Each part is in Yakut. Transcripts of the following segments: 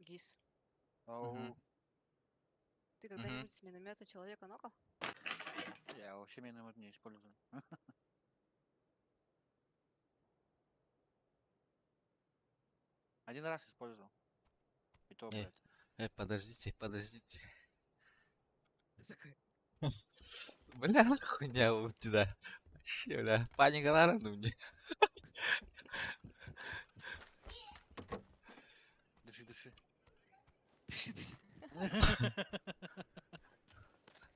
Гис. Ау. Ты когда-нибудь с миномета человека нокал? Я вообще миномет не использую. Один раз использовал. И то, Э, блядь. подождите, подождите. Бля, хуйня у тебя. Вообще, бля, паника наверное, мне. Дыши, дыши.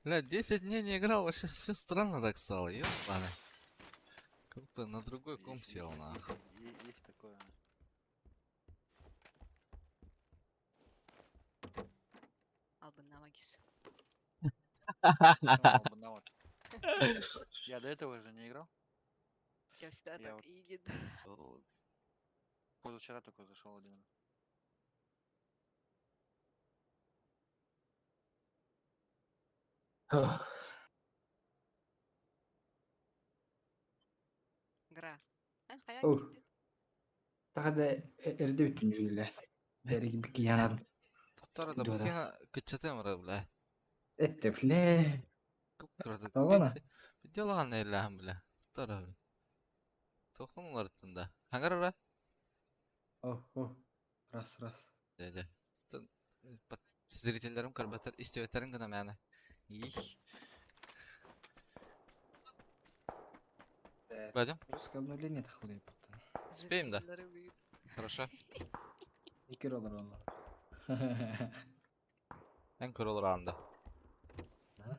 Бля, 10 дней не играл, вообще все странно так стало, ёбаный. Как будто на другой комп Есть, сел, есть, нахуй. есть, есть такое. Албаннама Гис. Ну, вот. Я до этого же не играл. Я всегда Я так вот и позавчера только зашел один раз. Гра. Эн хайа Ух. киирдин? Тахада эрдэ бүтүн дьүүллэ. Бэриг бикиянан Тоқтар да Дуода. букина кыччатым ра, бля. этте бля. Кыпкырды. Тоҕоно? Делан элэм, бля. Тоқтар, бля. Тохон уларыттын да. Хаңар ра? О, о. Раз, раз. Дядя. Зрительлерим карбатар истебеттерин гына мәне. Их. Пойдем? Русское обновление тахудай потом. Успеем, да? Зрительлери выйдут. Хорошо. Икер олар онна. Эн көрөлөр анда. А?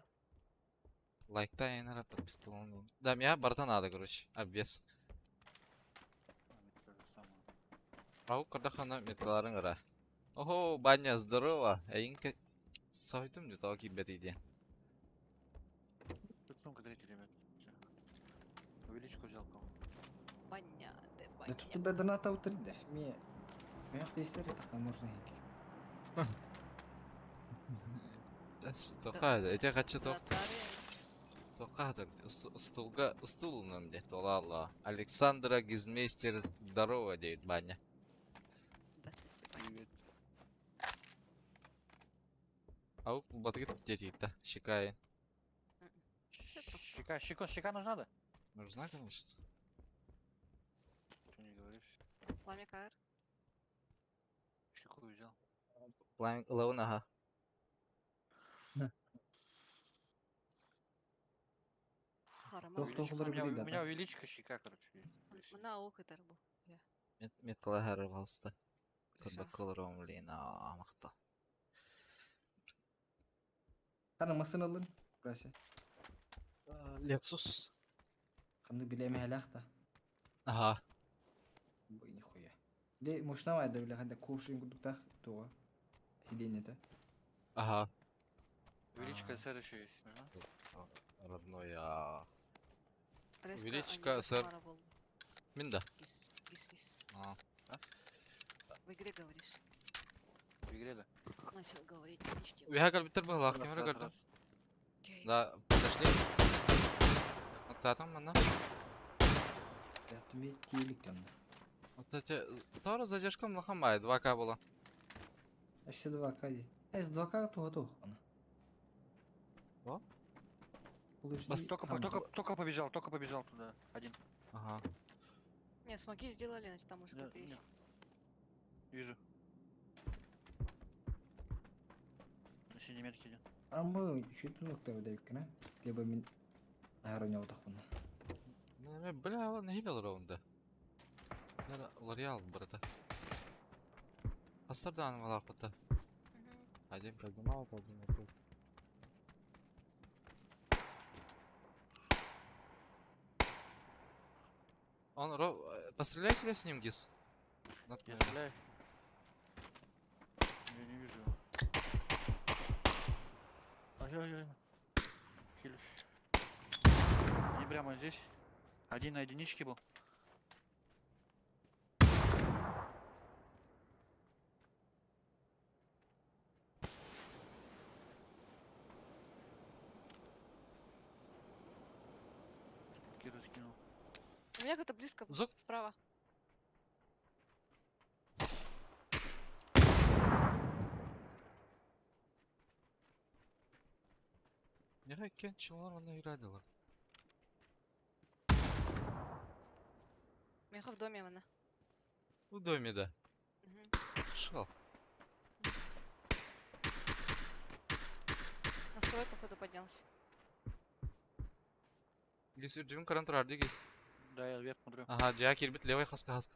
Лайкта енара подписка болун. Да, меня барта надо, короче. Обвес. А, это то же самое. Ау кардахана металарын гара. Охо, баня, здорово. Эйинке сойдум не того кибет иди. Тут сумка третий, ребят. Всё. Увеличку взял кого. Баня, де Да баня. тут тебя доната утрде. Ме. Ме ахтесер это можно хики. Тоха, эти хочу тохта. Донаттары. Тоха, стулга, стул нам где, тола Александра Гизмейстер, здорово, дейт баня. Здравствуйте, баня. Привет. Ау, батгит дети-то, щекай. Щека, щека, щека нужна, да? Нужна, конечно. Что не говоришь? Пламя КР. Щеку взял. Пламя, лаун, ага. Харама. Тох, тох, Увеличка. У олар меня, билет, у да, меня да. увеличка щека, короче. есть. Мына ок этер бу. Я. Меткала хары балста. Гриша. Көрбөк блин, амакта. Хана масын алын. Брася. Lexus. Ханны билеме халахта. Ага. Бой нихуя. Ле мушна вайда биле ханда куршин кудуктах туа. Хиденета. Ага. Увеличка А. СР еще есть. Нужна? Родной, а... Резко Увеличка они СР. Тахмара болду. Минда. Гис, гис, гис. А. В игре говоришь. В игре, да? Начал говорить, не в тему. Уяга битер был, Раз, кемер раз, көрдүм. раз. Окей. Да, подошли. Оттатым мына. Я тебе телек там. Вот эти... Тора задержка млахамай, 2К было. Еще 2К ди. Эс 2К туа тух она. О? Улышди. Только, по- только, только побежал, только побежал туда. Один. Ага. Не, смоки сделали, значит там уже Да, кто-то есть. нет. Вижу. На синей метке один. А мы чуть ну кто выдавик, Либо мин Наверное, вот так Бля, ладно, хилел раунда. Лореал, брата. Хастардан малахута. Мгм. Один кардинал, один ответ. Он ро... Постреляй себя с ним, Гис. Я стреляю. Я не вижу его. Ай-яй-яй. Хилюсь. Они прямо здесь. Один на единичке был. Киру скинул. У меня кто-то близко. Зук. Справа. Меха иккен чылар онно юрадылар. Меха в доме она. В доме, да. Мгм. Шел. На второй, походу, поднялся. Гис үрдүбүн каран турар дии гис. Да, я вверх смотрю. Ага, дьиэ киирбит левый хаска хаска.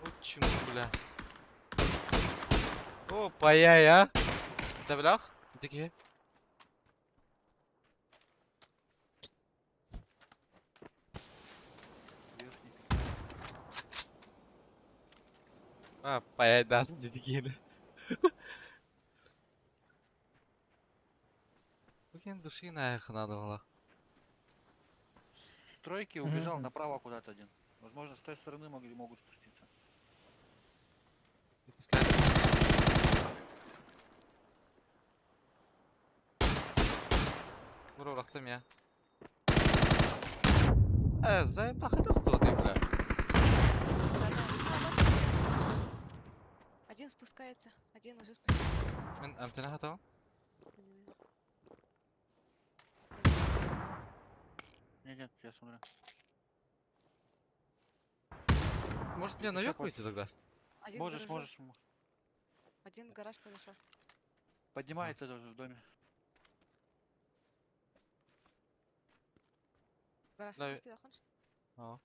Почему, бля? О, паяй, а? Да блях? Дикие. Верхний пик. А, паяй, да, дикие. Букин души наях надо было. С Стройки убежал Мгм. направо куда-то один. Возможно, с той стороны могли могут спуститься. Бро, рахтым я. Заебал, кто ты, бля? Да-да. А, вот. Один спускается, один уже спустился. Мен амтена хатам? Понимаю. Нет, нет, я смотрю. Может мне Ещё наверх под- выйти тогда? Один в Можешь, гараже. можешь. Один в гараж подошел. Поднимает это уже в доме. Гараж Да, спустил, а он что? А.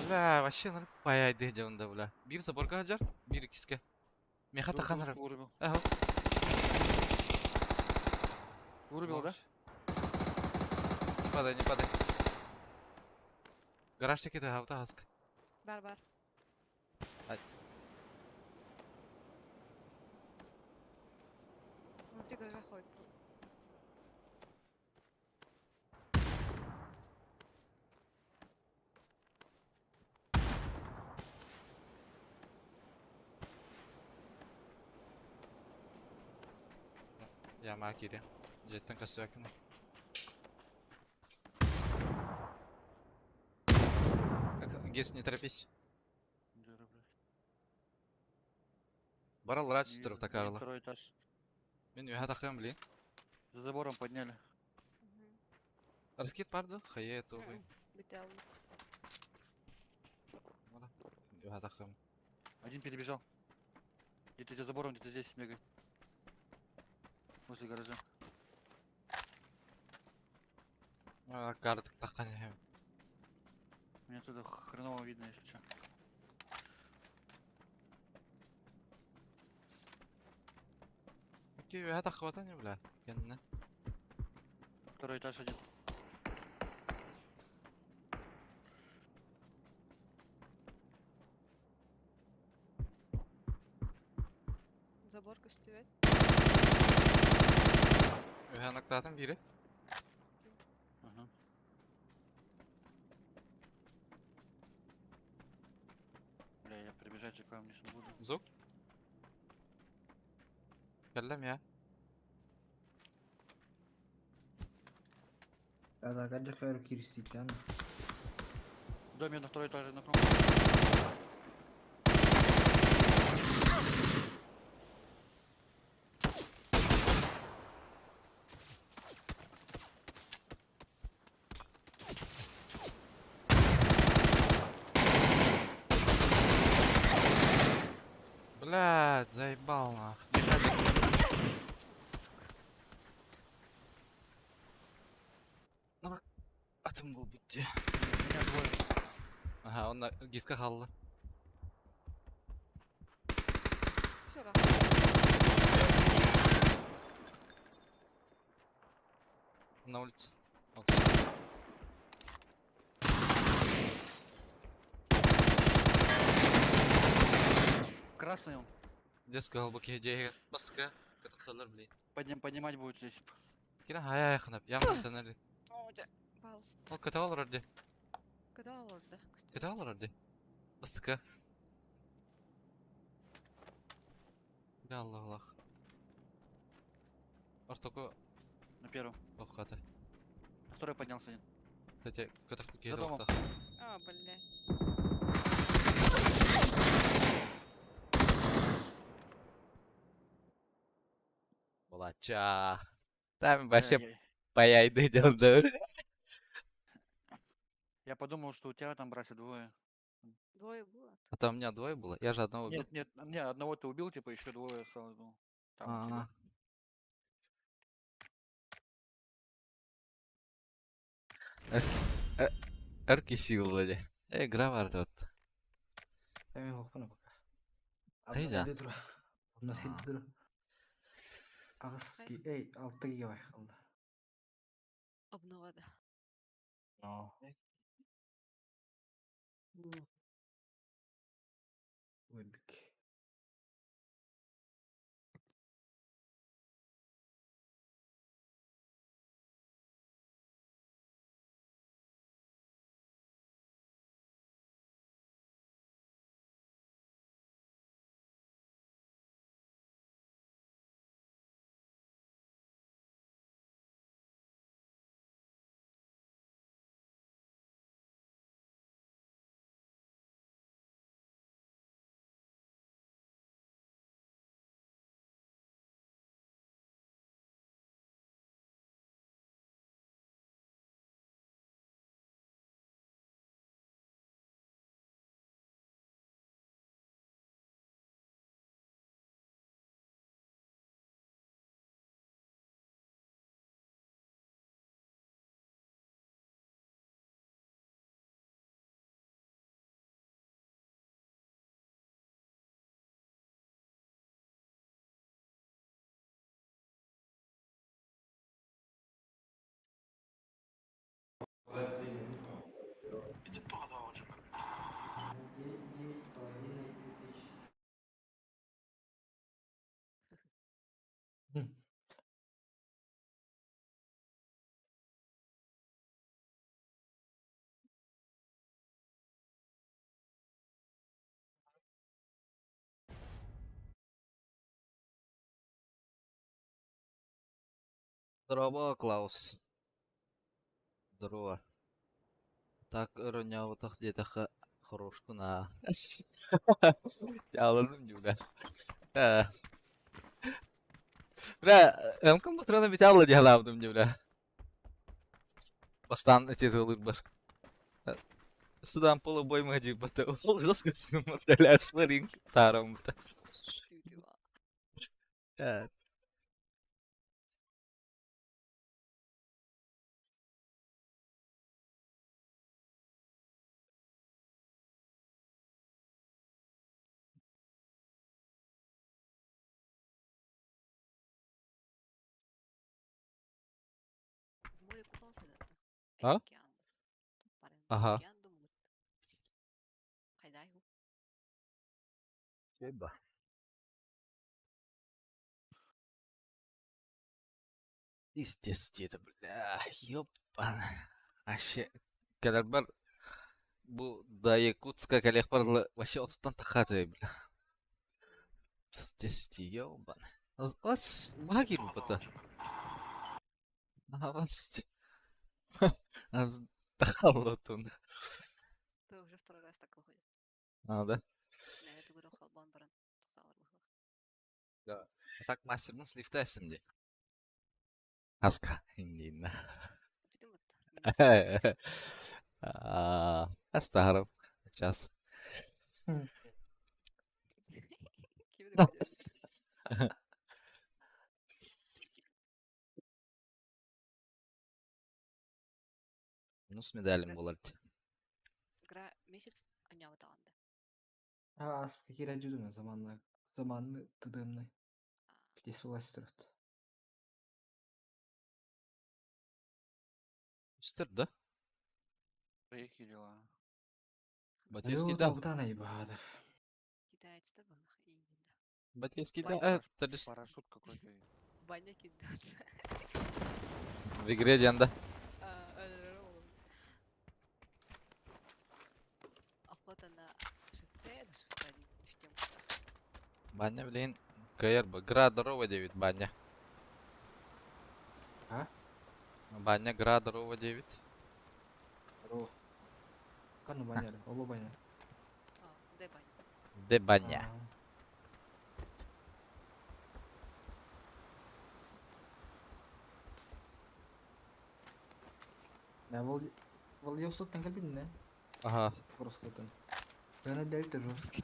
Бля, вообще надо паять где он да, бля. Бир заборга хаджар, бир киске. Меха тахан Вырубил. Ага. Вырубил, да? Не падай, не падай. Гараж таки да, авто хаска. Бар, бар. Ай. Внутри гаража ходит. Я макире. Жеттен касыякына. Гес, не торопись. Не тороплюсь. Барал рач Не туров вижу. И такарла. Второй этаж. Мен уха тахым, блин. За забором подняли. Мгм. Раскид парду, хае то вы. Мгм. Бител. Уха тахым. Один перебежал. Где-то за забором, где-то здесь бегает. Возле гаража. А, карт тахкан. Меня туда хреново видно, если что. Окей, уха тахватани, бля. Кенне. Второй этаж один. Забор костювет. Уха нактатым бири. Ага. Бля, я прибежать же к вам не смогу. да? Звук. Кэллем я. Да, да, гаджа кириститтен. В доме на второй этаже на кромке. Блядь, заебал нах. Сука. Атым был бутте. Меня двое. Ага, он на диска халла. Все, раз. На улице. Вот. Красный он. Детская глубокие идеи. Бастыка. Катаксалар, блин. Поднимать будет здесь. Кина хая хнап. Я мантанали. О, да. Пожалуйста. Ол каталар орде. Когда лорда? Костювет. Каталар орде. Бастыка. Я Аллах Аллах. Ортоко На первом. охата. На второй поднялся один. Кстати, катак За домом. охта. А, блядь. Ча. Там Бля, вообще паяйды делдыр. Я подумал, что у тебя там, братья, двое. Двое было. А там у меня двое было? Я же одного убил. Нет, нет, не, одного ты убил, типа, еще двое осталось. Ну, там у тебя. А. Эрки сил вроде. Эй, гравар тут. Эми хохпана пока. Тайда. Обна А. тура. Агыс ки, эй, алты гигабайт қалды. Обнова, да. Но. Вебик. 9,5 тысяч. Здорово, Клаус. Здорово. Так, роня вот так где-то хорошку на. Яланым бля. Бля, эмкам патрона битялла дияламдым бля. Бастан эти зылыр бар. Судан полубой мадик бата. Ол жестко смотрели сларинг таром. Ты В море купался да? А? Океан. Ага. Океан думаю. Хайдай. Еба. Пиздец, это, бля, ёбана. Вообще, кәләрбәр бу да Якутска кәләхбәр вообще отуттан тахаты, бля. Пиздец, ёбана. Ас, багир бата. Ас. Аз тахаллотун. Ты уже второй раз так выходит. А, да? Да, это говорю, халбан баран. Да. А так мастер мы слифтестим де. Аска. Индина. Астахаров. Сейчас. Да. Ну, с медалем булар. Игра месяц, а не вот анда. А, какие радио заманны, заманны тыдымны. Здесь власть тұрады. Үстер, да? Какие дела? Батевский дал. Китаец да был, Батевский дал. Парашют какой-то. Баня кидает. В игре да. Охота на шифте, на шифте, в тему. Баня, блин. КРБ. Гра здорово 9, баня. А? Баня, гра здорово 9. Здорово. Кану баня, олу баня. А, де баня? Де баня? Да, Владивостоктан кэлбитин да? Ага. Покровскайтан. Она дальше жестко.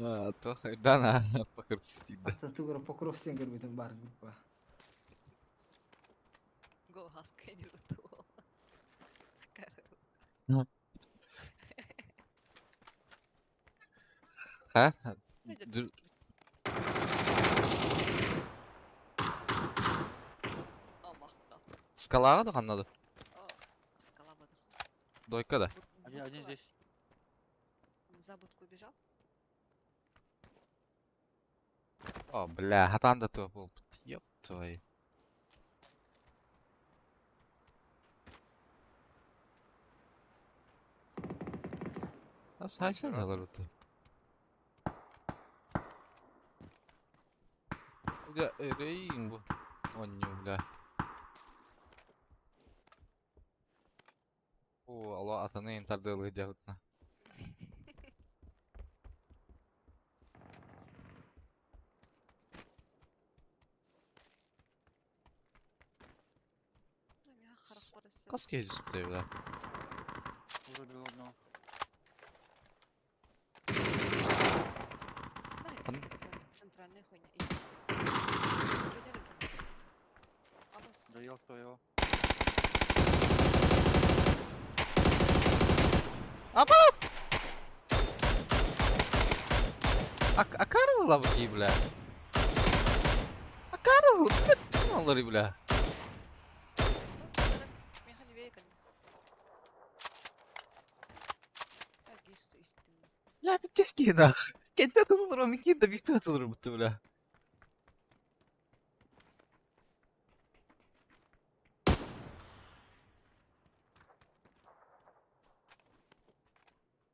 А, то хайдана покрустит, да. Ата тугура Покровскин көрбүтүм бар группа. Голгаска идет. Ха? Идет. Амахта. Скалаға да қаннады. Скала бадах. Дойка да. Один здесь. Он за будку убежал? О, бля, хатан да то был. Ёб твою. Нас хайсан алар бу. Бля, эрейин бу. Онню, бля. О, алла атаны интарды дягутна. Ну, меня характеры всё. Кас кезис бля. Вырубил одного. Да, Ан- это центральная хуйня. Иди сюда. Киллеры там. Амос. Доел твоего. А Акарова лабки, бля. Акарова, аллары, бля. Бля, биттески нах. Кенте атылыр, о микин да бисту атылыр бутты, бля.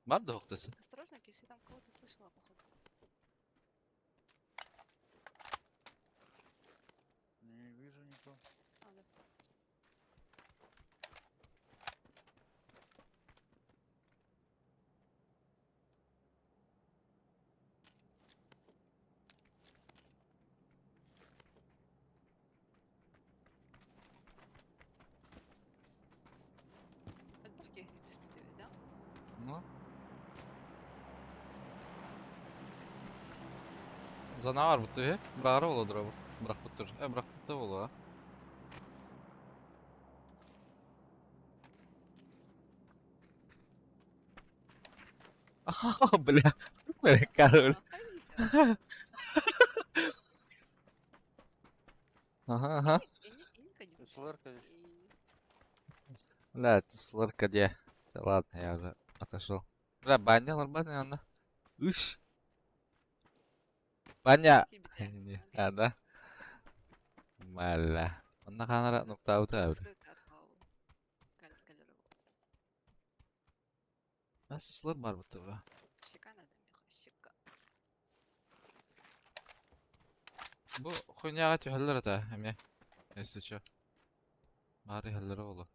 Бар да оқтасы. Осторожно, кис, я там кого-то слышала, походу. Не вижу никого. А, да. Элбэх киһи түспүт эбит, да? Ну. Зана бар бутты, he? Бырағары болады бу. Бырақ буттыр. Э, бырақ бутты болу, а. Бля, бля, король. А, Ага, ага. Инь, СЛР-ка здесь. Бля, это СЛР-ка где? Да ладно, я уже отошел. Бля, баня, нормально, она. Уш. Баня. Не, а, да? Маля. Онна канара нуктабыт абы. Нас СЛР бар бутты, бля. Бу хуйняга түһэллэр этэ эмиэ. Если чё. Бары хэллэрэ болу.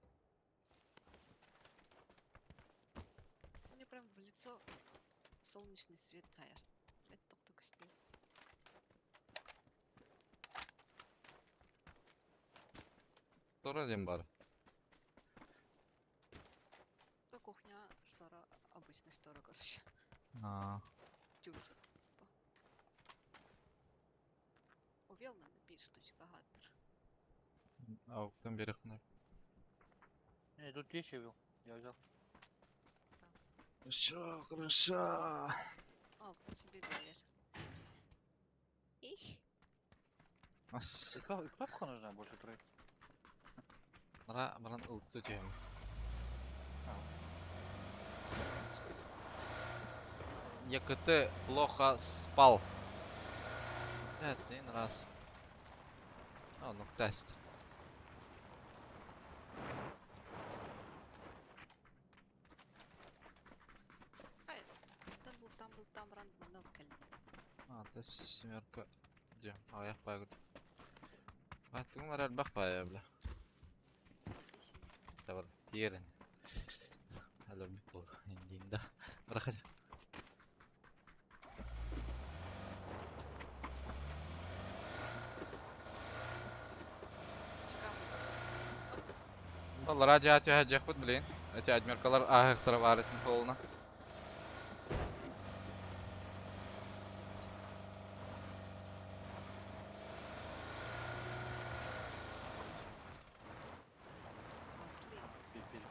Мне прям в лицо солнечный свет таяр. Блять, тохто көстүү. Тора дем бар. То кухня, штора, обычная штора, короче. А. Тюль. Увел надо бить штучка гаттер. Ауктан берехне. Не, тут есть я вел. Я взял. Хорошо, хорошо. А, кто себе берешь? Их. Ас. И кнопка нужна больше тройки. Нара баран ылтты тем. ЕКТ плохо спал. Один раз. А, ну тест. Ай, там был, там был, там ран, манал кэл. А, тест семерка. Где? А, я пойду. А, ты умер, бах, бля. Давай, ерин. Алло, бул. Индинда. Рахат. Шикарно. Аллараа дьаа түһэ блин. Эти адмиркалар ааһыахтара баар этин холуна.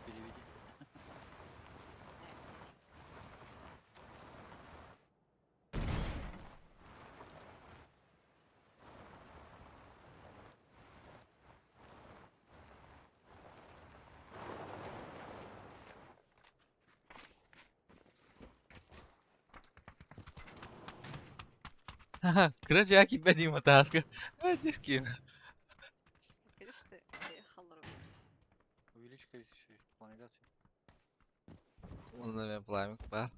Переведи. Ха-ха, кыра дьаа киирбэт матааска. Дискин. Конечно, халлар. Увеличь еще есть пламегация. Онно мен пламик бар.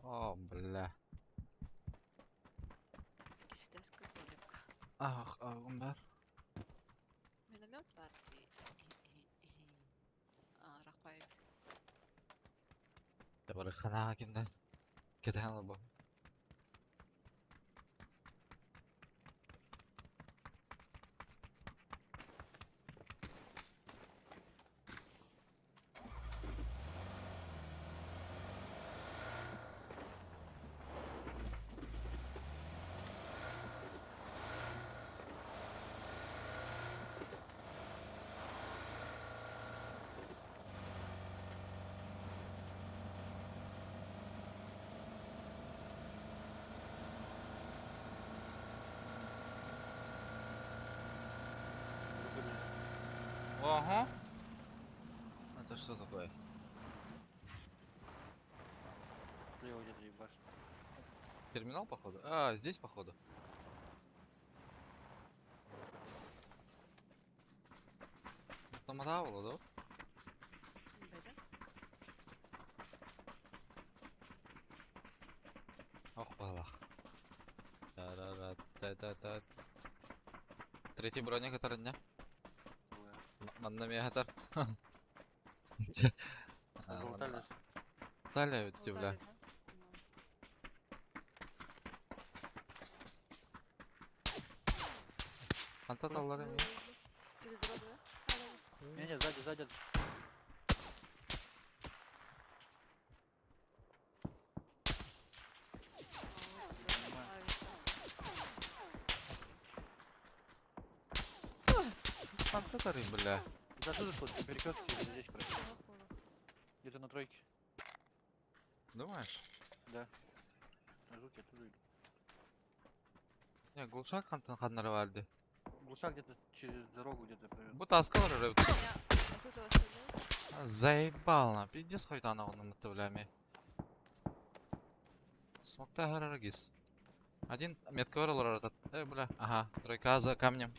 О, бля. Ах, агым бар. Миномет бар. Рахпайт. Табары хана кимден. Кетен алба. Ага. Это что такое? Слева где-то ебашит. Терминал, походу? А, здесь, походу. Там да? Да? Ох, балах. Да-да-да-да-да-да. Третий броня, который не? Манна мегатар. Далее бля. Антон аллары ми? Через дорогу, да? Не, не, сзади, сзади. Антатары, бля. Да отсюда что перекрестке или здесь, короче. Где-то на тройке. Думаешь? Да. Звуки оттуда идут. Не, глушак хантан ханнары варды. Глушак где-то через дорогу где-то примерно. Бу таскалар рыб. Заебал на, пиздец хоть она он мытывлями. Смокта гарарагис. Один метка этот. Бля. Ага, тройка за камнем.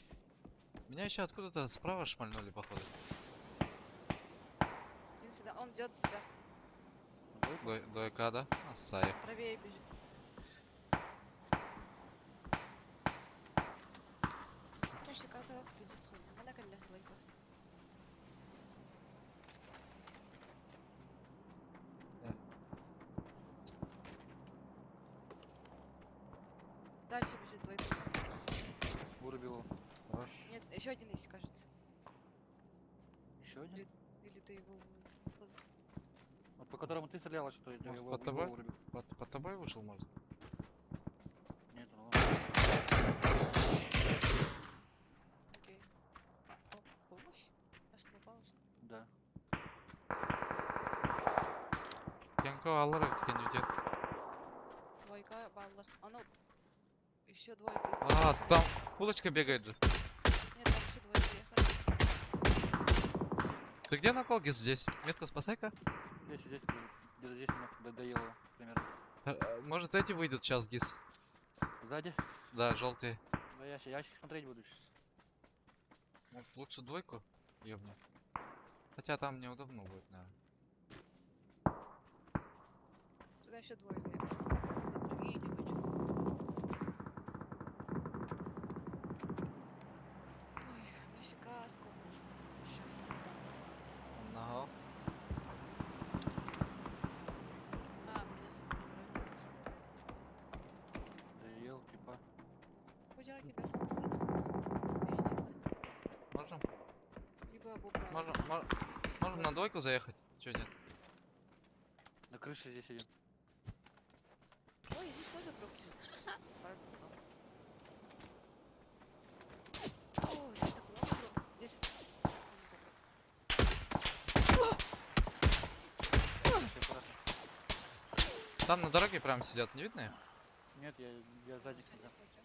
Меня еще откуда-то справа шмальнули, походу. Один сюда, он идет сюда. Двойка, да? А, сай. Правее бежит. Дальше бежит двойка. Вырубил его. Хорош. Нет, еще один есть, кажется. Еще один? Или ты его? Вот по которому ты стреляла, что я Может, его, под тобой? вырубил. Под тобой вышел, может? Нет, он вон. Окей. О, помощь? А что попало, что ли? Да. Кенко аллар өткен өтет. Двойка, баллар. А ну, еще двойка. А, там фулочка бегает же. Нет, там еще двойка ехали. Ты где на колге здесь? Метку спасай-ка. Здесь, здесь, где-то здесь меня доело примерно. Может, эти выйдут сейчас, Гис? Сзади? Да, желтые. Да я, я смотреть буду сейчас. Может, лучше двойку? Ёбни. Хотя там неудобно будет, наверное. Туда еще двое заехали. Либо другие, либо что. Ой, мне еще каску. Ещё. Одного. А, меня все на тройке Доел. Опа. Можем на двойку заехать? Чё нет? На крыше здесь один. Ой, здесь тоже труп лежит. Пардон. Ой, здесь так много труп. Здесь слишком много труп. Слушай, аккуратно. Там на дороге прям сидят, не видно их? Нет, я сзади Я не смотрю. смотрю.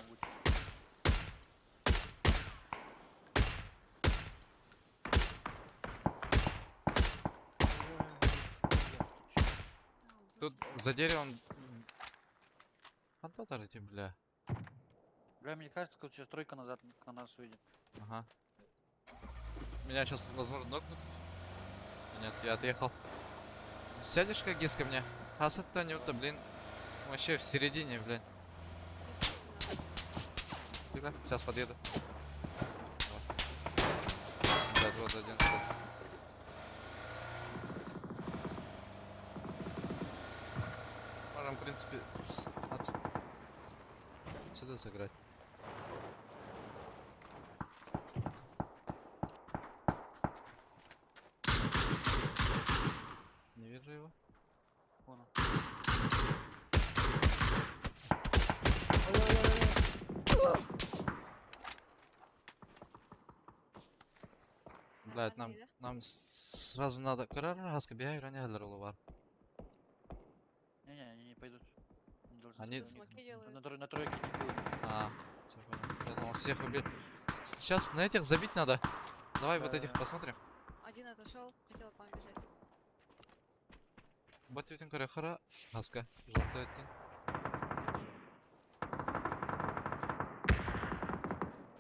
Могу. А, Тут за деревом... Антатор эти, бля. Бля, мне кажется, что сейчас тройка назад на нас выйдет. Ага. Меня сейчас, возможно, нокнут. Нет, я отъехал. Сядешь как гис ко мне? Хасат-то не блин. Вообще в середине, блин. Здесь надо. Тихо, сейчас подъеду. Давай. Блядь, вот один. вот. Можем, в принципе, отсюда сыграть. Не вижу его. Вон он. Блядь, нам, Нормальный, нам сразу надо. Карар, бегай, бар. Не-не, они не пойдут. Не должны. Они- У них Смоки на, делают. на тройке типы. А, всё понял. Я думал, всех убили. Сейчас на этих забить надо. Давай вот этих Да. посмотрим. Один отошел, хотел к вам бежать. Батютин хара. Хаска. Желтый один.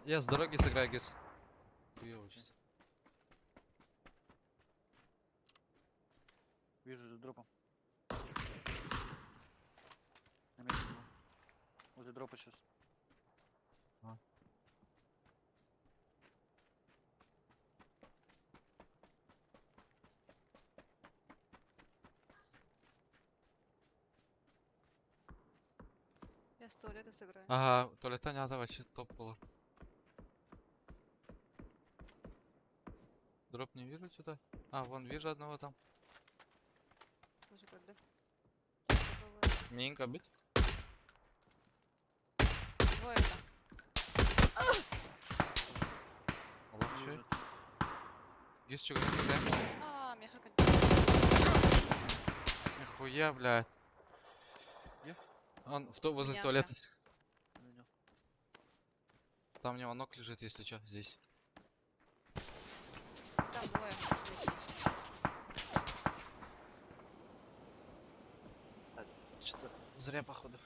Я с дороги сыграю, Гис. Хуёво чисто. Вижу за дропом. На месте был. Возле дропа сейчас. А. Я с туалета сыграю. Ага, туалета не надо, вообще топ было. Дроп не вижу что-то. А, вон вижу одного там. Тоже когда. Попробую. Минка бить? Двое там. Алло, чё? Уже. Гис, чё, говорит, А, меня хакать. Нихуя, блядь. Где? Он возле Меня, туалета. Видел. Там у него ног лежит, если чё, здесь. Там двое. Третий ещё. Что-то зря, походу.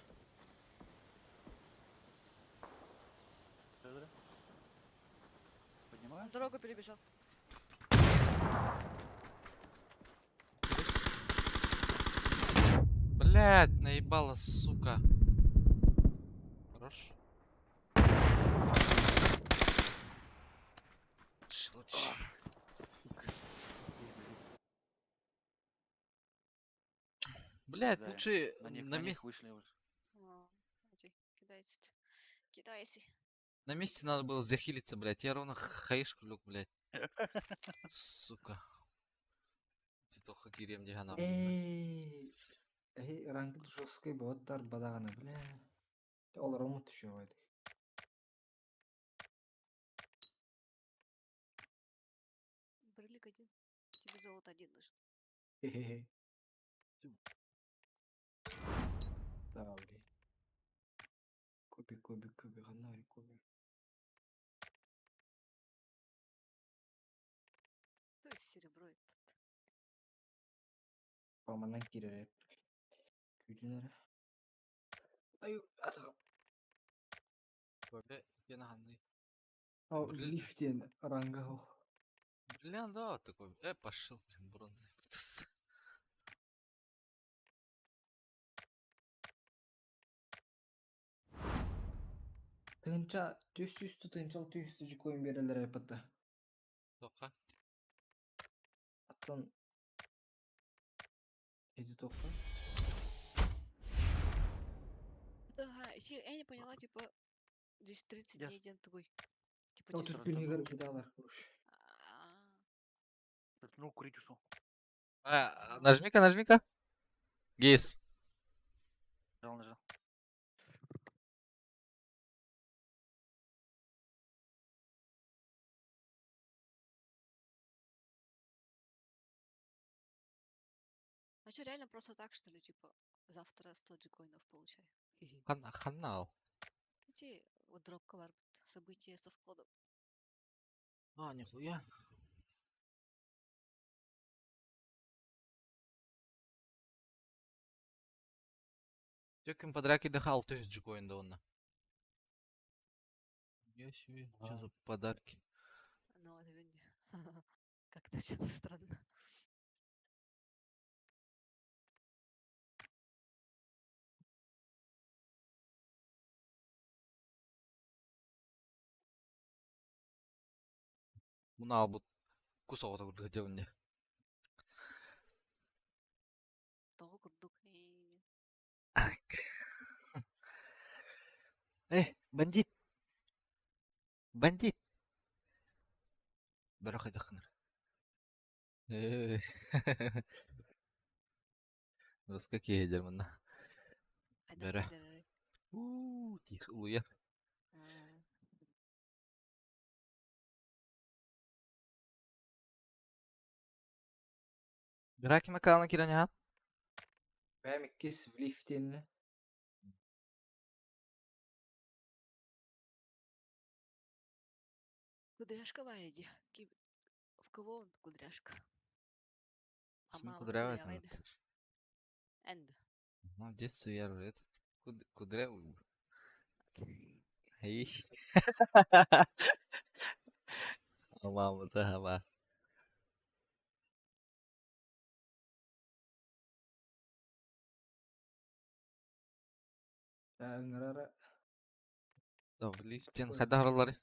Зря, зря. Поднимаешь? Дорогу перебежал. Блядь, наебала, сука. Хорош. Лучше. Блядь, Да, лучше На них, на, на ме- них вышли уже. О, эти, кидайте. Кидайся. на месте надо было захилиться, блядь. Я ровно хаишку лег, блядь. Сука. Титоха кирем дигана. Эй, эй, ранг жесткий боттар бадағаны, бля. Олар ұмыт еще қойды. Брылик один. Тебе золото один нужен. Хе-хе-хе. Да, бля. Кубик, кубик, кубик, одна кубик. То есть серебро и пот. Паманан кирер. Күтінер. Ай, атағым. Ау, Блин. лифтен ранга ох. Бриллиант, да, вот такой. Пошел, блин, бронзовый. Тыынча, түс үсті тыынчал түс үсті жікойын берелер айпатта. Тоқа. Аттан... Эти тоқта. Да, я не поняла, типа, Здесь 30 Я дней день тугой. Типа Вот через тут пинигар 30. кидалар, короче. А, Ну, курить ушел. А, нажми-ка, нажми-ка. Гис. Нажал, нажал. А что, реально просто так, что ли, типа, завтра 100 джикоинов получай? Ханнал. Эти вот дропка бар событие со входом. А, нихуя. Тёкин подарки дыхал, то есть джикоин да онна. Я себе, что за подарки? Ну, это не- Как-то что-то странно. Муна бут кусок вот хотел мне. Того курдук. И- Эй, бандит! Бандит! Бара хайдахныр. Эй. Рус какие дермана. Айдах Бара. кидерер. У, тихо, улуя. А, Бираки макална кираня. Бэм иккис в лифтин. Кудряшка Вайди. В кого он кудряшка? А Сми мама кудрявая кудрявая, там. Энд. Ну, в детстве я этот кудрявый был. Эй. Мама, да, ма. Ыңырара. Да, в лифтен хайдаралары.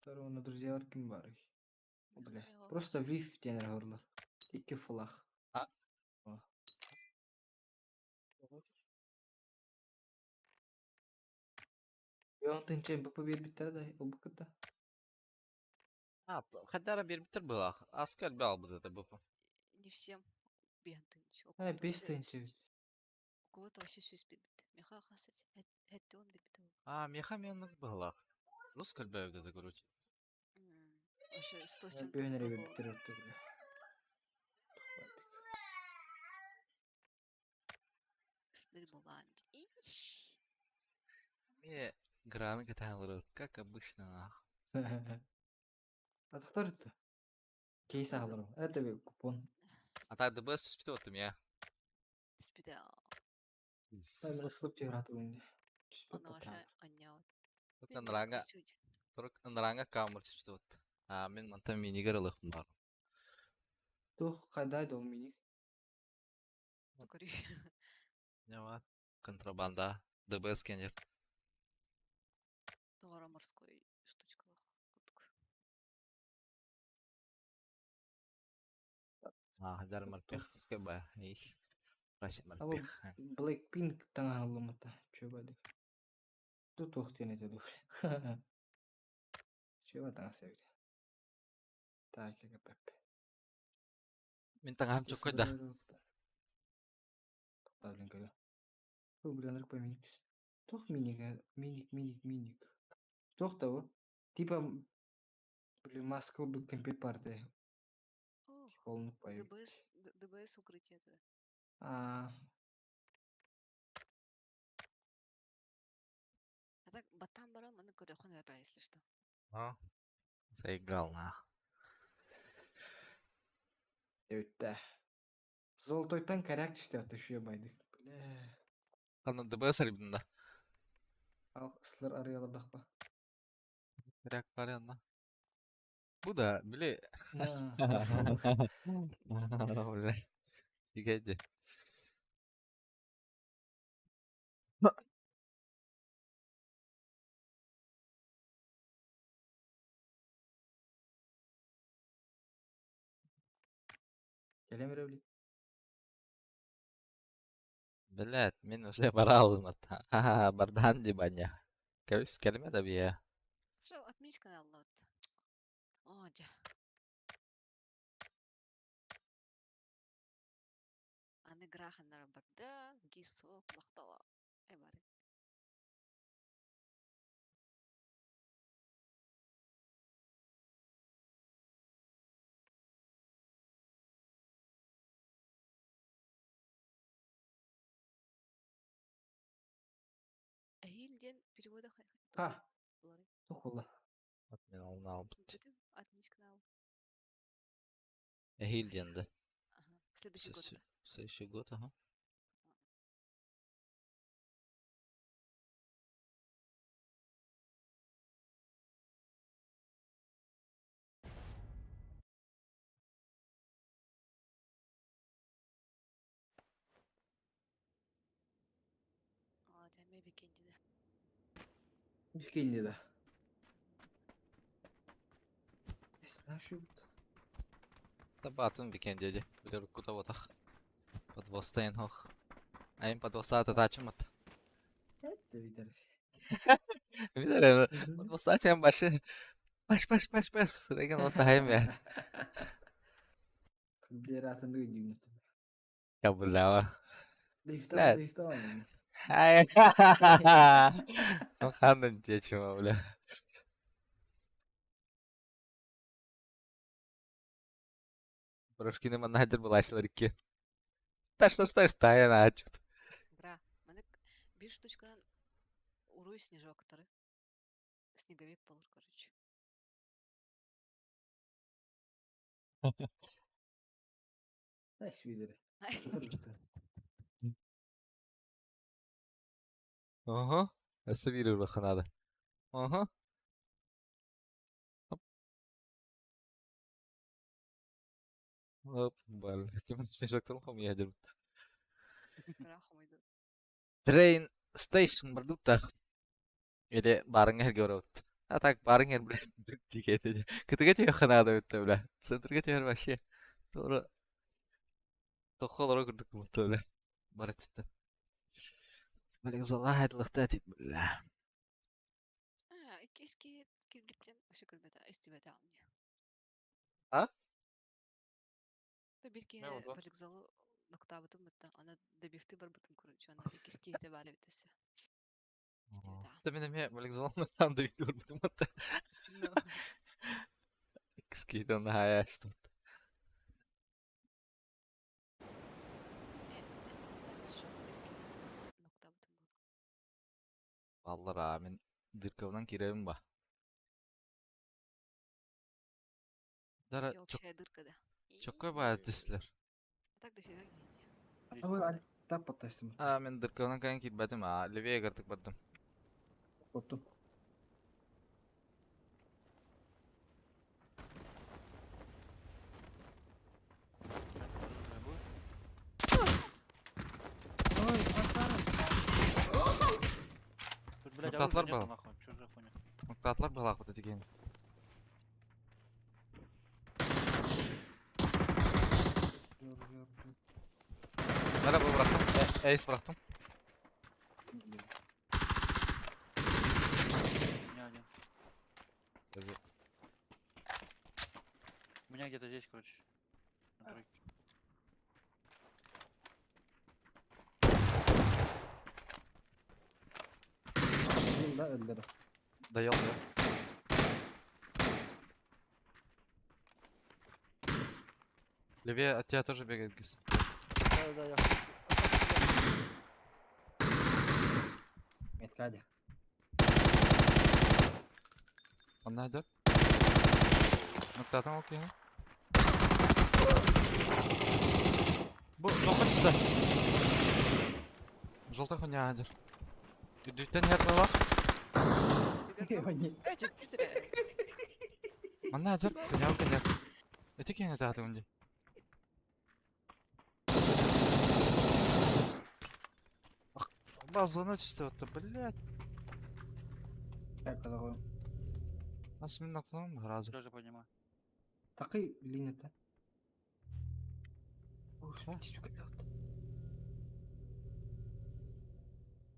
Второго друзья ким бар. Бля. Просто в лифтен хорлар. Икки флаг. А? О. Йонтын чем БП бир да, обуката. А, хайдара бир битер была. Аскаль бал бы это БП. Не всем бентынч. У А, кого-то бес вообще тынч. У кого-то вообще сүз бит. Меха хасать. Это он бит. А, меха менных была. Русскаль бал это, короче. Вообще 100 с чем-то Бөөнөр было. битер өттө бля. Штырь была. Иш. Мне граны каталары, как обычно, нах. Атыктар өттө. Кейс алырым. Это bir купон. А так ДБС спитывает у меня. Спидал. Мен ысылып теграты бүгүн. Она вообще анял. Только нрага, только нрага камер спитывает. А, мен манта минигер алых бар. Тух кайда дол миник. Тукари. Не контрабанда. ДБС кенер. Товара морской штучка. Кутк. А, хайдар морпех. Скэбэ. Эх. Вася А бу морпех. Blackpink таңарылымыта. Чөбәдик. Ту тух тенете дух. Чөбә таңа себит. Так, как Мен таңам чокой да. Тоқта, блин, көрө. Бу блин, рык миник. Тух миник, миник, миник, миник. Тух та бу. Типа, блин, маска урдук кемпе парты. О, Полный пою. ДБС, ДБС укрытие это. А, А так, батам барам, аны көрөхон вербе, если что. А? Заиграл, нах. өттө. Золотойтан коряк түштө аты шуя байдык. Бля. Аны ДБС арбин да. Ал ıслар арыялардакпа. Коряк бар янна. Бу да, биле. Бля. Тигеди. Келем били. Блядь, мен уже баралым ата. Ха, бардан ди баня. Кэбис, кэлимэ да бие. Пошел, отмечка надо. О, дьэ. Аны граханнара барда, гисо, махтала. Э бары. Эһиил диэн перевода Ха, туох буолла? Отмена албыт. Бүтүм, отмечка ал. Эһиил диэн да. Ага, следующий год. Следующий год, ага. А, дьэ, эмиэ викендиде. Викенди да. Знаешь, Табатын викенди ди. Билер кута ботах. Подвостайын хох. Айын подвостата тачымат. Это видер. Билер, подвостатен башы. Баш баш баш баш. Реген ота хайм я. Билер атын дүйнүт. Я булява. Дифтан, дифтан. Ай. Ну хандан течима, бля. Брошкины маннадер была икки. Та что ж та тайна ачут. Бра, маны бир штучканан уруй снежок тары. Снеговик болur, короче. Найс видер. Ага. Өссө биир ырбаханада. Ага. Оп, бал. Тимон снежок хом ядер. Бра, хомойду. Train station бардутта. Или барың эрге барабыт. А так барың эр, блядь, дикете. Кытыга тиө ханада битте, бля. Центрге тиөр вообще. Тура. Тохолоро курдук бутта, бля. Барат. Блин, залахайлыхта тип, бля. А, икки кирбиттен өсө көрбөтө, истибете амне. А? Та бир Не киһи oldu? поликзолу ноктаабытым бытта, ана добивты барбытым короче, ана иккис киһитэ баар эбит өссө. Истибэтэ Та мен эме поликзолны там добивты барбытым бутта. Ну. Скидон хаястут. Э, сайт шок ноктаабытым буолла. Баллар а мен дыркабынан киребим ба. Дара Всё чок общая дырка да. чоккой баа түслер. А так дофига не Ой, альта поташтым. А мен дыркабынан кайын кирбетим а левее картык бардым. Оттум. Оружие будет? Ой, Атарым. Тут, блядь, Ну, оружия татлар нету, был. нахуй. Чё за хуйня? Нуктатлар была куда деген. Йор, йор, йор. Merhaba bıraktım. E, ace bıraktım. У меня один. У меня где-то здесь, короче. На тройке. Да, өлдөрө. Доел да. Левее от тебя тоже бегает гис. Да, да, я. Меткаде. Он найдет. Нуктатан окей. Бу жолта түсті. Жолта хуйня адер. Үдүттен хер была. Манна адер, хуйня хуйня. Эти кene тааты унди. Базона түсті отты, блядь. Так, когда Нас мен наклон разы. Тоже поднимаю. Такый линия-то. Ой, смотри, сука, вот.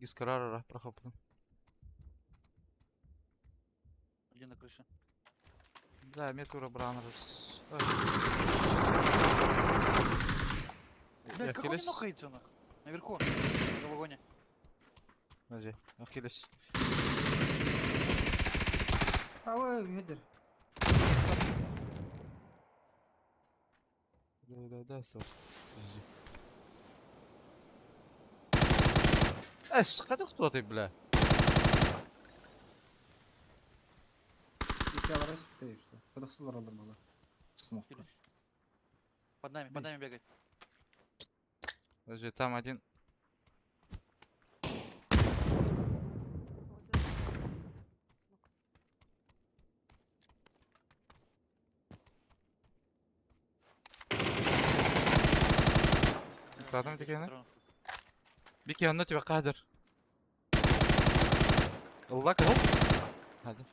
Искарара прохопну. на крыше. Да, мне тура бранерс. Блядь, как он не нокается нах? Наверху, на вагоне. Подожди, Ахиллес. А ой, ведер. Да, да, да, стоп. Подожди. Эс, қайда кто ты, бля? Икки алара ты что? Кадахсылар алыр бала. Смок. Ахиллес. Под нами, под нами бегает. Подожди, там один. Вот это. Там 10 такие, патронов. Бики, оно тебя кадр. الله كهو هذا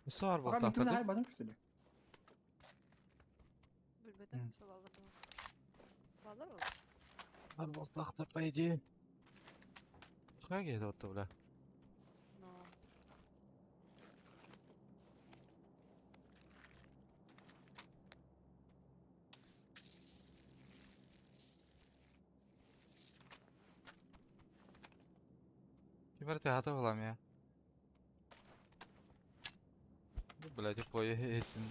الصور Ага, بطاطا мен хайбадым что ли? Bilmedim. Hı. Savallar mı? Bağlar mı? Болтақтар, по идее. Как это вот, бля? Но. Кимер ты хата буолам я. Ну, блядь, ой, этим.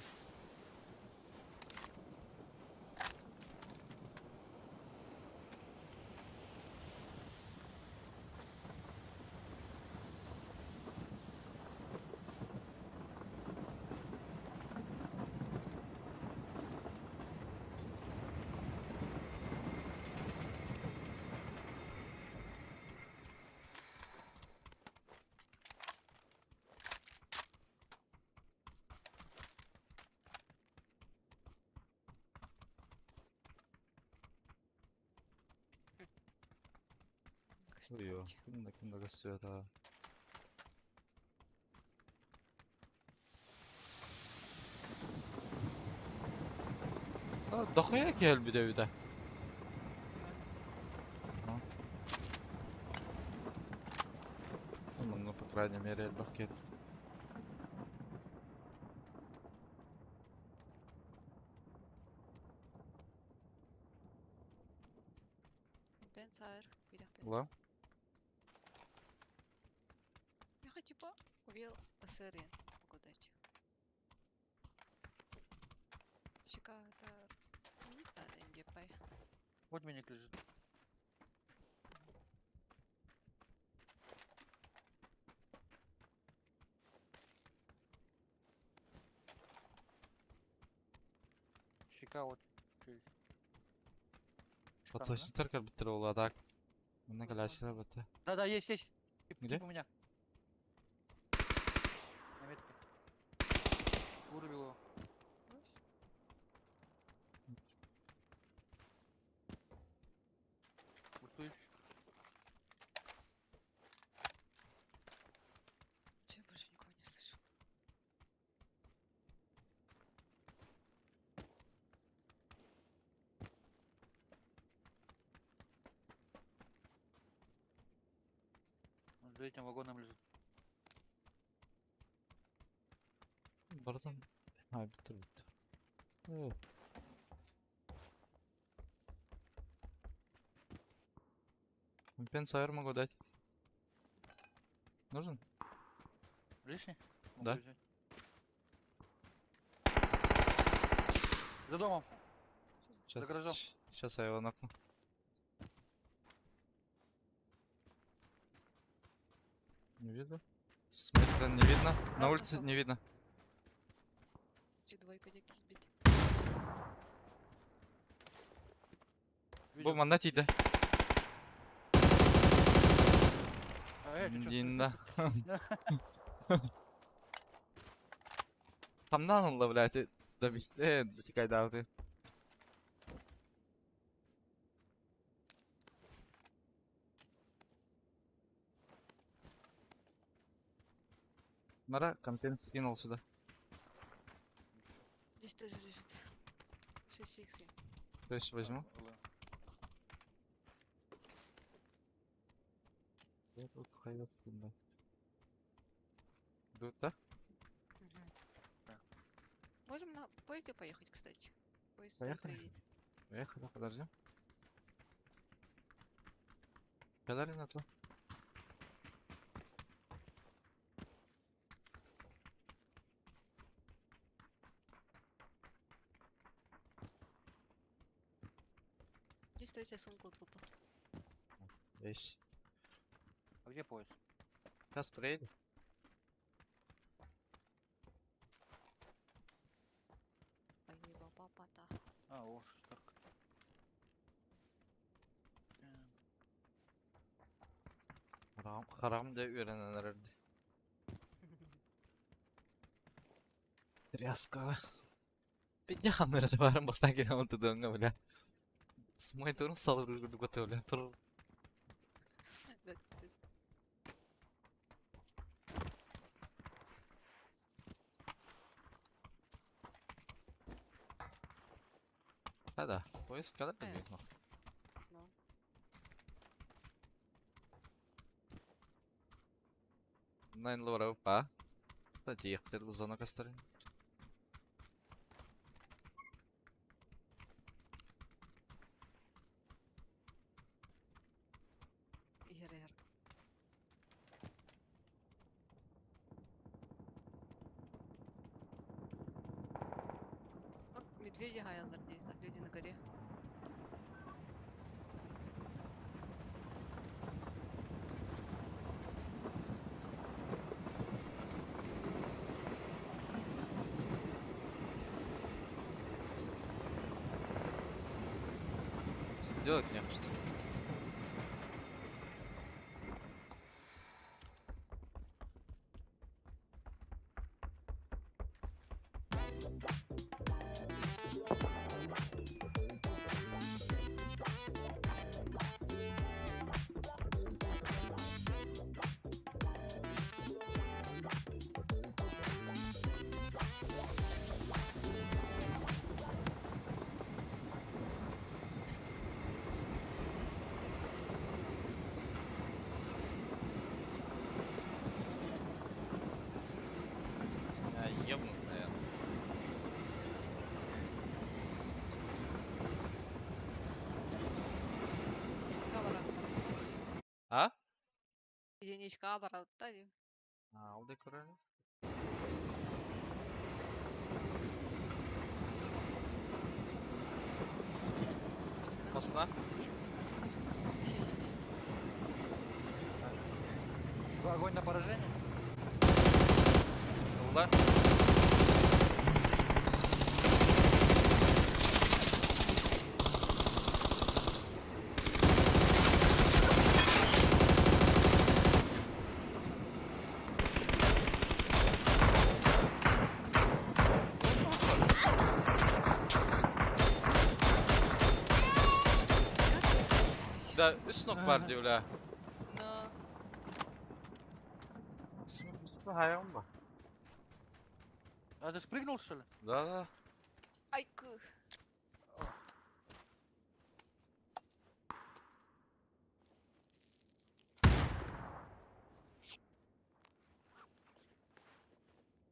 Ой, ким ким да света. Дохуя кел bir de. Ну, по крайней мере, элбэх кел. Ben саар бирэх бен. Ла? Я типа увел СР могу дать. Щека это миник надо инде пай. Вот миник лежит. Щека вот. чё есть. Щека нужна? Подсоситер как битер ола так. Мына Возможно. калашылар бітті. Да, да, есть, есть. Тип, Где? тип у меня. На метке. Вырубил его. Бустуюсь. Че, я больше никого не слышу. Он за этим вагоном лежит. Братан. А, бітір бітті. О. Пенсайр могу дать. Нужен? Лишний? Могу Да. взять. За домом. Сейчас, гаражом. сейчас я его нокну. Не видно? С моей стороны не видно. На Да, улице нашел. не видно. Че двойка диких бит. Бу Видел. манна тиийдэ. А, ты чё? Динда. Хамнан олла, блядь, добисте, тикайдаабыты. Мара, контент скинул сюда. Здесь тоже лежит. 6 икс. То есть возьму. А, ладно. Я тут хайвер, да. Дута? Мгм. Можем на поезде поехать, кстати. Поезд с центра Поехали. едет. Поехали, подожди. Педали на то. Здесь третья сумка у трупа. Здесь. А где поезд? Сейчас приедет. Поеба папа-та. А, о, шестерка. Харам, харам да үйренен эрэрди. Тряска. Пидня ханнары да барын бастан келе онтудуңга, бля. С мониторун салып үргүдүк өтө, бля. Тур. Да, Да-да, поезд кадр Э. бит. Ну. Найн лора па. Да тиехтер зона кастары. Иһэр иһэр. Оп, Медведи хаяллар здесь, так, люди на горе. Делать не хочется. Я ебнут, наверное. Единичка бараттар. А? Единичка бараттар. А, ол да көрөлү. Масына. Огонь на поражение? Ылла. Да, үс нок бар диуле. Но. Хайон ба. А ты спрыгнул, что ли? Да, да. Айкы.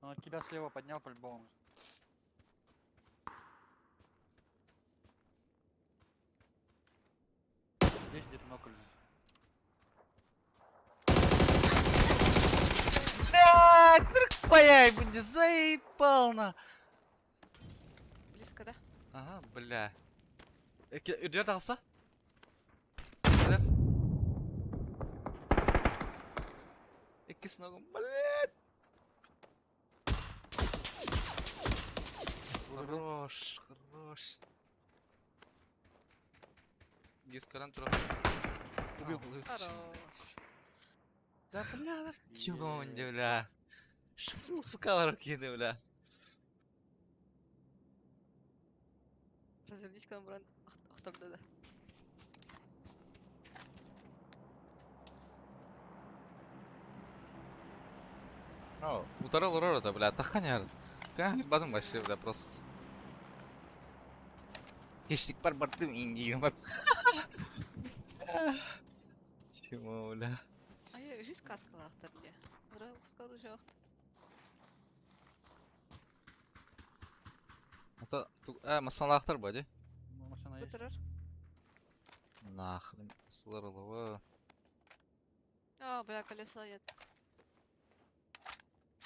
Он от тебя слева поднял по-любому. Здесь где-то ног лежит. Блядь, нырк паяй, будет заебал на. Близко, да? Ага, бля. Үрдүгэр таҕыста? Кэлэр. Иккис ногум, блядь. Хорош, хорош. Дискаран турар. Убил. Хорош. Да, бля, чего он, бля? Шуфу руки, бля. Развернись к нам, брат. Охторда, да. О, утары олорор это, бля, тахха Как бадым вообще, бля, просто. Хищник бар бардым ингиюмат. Чего, бля? А я үһүс каскалаахтар дии. Скоро уже. Это массалаахтар бу дии. Машина есть. Турар. Нахрен сылырылыбы. А, бля, колеса нет.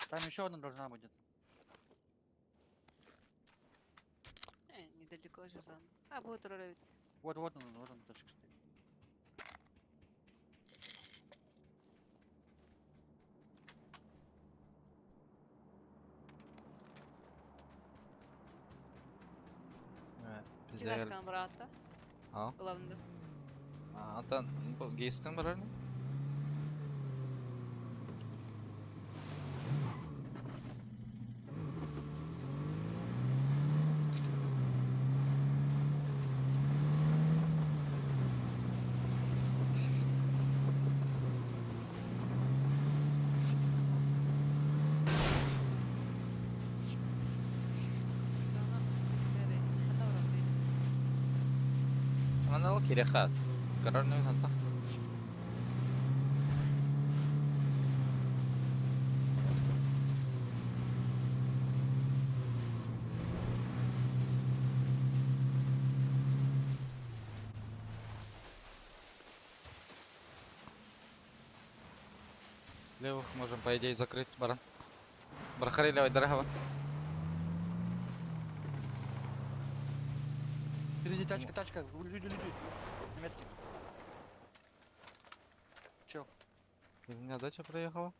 Там еще одна должна быть. Недалеко же зона. А, будет турар. Вот, вот он, вот он, тачка стоит. Тигашкан брата. А? Главное. Антон, гейстің бар әлі? Манал киреха. Корольный хата. Левых можем, по идее, закрыть, баран. Бархари левой, дорогого. Впереди тачка, тачка. Люди, люди. На метке. Чел. У меня дача проехала.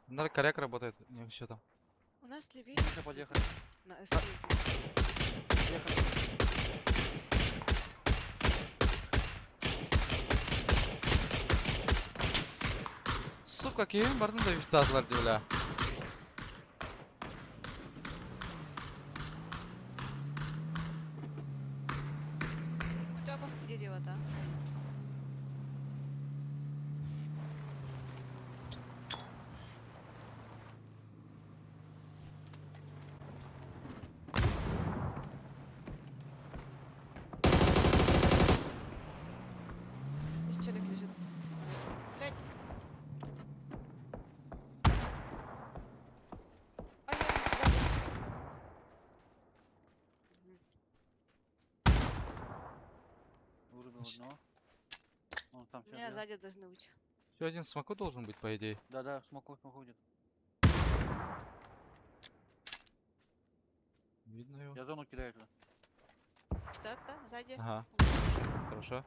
Надо коряк работает, не еще там. У нас левее. Еще подъехали. На С. Подъехали. Сука, ким бардым да вифтазлар бля. У тебя просто дерево, да? Здесь челик лежит. Блять. Вырубил одного. Он там У меня сзади должны быть. Еще один смоку должен быть, по идее. Да, да, смоку, смоку где-то. Видно его. Я зону кидаю туда. Стоят, да? Сзади. Ага, хорошо.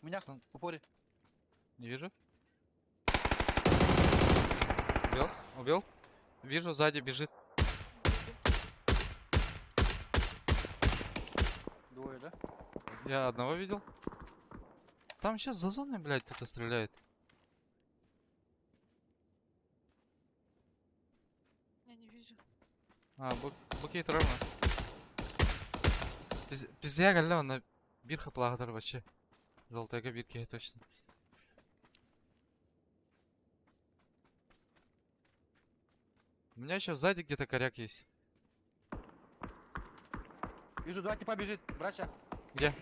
У меня Сон- в упоре. Не вижу. Убил? Убил? Вижу, сзади бежит. Двое, да? Я одного видел. Там сейчас за зоной, блядь, кто-то стреляет. Я не вижу. А, букет ровно. Пиздец, галля, на бирха плагатар вообще. Желтая бирки, точно. У меня еще сзади где-то коряк есть. Вижу, два типа бежит, братья. Где?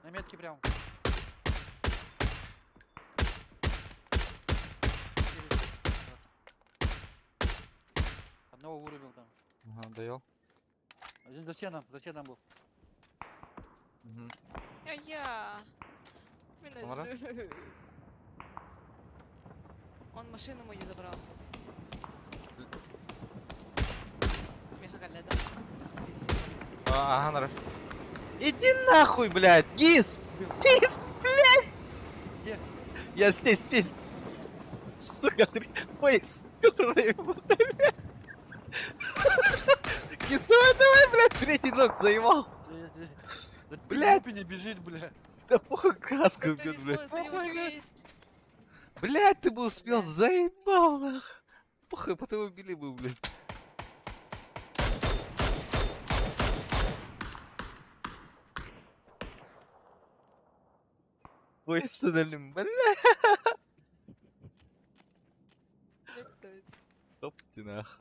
На метке прям. Одного вырубил там. Ага, доел. Один за стеном был. Угу. А я. Тамара? Он машину мою забрал. Меха да? А, ага, нара. Иди нахуй, блядь! Гиз! Гиз, блядь! Где? Я здесь, здесь. Сука, ты... Ой, сука, блядь. Гиз, давай, давай, блядь, третий ног заебал. Да Блядь. не бежит, блядь. Да похуй каску Ты бьет, не блядь. сможешь, ты не Похуй, блядь. успеешь. Блядь, ты бы успел, Блядь. заебал, нах. Похуй, потом убили бы, блядь. Поезд өллүм, бля. Топ ты нах.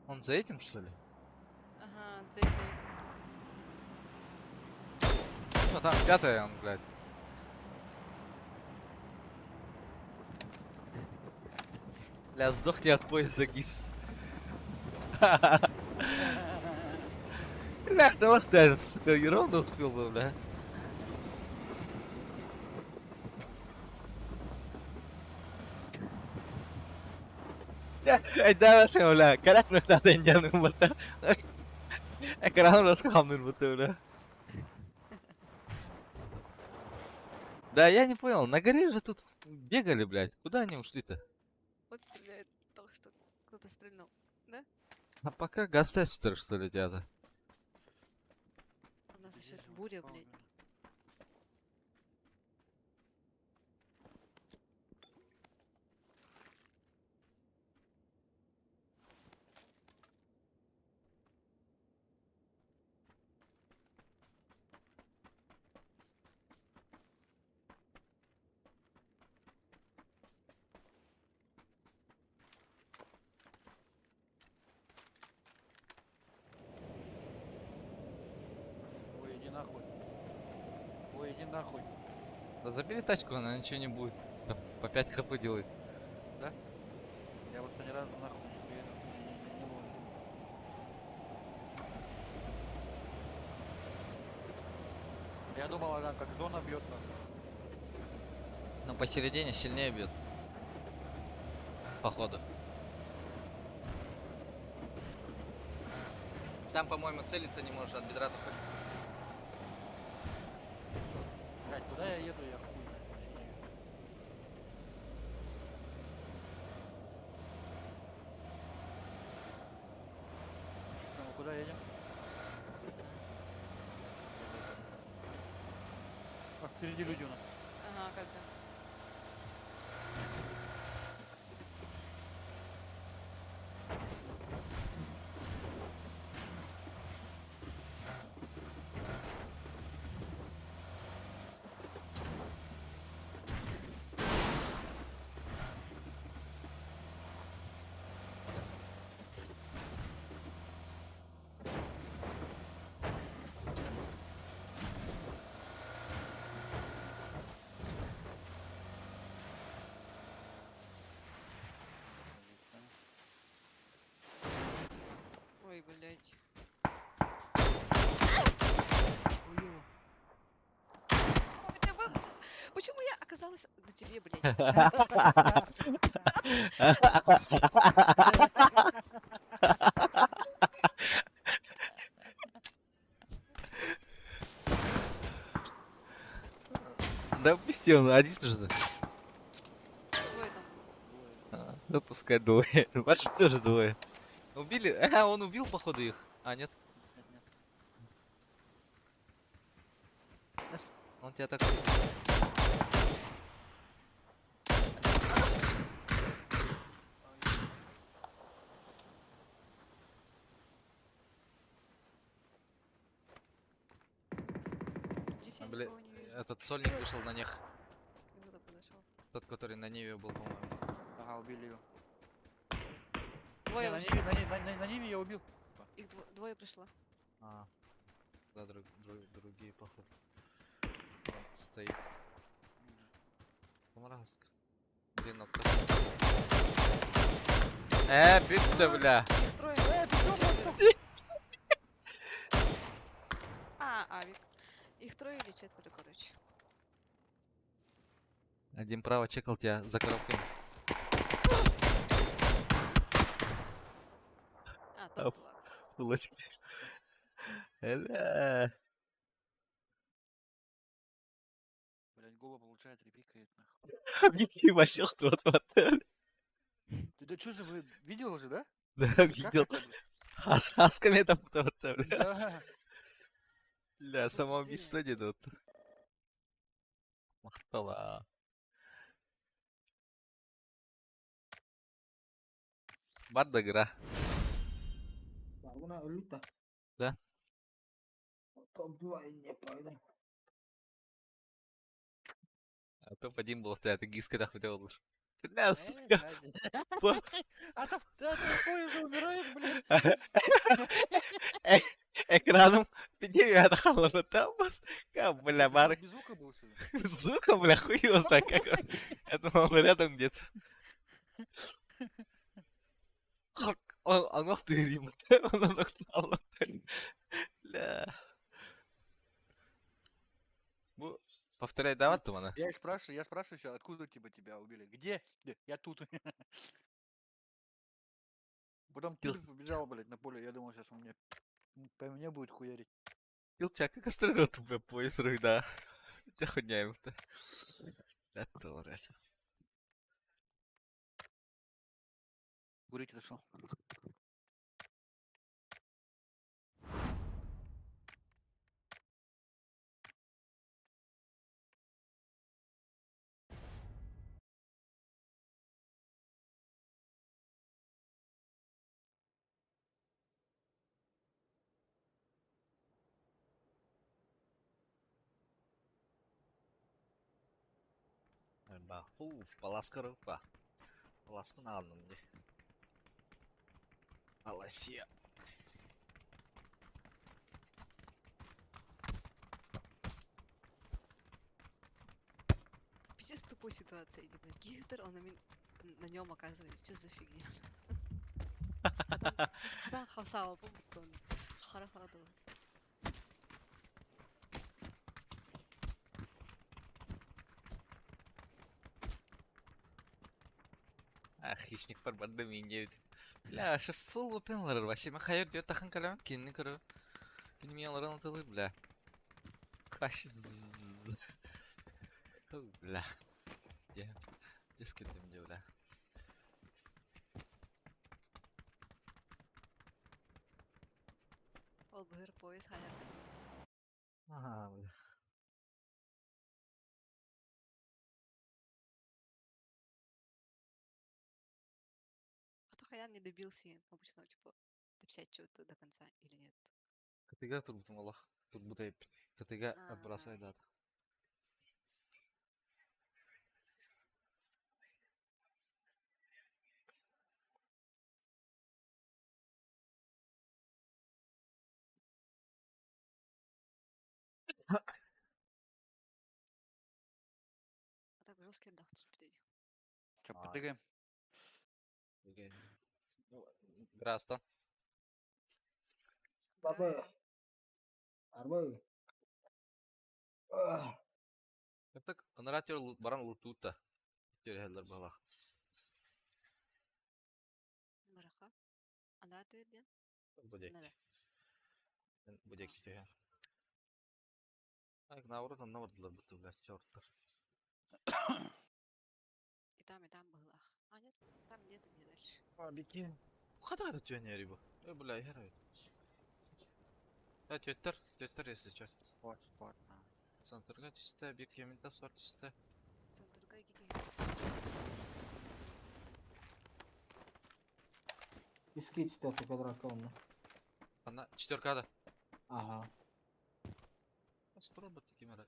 Он за этим, что ли? Ага, за этим, кстати. Ну, там пятая он, блядь. Бля, сдохни от поезда, Гис. Бля, да ладно, сука, и ровно успел бы, бля. Бля, айда бля, карак надо индиану бата. Экран раскамнул будто, бля. Да, я не понял, на горе же тут бегали, блядь. Куда они ушли-то? Вот стреляет только что. Кто-то стрельнул. А пока газ-тестер, что ли, дяда? У нас Здесь еще же он буря, спал, блядь. наверное. Ой, иди нахуй. Ой, иди нахуй. Да забери тачку, она ничего не будет. Там по 5 хп делает. Я просто ни разу нахуй не хуярил. Не было. Я думал, она как зона бьет нас. Но посередине сильнее бьет. Походу. Там, по-моему, целиться не можешь от бедра только. Блядь, куда я еду, я хуй знает, вообще не вижу. Ну, мы куда едем? А, впереди люди у нас. Ага, когда? Ой, блядь. У тебя был- Почему я оказалась на тебе, блядь? Да убить он один же. Двое там. А, ну пускай двое. Ваши тоже двое. Убили? А, он убил, походу, их. А, нет. Нет, нет. Он тебя так... Здесь я А, бля, никого не вижу. Этот сольник вышел на них. Кто-то подошел. Тот, который на Ниве был, по-моему. Ага, убили его. Двое Не, на уже. Ниве, на Ниве я убил. Их двое пришло. А, да, другие, походу. Он стоит. Мразка. Блин, ну кто? Бит-то, бля. Их трое. Ты чё, А, авик. Их трое или четверо, короче. Один право чекал тебя за коробками. А, А, топ была. Кулачки. Бля. Блять, Гоба получает, репикает нахуй. Объясни вообще, кто в отеле. Ты да чё же вы видел уже, да? Да, Как видел. это, блядь? А с асками там кто-то, бля. Да. Бля, самоубийство не тут. Махтала. Барда игра. Баргуна өлүт да. Да. Топ-2 не пойду. А топ-1 был это гиска тахпыта olur. Бля, Э, сука. блядь. А то от поезда умирает, блядь. Экраном пидею халата бас. Бля, Ты бар. Без звука был сегодня? Сука, бля, хуй его знает, как он. Я думал, он рядом где-то. Аңақ тыырым. Бля. Бу повторяй дават мана. Я и спрашиваю, я спрашиваю еще, откуда типа тебя убили? Где? Где? Я тут. Потом Пил- ты побежал, блядь, на поле. Я думал, сейчас он мне по мне будет хуярить. Килчак, как что тупо пояс да. Дьэ хуйня ему-то. Это Курить отошел. Уф, баласка рупа. Баласпын алдым де. Аласия. Пиздец тупой ситуация. Или, блин, Гитлер, он на нем оказывается. Что за фигня? Хатан хасал, помню, хара хара А, хищник бар барды мен девять. Бля, ше full open лар вообще. Мен хайыр диyor тахан калам, кинни көрө. Кинни мен алар анатылы, бля. Каш. Бля. Я диск кирдим бля. Ол быһыр поезд хаярда. Ага, бля. А то Хаян не добился, обычно, типа, дописать что-то до конца или нет. КТГ турбутум Аллах. Турбутай. КТГ отбрасывай дата. А так жесткий отдох түспүтэ. Че, А. потыгаем? Грастан. Баба. Арбы. Ах. Так, анаратер баран лутута. Төр бала. Бараха. Ана түйден. Будек. Надо. Будек түйе. Так, наоборот, онно бардылар буту, бля, черттар. И там был ах. А нет, там нету, не дальше. А, беки. Хата түйе бу. Э, бля, хер. Я төттер, төттер, если чё. Спот, спот. на. Центрга түсті, бир кеминтас бар түсті. Центрга гиги. Иски четвертый квадрат онно. Ана, четверкада. Ага. Астробот кемера.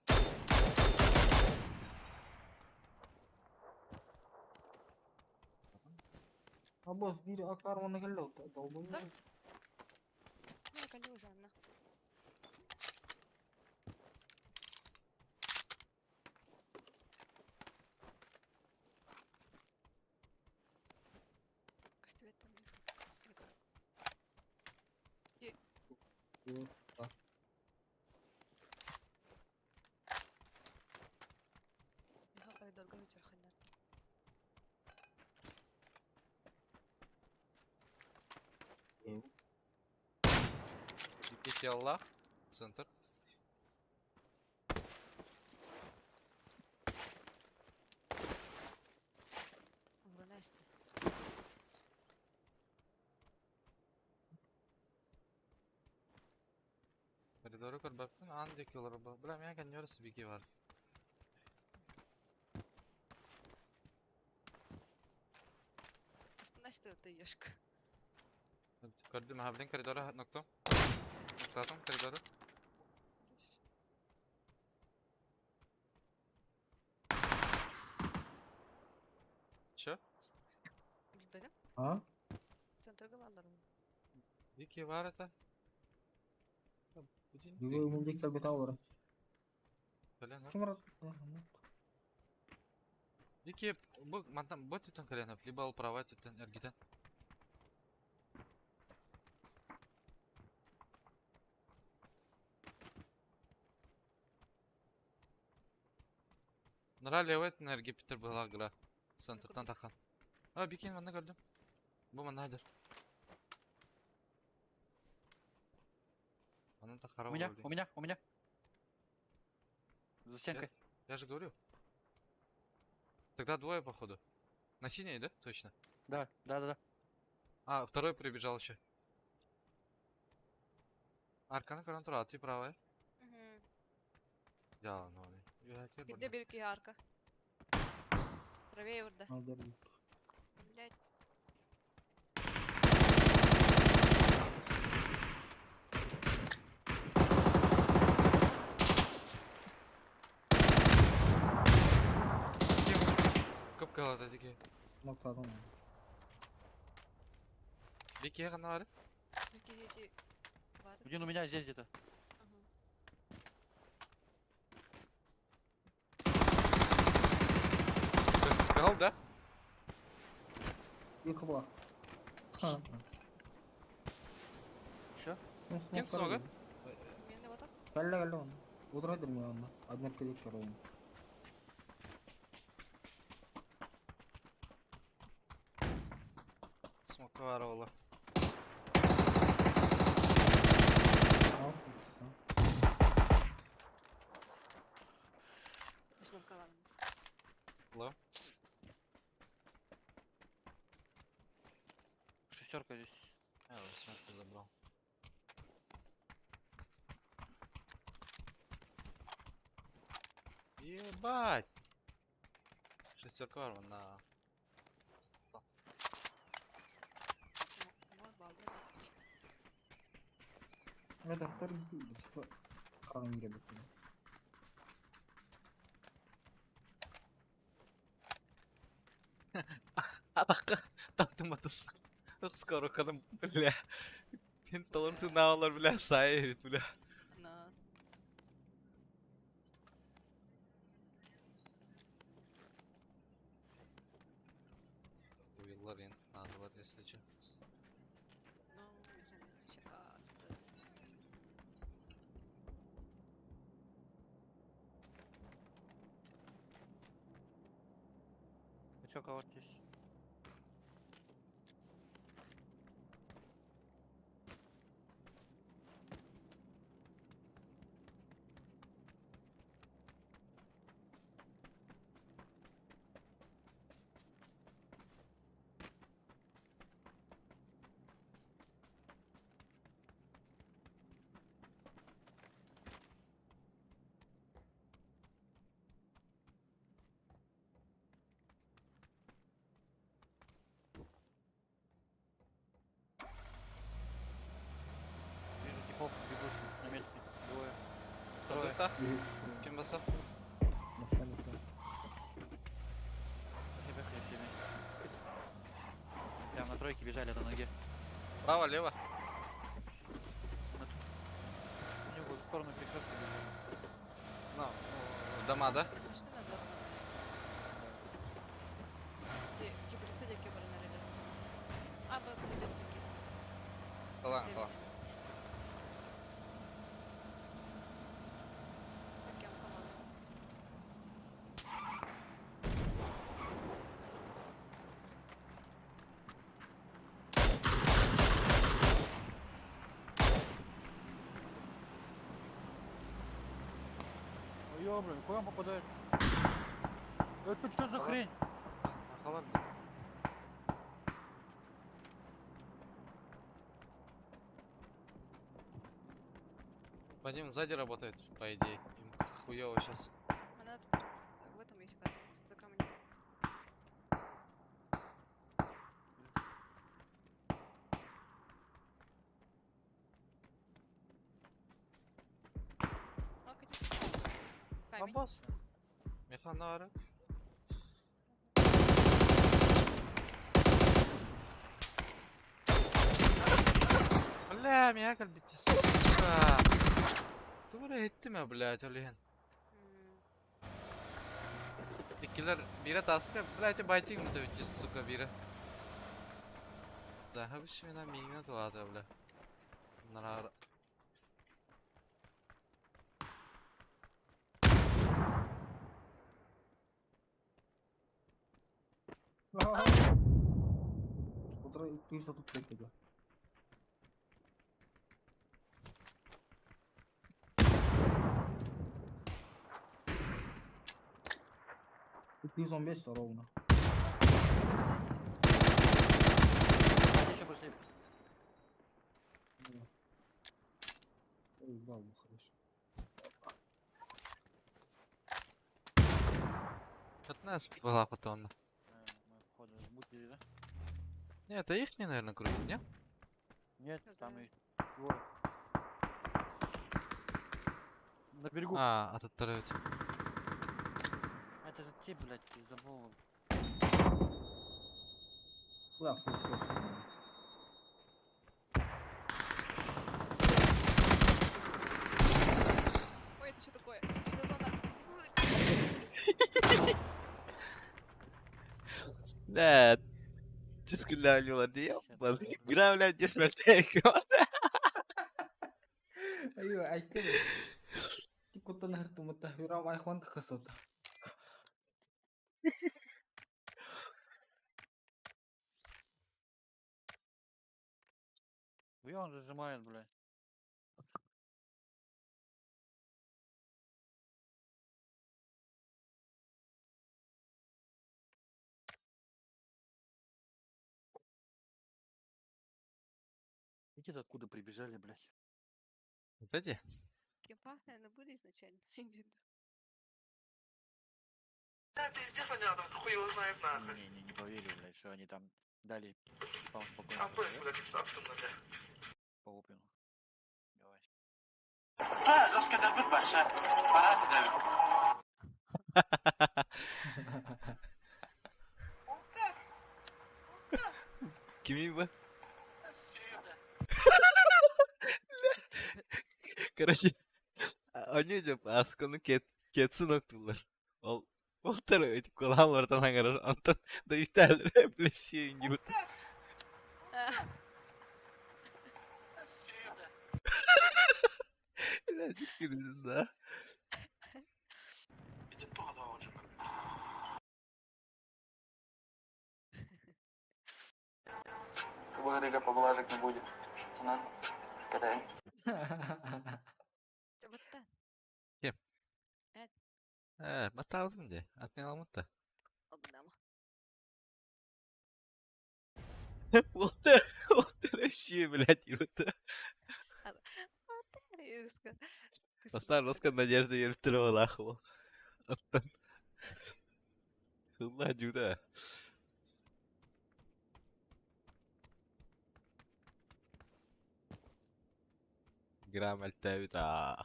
А босс бир акар оны келді. Долбой. Да. Ну, калю уже Анна. Костювет там. Или как? Миха коридорга өтөр ханнар. Беки Аллах. Центр. Угранайсты. Коридору көрбәппин, ан деки олар бу. Бля, мен кәннөрі беки бар. Останайсты это ешка. Көрдүм, ха, блин, коридору ноктом. Ноктатым коридору. Дойдум? А? Центрга бааллар ма? Дикий бар это. Бүгүн мындык кэлбит олорон. Кэлэн Ким Дикий бу мантан бу түтэн кэлэн либо ол права түтэн эргитен. Нара левый энергия Питер была гра. Центртан тахан. А, бикин манна көрдүм. Бу манна хадыр. Анан тахара У меня, у меня, у меня. За стенкой. Я же говорю. Тогда двое, походу. На синей, да? Точно. Да, да, да, да. А, второй прибежал еще. Арканы көрөн тура, ты правая. Мгм. Я, ну, я тебе Бирде бир киһи арка. Правее урда. Блядь. Кып-кылата дики. Смокладым. Бики гана бар. Бир киһи эти бар. Один у меня здесь где-то. Ага. Кал, да? Bir кыбла. Ха. Че? Ким смогы? Мен де батах. Кэллэ кэллэ он. Утра дым онно. Одна клик корон. Смока бар ола. Смока бар. Ла. Шестерка здесь. Я восьмерку забрал. Ебать! Шестерка бар на. Вот балды. Редактор Харан кире Атаққа таптым атыс. Скоро кадым, бля. Тин талым тынаалар, бля, сай, бля. На. Уиллар ен, надалар, если че. Ну, шакасты. Еще кого-то здесь. Вижу типов, бегут на метке. Двое. Трое. Та? Ким баса? Маса маса. Пошли, поехали все вместе. Прям на тройке бежали на ноге. Право, лево. У него в сторону перекрестка бежали. Ну, дома, да? Ты машина назад Ти кибрицы деки барнарели. А, вот тут где-то такие. Талан, талан. Так, я команду. Ой, ё, блин, куда он попадает? Это что за хрень? Халар. По ним сзади работает, по идее. Им хуёво сейчас. Она в этом есть, оказывается, за камнем. Ок, иди. Камень. Бабос. Механары. Бля, меня кэлбит, сука. Тугу эрэ иһиттим ээ, блядь, ол иһин. Иккилэр биирэ таска, блядь, байтик мутабит, сука, биирэ. Заһабыш мина миҥҥэ тулаата, бля. Нараар. Утро 235 тогда. 215 ровно. Они еще пошли. Да. Ой, вау, хорошо. 15 была потом. Мы, походу, мутили, да? Не, это их, наверное, крутит, не? Нет, Не там знаю. их двое. На берегу. А, тут второй. Это же те, блядь, пиздоболы. Да, фу, фу, фу. Ой, это что такое? Что за зона? Да, ты скулялила, ебаный. Гра, блядь, не смертелька. Айва, айкыр. Ти кутан хартумата хюрам айхван тахасата. Хуя он зажимает, блядь. Эти откуда прибежали, блядь? Вот эти? Кемпах, наверное, были изначально. Или да? Да, пиздец, они там, хуй его знает нахуй. Не, не, не поверю, блядь, что они там дали типам спокойно А пройти, ПС, блядь, Саскин, бля. по опену. Давай. Да, жестко добыт большая. Пора сюда. Кими бы? Короче, они же асканы кетсин октулар. Ол Олтар өтіп қалалардан аңарар, антон да үстәлер плесиң gibi. Да. Говорили, поблажек не будет. Ну, кидай. Чабатта. Кем? Эт. Баталдым де. Атмеламутта. Алдынама. Вот это, вот это Россия, блядь, юрта. Бастар Роско Надежда юртырова лахова. Аттан. Хылла жуда. Грамм альтавита.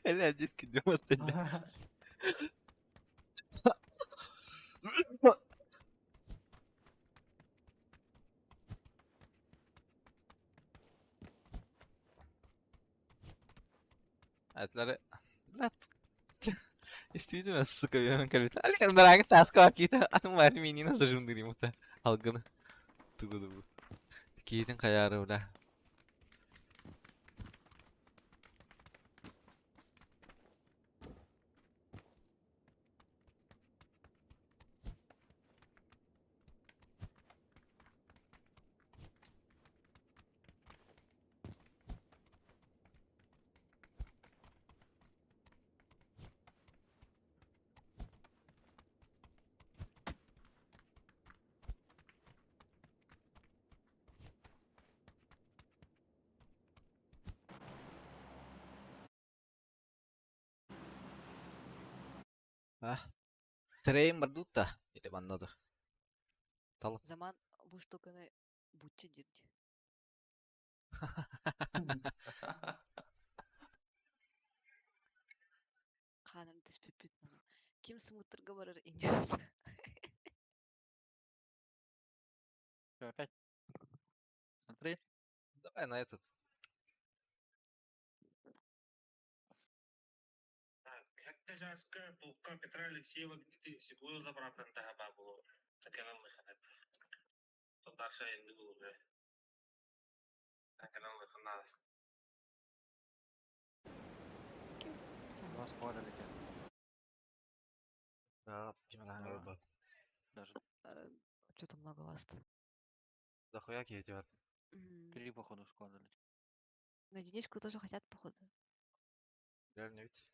Ля, диски думал, Атлары. Блядь. Действительно, сука, мен калбит. Али, нраг таска акита. Атым бар минина зажимдыр мута. Алгыны. Тугу тугу. Кийтин каяры, бля. Трейн бардутта. Или баннады. Заман бу штуканы бутча дирди. Ханым түспүппүт. Ким сымыттырга барар индият. Что, опять? Смотри. Давай на этот. Сэттэ чааска булка Петра Алексеева Дмитрий заправкатын таһа баар буолуо. Таканан лыханап. Дальше уже. Таканан лыханаа. Два склада летят. Да, ким Да. Даже Что-то много вас-то. Дохуя киһи три, походу, склада летят. На единичку тоже хотят, походу. Реально ведь.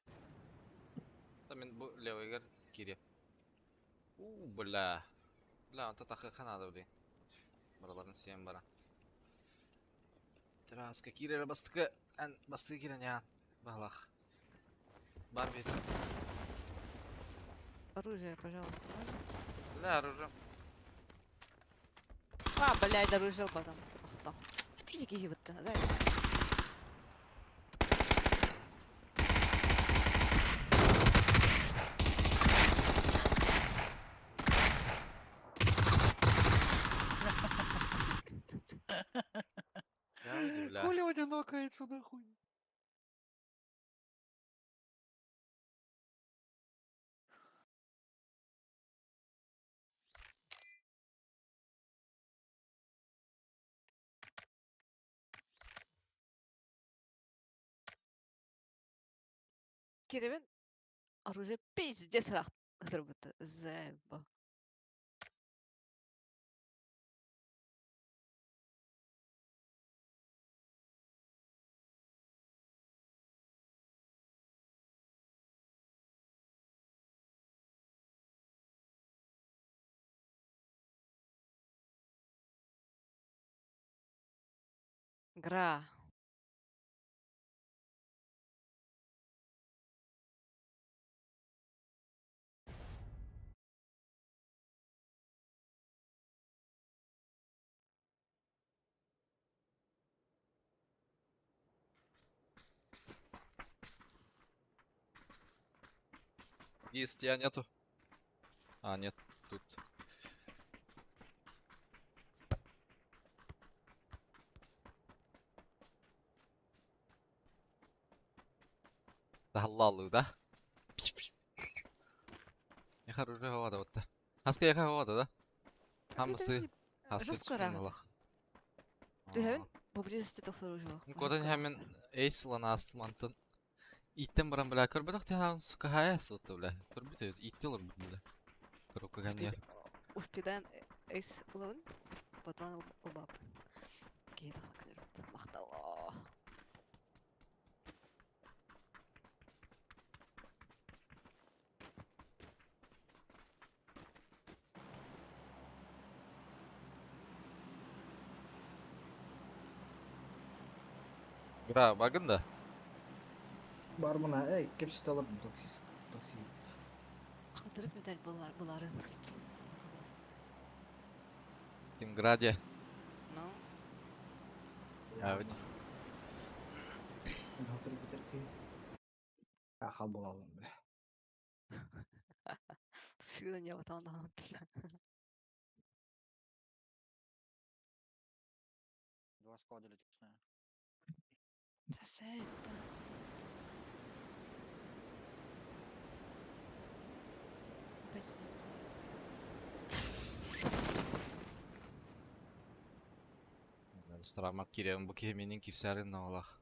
Там мен бу левыйгар кире. У, бля. Бля, онто тахыха надо, бли. Бараларын сиэн бара. Тараска кире бастыкы, эн бастыкы кирен яан. Балах. Бар бит. Оружие, пожалуйста, можно? Бля, оружие. А, блядь, оружие потом. Ах, Иди, иди, вот, знаешь. Я, бля. Хули он нокается нахуй? Киревин, оружие пиздец рах. Будто заеба. Гра. Есть, тебя нету. А, нет, тут. Да да? Я оружие хавада вот. Хаска я хавада, да? Хамысы хаска Жестко рахат. Түһэбин поблизости тохтор оружие. Кодан хәмен эйс лан астым антын. Иттен баран бля көрбөтөх тиһаан сука хая сотты бля. Көрбөтө итти олор бля. Көрөккө кәмне. Успедаем эйс лын, патрон убап. Кейді хакерут. Мақтала. Бра, багын да. Бар мына, эй, кепсит алып такси. Такси. Хатырып медаль булар буларын. Кимграде. Ну, А ведь. Хатырып битер ки. Ахал буолалым бля. сюда не батан да. Два склада летят, знаю. Засейба. Опять не Страмар кирем бу кеменин кирсәрин налах.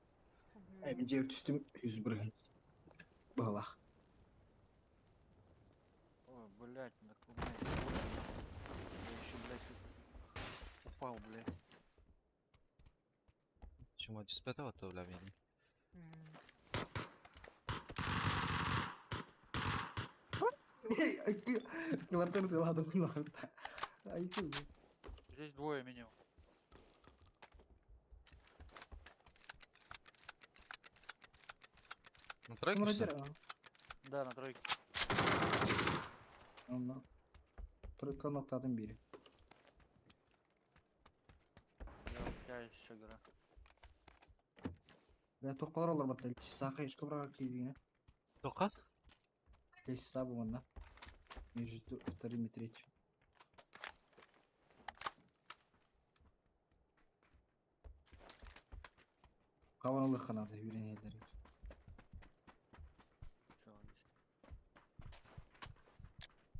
Эй, мен жер түстүм 101. Балах. Ой, блядь, на у меня сегодня, нахуй. Я еще, блядь, упал, блядь. Чума түспәтә вот бля мени. Ай, Здесь двое минимум. На тройке что ли? Да, на тройке. Онно. Тройка ноктадын бири. Я у тебя еще гора. Бля, тоққалар олар батта. Сақа ешкі браға кийдигине. Тоқа? Лестница бугунна. Между вторым и третьим. Хаванылык канады үйренелер.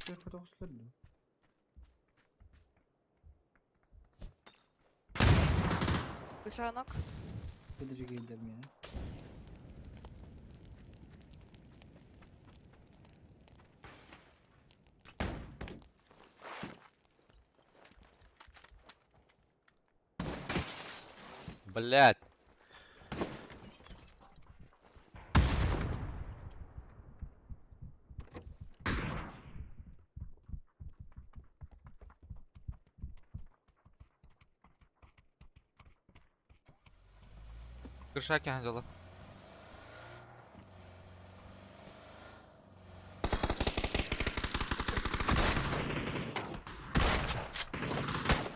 Чё, здесь? Төрт да. Крышанок. Кедерге келдер мені. Блять. Крыша дела.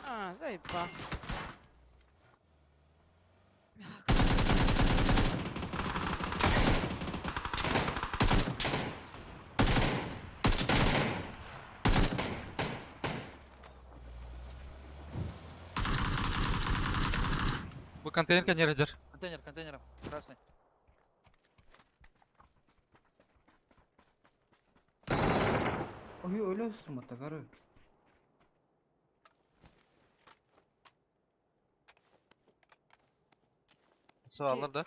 А, заеба. Бу контейнер не радер. Контейнер, контейнером. Красный. Ой, öyle olsun hatta karı. Салар да?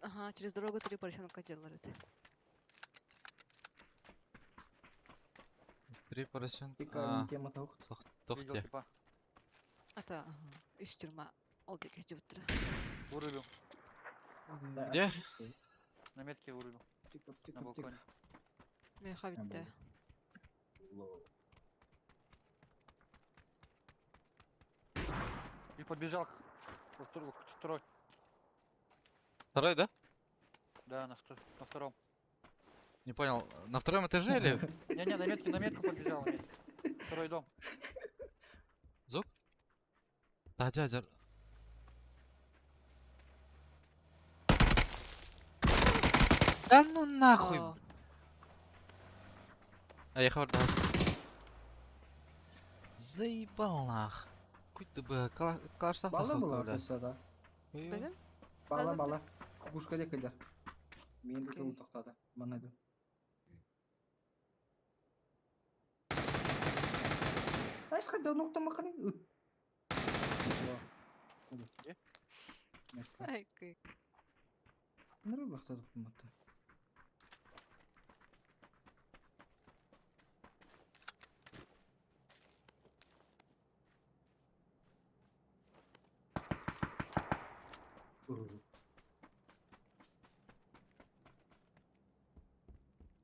Ага, через дорогу три поросенка делают. Три поросенка. Тика тема таук. Видел Тохте. типа. Это, ага, из тюрьма. Ол деке жібіттір. Вырубил. Где? На метке вырубил. Тика, На тика, тика. балконе. Мен хабитте. И подбежал к второй. Второй, да? Да, на втором. Не понял. На втором этаже или? Не-не, на метке, на метку подбежал. На метке. Второй дом. Звук? Да, дядя. Да ну нахуй. О, А я хабар даст. Заебал нах. Куть бы калаш Бала була да. Білім? Бала Бала. бала. Кукушка деп келер. Мен де Окей. тылы тоқтады. Манайды. Айсқа да нокта мақаны. Үт. Где? Ай, кый. Нұры бақтадық бұматта.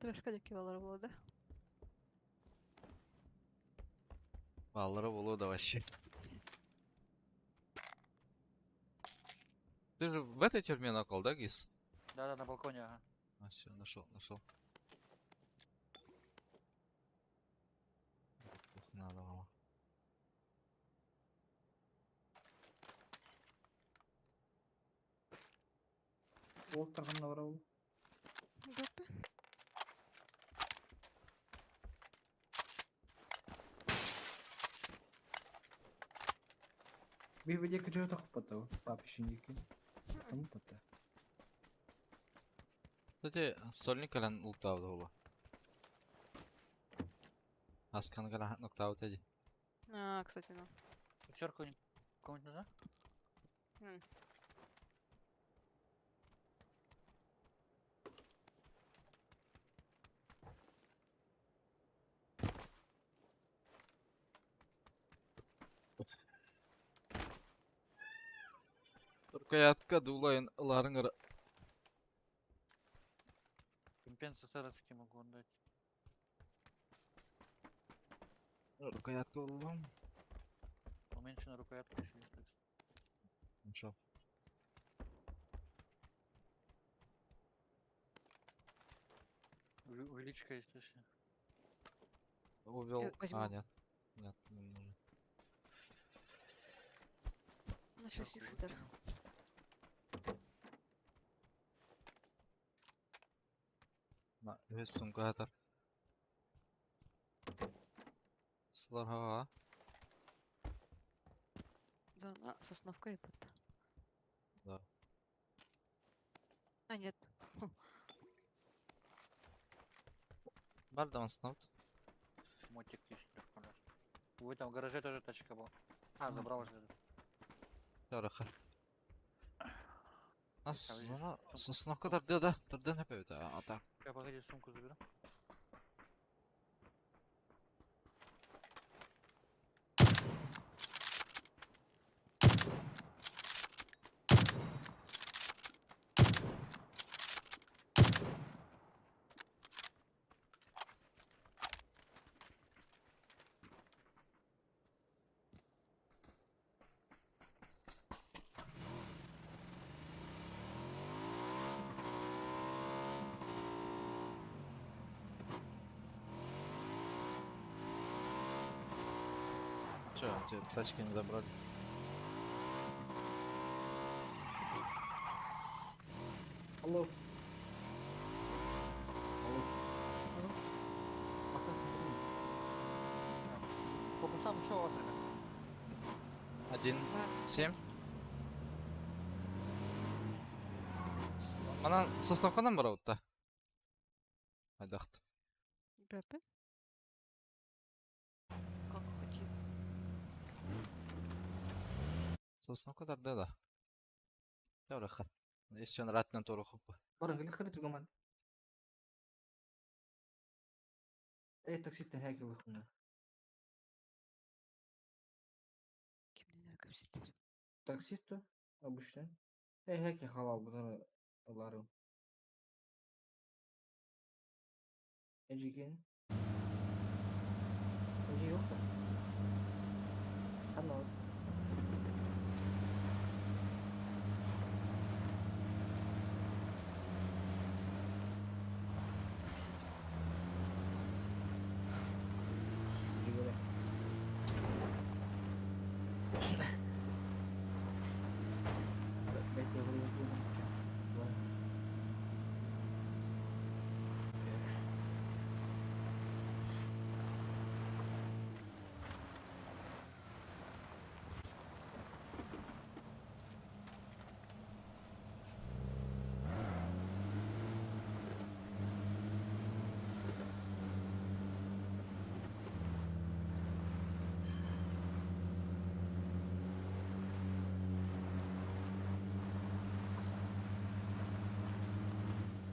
Трешка деке балар болады. Баллары болу да вообще. Ты же в этой тюрьме накол, да, Гис? Да-да, на балконе, ага. А, все, нашел, нашел. Ух, надо было. Ол тұрғанына бара ол. Допы. Бейбеде кіжі тақып бата ол. Пап ішіндекі. Там бата. Кстати, сольник калан лутав было. Аскан калан ноктаут эди. А, кстати, ну. Пятерку кому-нибудь нужна? М. Рукоятка дулайын ыларын кара. Компенс СССРовский могу отдать. Рукоятка улам. Уменьшенная рукоятка еще есть. Нашел. Увеличка есть еще. Увел. А, возьму. нет. Нет, не нужно. На 6 икстер. На, вес сумка атар. Слар хава. Зона сосновка и бат. Да. нет. Бар да массыына Мотик есть, пожалуйста. В этом гараже тоже тачка была. А, забрал же. Яраха. Ас, видишь, зона сумку. сосновка тардыа да, тардыан эпэбит а так. Я погоди, сумку заберу. Че, тебе тачки не забрали? Алло. Алло. Алло. Пацан, блин. По кустам, что у вас, ребят? Один, Два, семь. Манан сосновканан барабыт да. Айдахт. Ребята. Как хотим. Сосновка тардыа да. Яраха. Еще ратнан туру хуппа. Баран قال خليت الجمال. ايه такситтен هاك الله خونا. Кимнен капситтер. Таксист обычно. Эй, هاك халал бұдан аларым. Эжиген. Эжи yok da. Anladım. Эжи göre. Bekle buraya bulmayacağım. Var.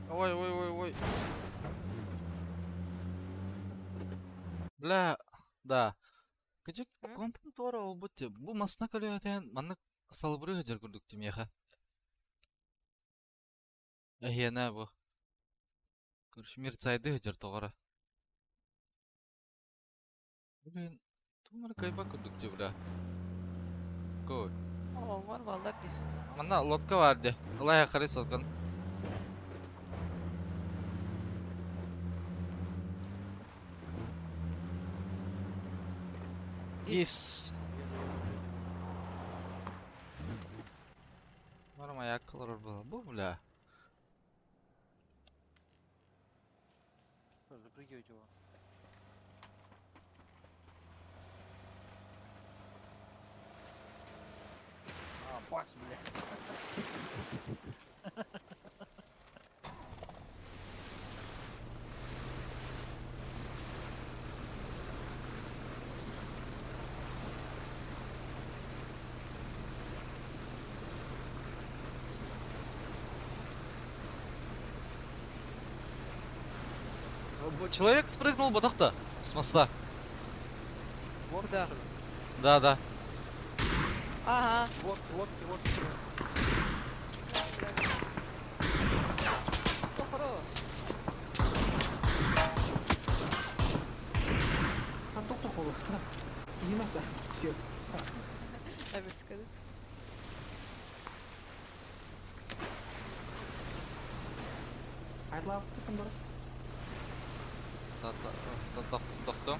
Ой, ой, ой, ой. Бля, да. Кыжык М? компун туара олбут те. Бу масна көлөтен маннык салбыры хажар курдук тимеха. Эхиэна бу. Короче, мир цайды хажар тоҕора. Блин, тумар кайба курдук те, бля. Кой. О, var vallahi di. Манна лодка бар де. Ылай хары соткан. Ис. Норма яккалар было. Бу, бля. Что, запрыгивайте его. А, бац, бля. Человек спрыгнул батахта с моста. Лодка, Куда? что ли? Да, да. Ага. Лодки, лодки, лодки. Да, да. О, хорош. Ha doktor kolu. İyi nokta. Çıkıyor. Әбіскеді. Айтлап кім бар? Тохтом.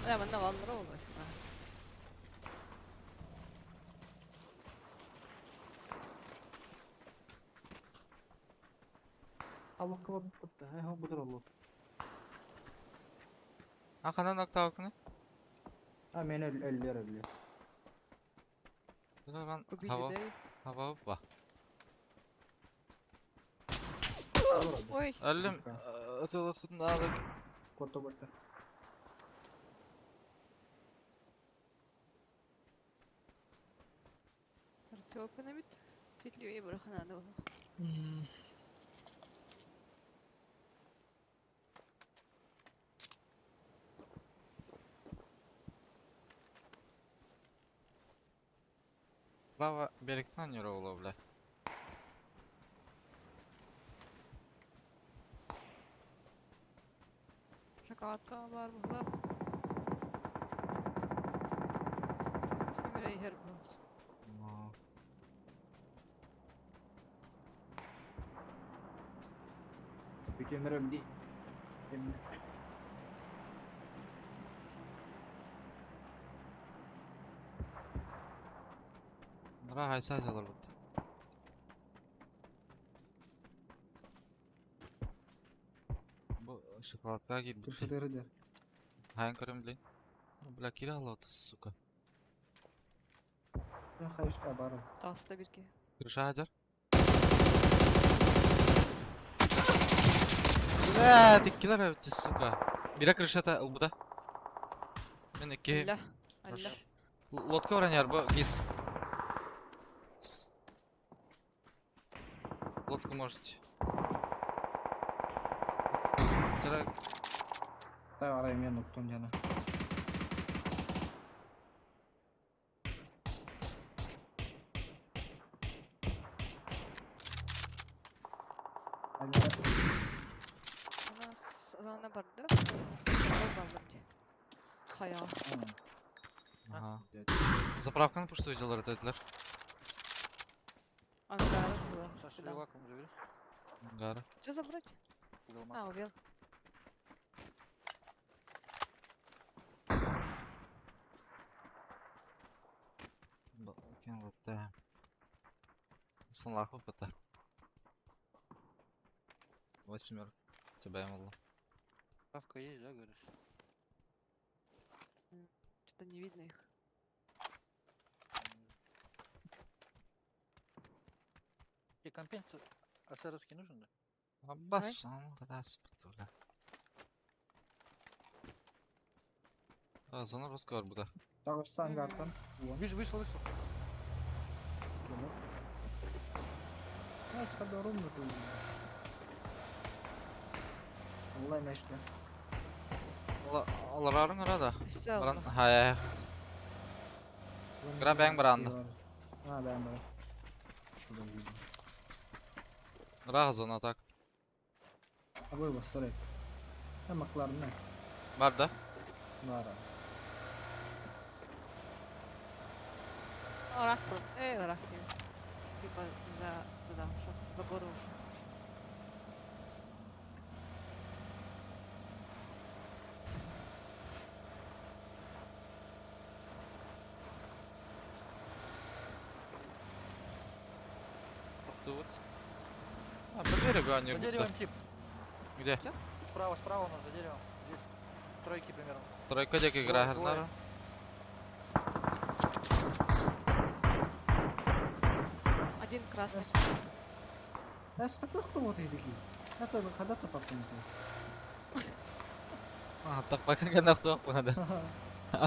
Ә, мында балалар болмайсың. Allah kebap tuttu. He ha budur Allah. А ханан октавканы? Ha men öl öller öller. Хава. Убили, да? Опа-опа. Ой, Өллүм. Ытылысытын аалык. Куотта куотта. Артёпын эбит. Петлюе быраханааны буолуох. Право берегтан юра бля. Шоколадка баар буолла. Ким эрэ иһэр буолуох. Бүтүмөрөм дии. Нара хайса жалар бут. Бу шоколадка киирбит. Туршатыры Хайан көрөм блин. Бля, кире алаты, сука. Ben хайышка барым. Таста бир киһи. Крыша хадьар. Бля, иккилэр эбит, сука. Бира крышата ылбыта. Мен икки... Алла. Алла. Лодка баран бу гиз. Лодку можете. Вчера Дай арай мен уктум жана. У нас зона барды. Ой, баллар дии. Хайа. Ага. Заправканы пустую делали этилер. Ангары было. Саша, Сюда. леваком забери. Гара. Что забрать? Угол мак. А, убил. Кем вот Сынлаху пота. Восемь Тебя я могу. Ставка есть, да, говоришь? Что-то не видно их. Тебе компенсацию АСРовский нужен, да? Аббас, ну кадас бля. А, зона русского арбуда. Дагыстан ангартан. Вижу, вышел, вышел. والله ما عشنا. Аларарың арада. Все. Баран хая. Гра бәң баранды. А, бәң баран. Ра зона так. Абой бассарай. Тамакларына. Бар да? Бар. Орах был. Эй, орах. Типа за туда ушел, за гору ушел. Тут. А, по берегу они За будто. деревом тип. Где? Справа, справа у нас за деревом. Здесь. Тройки примерно. Тройка дек игра Двое, двое. Хернара. Один красный. بس خدت вот эти. Это когда-то потом. А, так пока гана хто надо.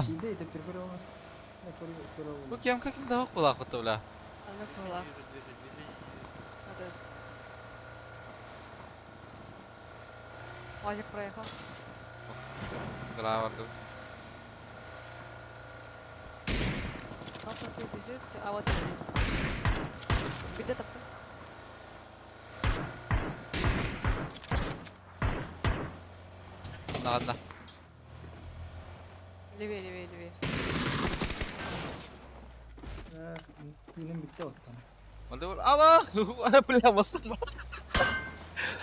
Иде это перекрыла. Бу кем каким да була хото бля. Она была. Движение, движение, движение. Надо. Вазик проехал. Гра барды. Там лежит. А вот. Беда таптым. Ладно. Левее, левее, левее. Тинем битте оттан. Алла! Бля, мостом.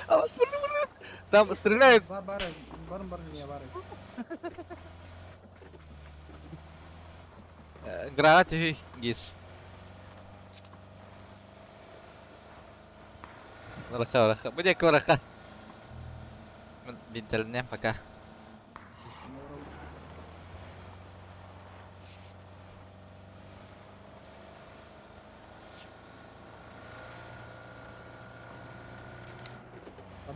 Алла, смотри, блин. Там стреляет. Бар бар бар бар не бар. Гранат гис. Раха, раха. Будет раха. Бинтернем пока.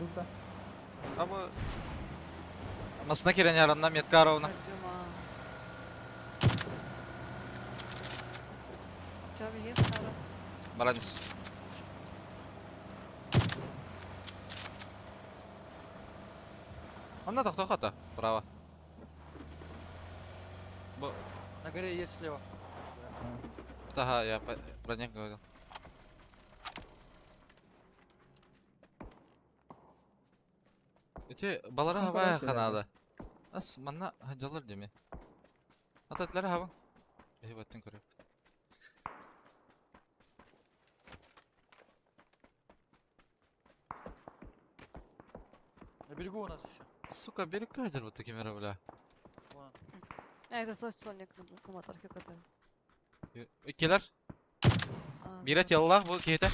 Дута. Абы... Масына кирен яранна метка ровно. Баранис. Онно тохтоо хата, право. Бу... На горе есть слева. Ага, я про них говорил. Эти балара Ну, хабая давайте, ханада. Ас манна хаджалар деме. Ататлары хабан. Эти баттын көрөп. На берегу у нас еще. Сука, бери кадр вот такими бля. Вон он. А, это Соник на моторке который. Келер. Бире теллах бу кейте.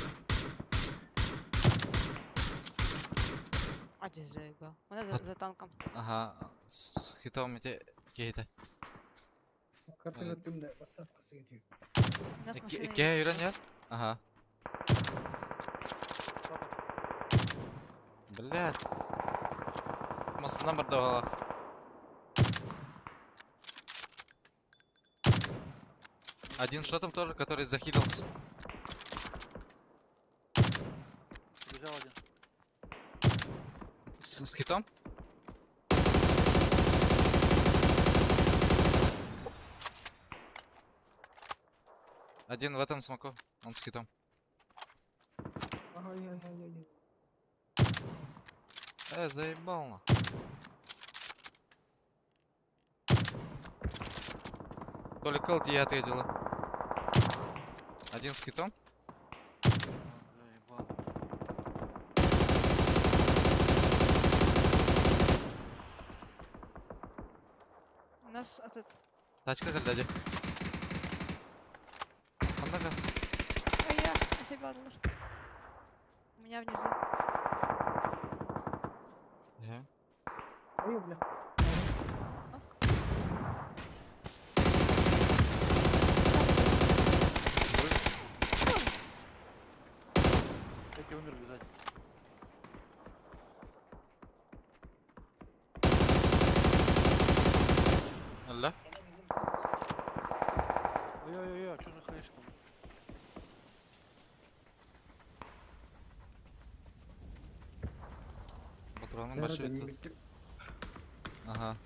А, здесь заебал. Она за танком. Ага, с хитом эти кейте. Карта өттүм да, WhatsApp кысы кетиyor. У нас машина Ке есть. юрен я? Ага. Блядь. Масына бар давалах. Один шотом тоже, который захилился. Бежал один. С хитом? Один в этом смоку. Он с хитом. Ай-яй-яй-яй. Заебал на. Только ЛТ я ответила. Один с хитом. Заебал. У нас этот... Тачка когда Однако. Ай, я на себя отдал. У меня внизу. Ага. Ой, бля. Третий умер бежать. Алла. Ой-ой-ой, что за хаешка? Патроны большие тут. Ага.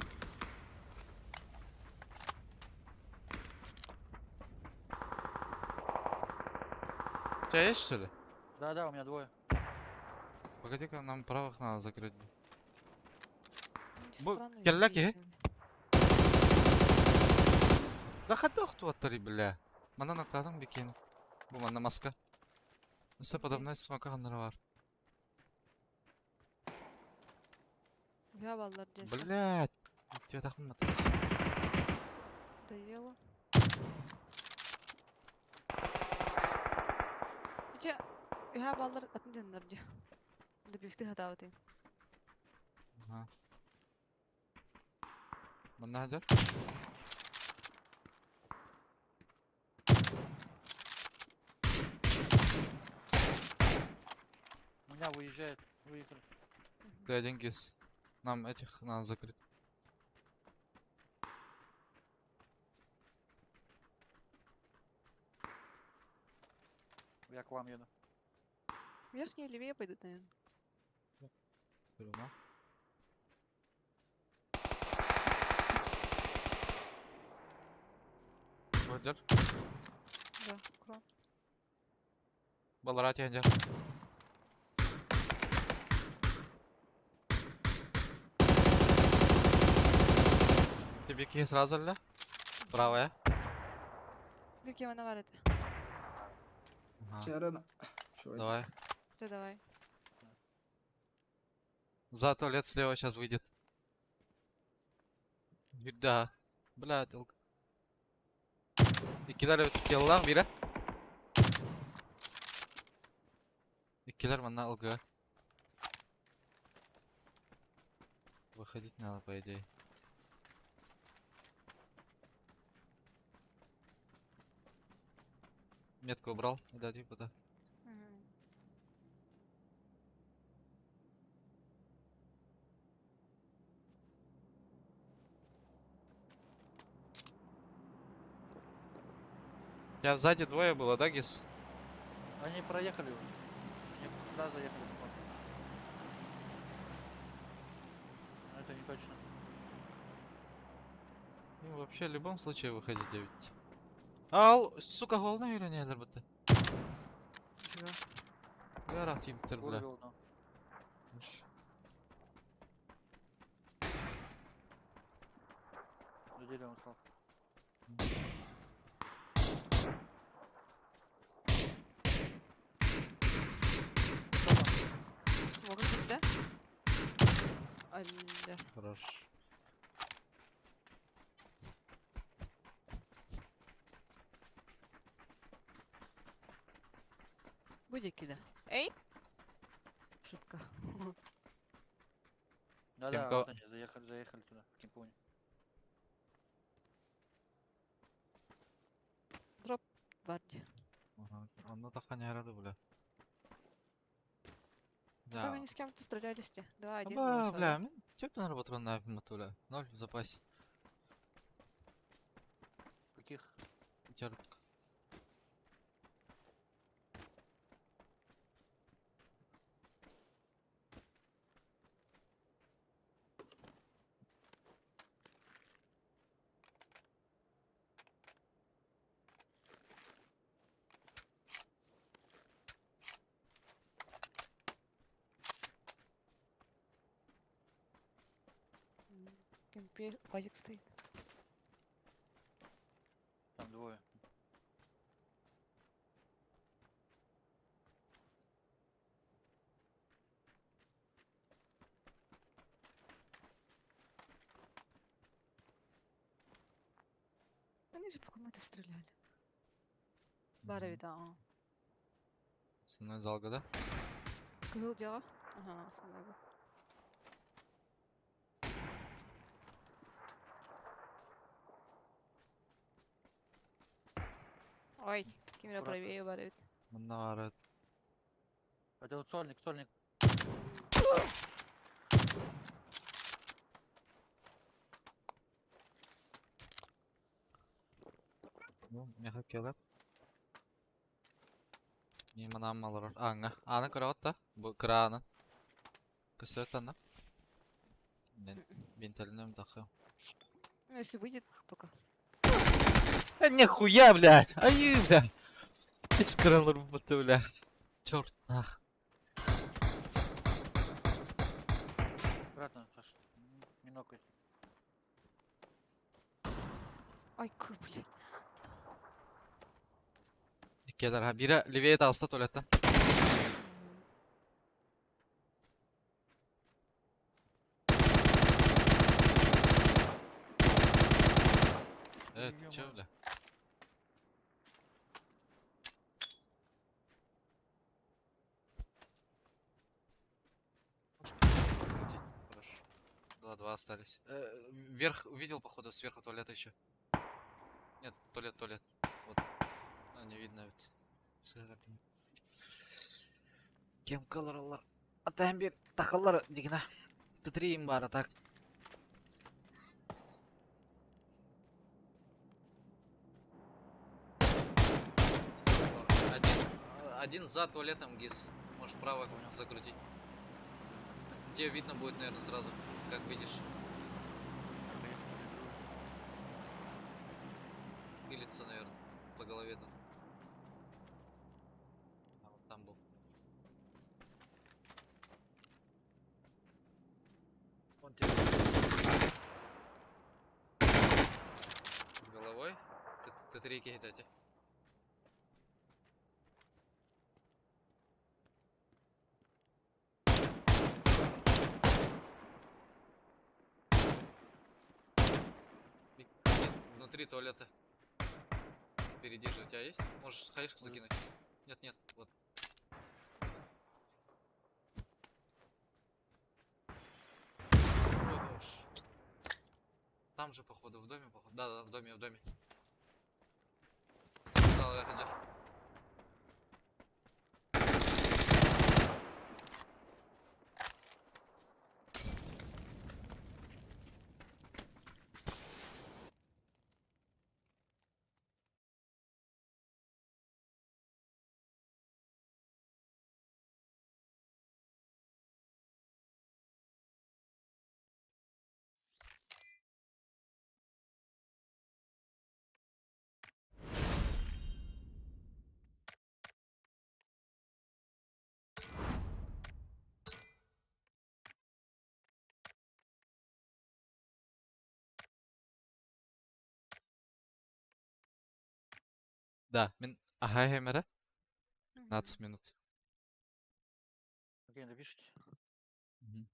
У тебя есть, что ли? Да-да, у меня двое. Погоди-ка, нам правых надо закрыть. Ну, Бу- странные келлаки, такие. Да хата туаттары, бля. Мана накладым бикини. Бу манна маска. Все подобное смока бар. Я баллар здесь. Блядь. Тебе тахым матас. Доела. Ите, я баллар атын деннер ди. Да бифты хатаваты. Ага. Манна хаджар? У меня выезжает. Выехали. Бля, деньги с... Нам этих надо закрыть. Я к вам еду. Верхние левее пойдут, наверное. Всё. Хаджар? Да, крон. Баларати хаджар. Тебе ки сразу ля? Правая. Беки вона это. Ага. Чарана. Давай. Ты давай. За туалет слева сейчас выйдет. Да. Бля, дол- Иккилер өтүп бире. Иккилер манна ылгыга. Выходить надо, по идее. Метку убрал, да, типа, да. Мгм. Тебя сзади двое было, да, Гис? Они проехали уже. Они туда заехали, походу. Но это не точно. Ну, вообще, в любом случае выходите ведь. Ал, сука, голна или не, будто? Чего? Гарах типтер, бля. Вырвал, но. За деревом ушел. Кто там? Смогут быть, да? Алля. Хорош. Будет кида. Эй! Шутка. Да-да, Кемко- вот они заехали, заехали туда, в Кемпуне. Дроп Барди. Ага, Онно таха не рады, бля. Там Да. они с кем-то стрелялись те. 2-1. Аба, бля, мен тёп на патрон на бля. Ноль в запасе. Каких? Пятерка. Кемпе пазик стоит. Там двое. Они же по кому-то стреляли. Барови, да. а. Основной залга, да? Кызыл дела? Ага, основной. Ой, кимера Аккуратно. правее барит. Манна Это вот сольник, сольник. Ну, меха келер. Не манам малар. Аңа. Аны көрөт Бу кырааны. Көсөт аны. Мен бентелинем дахы. Ну, если выйдет, только. Э, нихуя, блядь! Ай, бля! Искралар будто, бля. Черт, нах. Аккуратно, Саша. Не нокай. Ай, какой, блядь. Келер, ha. Biri левее таҕыста туалеттан. Мгм. Э, ты чё, бля? Лететь. Хорошо. Два-два остались. Вверх увидел, походу, сверху туалета еще. Нет, туалет, туалет. Вот. А, не видно ведь. Сыры. Кем каларалар. Атайын бир тақалар дегена. Т3 им бар, а так. Один, один за туалетом, Гис. Можешь право закрутить. Тебе видно будет, наверное, сразу, как видишь. Конечно, не Пилится, наверное, по голове там. А, вот там был. Вон тебе. С головой? Ты три кидайте. Внутри туалета. Впереди же у тебя есть? Можешь хаешку Ой. закинуть? Нет, нет, вот. Хорош. Там же, походу, в доме, походу. Да, да, в доме, в доме. Сказал, я хотел. Да, мин аһаайым эрэ Мгм. 15 минут. Окей, напишите. Мгм.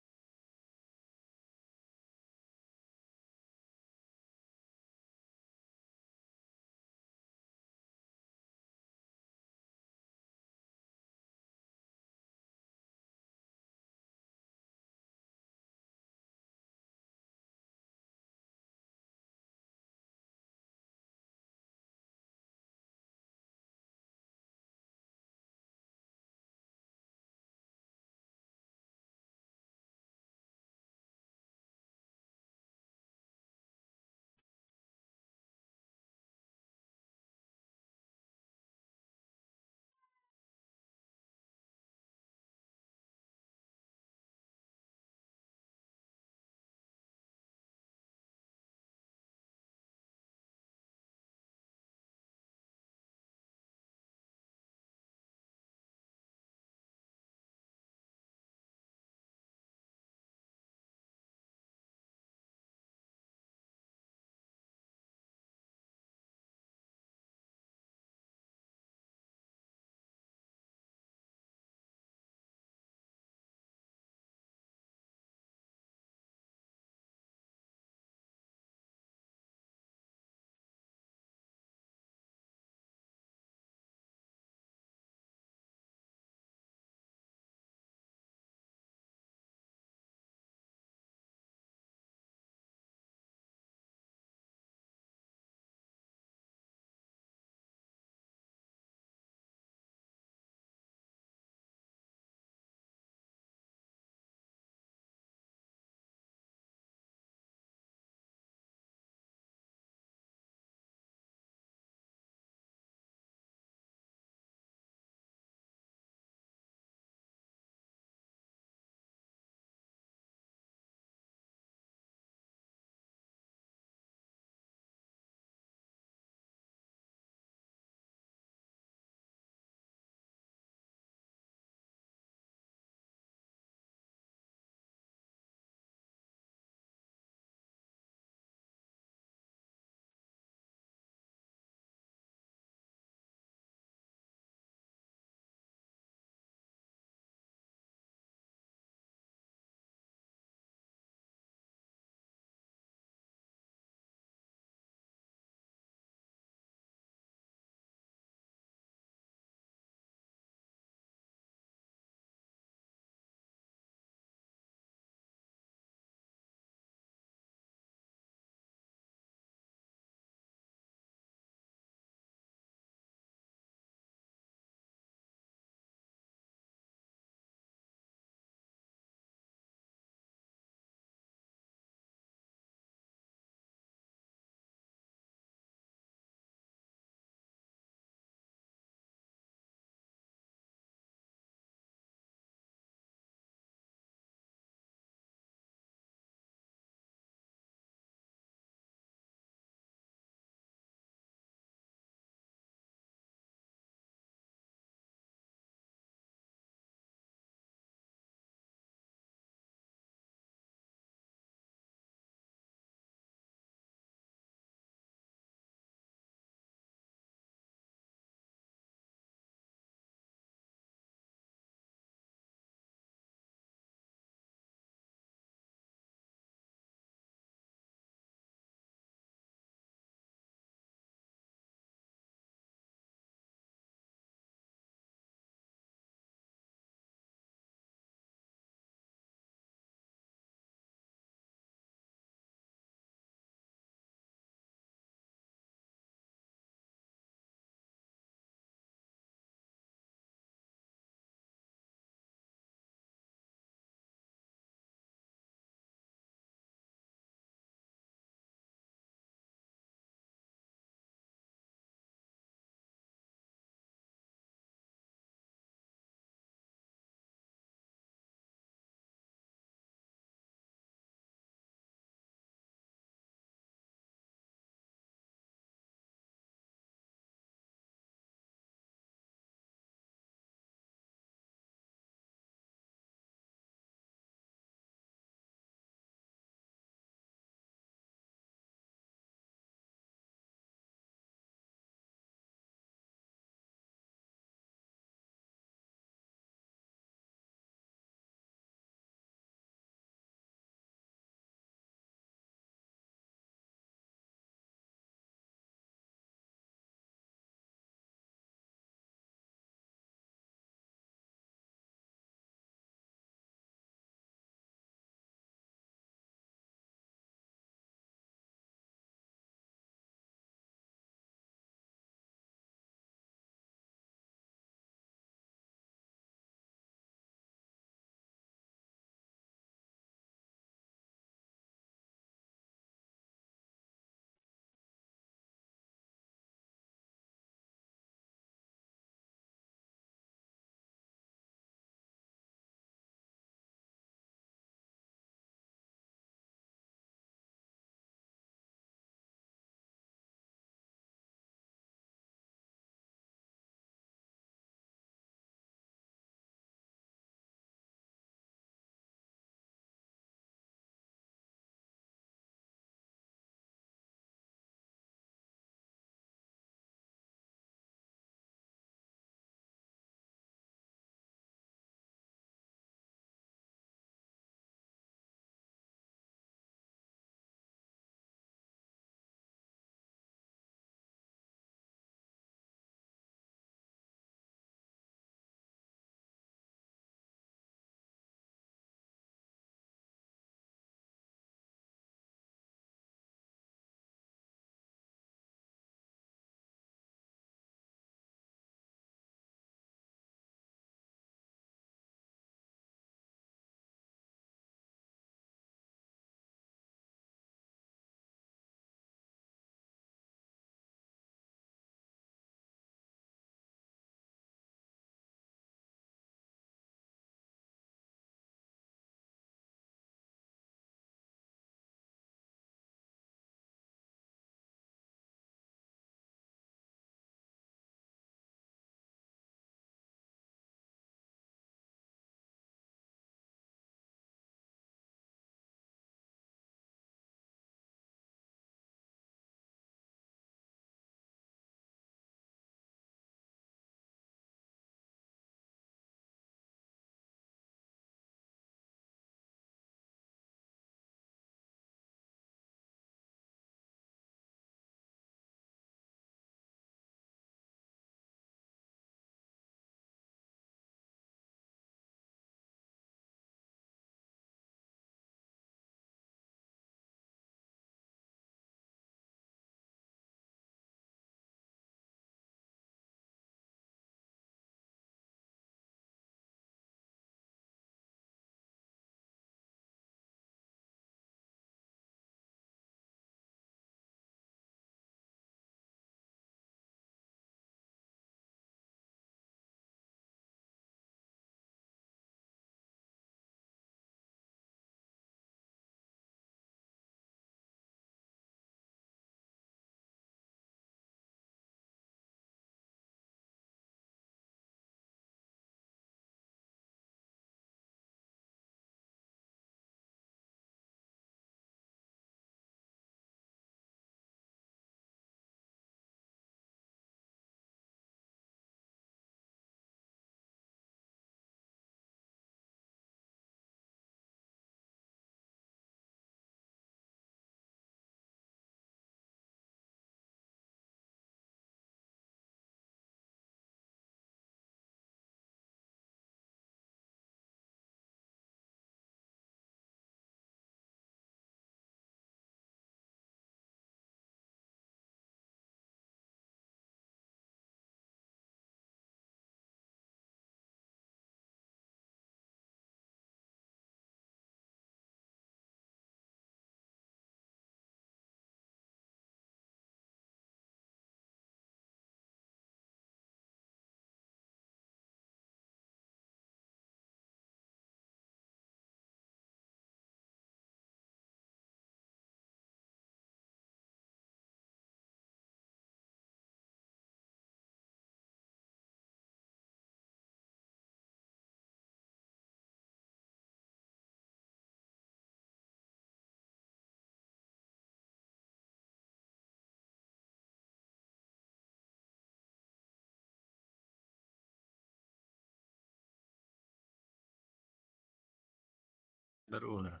Здорово.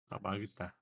Табагыта.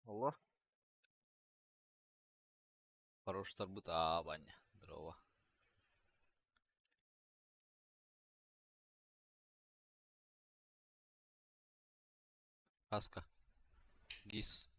Алло. Хорош тарбыт аа Ваня. Здорово. Аска. Гис.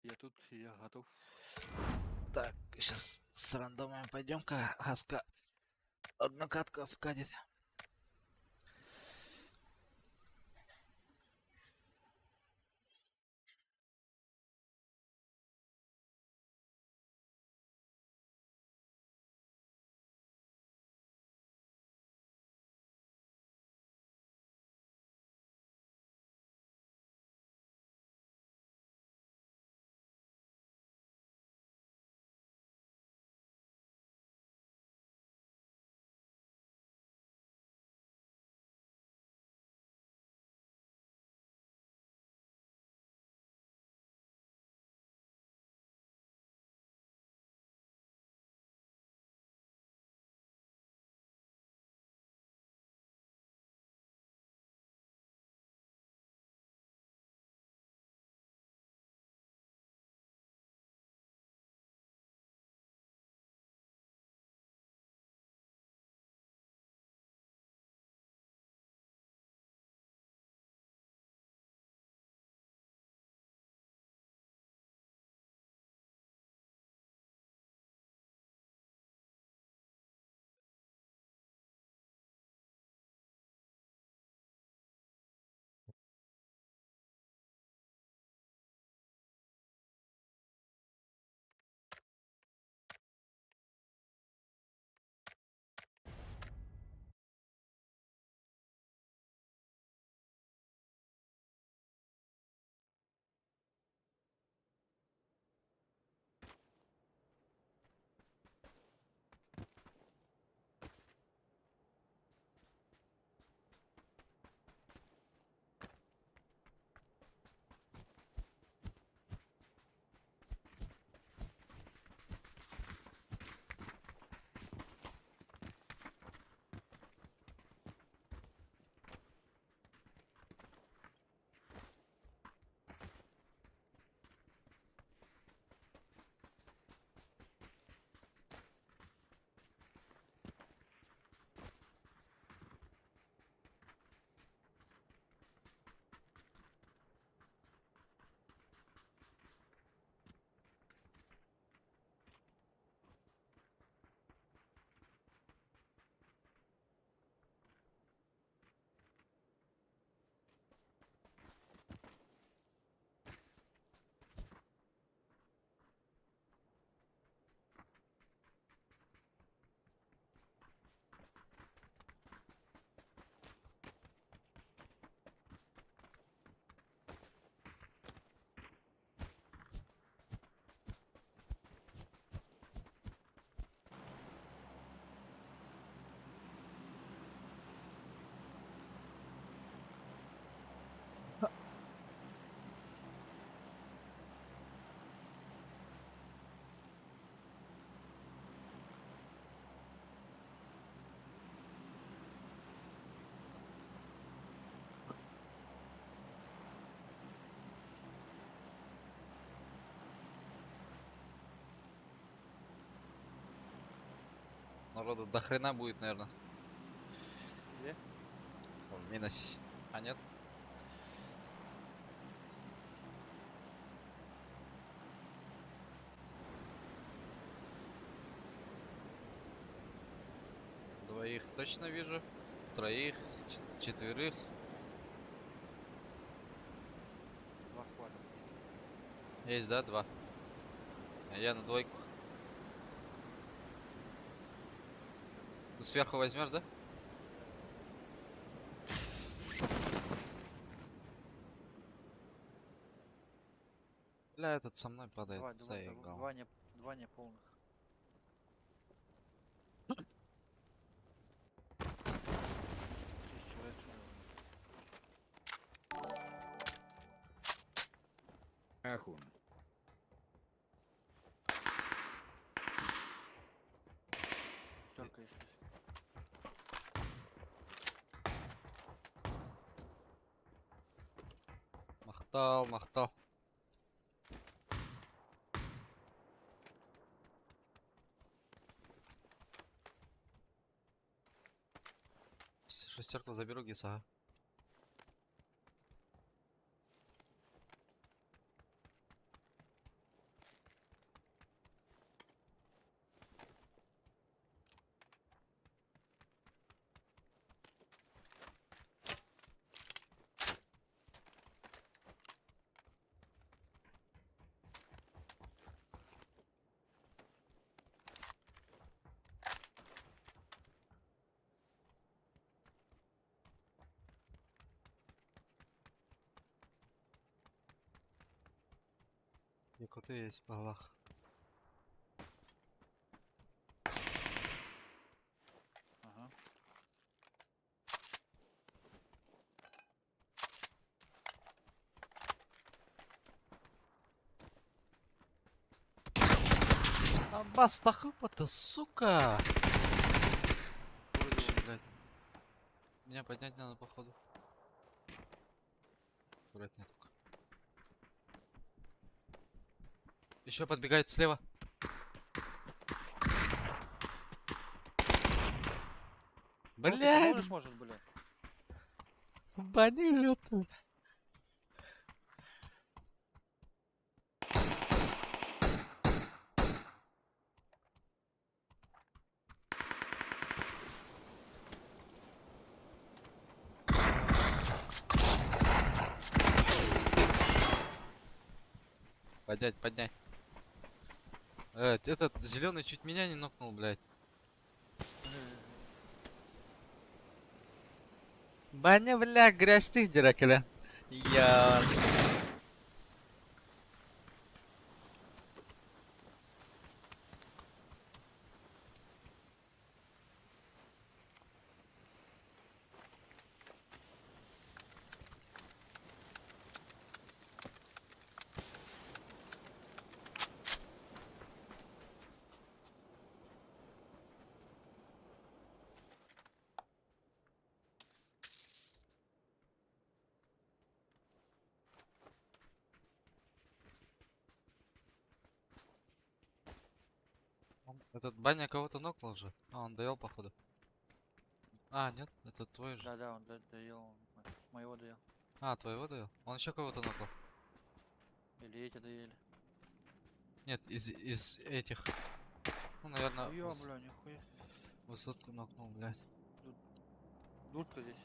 Я тут, я готов. Так, сейчас с рандомами пойдем-ка. Аска одну катку вкатит. Народу до хрена будет, наверное. Где? В минусе. А нет? Двоих точно вижу. Троих, четверых. Два склада. Есть, да, два? А я на двойку. Ты сверху возьмешь, да? Бля, этот со мной падает. Два, два, заебал. два, не, два не полных. Ахун. Шестерка есть. Слушай. Махтал, махтал. Шестерку заберу, Гиса. Ага. Якоты есть в головах. Ага. Бастахыпа-то, сука! Блядь. Меня поднять надо, походу. Аккуратнее только. Еще подбегает слева. Ну, ты Блядь! поможешь, может, блядь? Бани лютый. Поднять, поднять. Этот зеленый чуть меня не нокнул, блядь. Баня, бля, грязь ты диракеля. Я. Этот Баня кого-то нокнул же. А, он доел, походу. А, нет, это твой же. Да, да, он доел. Моего доел. А, твоего доел? Он еще кого-то нокнул. Или эти доели. Нет, из этих. Ну, наверное, Ё, бля, нихуя. высотку нокнул, блядь. Дудка здесь.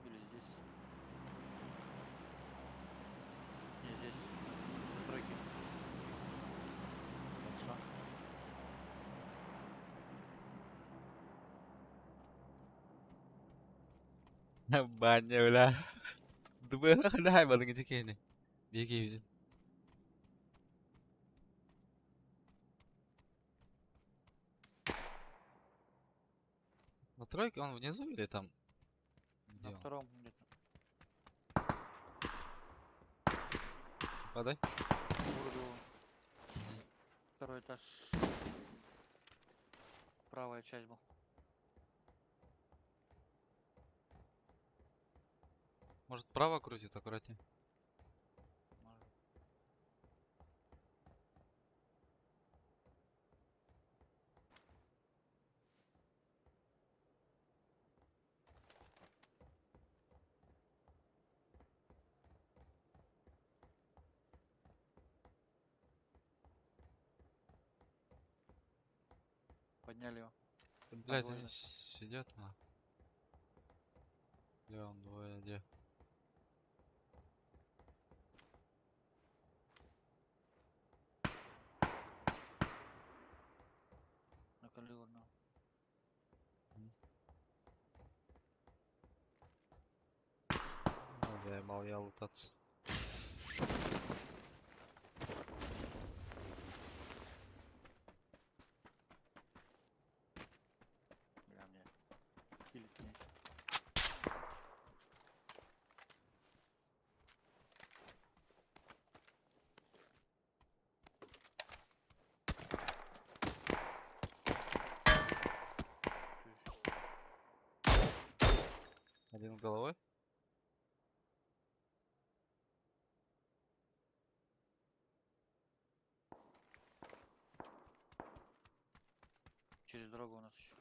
Или здесь. Не, здесь. Тройки. Хорошо. Баня, бля. Дубына ханай балың дикени. Беги. На тройке он внизу или там? На Где он? втором где-то. Подай. Вроде второй этаж. Правая часть был. Может, право крутит, аккуратнее. Может. Подняли его. Блять, двое они да. сидят на. Где он двое, где? Накалил одного. Ну, я мал я лутаться. Бля, мне хилить нечем. Один головой. Через дорогу у нас еще.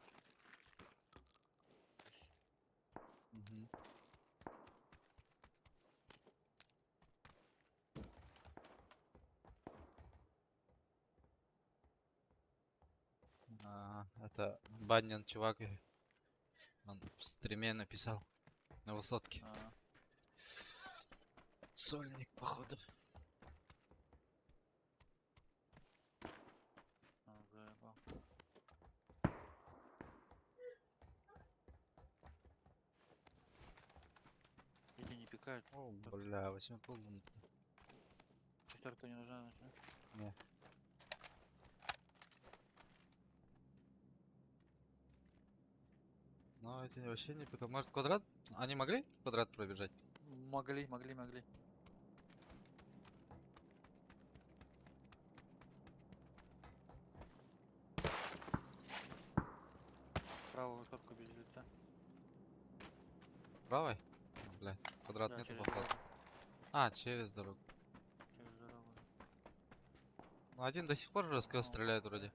Мгм. А, это Баннин чувак. Он в стриме написал. На высотке. А, Сольник, походу. он заебал. Эти не пикают. О, Так. бля, 8 пол. Шестерка не нужна, значит, да? Не. Ну, эти вообще не пикают. Может, квадрат? Они могли квадрат пробежать? Могли, могли, могли. Правую высотку без лица. Правой? А, бля, квадрат Да, нету, через походу. дорогу. А, через дорогу. Через дорогу. Ну, один до сих пор РСК Ну. стреляет вроде.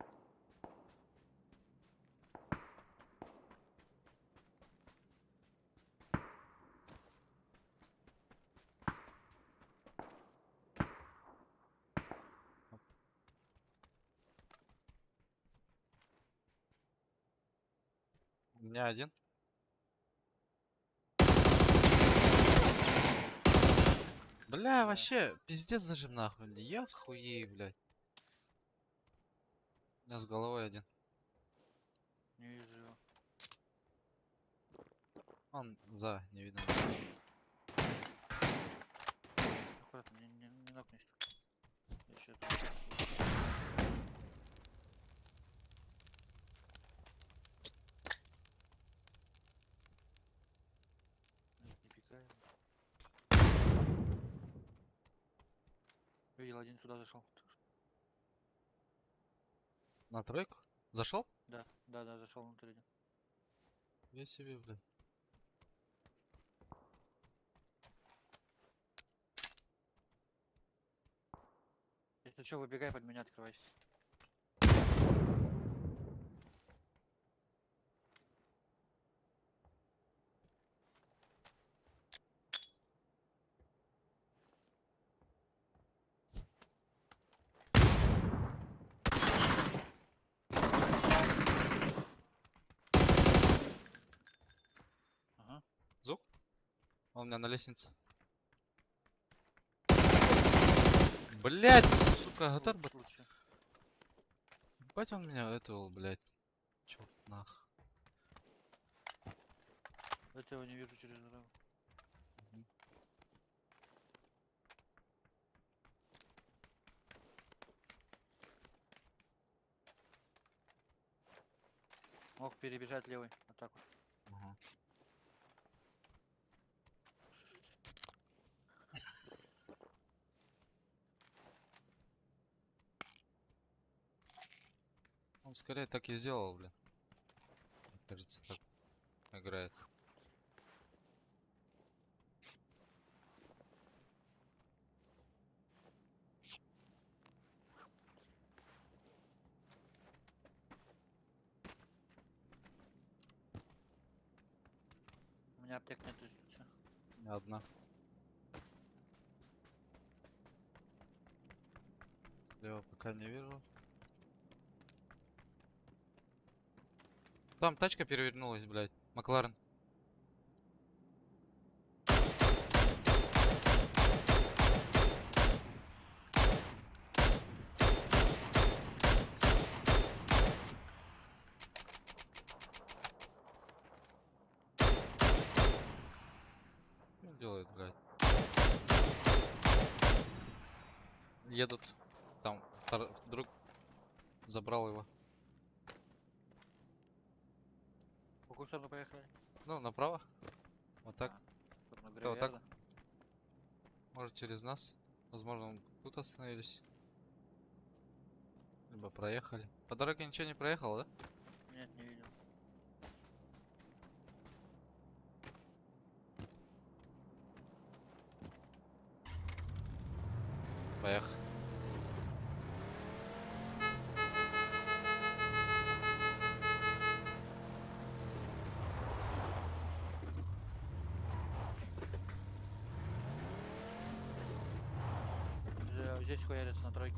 У меня один. Бля, Да. вообще, пиздец зажим нахуй. Я хуею, блядь. У меня с головой один. Не вижу его. Он за, не видно. Аккуратно, не нокнись. Я щас тут. Нет, не пикаем. Видел, один сюда зашел. На тройку? Зашел? Да, да, да, зашел внутрь один. Я себе, блядь. Если что, выбегай под меня, открывайся. Ага. Звук? Он у меня на лестнице. Блять, сука, готов бы. Лучше. Ебать он меня этого, блять. Черт нах. Этого не вижу через дорогу. Мгм. Мог перебежать левый. Вот так вот. Ага. Он скорее так и сделал, блин. Мне кажется, так играет. У меня аптек нет, если чё. Ни одна. Слева пока не вижу. Там тачка перевернулась, блядь. Макларен. Что он делает, блядь? Едут. Там вдруг забрал его. В какую сторону поехали? Ну, направо. Вот так. А, в сторону Да, вот так. Гравиарда. Может, через нас. Возможно, тут остановились. Либо проехали. По дороге ничего не проехало, да? Нет, не видел. Поехали. Здесь хуярится на тройке.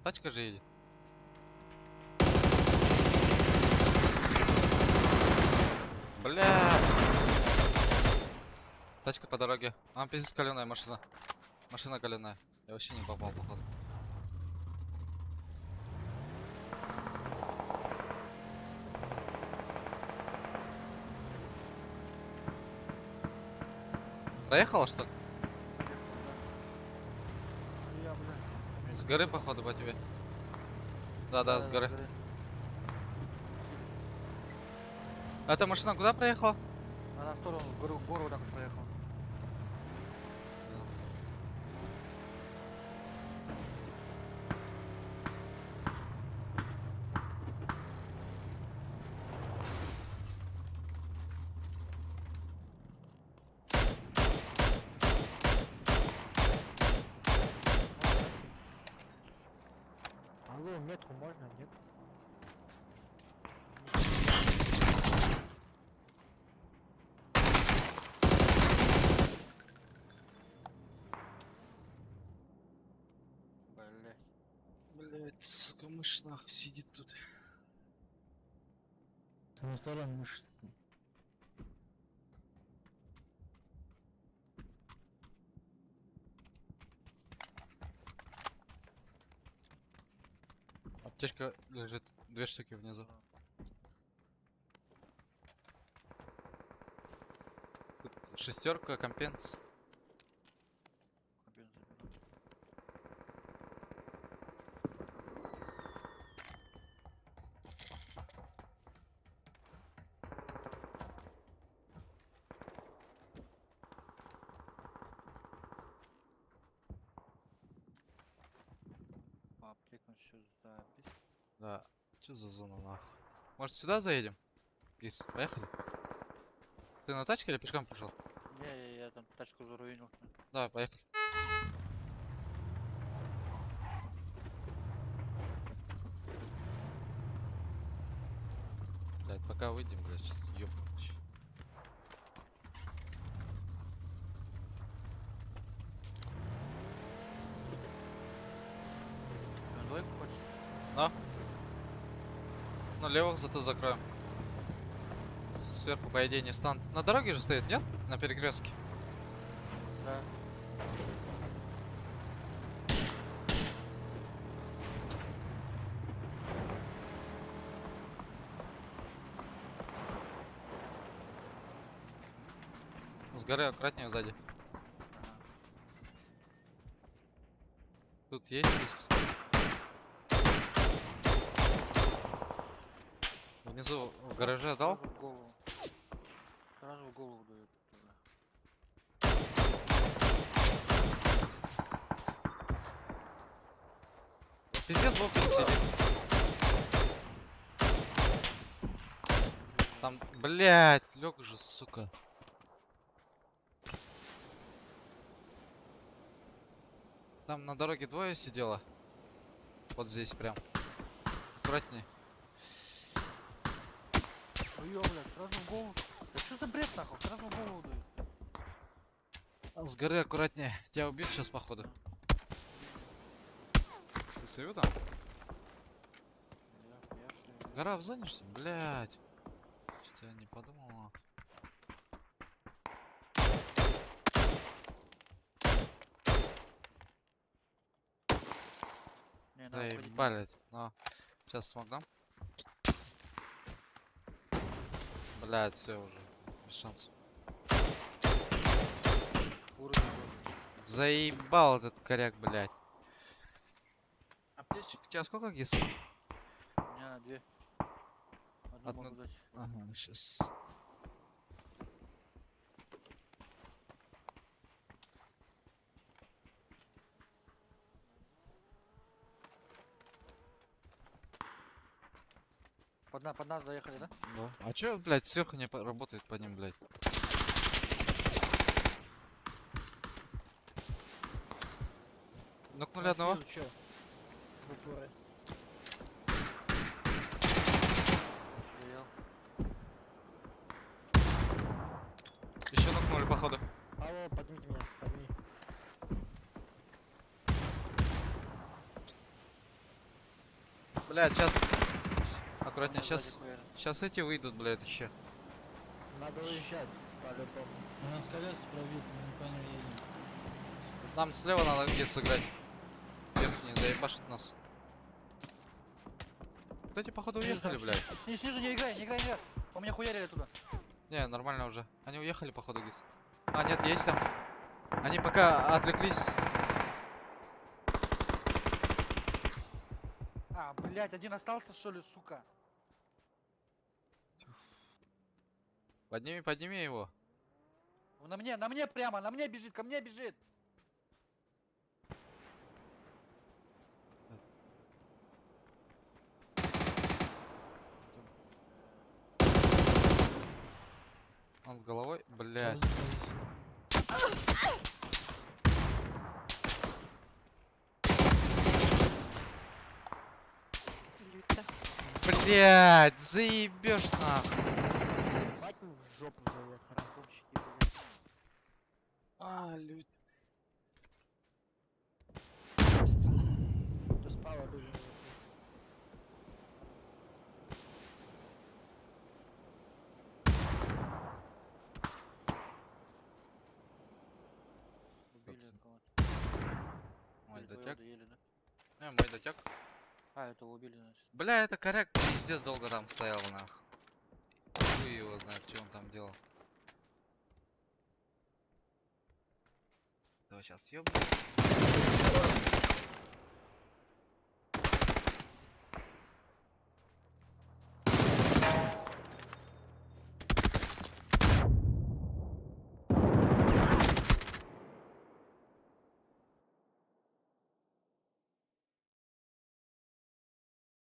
Тачка же едет. Бля. Тачка по дороге. А, пиздец, каленая машина. Машина каленая. Я вообще не попал, походу. Проехала, что ли? Я, бля. С горы, походу, по тебе. Да-да, с горы. Эта машина куда проехала? Она в сторону, в гору, в гору вот так вот проехала. Алло, метку можно, нет? Блять. Блять, сука, мышь нахуй сидит тут. Там на столе мышь. Аптечка лежит, две штуки внизу. Тут шестерка, компенс. Компенс заберу. По аптекам всё запись. Да. Чё за зона нахуй? Может, сюда заедем? Гис, поехали. Ты на тачке или пешком пошел? Не, я там тачку заруинил. Давай, поехали. Блядь, пока выйдем, блядь, сейчас ёбнуть. Ты на двойку хочешь? Да. Ну, левых зато закроем. Сверху, по идее, не встанут. На дороге же стоит, нет? На перекрестке. Да. С горы аккуратнее сзади. Ага. Тут есть, есть. Внизу в гараже дал? Сразу в голову. Сразу в голову дают. Пиздец, Бобик сидит. Там, блядь, лег же, сука. Там на дороге двое сидело. Вот здесь прям. Аккуратнее. Ой, ё, блядь, сразу в голову. Да что за бред нахуй? Сразу в голову дают. С горы аккуратнее. Тебя убьют сейчас, походу. Ты свою там? Я всё. Гора в зоне, что ли? Блядь. Что-то я не подумал, нахуй. Не, Да надо уходить. ебать. На. Сейчас смог дам. Блядь, все уже. Без шансов. Уровень был. Заебал этот коряк, блядь. Аптечек у тебя сколько, Гис? У меня две. Одну Одну. могу дать. Ага, щас. Под нас доехали, да? Да. А чё, блядь, сверху не работает по ним, блядь? Нокнули одного. Снизу чё? Буферы. Стоял. Еще нокнули, походу. Алло, поднимите меня, подними. Блядь, сейчас. Аккуратнее, Сзади сейчас. хуярят. Сейчас эти выйдут, блядь, еще. Надо уезжать, по-любому. У нас колеса пробиты, мы никуда не уедем. Нам слева надо где сыграть. Верхний заебашит нас. Вот эти, походу, уехали, блядь. Не, снизу не играй, не играй, не играй. У меня хуярили туда. Не, нормально уже. Они уехали, походу, Гис. А, нет, есть там. Они пока отвлеклись. А, блядь, один остался, что ли, сука? Подними, подними его. Он на мне прямо, на мне бежит, ко мне бежит. Он с головой, блядь. Сразу позицию. Люта. Блядь, заебешь нахуй. Ебать мы в жопу заехали. Рандомщики, блядь. А, лють. Ты спала, люди. наверху. Убили кого-то. Мой Или твоего дотяг. доели, да? Не, мой дотяг. А, этого убили, значит. Бля, это коряк пиздец долго там стоял, нах. Хуй его знает, что он там делал. Давай сейчас съебну.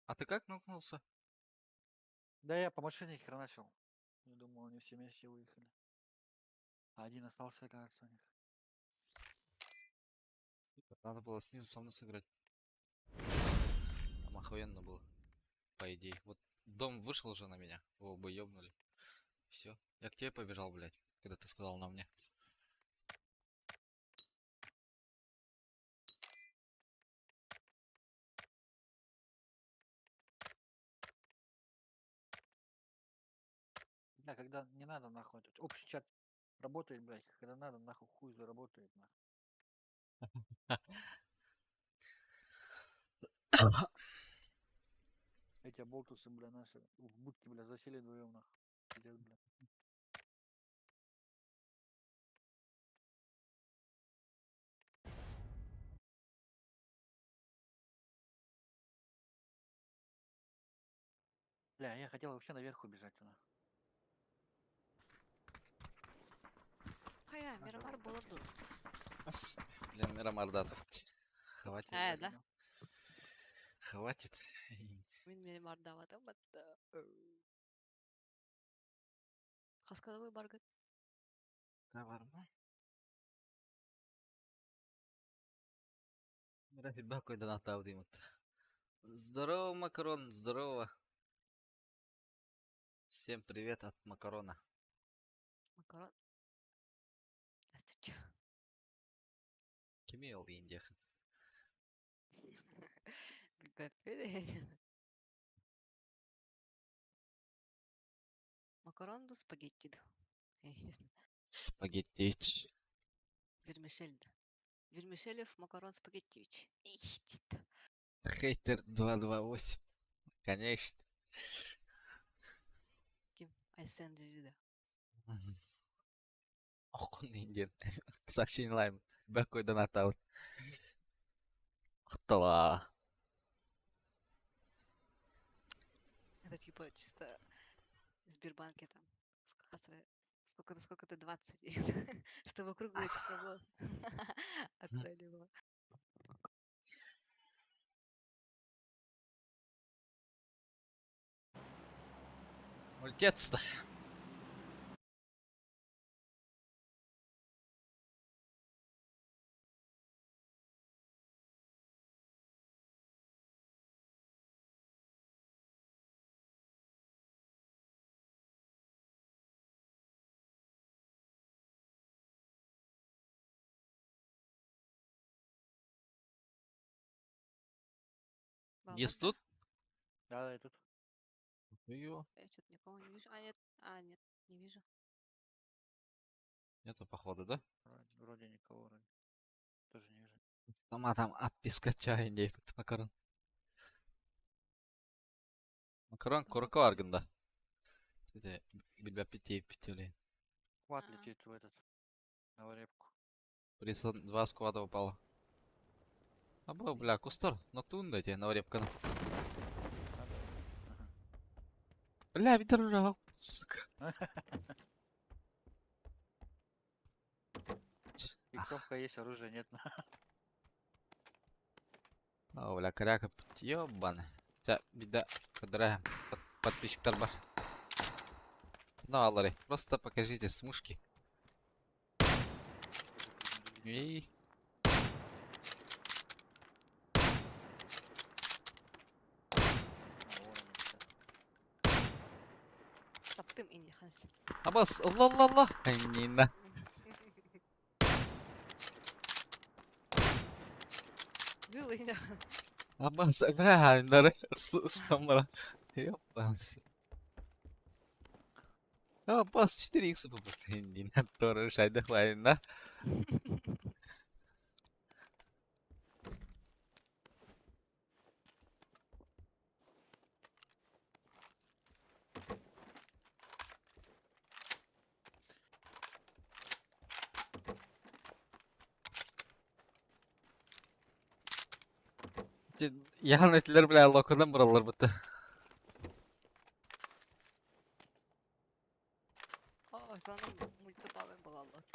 А ты как нокнулся? Да я по машине хреначил. Не думал, они все вместе уехали. А один остался, кажется, у них. Надо было снизу со мной сыграть. Там охуенно было. По идее. Вот дом вышел уже на меня. Его бы ёбнули. Все. Я к тебе побежал, блядь, когда ты сказал на мне. Бля, когда не надо, нахуй. этот Общий чат работает, блядь. Когда надо, нахуй, хуй заработает, нахуй. Эти оболтусы, бля, наши в будке, бля, засели вдвоем, нахуй. Сидят, бля. Бля, я хотел вообще наверх убежать туда. Хайа, Мирамар буолар дуо. Ас, Блин, Мирамардатов. Хватит. Э, да. Хватит. Мин Мирамардаабатым батта. Хаска дылы баргыт. Бар ма? Мира фидбэк донаттаабыт Здорово, Макарон, здорово. Всем привет от Макарона. Макарон. Это чё? Кимий ол Индия? Билбэппин. Макарон дуу спагетти дуу? Спагеттич. Вермишель да. Вермишелев Макарон Спагеттевич. Ихтит. Хейтер 228. Конечно. Ким? Айсен да. Охун Индиан. Сообщение лайм. Бэкой донаттаабыт. Охтала. Это типа чисто в Сбербанке там. Сколько-то, сколько-то 20. Чтобы круглое число было. Отправили его. Мультец-то. Есть да? тут? Да, да, и тут. Ё, Я что-то никого не вижу. А, нет, не вижу. Нету, походу, да? Вроде, вроде никого, вроде. Тоже не вижу. Там, там отписка чай, не макарон. Макарон курако аргында. Билбэппит тиийбит үлэ. Квад А. летит в этот. На репку. Присон два сквада упало. А был, бля, кустар. Ноктун дайте, новорепканы. Надо. Ага. Бля, Витер ужал. Сука. Фиксовка есть, оружия нет. О, бля, коряка, ёбаный. Ча, беда, подра, подписчиктар бар. Ну, аллары, просто покажите смушки. И... А, вон они летят. Таптым инди ханс. Абас, алла, алла, алла. Нина. Был инди. Абас, бля, нары, стамбара. Ёбаный. Абас, 4 икс Нина, тоже шайда хвалина. Яхан этилер, бля, локодан буралар бутта. О, соның мультипалын була алат.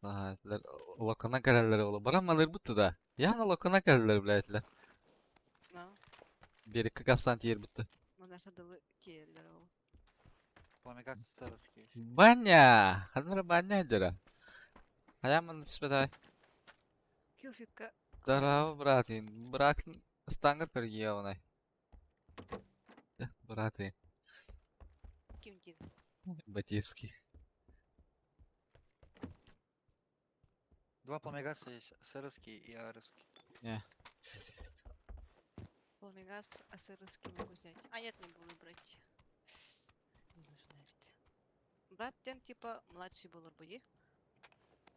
Ага, этилер локона кэлэллэр ола. Баран маныр бутта да. Яхан локона кэлэллэр, бля, этилер. На, Берекке кассан тиер бутта. мына шадылы келлер ол. Пламя русский есть. Баня! Ханнара баня дера. Хаяман спетай. Килфитка. Здорово, брат. Брат, стангар кергиявнай. Брат, Ким ким? Батиевский. Два пламегаса есть, сэрский и арский. Не. Пламегас асырский могу взять. А нет, не буду брать. Не нужно ведь. Брат тен типа младший был буди.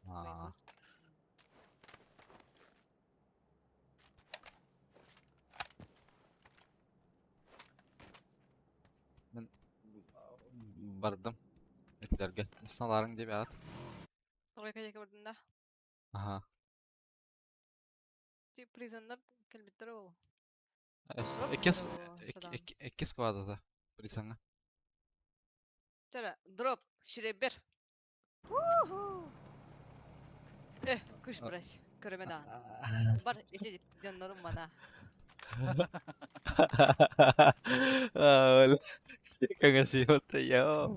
А, Мен бардым. Этилерге. Сналарың деп ат. Тройка деке бардым да. Ага. Ти призоннар келбиттер ол. Экес эки сквада да. Присаңа. Тара, дроп, ширебер. Э, күш брать. Көрөмө да. Бар, эти дьоннорум мана. А, бля. Как я.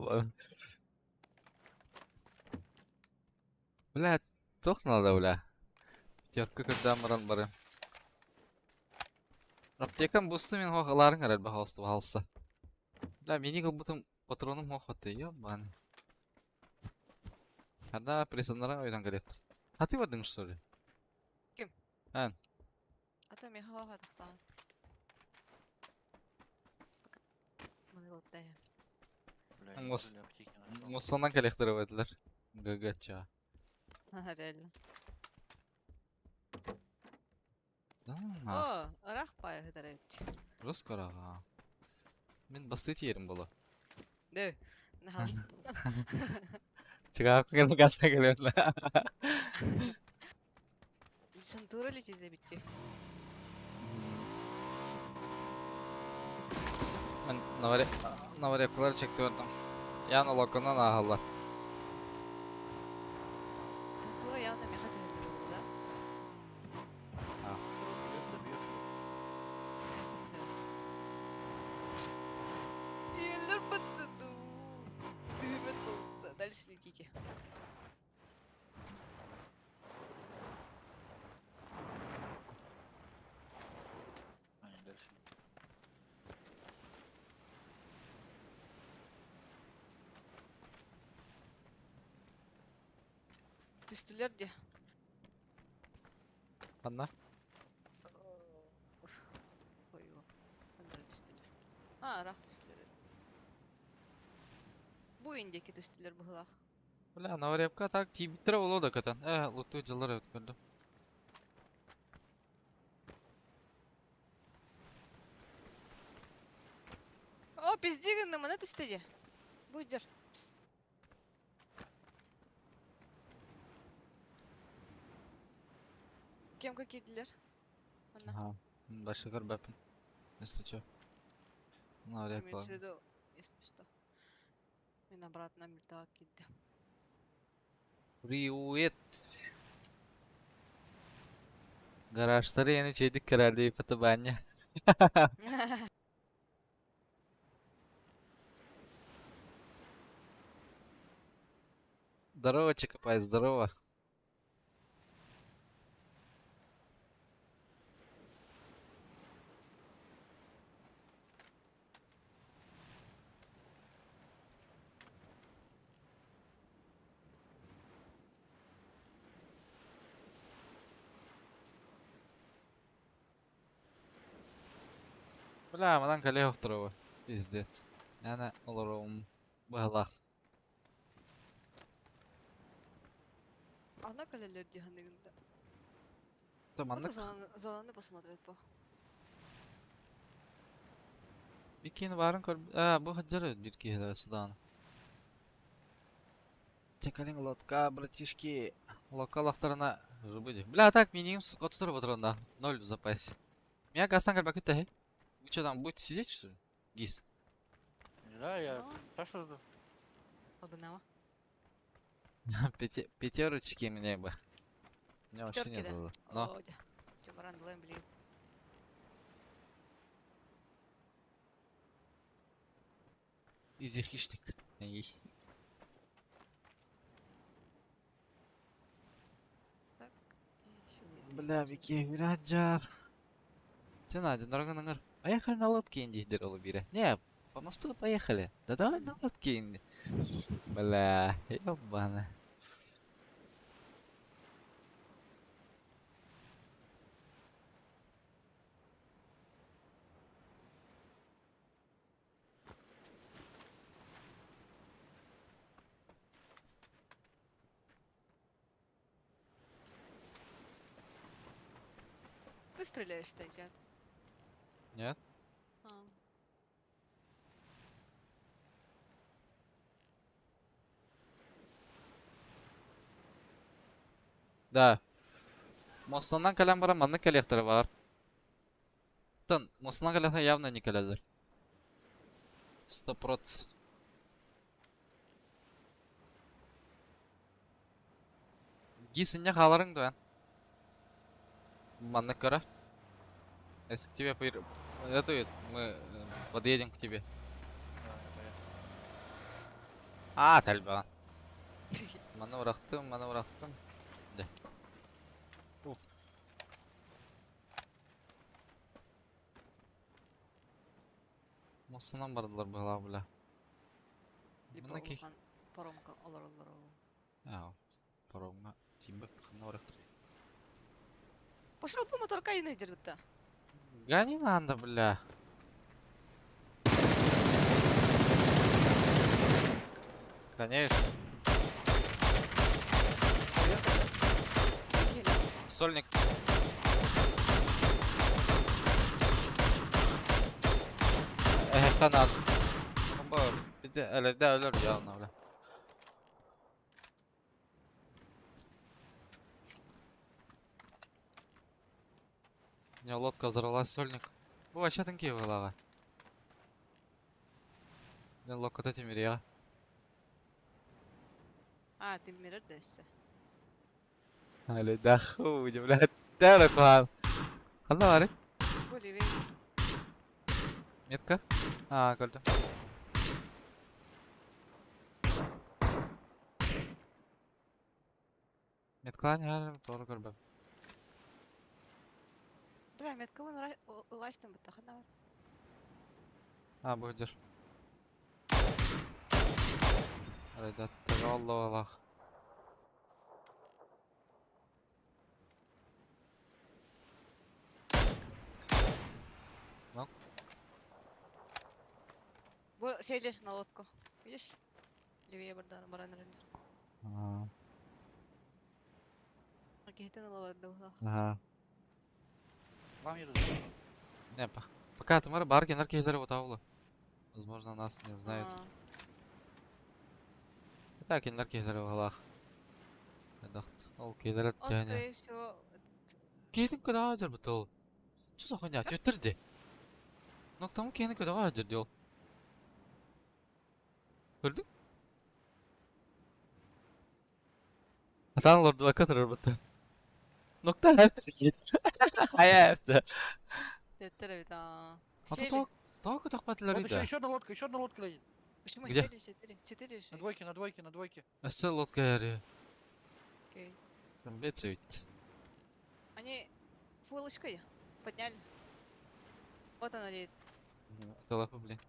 Бля, туох надо, бля. Пятерка когда маран бары. Аптекам бусту мен хох аларың арал бахалысты бахалысы. Бля, мини кылбытым патроным хох отты, ёбаный. Когда присаннара ойдан келет. А ты бардың что ли? Ким? Ан. Ата мен хох атахтан. Маны кылтая. Бля, Мос- неужели аптеки нашел? Мусаннан коллекторы этилер. ГГЧ. Ага, реально. Да, нах. О, ырах пай хытарайт. Роскорага. Мен басты тиерим боло. Дэ. Наха. Чыгаап келген касса келет. Сантура летит битти. Мен наваре наварекулар чекти бардым. Яна локонан ахаллар. Сантура явно меха түһэллэр да? А. Бьет, да бьет. Еллер баттыду. Түһүмэт болуста. Дальше летите. Они дальше летят. Түстүлэр де. Анна. А, ыраах түстүлэр. Бу индики түстүлэр быһылаах. Бля, Новорепка так тиийбиттэрэ буолуо да көтөн. Э, лутуу дьыллар эбит көрдүм. О, пизди гынным, аны түстэ дьэ. Бу дьэр. Кемка киирдилэр? Манна. Ага. Дальше көрбөппүн. Если чё. Новорепка. Имеется в виду, если что. Мин обратно мультаҕа киирдим. Привет. Гаражтары yeni çeydik herhalde ipati баня. Здорово, Чикопай, здорово. Бля, манан кэлиэх охторобу. Пиздец. Ана олоруум быһалаах. Ана кэлэллэр дии саныыгын да. То маннык Зонаны посмотреть по. Иккиэн баарын көр... А, бу хаддьар биир киһи судаан. Чекалин лодка, братишки. Локка лахтарына жубыди. Бля, так минимум отутар патронда. Ноль в запасе. Меня гастан кальбакы тэхи. Вы что там, будете сидеть, что ли? Гис. Да, я Сашу жду. Погнала. Пятерочки мне бы. У меня вообще Пятерки, нет. да? Но. О, дя. Чемаран, блин. Изи хищник. Эй. Так, и еще нет. Бля, Вики, Вираджар. Че надо, дорога. Поехали на лодке, инди, деролу бире. Не, по мосту поехали. Да давай на лодке, инди. Бля, ёбана. Ты стреляешь, Тайджан? Нет? А. Да. Мостаннан кэлэн баран маннык кэлиэхтэрэ бар. Тан, мостаннан кэлэхтэр явно не кэлэллэр. 100%. Гис инньэ хааларыҥ дуо эн? Маннык көрө. Если к тебе это мы подъедем к тебе. Да, я поехал. А, тэлбэҕин. Маны бырахтым, маны бырахтым. Дьэ. Уф. Мостанан бардылар быһалаах бля. Либо Манна ки. улахан паромка олороллор. Аа, паромҥа тиийбэт ханна барыахтарый? Пошел по моторка и найдет-то. Гони надо, бля. Конечно. Сольник. Эһэххэ надо. Бомба биде элэдэ өлөр явно, бля. У меня лодка взорвалась, сольник. Бу вообще танки вылага. Мен лодка тимирия. А, ты мирер дэссе. Али даху, бля. Тәлі кухан. Ханна бары? Бу левее. Метка? А, көрдүм. Меткалаан иһэр тоҕо көрбөм. Бля, метка вон ыластым бытта ханна бар. А, бу дьэр. Арайдаттыга оллоолах. Ну. Бу сели на лодку. Видишь? Левее баран эрэллэр. Ага. Киһитин ылабар да Ага. Вам едут. Не, пока Тамара Баркин аркейдер вот аула. Возможно, нас не знают. Так, иннар кейдер в Эдахт. Ол кейдер Он, тяне. скорее всего, Кейдин куда адер бутыл? Что за хуйня? Чё терди? Ну к тому кейдин куда адер дел? Көрдүң? Атан лорд два который бутыл. Ну кто это? А я это. Төттөр эбит, аа. А Сели. то только так Вот еще, патлары. еще одна лодка, еще одна лодка ледит. Почему Где? сели? Четыре. Четыре еще На есть. двойке, на двойке, на двойке. Өссө лодка яри. Окей. Бетсевит. Они фулочкой подняли. Вот она едет. Талапы, блин.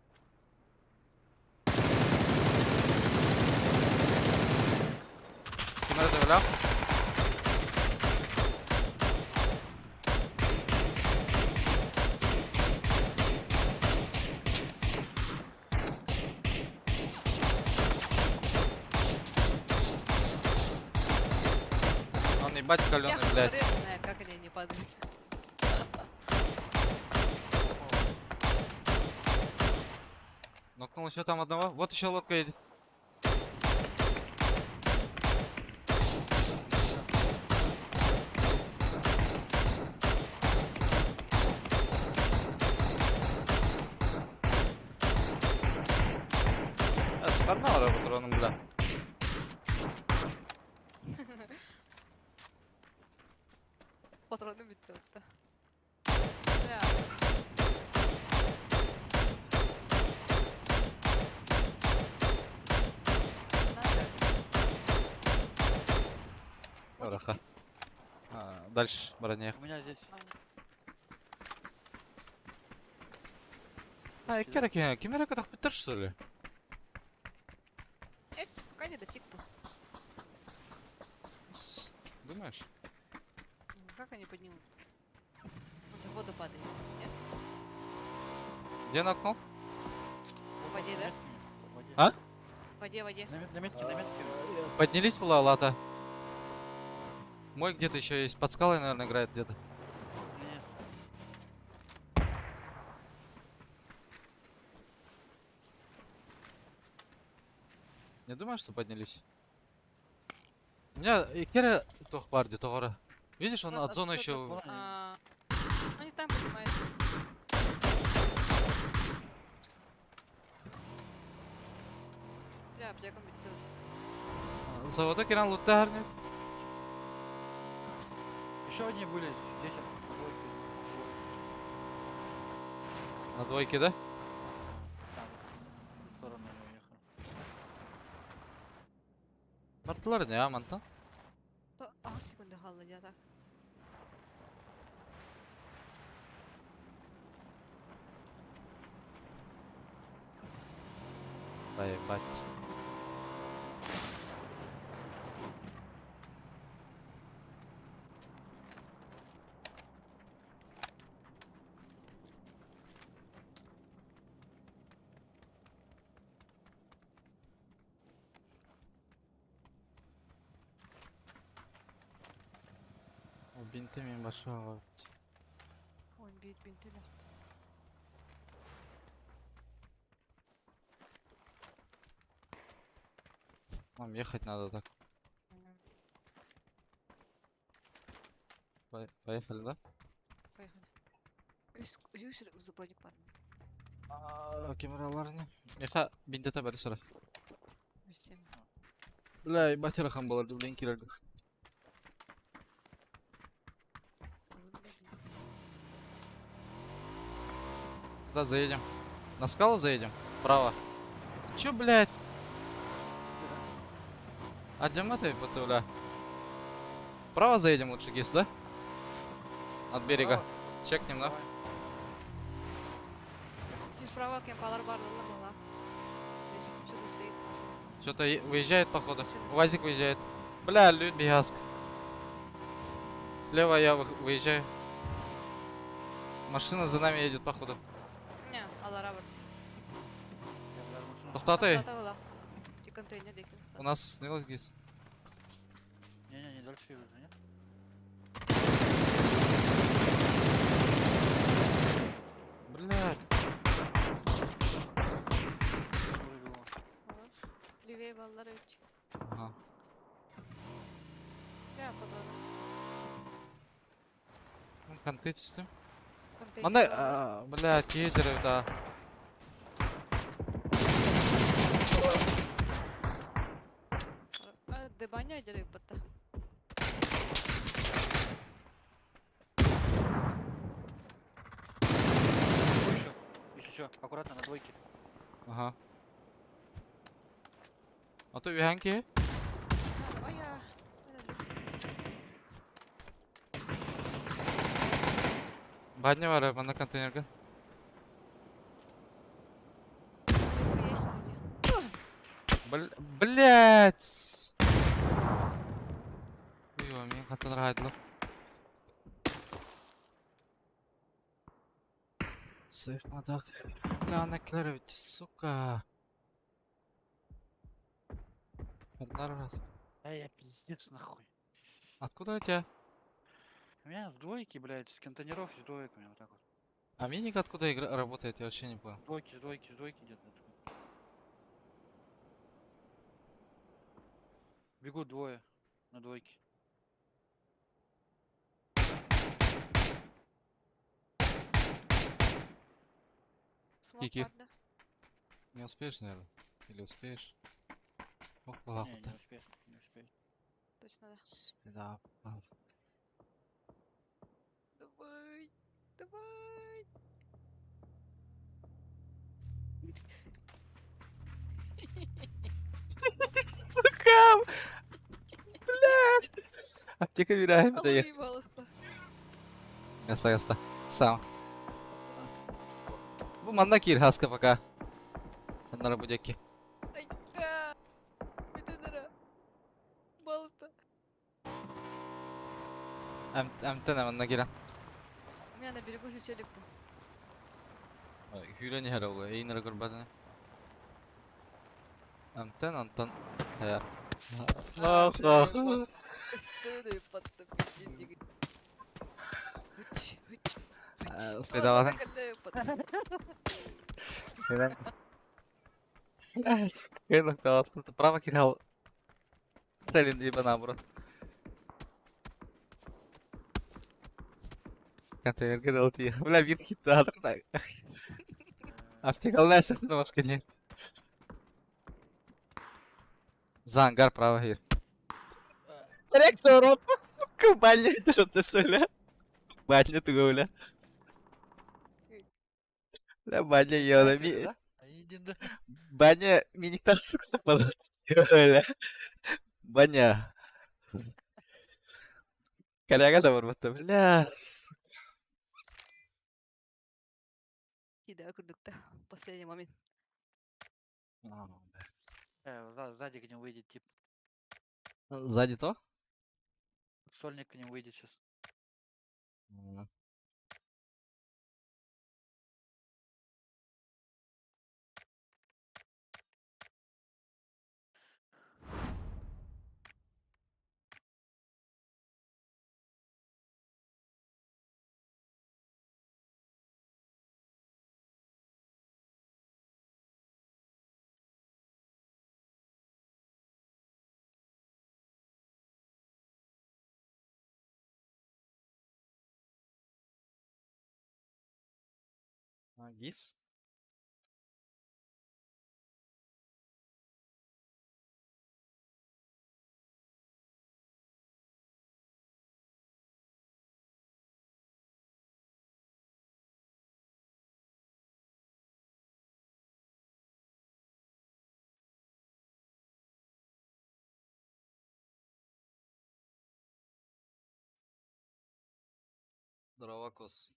Кимер добавлял? Он ебать Я каленый, блядь. хрен знает, как они не падают. Нокнул еще там одного. Вот еще лодка едет. Одна патроном, бля. Патроны bitti hatta. Ya. Nice. Раха. А, дальше, броня. У меня здесь. А, кера кемера катах что ли? Эс, пока не дотик был. Думаешь? Ну, Как они поднимут? Он же в воду падает. Нет? Где нокнул? В воде, да? В воде. А? В воде, в воде. На, на метке, на метке. Поднялись была лата. Мой где-то еще есть. Под скалой, наверное, играет где-то. Нет. Не думаешь, что поднялись? У меня и Кера Тохбарди, Тогора. Видишь, он Вот от зоны отсюда. еще. Вон они. А, Они там поднимаются. Бля, аптекам bitti. Завода Киран Лутарник. Еще одни были здесь. на двойке. На двойке, да? Там, в сторону они уехали. Мартылар не, а, мантан? А, секунды халла, я так. Поебать. О, бинты мен башыға Он бит бинтеле. Нам ехать надо так. Поехали, да? Поехали. Үс броник бар. Камералар не? Меха бинтета бәрі сұра. Үс Бля, ебать рахан болар, блин, кирер. Куда заедем? На скалу заедем? Право. Чё, блядь? А ты, бля. Право заедем лучше, Гис, да? От берега. Право? Чекнем, да? Давай. Здесь справа кемпалар бар, ла Здесь что-то стоит. Что-то выезжает, походу. Машина УАЗик выезжает. Бля, люд бегаск. Лево я выезжаю. Машина за нами едет, походу. Не, алара бар. Тоқтатай. Тоқтата олох. Ти контейнер деки. У нас снылось гиз. Не-не, не дальше идут, нет? Блядь. Вроде было. Левее баллар өч. Ага. Я подала. Ну, Конты чистим. Контейнер. Манда, а, бля, кидеры, да. Дебаня дерев бата. Еще. Если что, аккуратно на двойке. Ага. А то вянки. Давай я. Бадня var bana контейнерге. Есть люди. Бл блять. Ой, мен хаталар хайдылар. Сейф мадак. Бля, ана килер ведь, сука. Одна раз. Да я пиздец нахуй. Откуда у тебя? У меня с двойки, блядь, с контейнеров с двоек у меня вот так вот. А миник откуда игра работает, я вообще не понял. Двойки, с двойки, с двойки где-то. вот так вот. Бегут двое на двойке. Смок Кики. ладно. Не успеешь, наверное? Или успеешь? Ох, Не, плохо. не успею, не успею. Точно, да. Да. Давай. Давай. Сука! Блядь! Аптека вирает, Алло, доехал. ебалась-то. Гаста, гаста. Сам. Бу манна кир хаска пока. Аннара будеки. Ай, да. Это дыра. Балста. Амтена манна кира. У меня на берегу же челик был. Хүлени хара ола. Эйнера көрбәтіне. Амтен антон. Хаяр. А, Ах, ах. Что ты подтопить? Успей давай. Право кирал. Талин либо наоборот. Контейнер кидал тихо. Бля, вир хита. Аптека леса на маскине. За ангар право хир. Ректор, сука, баня, это что ты Баня ты гуля. Бля, баня ёла. Ми... Да? Иди, да. Баня миниктар сука нападает. Бля. Баня. Коряга да барбатта. Бля. сука. Да, курдукта. Последний момент. Сзади к ним выйдет тип. Сзади то? Сольник к ним выйдет сейчас. Гис? Здорово, Кос.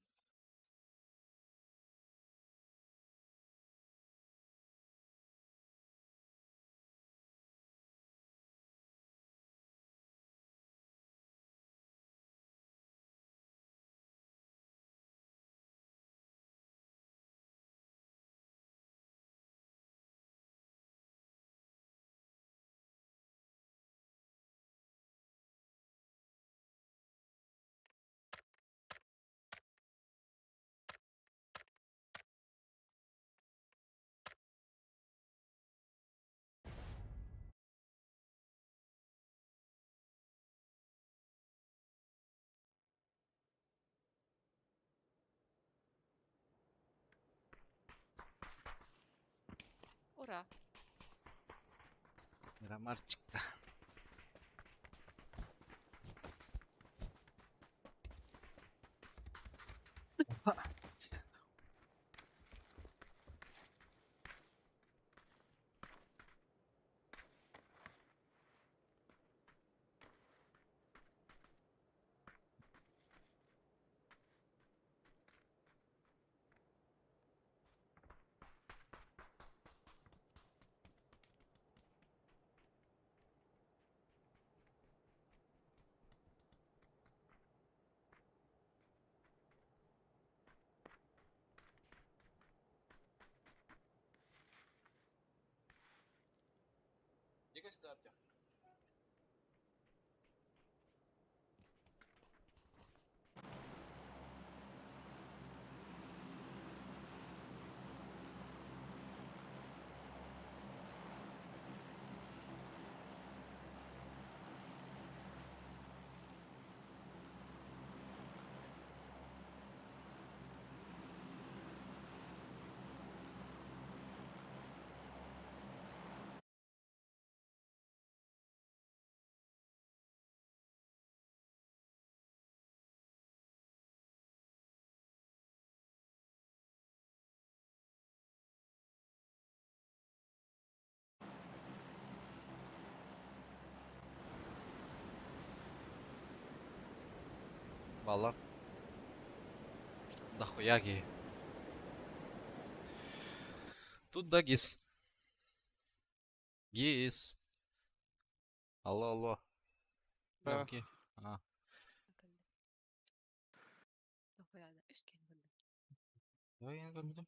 Ура. Мирамарчик-то. Иди сюда, Артем. Баллар. Дохуя гей. Тут да гис. Гис. Алло, алло. Да. Лёгкий. А, Дохуя да. Үс киһини көрдүм. давай я көрбүтүм.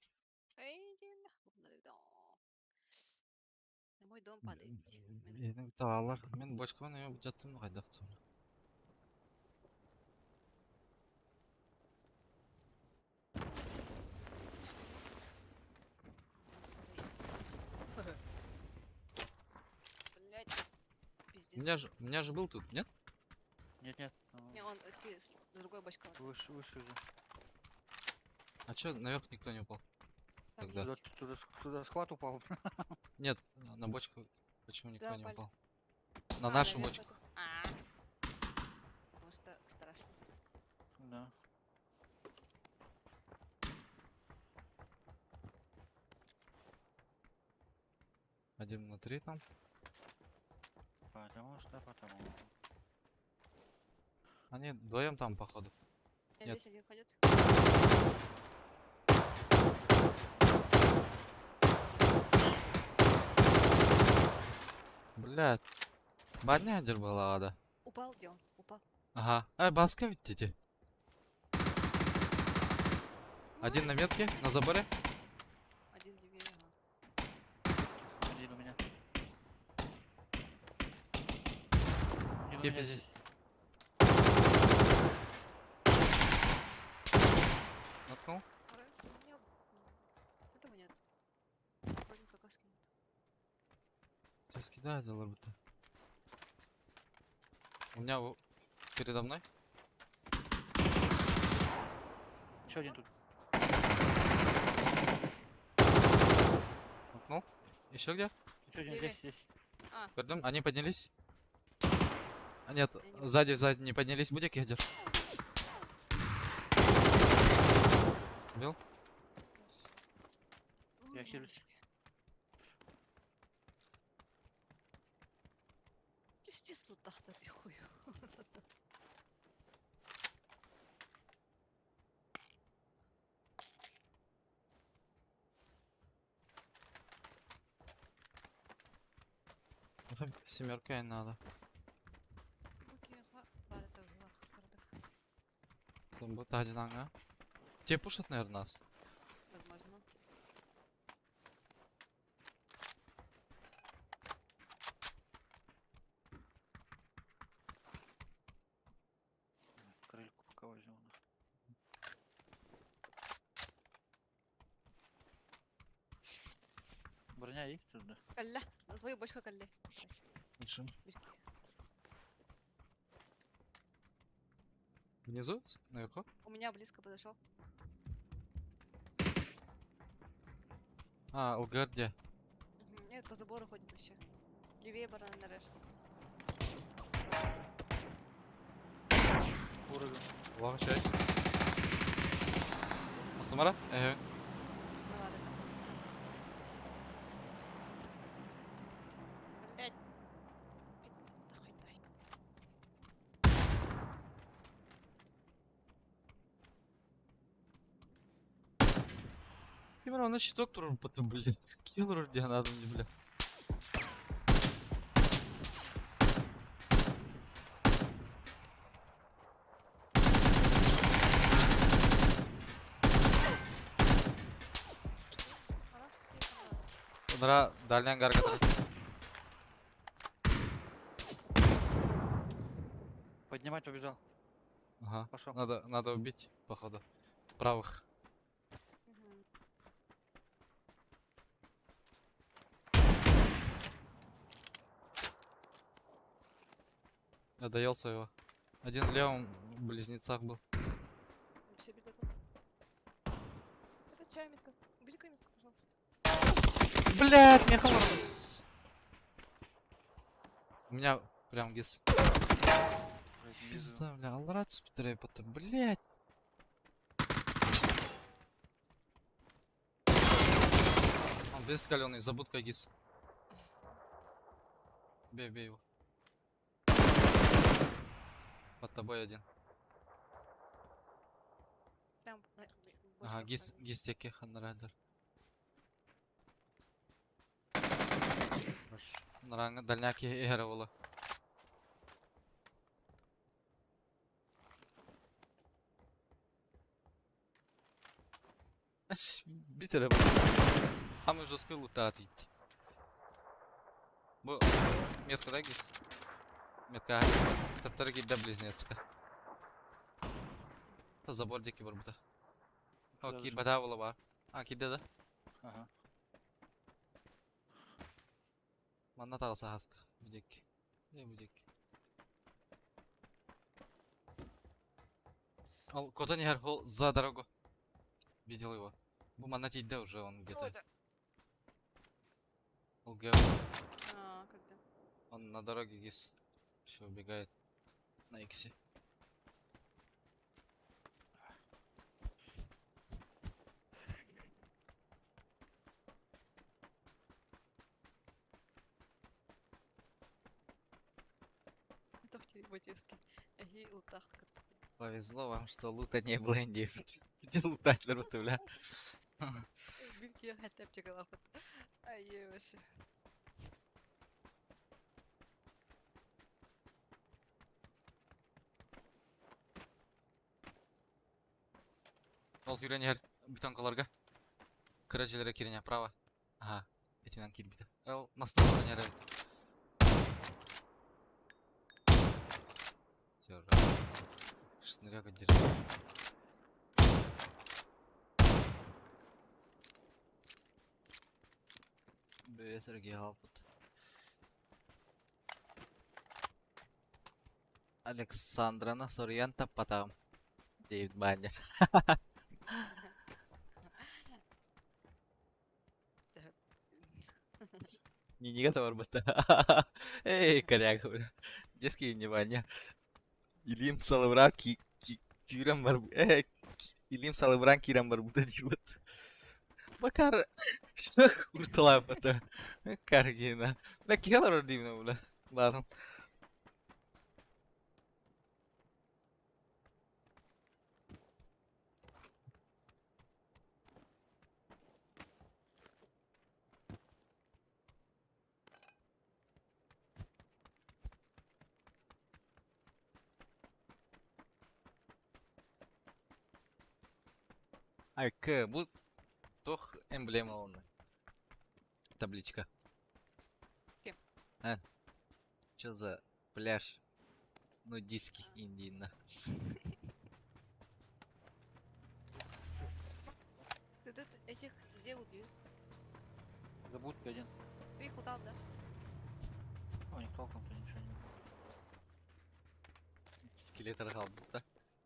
Эй, диэн да. На мой дом падает. Мин- Эни табалар. Мен бочкабын эме жаттым кайдактым. Блять. У Пиздец. меня же был тут, нет? Нет, нет. Не, он ты с другой бочкой. Выше, выше уже. А чё наверх никто не упал? Там Тогда. Туда, есть. туда, туда склад упал. Нет, на бочку почему никто Да, не упали. упал? На А, нашу наверх бочку. эту. А. Потому что страшно. Да. Один на три там. Потому что, потому. Они вдвоем там, походу. Я Нет. здесь один ходит. Блядь. Баня была, да. Упал, где он? Упал. Ага. Ай, баска ведь дети. Один на метке, на заборе. Один две, ага. Один у меня. Один у меня Епись. здесь. Наткнул. Раньше у меня... Этого нет. Вроде как каски нет. Тебя скидают, будто. У меня передо мной. Еще один тут. Наткнул. Еще где? Еще один Левее. здесь, здесь. Пардон, они поднялись? А нет, Я не сзади, сзади не поднялись. Будет кедер. Бил? Ой, Я хилюсь. мамочки. Пиздец, лутахта ты хую. Семерка и надо. Там будет один ага. Те пушат, наверное, нас. Возможно. Крыльку пока возьму. Броня есть тут, да? Калля. На твою бочку калле. Лучше. Внизу? Наверху? У меня близко подошел. А, ЛГР где? По забору ходит вообще. Левее баран эрэр. Уровень. Лох чай. Махтамара? Эһэ. Блять. Кимер, он щиток турар потом, блин. Киллер где надо мне, бля. Онра дальний ангар который. Поднимать побежал. Ага. Пошел. Надо убить, походу. Правых. Я доел своего. Один в левом в близнецах был. Вообще беда тут. Это чай, миска. Убери-ка миску, пожалуйста. Блять, мне холодно. У меня прям гис. Блядь, не вижу. Пизда, бля, алрат спитрей потом, блять. Он без каленый, забудка гис. Бей, бей его. Под тобой один. Прям на- Ага, бочка гис, под- гис теке ханнарайдер. Наранга дальняки игра была. Битер А мы жестко лутать идти. Бу метка да гис? Метка. Таптар да близнецка. Та забор деки бар бута. О, Куда кир зашел? бата була бар. А, кирде да? Ага. Манна тағаса хаска. Будек. Не будек. Ал кота не хол за дорогу. Видел его. Бу манна тиде уже он Кто где-то. это? ЛГ. А, когда? Он на дороге гис. Еще убегает. На иксе. Это в телеботевский. Эй, лутах. Повезло вам, что лута не было Индии. Где лутать, лруты, бля? Бильки хотя бы чекала. Ай, вообще. Ол түйрен ер бетонкаларга. Кыра желере кирине право. Ага. Этинен кирбите. Эл мастер не Все, Шныряка держи. Бесерге алпыт. Александрана Сорьян таппатам. Дэвид Баннер. Не, не готов работать. Эй, коряга, бля. Детский внимание. Илим салыбран ки ки кирен бар. Эй, илим салыбран кирен бар буда дирбут. Бакар что куртала бата. Каргина. Бля, кихалар димна, бля. Барым. Ай, к, бу тох эмблема он. Табличка. Кем? А? Чё за пляж? Ну, диски Индии, Ты тут этих где убил? За будкой один. Ты их лутал, да? У них толком-то ничего не было. Скелет аргал да?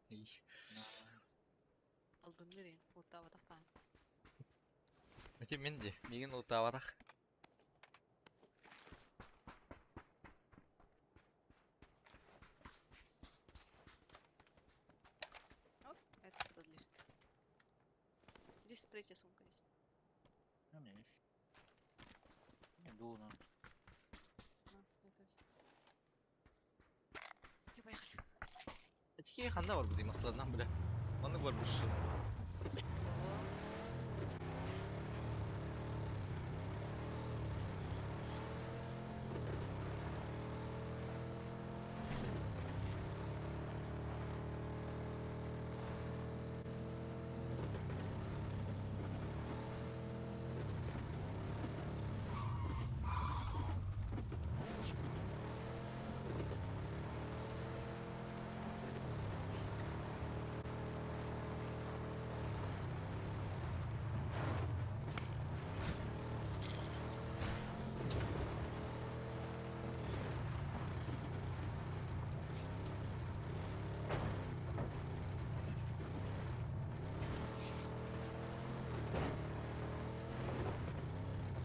Ih. Алдын лутава тахтан. Эти менде, мигин лутаватах. третья сумка есть. У меня есть. Не, дуло надо. На, это Где, поехали. Этики ханда бар бу масадан бля. Маннык бар буш.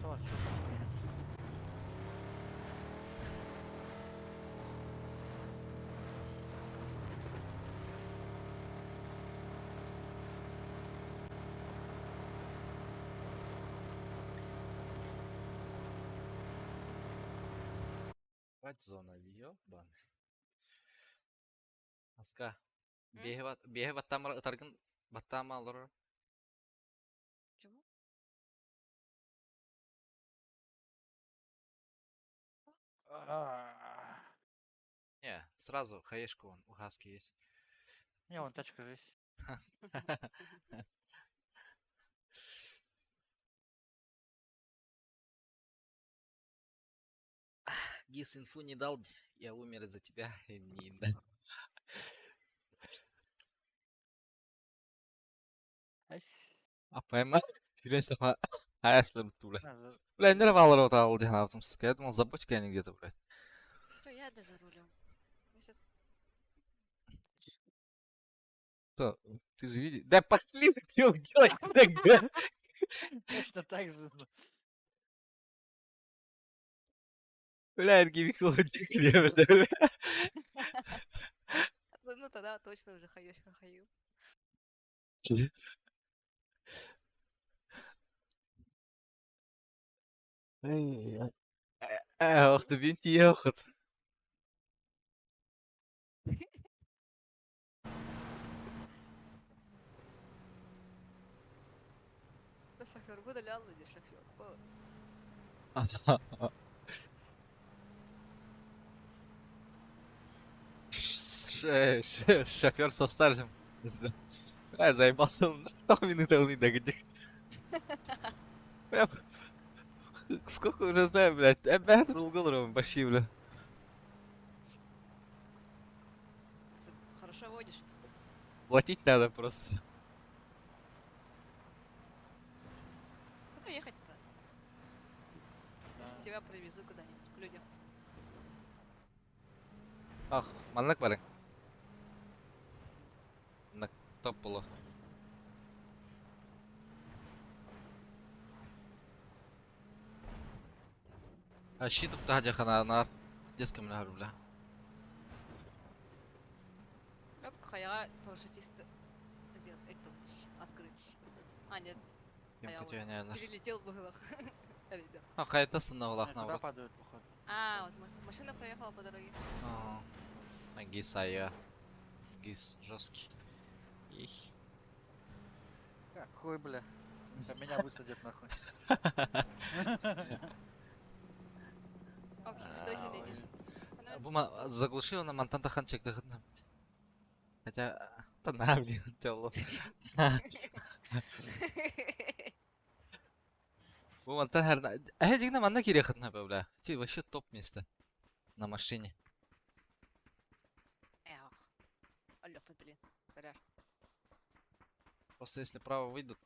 А вас чё там меня? Бать зона ёбан. Аска. М? Беhe баттамар ытаргын баттама алыр. Чего? Не, сразу хаешку вон у Хаски есть. Не, вон тачка же есть. Гис инфу не дал, я умер из-за тебя. Не да. Ась. А поймай. Филесах А если бы бля. На, за- Бля, не рвал рот, а сука. Я думал, за бочкой они где-то, блядь. Что, я да за рулем. Я сейчас... Что, ты же видишь? Да пошли вы, чё делать тогда? Точно так же. Ну. Бля, Эрги где, бля, бля. Ну тогда точно уже хаю, хаю. Ох, ты бинти ехать. Да шофер, выдалял или шофер? Шофер со стажем. Бля, заебался он. Минута он где. Я сколько уже знаю, блядь. Опять рулгал почти, бля. Хорошо водишь. Платить надо просто. Куда ехать-то? Если тебя привезу куда-нибудь к людям. Ах, маннык барың. Маннык топ было. А щит тут хана нар. Детском бля, бля. Как хаяга парашютист сделать это открыть. А, нет, Кем перелетел было. А, хайта на Не, туда падают, походу. А, возможно. Машина проехала по дороге. А, Гис, а я. Гис жесткий. Их. Какой, бля. Там меня высадят нахуй. Окей, встретили иди. Бума заглушил на мантанта ханчик да. Хотя, да на, блин, тело. Бу мантан хэр э дигна манна кире хытна бля. Ти вообще топ место на машине. Эх. Алло, блин. Гараж. Просто если право выйдут,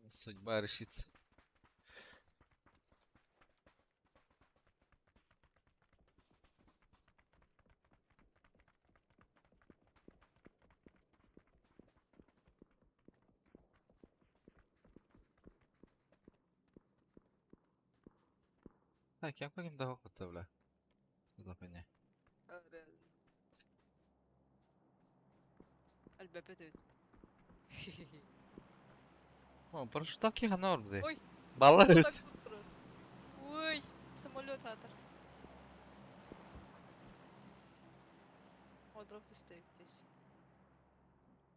судьба решится. Так, я каким дорогу бля. Западня. Реально. Альбепет. О, парашютак норм, Ой, Баллар Вот так тут просто. Ой, самолет атор. О, дроп ты стоит здесь.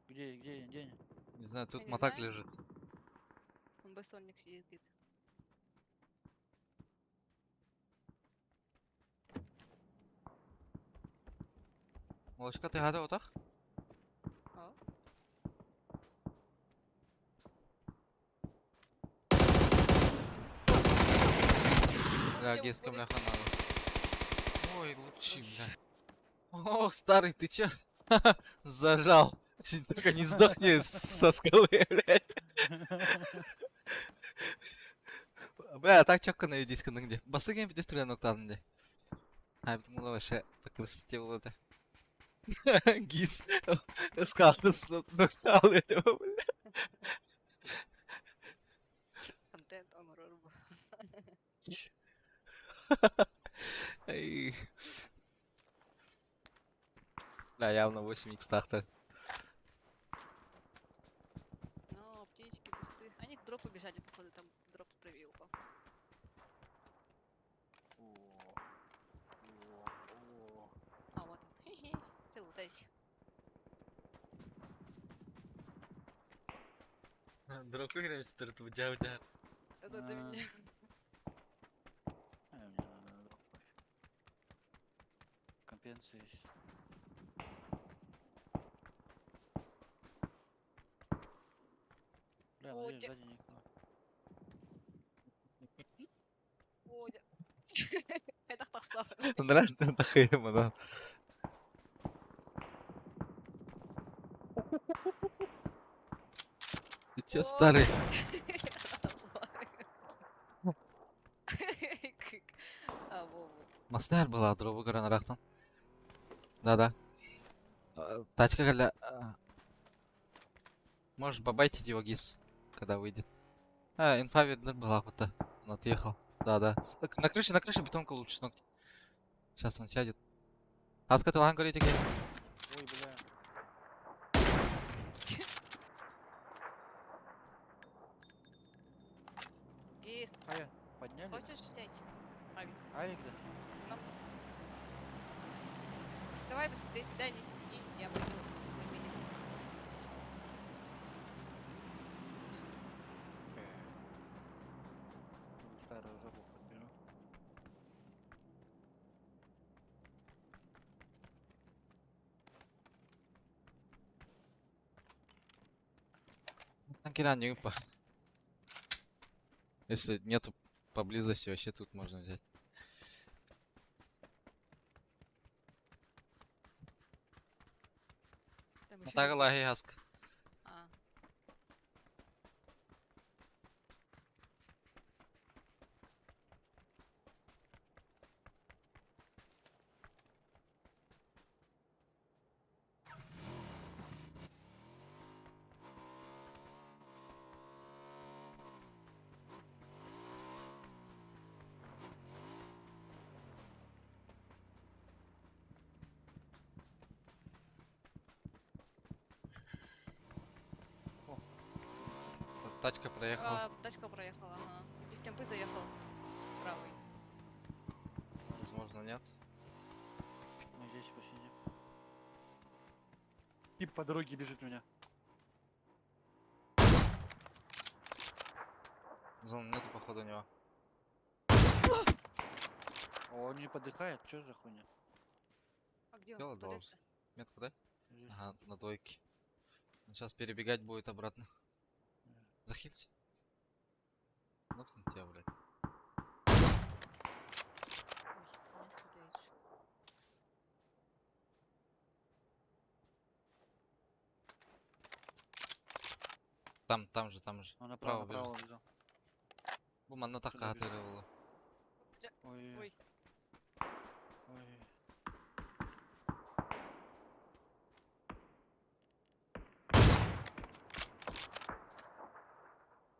Где, где, где? Не знаю, тут Я не мотак знаю. лежит. Он бессонник сидит, говорит. Молочка, ты готова, так? А? Бля, Я геска, уходит. бляха, надо. Ой, лучи, бля. О, старый, ты чё? Зажал. Чуть Только не сдохни со скалы, блядь. Бля, а так чётко на диск где. Басы гейм пидес түрген октадын де. Ай, потому вообще по красоте было это. Гис, скалды ноктал этого, бля. Контент он рорб. Ай. Бля, явно 8х тахтар. Но птички, кусты. Они к дропу бежали, походу, там дроп правее упал. О, о, о. А, вот он. Хе-хе. Ты лутайся. Дроп играем с дядя. Это до А. меня. А, мне надо на дроп пофиг. Компенсия есть. Бля, О, надеюсь, те- сзади никого. О, дя- Это тахсав. Нравится тахыма, да. Ты чё, О. старый? А, во, во. Маснер была, дробу гаранарахтан. Да-да. Тачка когда... Можешь бабайтить его гис, когда выйдет. А, инфа видно была вот Он отъехал. Да-да. На крыше бетонка лучше ногти. Сейчас он сядет. Аска, ты лан говорите, Ой, бля. Гис, А я подняли? хочешь взять? Авик. Авик, да? Давай быстрее сюда, не сиди, я пойду свой милиции. Ща. Старую жопу подберу. Танкера не упа. Если нету поблизости, вообще тут можно взять. Там ещё Тага лаги аск. А. Тачка проехала. А, тачка проехала, ага. Иди в кемпы заехал. Правый. Возможно, нет. Мы здесь посидим. Тип по дороге бежит у меня. Зон нету, походу, у него. О, он не подыхает, чё за хуйня? А где он? Дело В туалете? должен. Метку дай? Здесь. Ага, на двойке. Он сейчас перебегать будет обратно. Захилься. Нокнул тебя, блядь. Ой, у меня стреляешь. Там, там же, там же. Он направо, Право направо бежит. бежал. Бу манна Сюда така бежит. было. Ой, Ой. ой.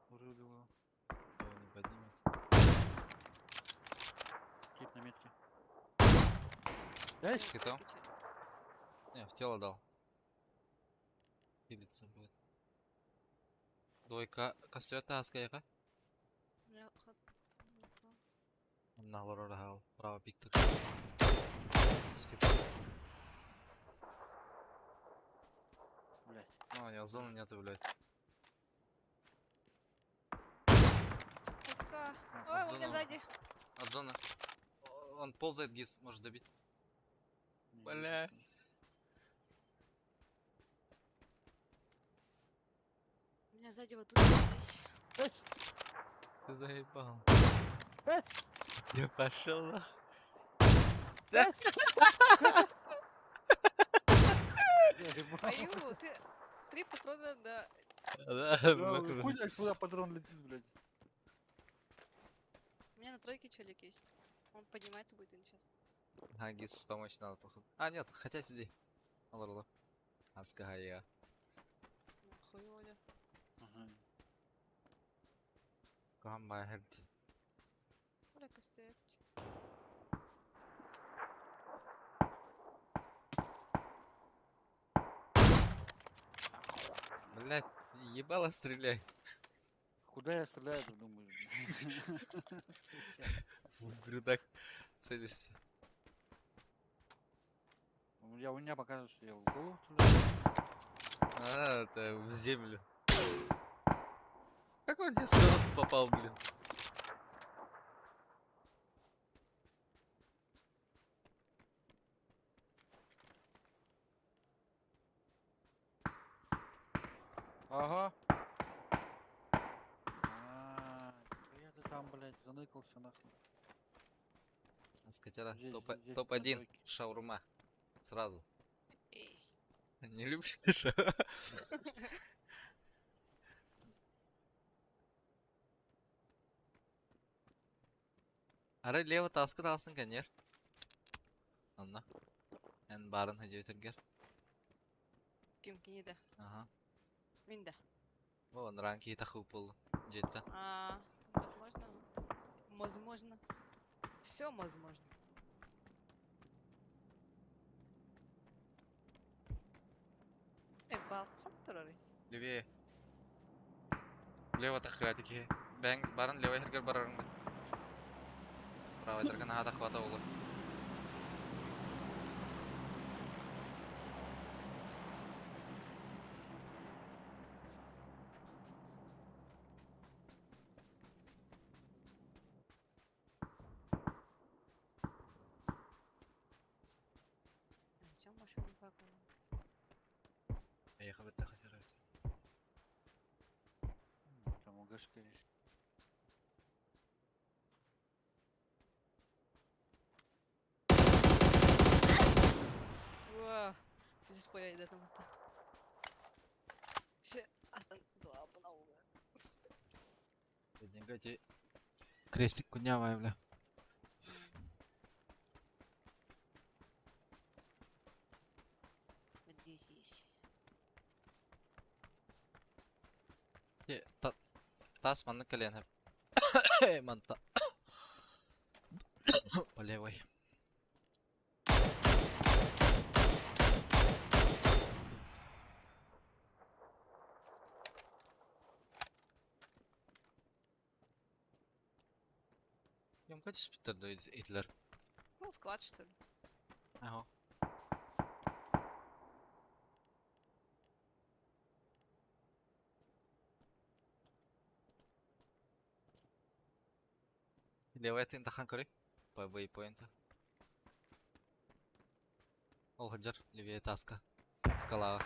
Вырубил его. Его не поднимет. Тип на метке. С хитом? Включай. Не, в тело дал. Хилиться будет. Двойка костер таһаскайга. Онно олорор аһал. Право пиктик. Скип. Блять. А, я зоны нету, блядь. Сука. Ой, у меня Зона. сзади. От зоны. Он ползает, гиз, может добить. Бля. У меня сзади вот тут здесь. Ты заебал. Я пошел нахуй. Аю, ты три патрона на... Да, Да, нахуй. хуй знает, куда патрон летит, блядь. У меня на тройке челик есть. Он поднимается будет сейчас. А, гиз, помочь надо, походу. А, нет, хотя сиди. Алар, Аская. Хуй Оля. Ага. Кам херти. Оля костер. Блять, ебало стреляй. Куда я стреляю, ты думаешь? В грудах целишься. Я, у меня показывает, что я в голову стреляю. А, это в землю. Как он тебе в сторону попал, блин? Ага. А, я ты там, блядь, заныкался нахуй. Скотера, Здесь- топ, здесь на топ-1 тройке. шаурма. Сразу. Эй. Не любишь ты шаурму? Ары лево таска тасын конер. Анна. Эн барын хажы Ким кинида? Ага. Минда. Вон ранки таху пол. Жеттен. А, возможно. Возможно. Все возможно. Э, бал, Левее. Лево тахы такие. Бэнг барын левый хергер барарың. Правый таркан ха тахвата олы. Чем машину пакуем? Поехал бит тахы хергер. Там УГшка есть. Уа, здесь поедет там это. Ще, а там два бнауга. Бедненько Крестик кунявая, бля. Вот здесь есть. Е, та тас манны колено. Манта. По левой. Юм качешь питер итлер. Ну, склад, что ли? Ага. Левая тын тахан көрей. По вейпоинта. Ол хаджар, левее таска. Скала.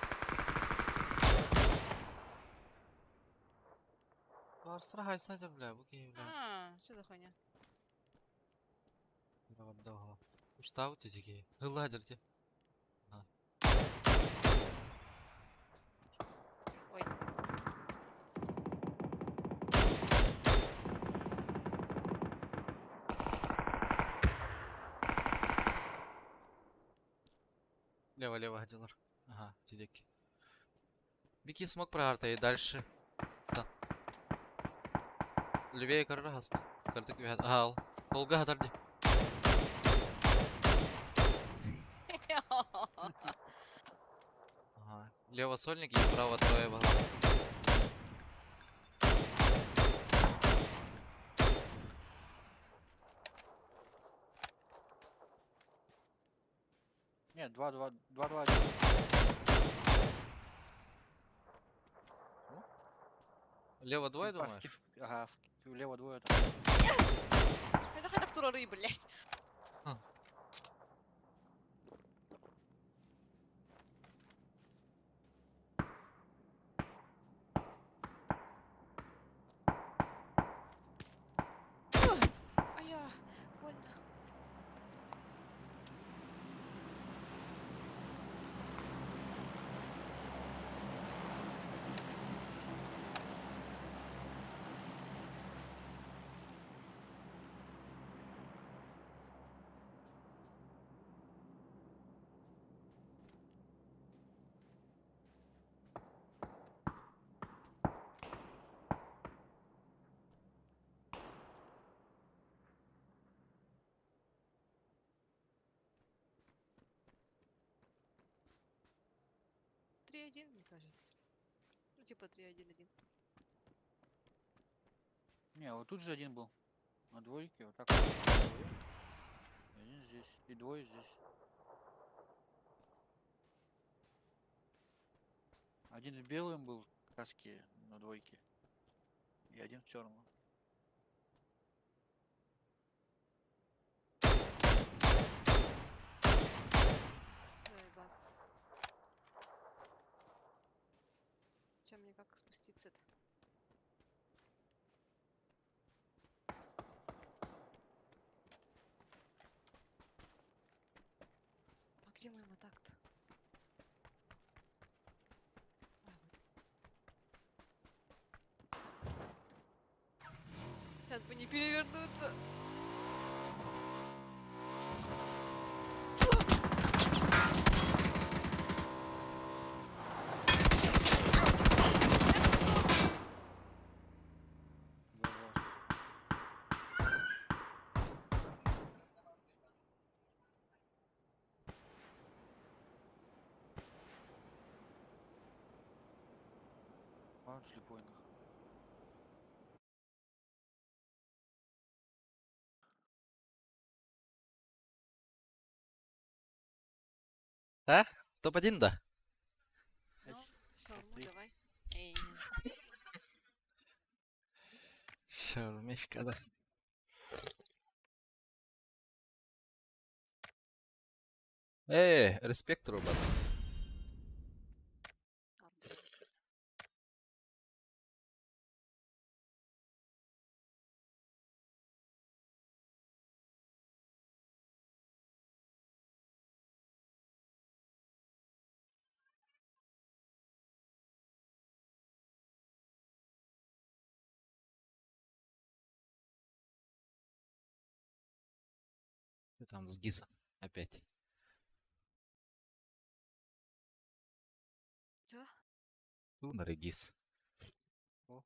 Барсыра хайса бля, бу кей бля. А, что за хуйня? Устав ты такие. Гладерте. Ой. Лево, лево, Гадилар. Ага, тидек. Бики смог про и дальше. Да. Левее корра хаск. Картык үйәт. Ага, Олга хатарди. Ага. Лево сольник и право трое было. Нет, 2, 2, 2, 2, 1. Лево двое, думаешь? Ага, влево двое там. Это хотя второй, блядь. Хм. А я больно. 3-1, мне кажется. Ну, типа 3-1-1. Не, вот тут же один был. На двойке, вот так вот. Двое. Один здесь. И двое здесь. Один в белом был в каске на двойке. И один в черном. Заебал. Чем мне как спуститься-то? А где мой мотак-то? А, вот. Сейчас бы не перевернуться. Два, два. Он слепой нах. А? Топ-1, да? Ну, шаурму Три. давай. Эй, Шаурмечка, да. Респект, робот. ладно. Что там с ГИСом опять? Чё? Лунар и ГИС. Ох.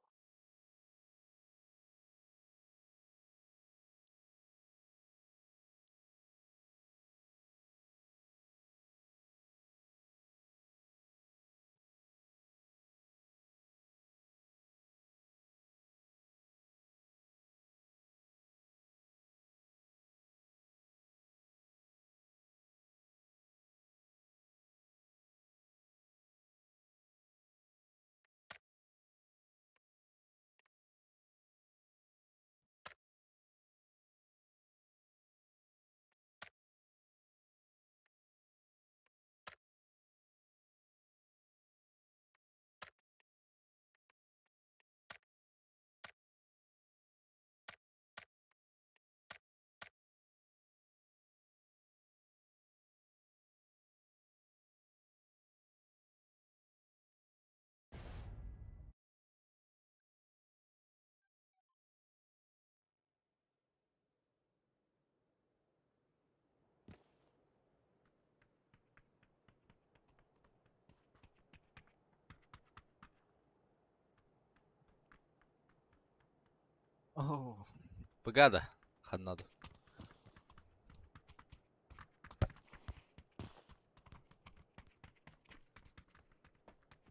О, Погада, ханнаду.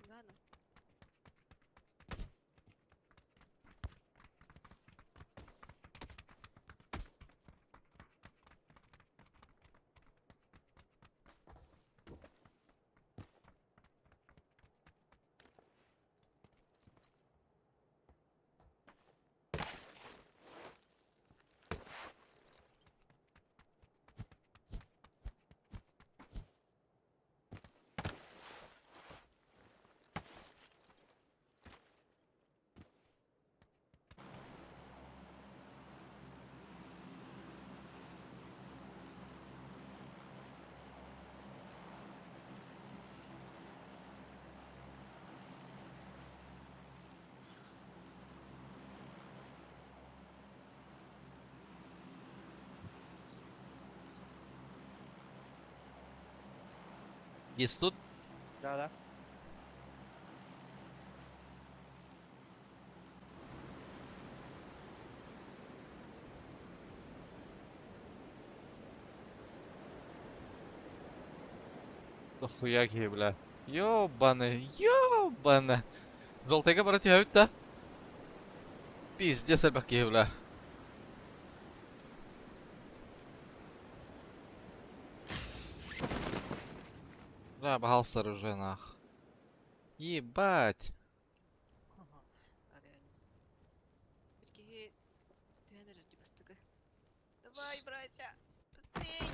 Ладно. Есть тут? Да, да. Дохуя киһи, бля. Ёбаный, ёбаный. Жолтайга бара түһэбит да? Пиздец элбэх киһи, бля. Бля, баһаалыстар уже нах. Ебать. Ага, реально. Бир киһи түһэн эрэр дии бастакы. Давай, братья, быстрей!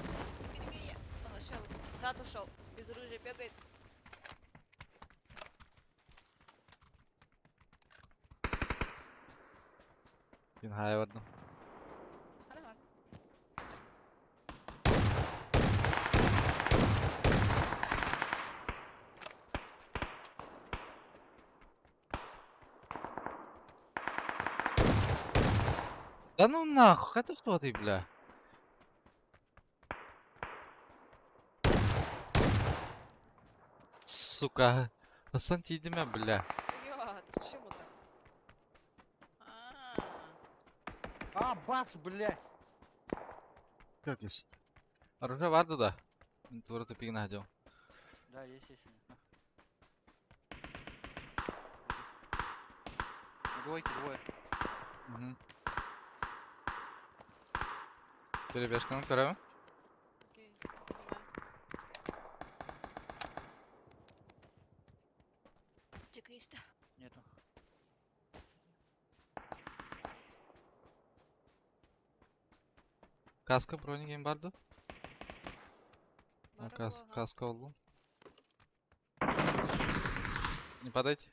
Беги! Он ушел, зад ушел, без оружия бегает. Мин хайа бардым. Хана бар. Да ну нахуй, это кто ты, бля? Сука. Асан тиийдимэ, бля. Бля, ты зачем вот так? А, А, бас, блядь! Как есть? Оружие баар да? Тура тупигин аһдьон. Да, есть, есть. у меня. На. На двойке двое. Мгм. Перебежканы көрөбүн. окей, понимаю. Аптека есть, да? Нету. Каска бронигин бар дуо? Бара Кас, буолаҕа. каска буллум. Не падайте.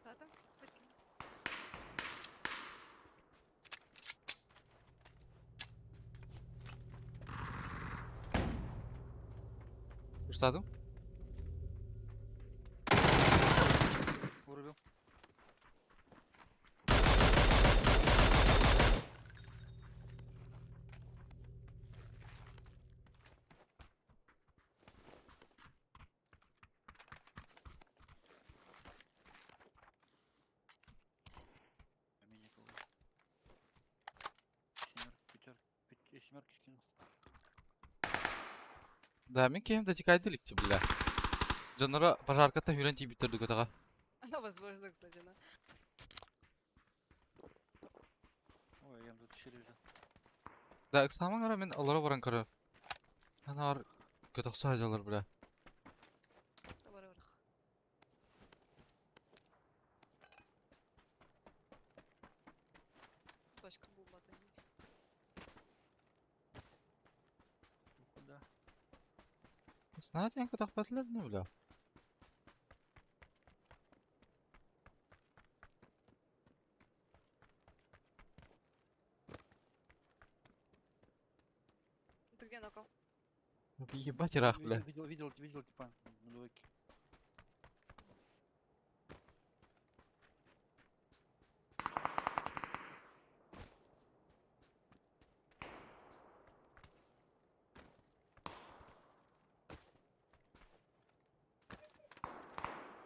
Да-да, выкинь. Устаадыҥ? Вырубил. А меня кого? Семерки, пятерки, я семерки скинул. Да, мин киһим да тикайды иликти, бля. Дьонноро пожаркаттан үүрэн тиийбиттэр дукатаҕа. Она возможно, кстати, да. Ой, я М24 взял. Да, ыксаамаҥ эрэ мин олоро баран көрө. Анаар көтөхсө сылдьаллар, бля. Давай, вверх. Точка буолбата дии. Ну куда? Знаете, көтөхпөтүлэр дии, бля. Ты где нокал? Ебать ыраах, бля. Видел, видел, видел, типа, на двойке.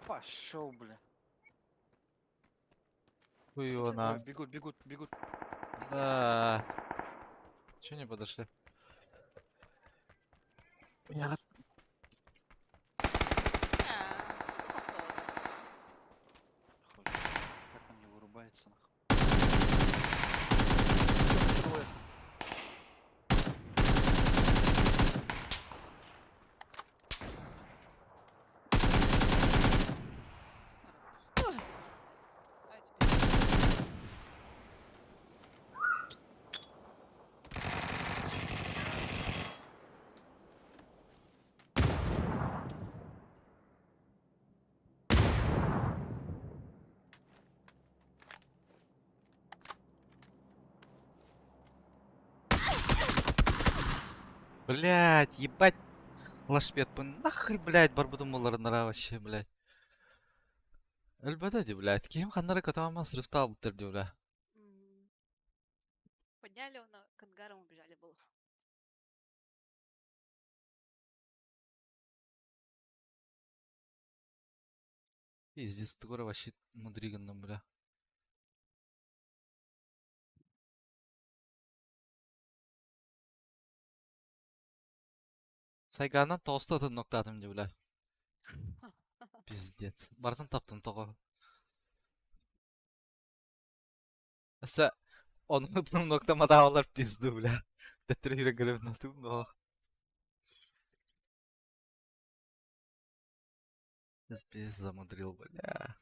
Пошел, бля. Хуй его на. Ой, бегут, бегут, бегут. Да. Че не подошли? Я А, ну, повтор. Хуй, Как он не вырубается, нахуй. Двое. Хорош. А теперь. Блять, ебать. Лашпетпын нахуй, блядь, барбытым буолларынара вообще, блядь. Өлбөтө дии, блядь. Киһим ханна эрэ көтөҕөммөн срывтаабыттар дии, бля. М. Подняли его, к ангарам убежали было. Пиздец, тугу вообще мудри гынным, бля. Сайгаанан тоҕуста атын ноктаатым дии, бля. Пиздец. Барытын таптым тоҕо. Өссө ону ноктаматаалар пизду, бля. Төттөрү киирэн кэлэбин тугум Пиздец замудрил, бля.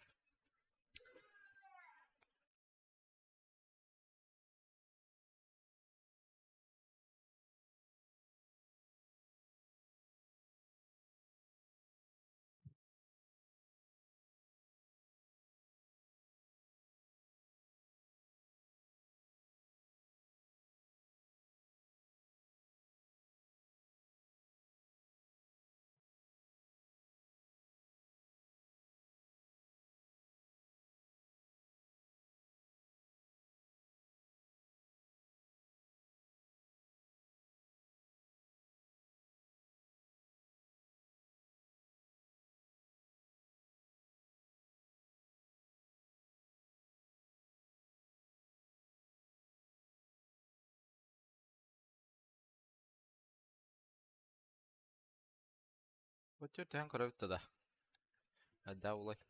Өтөр түһэн көрөбүт да. Әддә улай.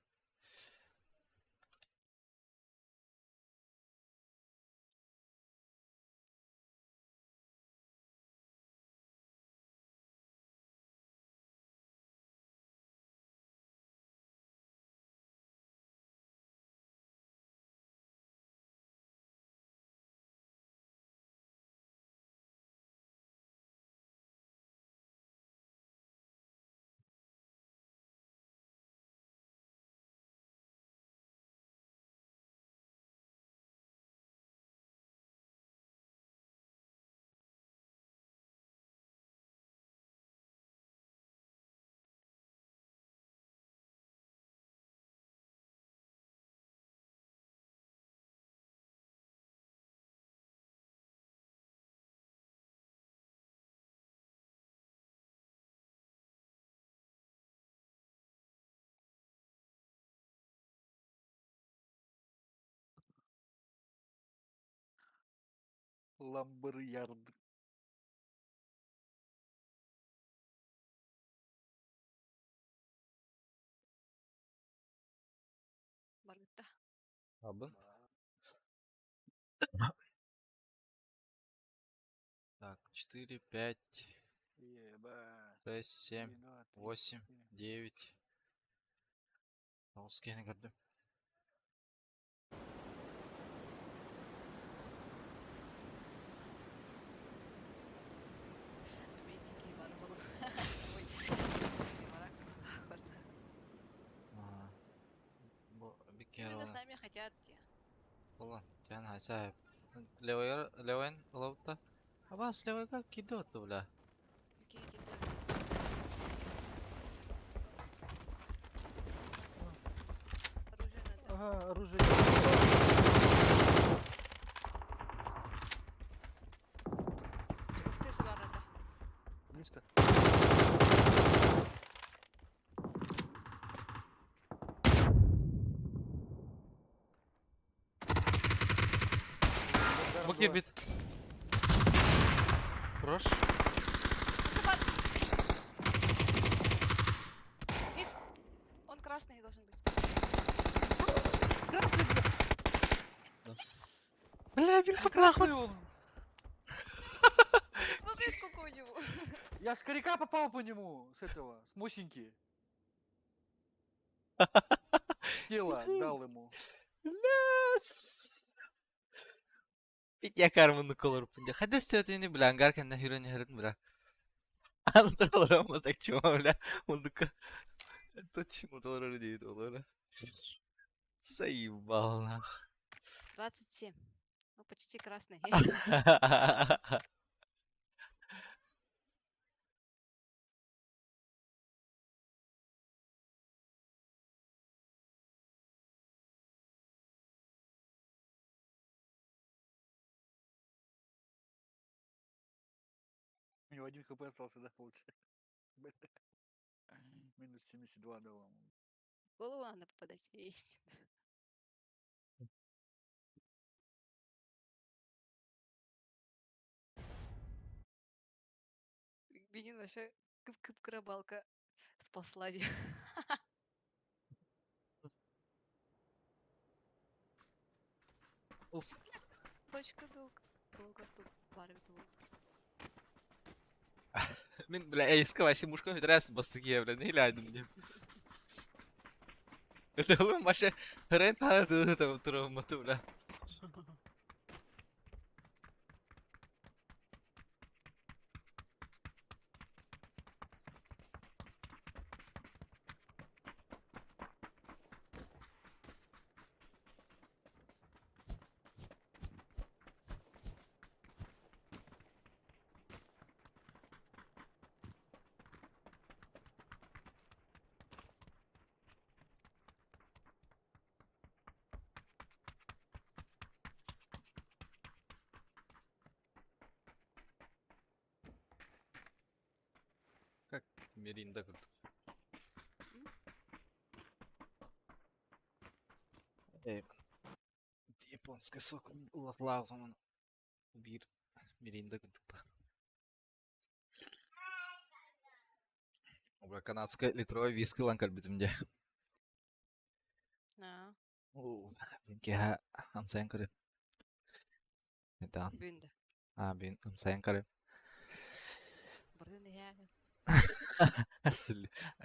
Ламберярд. Баргытта. Абын. Так, 4, 5, Ебать. 6, 7, 3, 2, 3, 8, 4. 9. Тоҕус киһини көрдүм. Опять бар было. Ой, барак. Вот. Ага. Бу биккер Именно с olan. нами хотят те. Olan. Тян хайса. Левой левой ловта. А вас левой как кидот, бля. Какие какие-то. Оружие надо. Ага, оружие. Чувствую, сюда надо. Близко. Бу кирбит. Хорош. Собак! Низ! Он красный должен быть. Красный, бля! Бля, бир хапрахуй. Красный он! Смотри, сколько у него. Я с коряка попал по нему, с этого, с мосинки. Тело дал ему. Бит якар муну колор пунда. Хада сөтүнү бля ангар кэннэ хүрэн хэрэн бля. Антар так чума бля. Мундука. Точно доллар 9 доллара. Заебал нах. 27. Ну, почти красный. него один хп остался, да, получается? Бля. Минус 72 дал ему. В Голову надо попадать. И- Бенин вообще кып-кып балка спасла. дии. Уф. Точка долг. Долго тут пара вот. Мин, бля, эйска вообще мушка федерация бастыки, бля, не глядим мне. Это вы вообще рента там травмату, бля. Как Миринда курдук. Эй, японская сок улатлаах биир Миринда курдук баар. Бля, канадская литровая виски ылан кэлбитим дии. Аа, Оо, мин киэһэ амсайан көрүм. Итаан. бүгүн да. Аа, бүгүн амсайан көрүм. Бардын иһээҕин.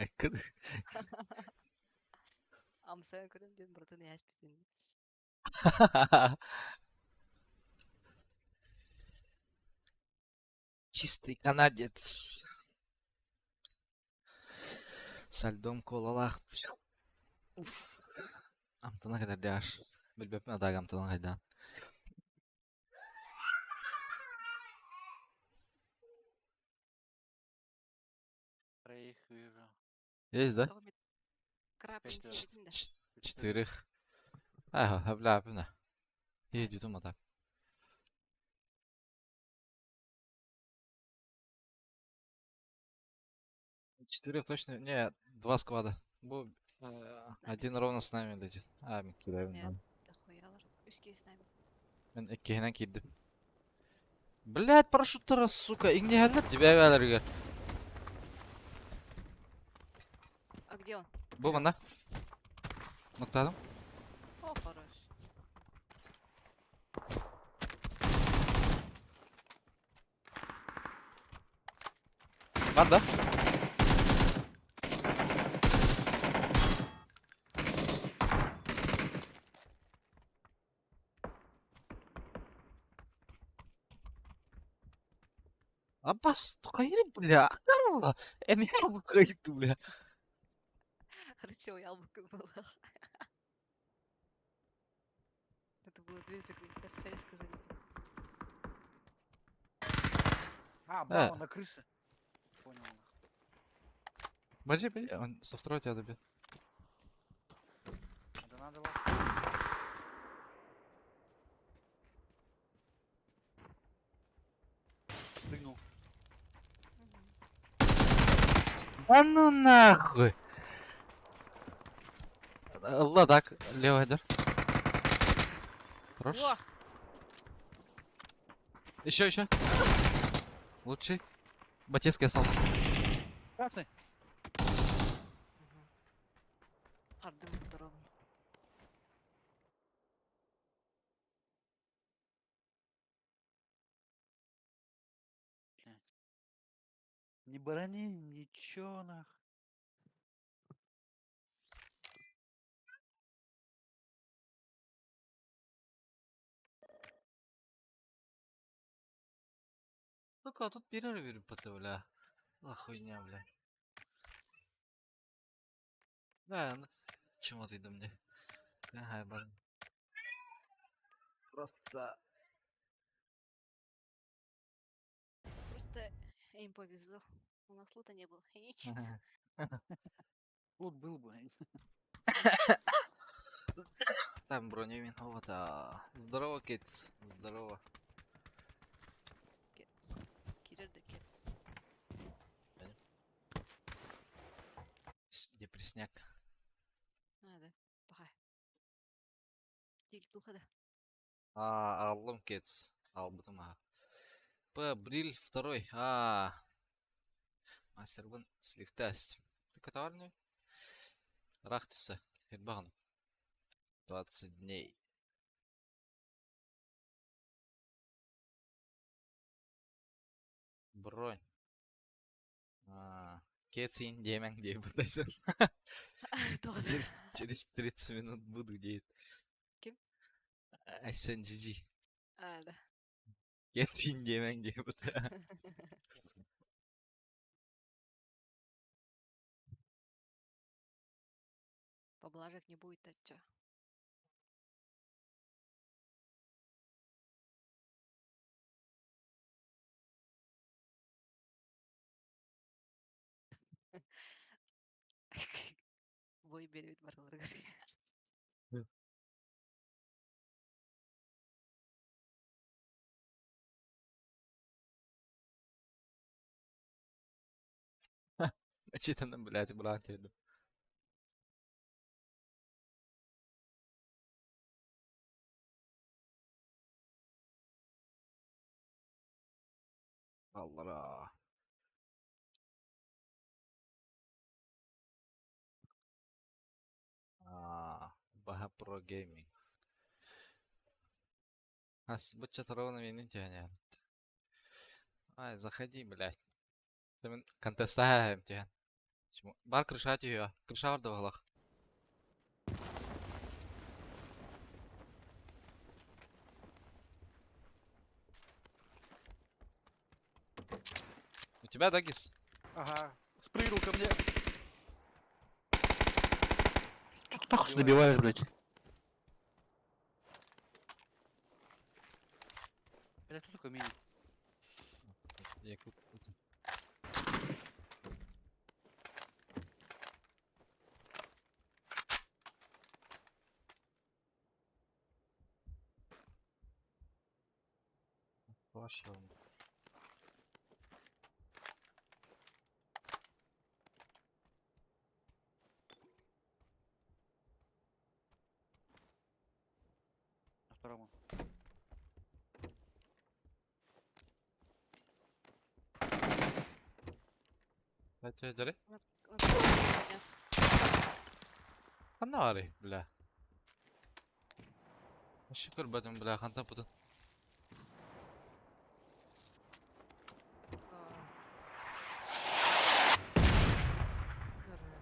Айкын. Амсайан көрөн диэн бардын иһээспитин. Чистый канадец. Со льдом колалаах. Уф. Амтана кэтэрдээҕэр. Билбэппин атаага амтана хайдаан. Троих вижу. Есть, да? Тоҕо Краб Пятерых. сиэбитин да. Четырех. Ага, бля, Едет так. Четырех точно. Не, два склада. Бу, один ровно с нами летит. А, мен кидаю. Нет. Дохуялар. Үс киһи с нами. Мен иккиһинэн киирдим. Блять, парашюттара, сука, иҥниһэллэр дибээбээлэригэр. А где он? Бу манна. Ноктаадым. О, хорош. Бар да? Аббас, хайыр, бля, акарла. Эмиэ бу бля. Рычал яблоко было. Это было дверь закрыть. Сейчас хаешка залетит. А, бам, он на крыше. Понял. нахуй. Подожди, подожди, он со второго тебя добьет. Да надо лапать. Прыгнул. Да ну нахуй! Алла, так, левый дыр. Хорош. О! Еще, еще. Лучший. Батецкий остался. Красный. Ардым второго. Блядь. Ни брони, ничего нах. Сука, а тут перерыв ПТ, бля. А хуйня, бля. Да, ну, чему ты до мне? Ага, бар. Просто... Просто им повезло. У нас лута не было. Лут был бы. Там броню виновата. Здорово, Китс. Здорово. Китс. Кирилл да Китс. Лесняк. А, да. Пахай. Тильтуха да. А, аллым кец. Албытым аха. П, Бриль второй. А, мастербын сливтасть. Ты который? Рахтиса. Хербаган. 20 дней. Бронь. А, Кецин диэмэҥ диэбитайсын. Тоҕо Через 30 минут буду диэт. Ким? SNGG. А, да. Кецин диэмэҥ диэбит. Поблажек не будет, а чё? Бой берет барыларыгар. Начитанным, блядь, брат, еду. Аллара. А, Баха Pro Gaming. Ас, бучча ровно менин тиһэн. Ай, заходи, блядь. Мен контестаһа тиһэн. Бар крыша тиһэ. Крыша бар да балах. У тебя, да, Гис? Ага. Спрыгнул ко мне. Чё ты нахуй добиваешь, блядь? Бля, кто такой мини? Якут. Пошел. На втором он. Дали? Подняться. Ханна бля. Шүкір бәдім, бля, хантан путын. А. Нормально.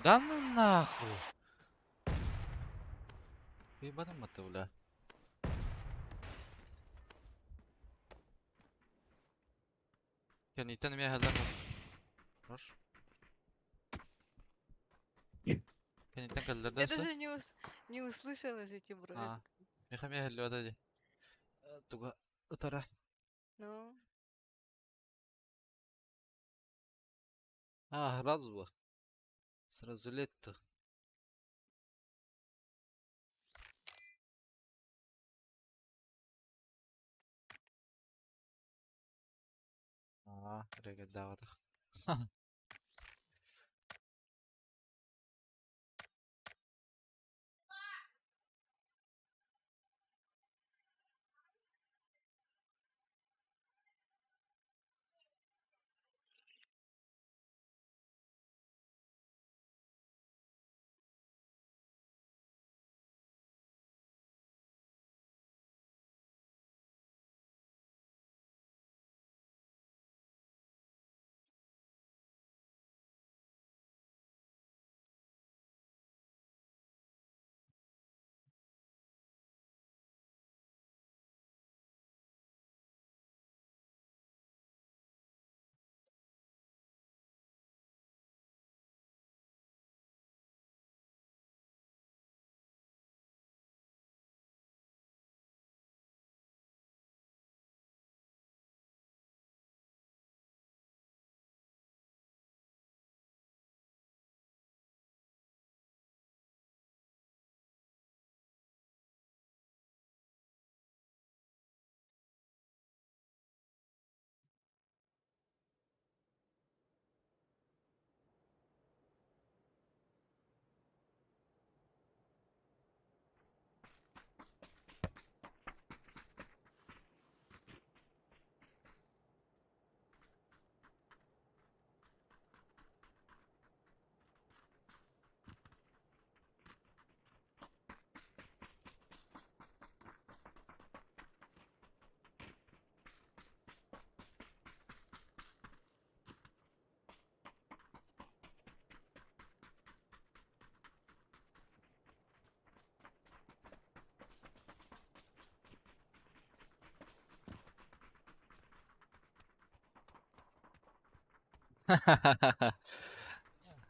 Да ну нахуй. Ебаным это, бля. Кэнниттэн эмиэ иһэллэр мас. Хорош. Кэнниттэн кэллэр Я да даже не услышала же эти брови. А. Миэхэ эмиэ иһэллэр дии. Туга ытара. Ну, А, сразу. Сразу лето. А, регадаватах.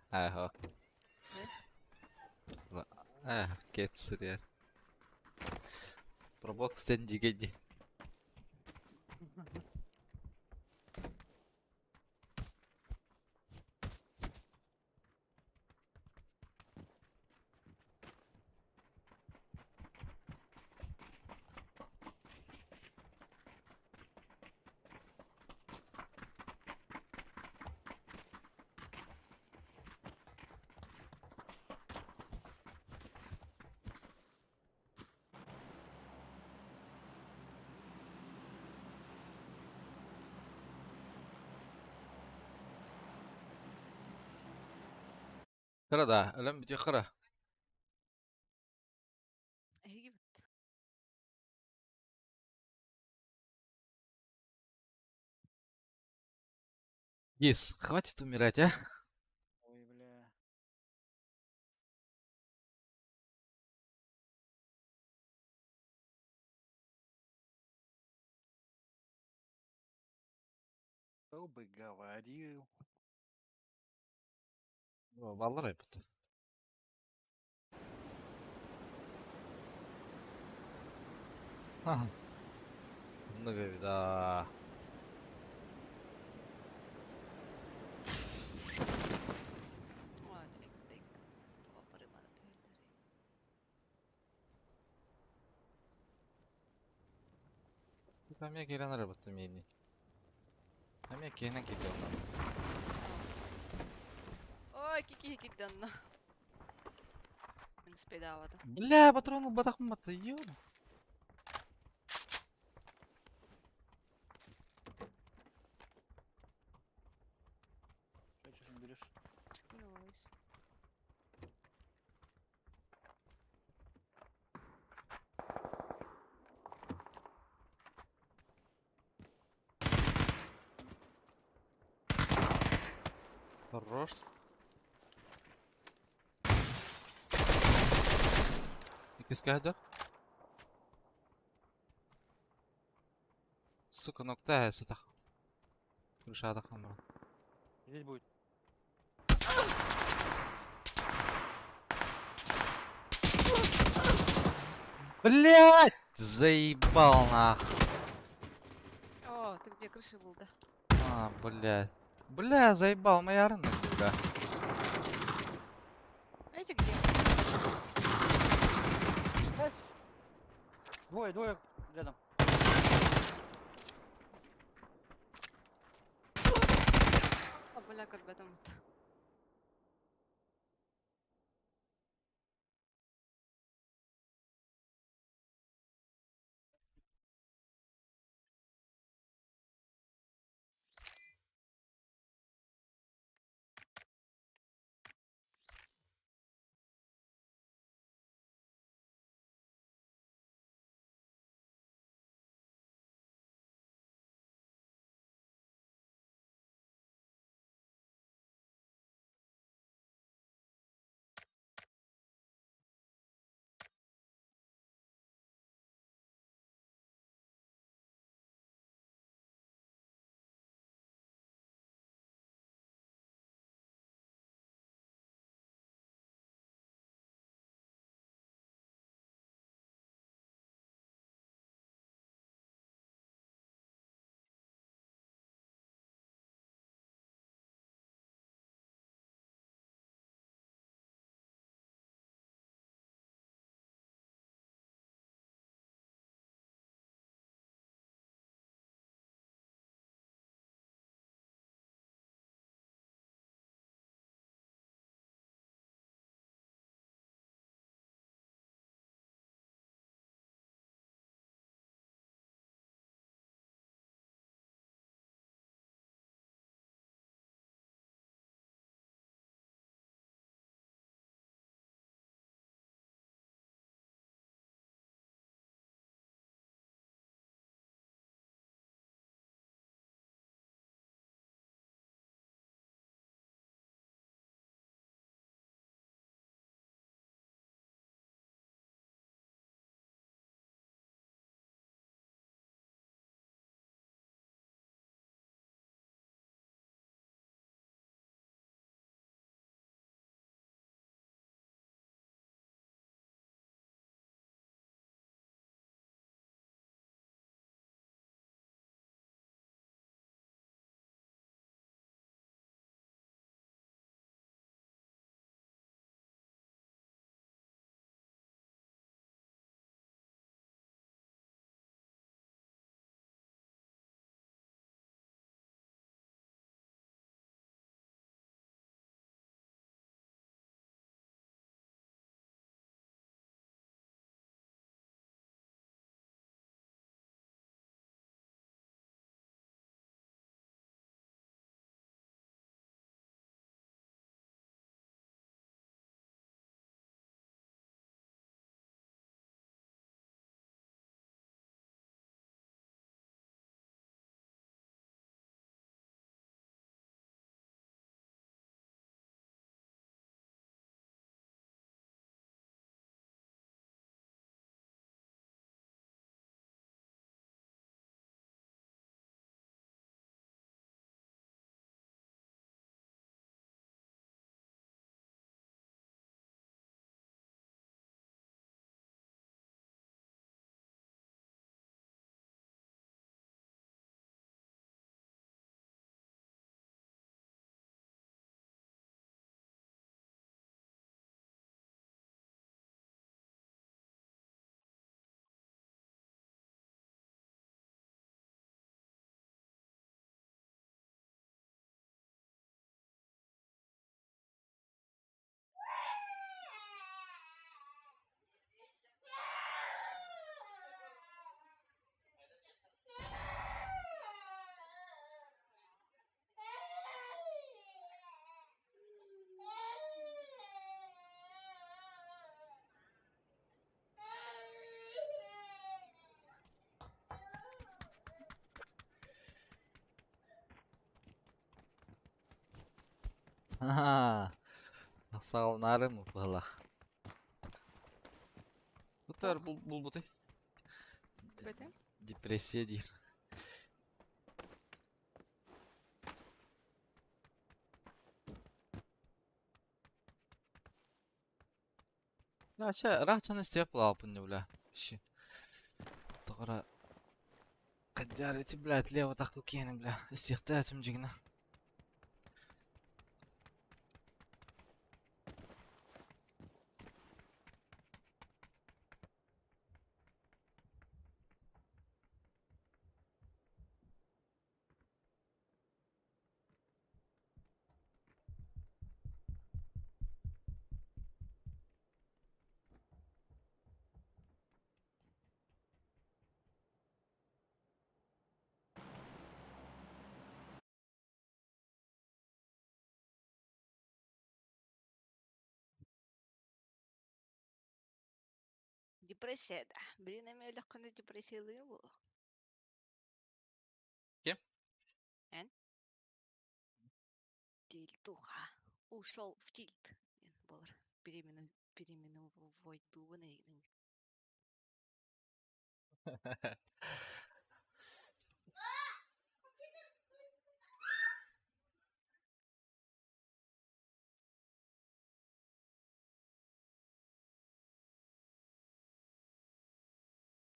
Ага. Эх, кетсірер. Пробокс сен дигеди. Кыра да, өлөн бүтүөх кыра. Эһиги бит. Ес, хватит умирать, а? Ой, бля. Кто бы говорил. О, Баллар айбыт. Много да. Ой, дай, дай. Тоҕо барыманы түһэллэрий? Эмиэ киирэн арабыттым миини. Эмиэ киһинэн киирдэ онно. Ой, кики кирдэ онно. Мин успедаабатым. Бля, патрон ылбатахпын батта, ёб. Чё, чё не берешь? Скинулась. Хорош. Иккискэ Сука, нокта сытах. Крышада хамра. Здесь будет. Блять! Заебал нах. О, ты где крыша был, да? А, блядь. Бля, заебал, моя рына, бля. Знаете где? Двое, двое рядом. А, бля, как бы там. Аха. Саҕаланаарым быһалаах. Бутар булбуты. Бэтэ? Депрессия диир. Рача, рачаны истиэп булаалпын бля. Щи. Тоҕора Каддаар эти, блядь, лево тахку киэни, бля. Истиэхтээтим дьигинэ. Депрессия да. Блин, эми өлөххүнэ депрессиялыыр буолуо. Ким? Эн? Тильтуха. Ушел в тильт. Диэн буолар. Переименуй переименовойдуубун эйигин.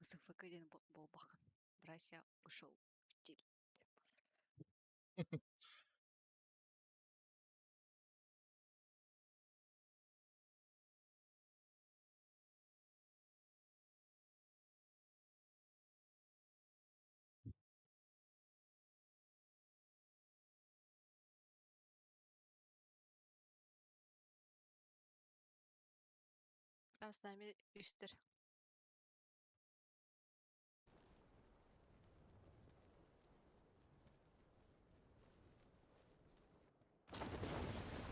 СФК диэн буолбаххын. Братья ушел в тильт. Прям с нами үстер.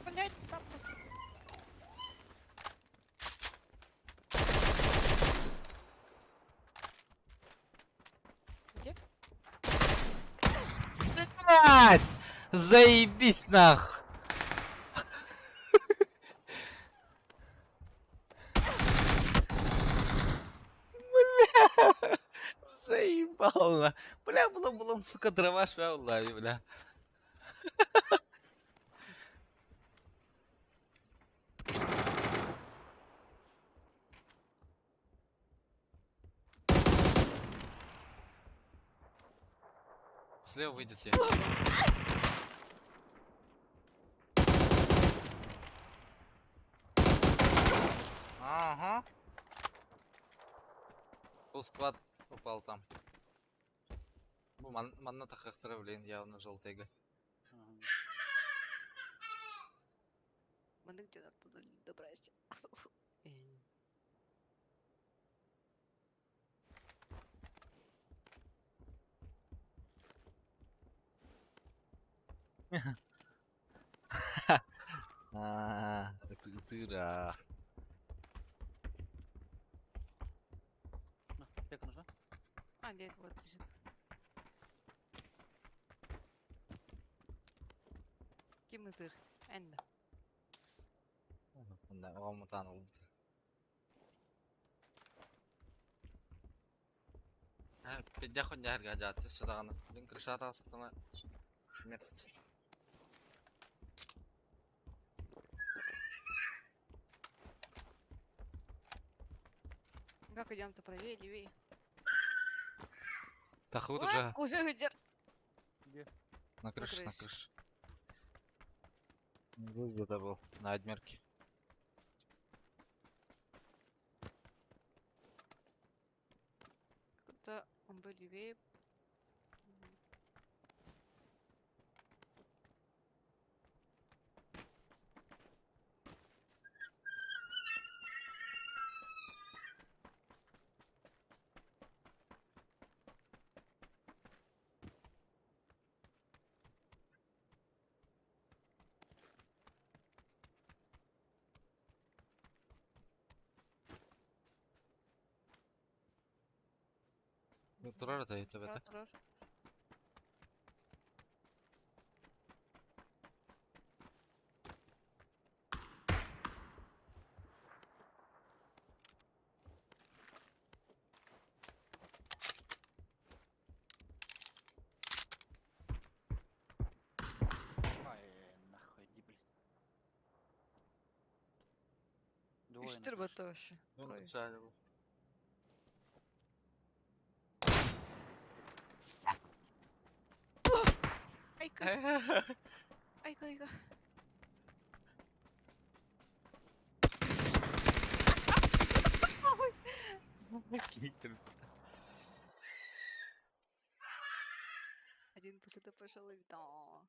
Блять, папа. Где? Блядь! Заебись нах! Бля! Заебал на. Бля, было было, сука, дроваш, бля, бля. Слева выйдете. Ага. Фул склад упал там. Бу манна тахахтара, блин, явно желтыйга. Маннык дьон ортодон добрайся. Аа, ытыра. На, аптека нужна? А, где это вот лежит? Ким ытыр? Энда. Оҕомутаан ылбыт. Пиддях хонняһарга дьааты садаҕаны. Блин, крышата сатана смерть. Как идем-то правее, левее? Тахут Ой, уже уже идет. Где? на крыше, на крыше. крыше. Здесь где-то был, на одмерке. Кто-то он был левее. Турар это это Турар, это. турар. Четыре бота вообще. Трое. Айка, айка, айка. Один после того пошел и да.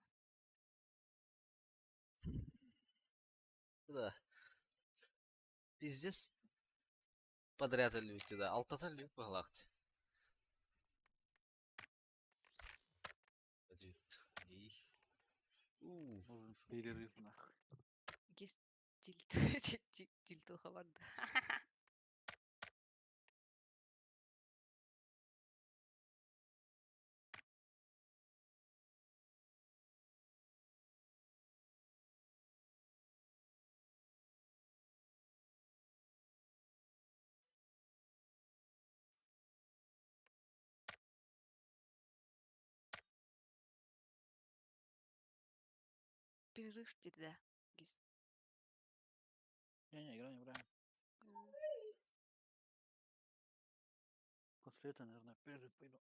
Да. Пиздец. Подряд өлбүт да. Алтата өлбүт быһылаахт. Уф. Нужен перерыв нахуй. Гис дильтуха барда. Перерыв да. Гис. Не-не, игра не играем. После этого, наверное, перерыв пойду.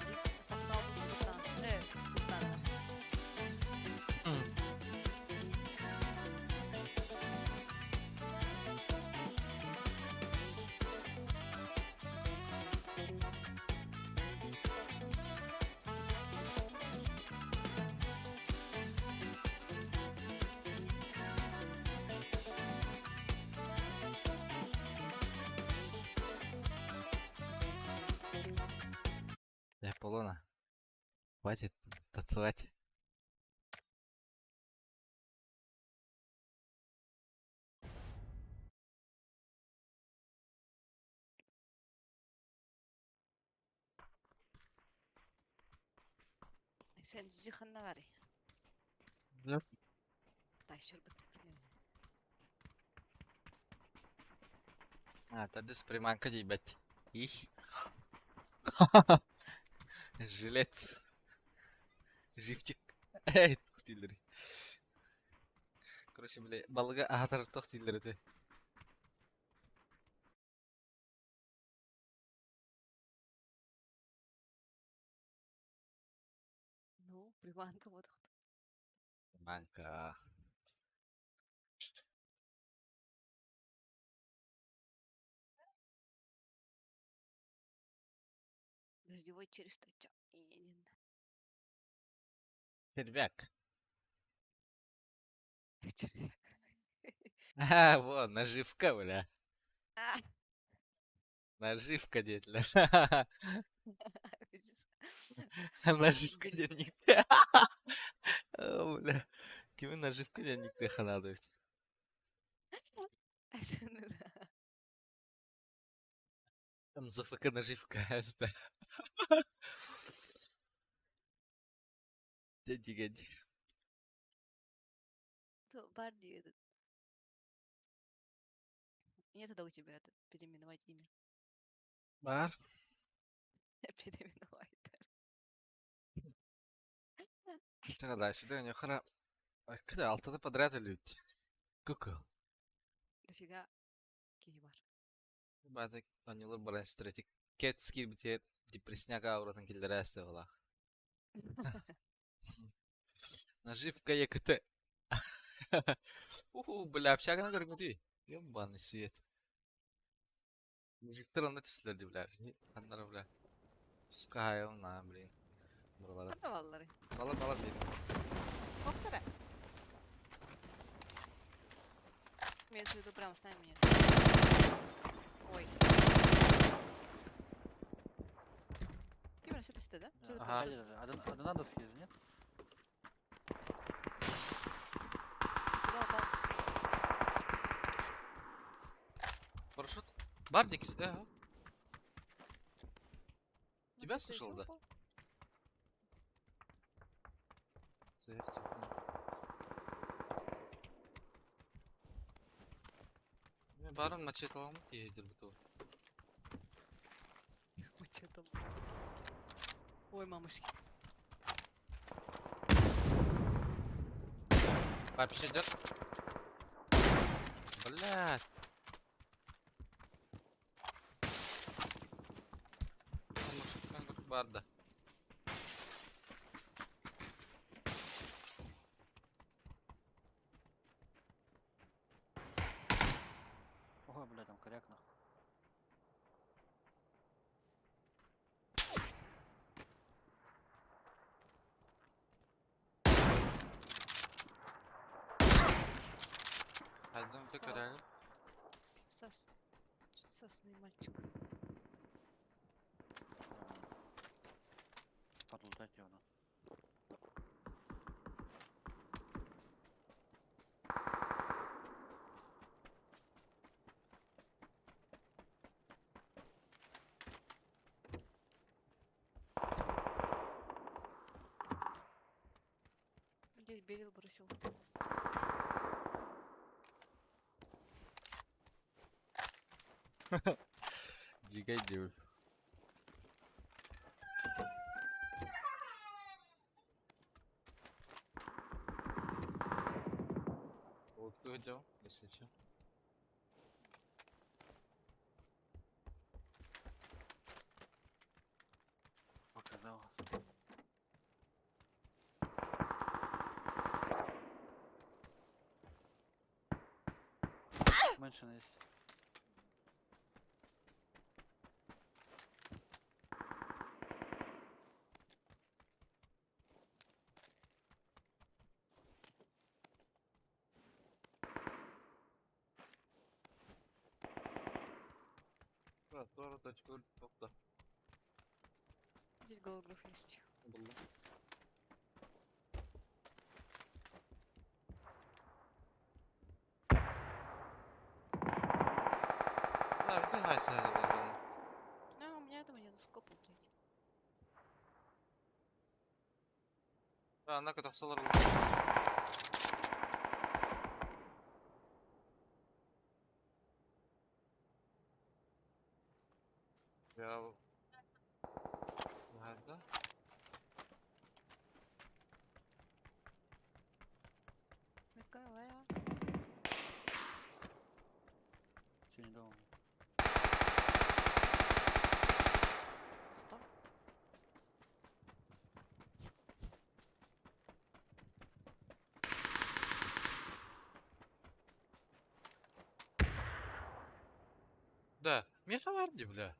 Гис сахта Стандар. Да, Полона. Хватит танцевать. Sen ханна бары. Да. Тащыр бит. А, тогда приманка ебать. Их. Жилец. Живчик. Эй, тохтилери. Короче, бля, балыга ахатар тохтилери те. Ну, приманка вот. Приманка. Дождевой червь тача. Червяк. Червяк. А, вот, наживка, бля. А. Наживка, дед, Пиздец. Наживка Блин. денег. О, бля. Кими наживка денег ты ханадовит. МЗФК наживка, СД. Дяди, дяди. То Барди этот. Нет тогда у тебя этот, переименовать имя. Бар. Переименовать. Чего дальше? Да, не хара. Когда алтата подряд любит. Куку. Дофига киһи бар. Бата анюлар баран стратик. Кетски битер депрессняка ауратан киллерәсте була. Наживка ЕКТ. Уху, бля, общага көргүтүй. Ебаный свет. Мужиктар онда түслер бля. Аннар, бля. Сука, на, блин. Буралара. Ханна баллары. Бала бала блин. Повтора. Имеется в виду прямо с нами нет. Ой. Именно сюда, сюда, да? Сюда Ага. прям. Даже. А донатов есть, нет? Парашют? Бардик, ага. Ну, Тебя ты слышал, ещё да? упал? Баран мачеталам едер буту. Мачете. Ой, мамушки. Папич идет. Блядь. Барда. Ой, бля, там коряк нахуй. Один ты Всё. коряк. Сос... Сосный мальчик. Подлутать его надо. Здесь берил бросил. Дикай девушка. Вот кто хотел, если че. Показалось. Меньше есть. Да, тоже точку топта. Здесь голограф есть. Было. Да, вдягайся, я А, у меня этого нету скопа, блядь. Да, на катах солар. Я... Nerede? Метка лая. Синий дом. Что? Да, Меха Варди, бля.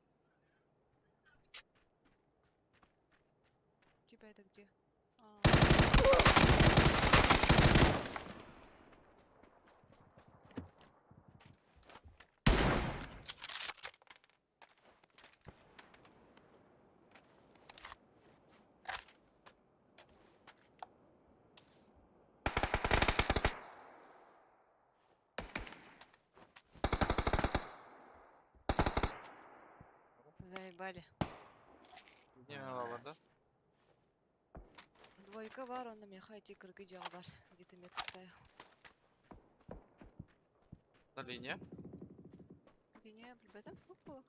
Тебя это где? А, Заебали. Не, ладно. Двойка var, онна меха эти кыргы бар. Где ты метку ставил? На линии. Линия, ребята, опа.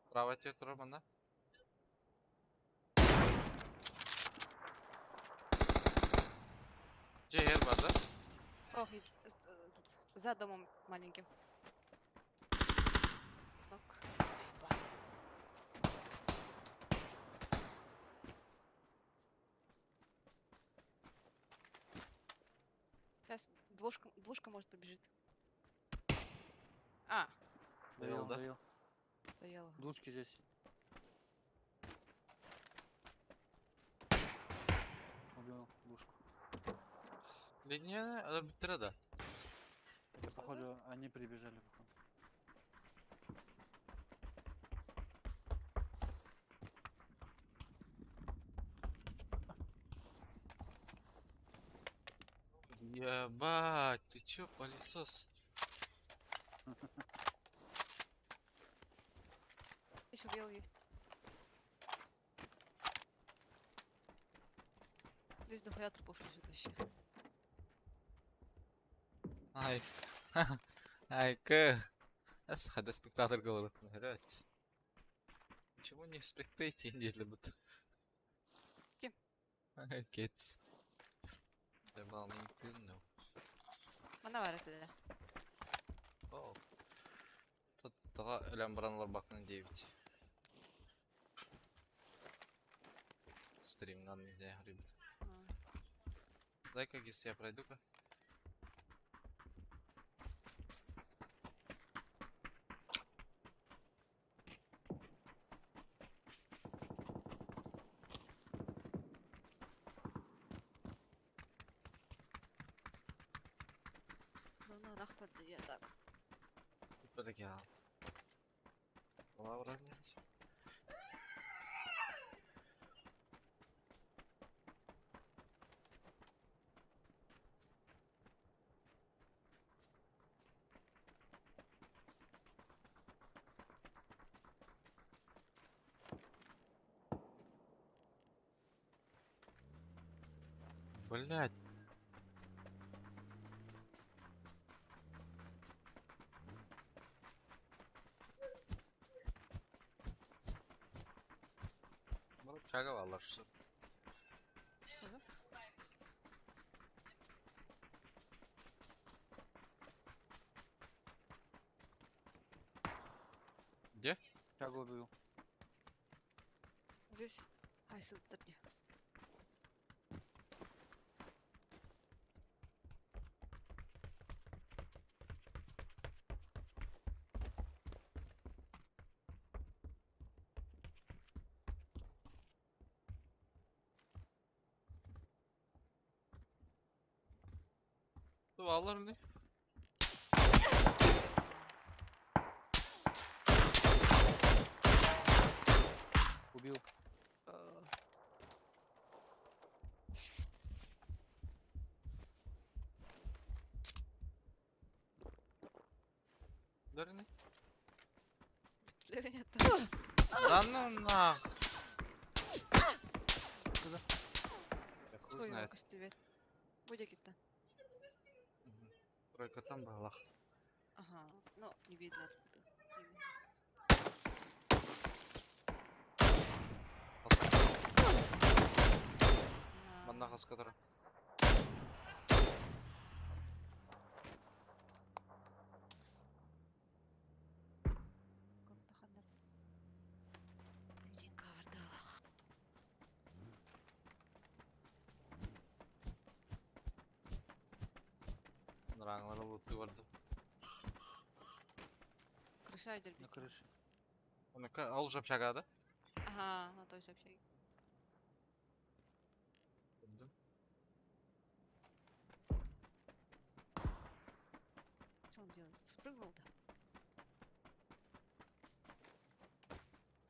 Право тебе Романа. Джейр бар, да? Ох, и тут, за домом маленьким. Так, заебали. Сейчас двушка может побежит. А, Доел, Доел, да? доел. доела. Двушки здесь. Убил двушку. Линия, да. Это походу они прибежали, походу. Ебать, ты чё, пылесос? Еще белый есть. Здесь дохуя трупов лежит вообще. Ай. Ай, к. Эс, хада спектатор говорит, блядь. Почему не в спектейте не любят? Кем? Ай, кец. Дополнительно. Манна баар этэ. О. Тут тоҕо өлөн баран олорбоккун 9. Стримнан нельзя, ребят. Дай-ка, если я пройду-ка. Ну, нахпар я так. Подожди. Лавра, блядь. Блять. Чага валар что. Где? Чагу убил. Здесь. Ай, супер. Валар не? Убил. Дөрни? Нет. Да ну нах. Куда? Я хуй знает. Будет где-то. Тройка там была. Ага, ну, не видно откуда. Не видно. На. Манна хаскатара. Комната ханнар. Резинка вардалах. Нраңлары лутты барды. Крыша идет. На крыше. Онука ал уже общага, да? Ага, на той же общаге. Да. Что он делает? Спрыгнул, да?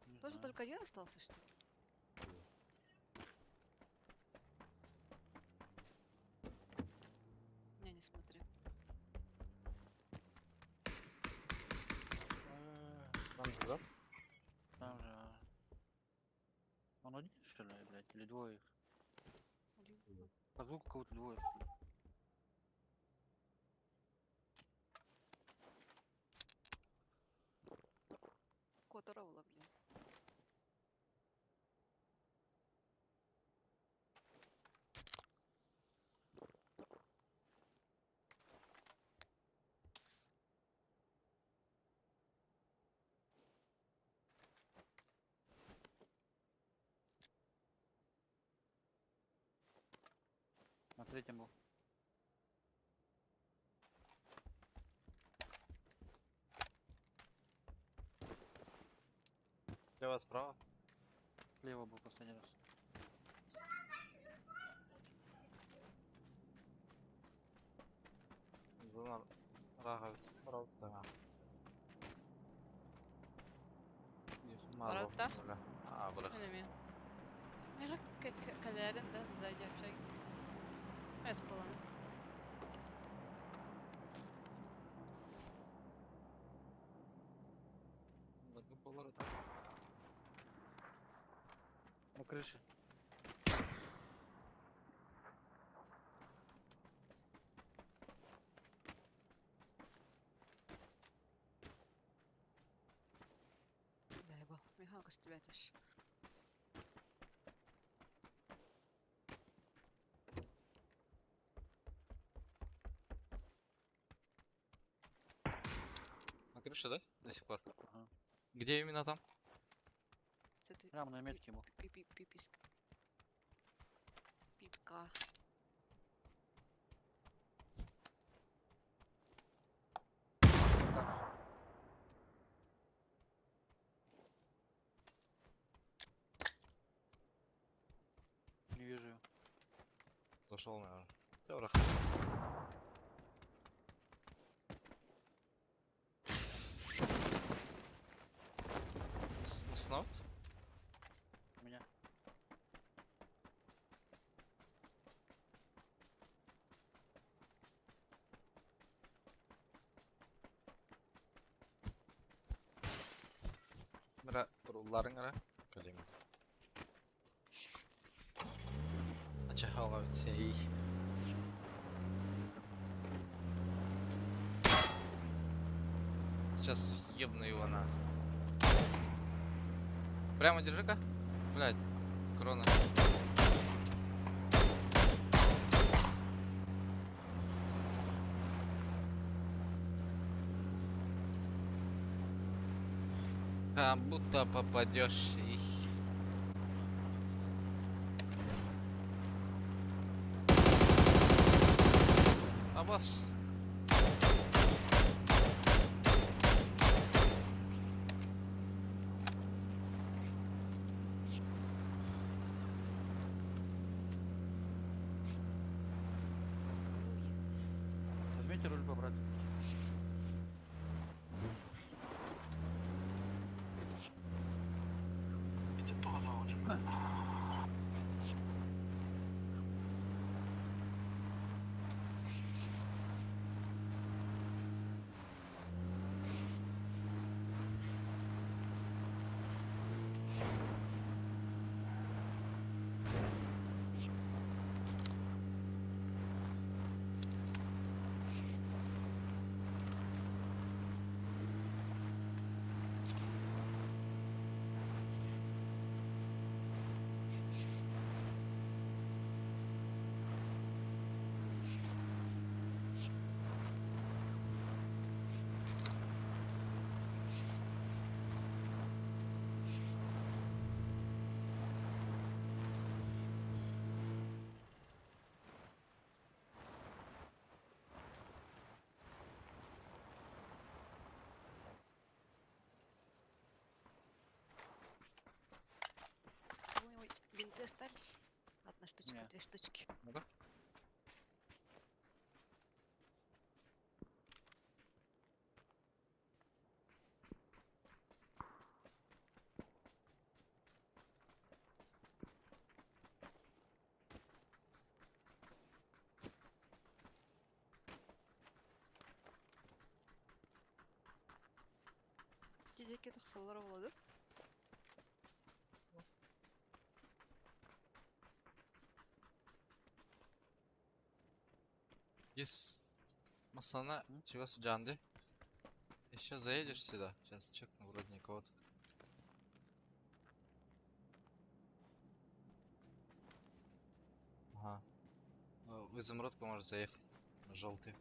Не Тоже знаю. только один остался, что ли? Не, не смотри. Там же, да? Там же. А. Он один, что ли, блядь? Или двое их? Один. По звуку кого-то двое. Которого, блин. На третьем был. Слева, справа. Слева был последний раз. Зона рагавит. Раута. Раута? А, бля. Enemy. Мира калярин, да, сзади общаги. Я спала. Болар это. На крыше. Заебал. Михалка с тебя тащи. На крыше, да? До сих пор. Ага. Где именно там? С этой Прямо на метке ему. пи-пи-пиписка. Пипка. Так. Не вижу его. Зашел, наверное. Добро. Сноут? У меня. Мира, рулларың ара. Калим. Ача халавит. Эй. Сейчас ебну его на. Прямо держи-ка. Блядь, крона. Как будто попадешь их. А вас. Возьмите руль побрать. Кого-нибудь бинты остались? Одна штучка, Не. две штучки. Ну-ка. Дидеке тахсалар болады. Есть Масана, М? чего с Джанди? Еще заедешь сюда? Сейчас чекну, вроде никого тут. Ага. Ну, в изумрудку можешь заехать. На желтый.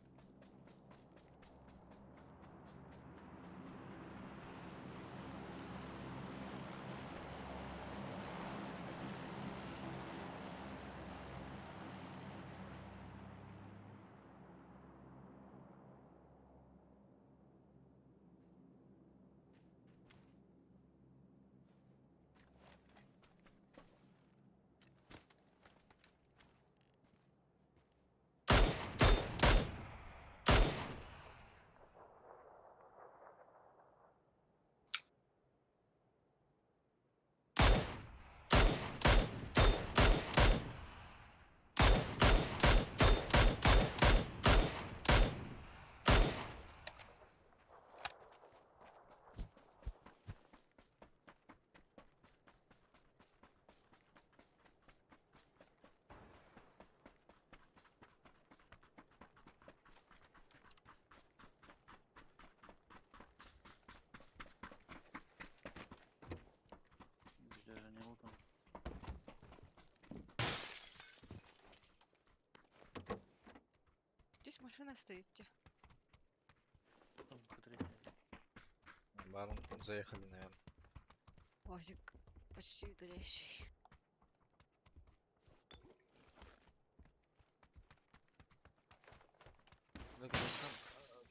Машина стоит. Те. Там третий. Барон заехали, наверное. Уазик почти горящий.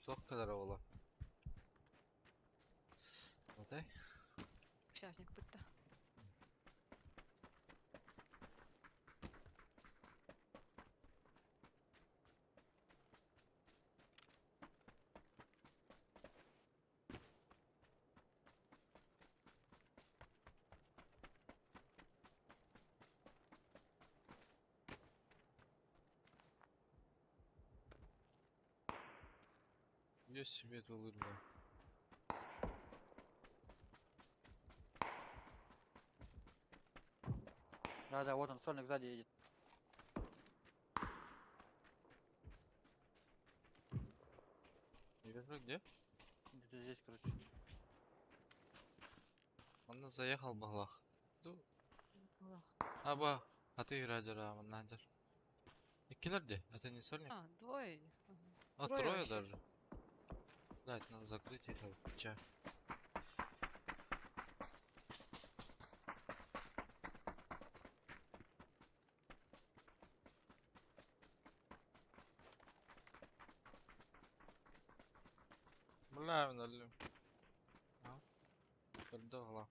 Туох кэлэр оҕолор. Отай. Общажник бытта. Я себе это улыбну. Да-да, вот он, сольник сзади едет. Не вижу, где? Где-то здесь, короче. Он заехал балах. Аллах. Аба, а ты радера, надер. Киллер где? Это не сольник? А, двое. Ага. А, трое трое вообще. даже. Да, это надо закрыть это. Ча. Бля, налю. А? Пердогла.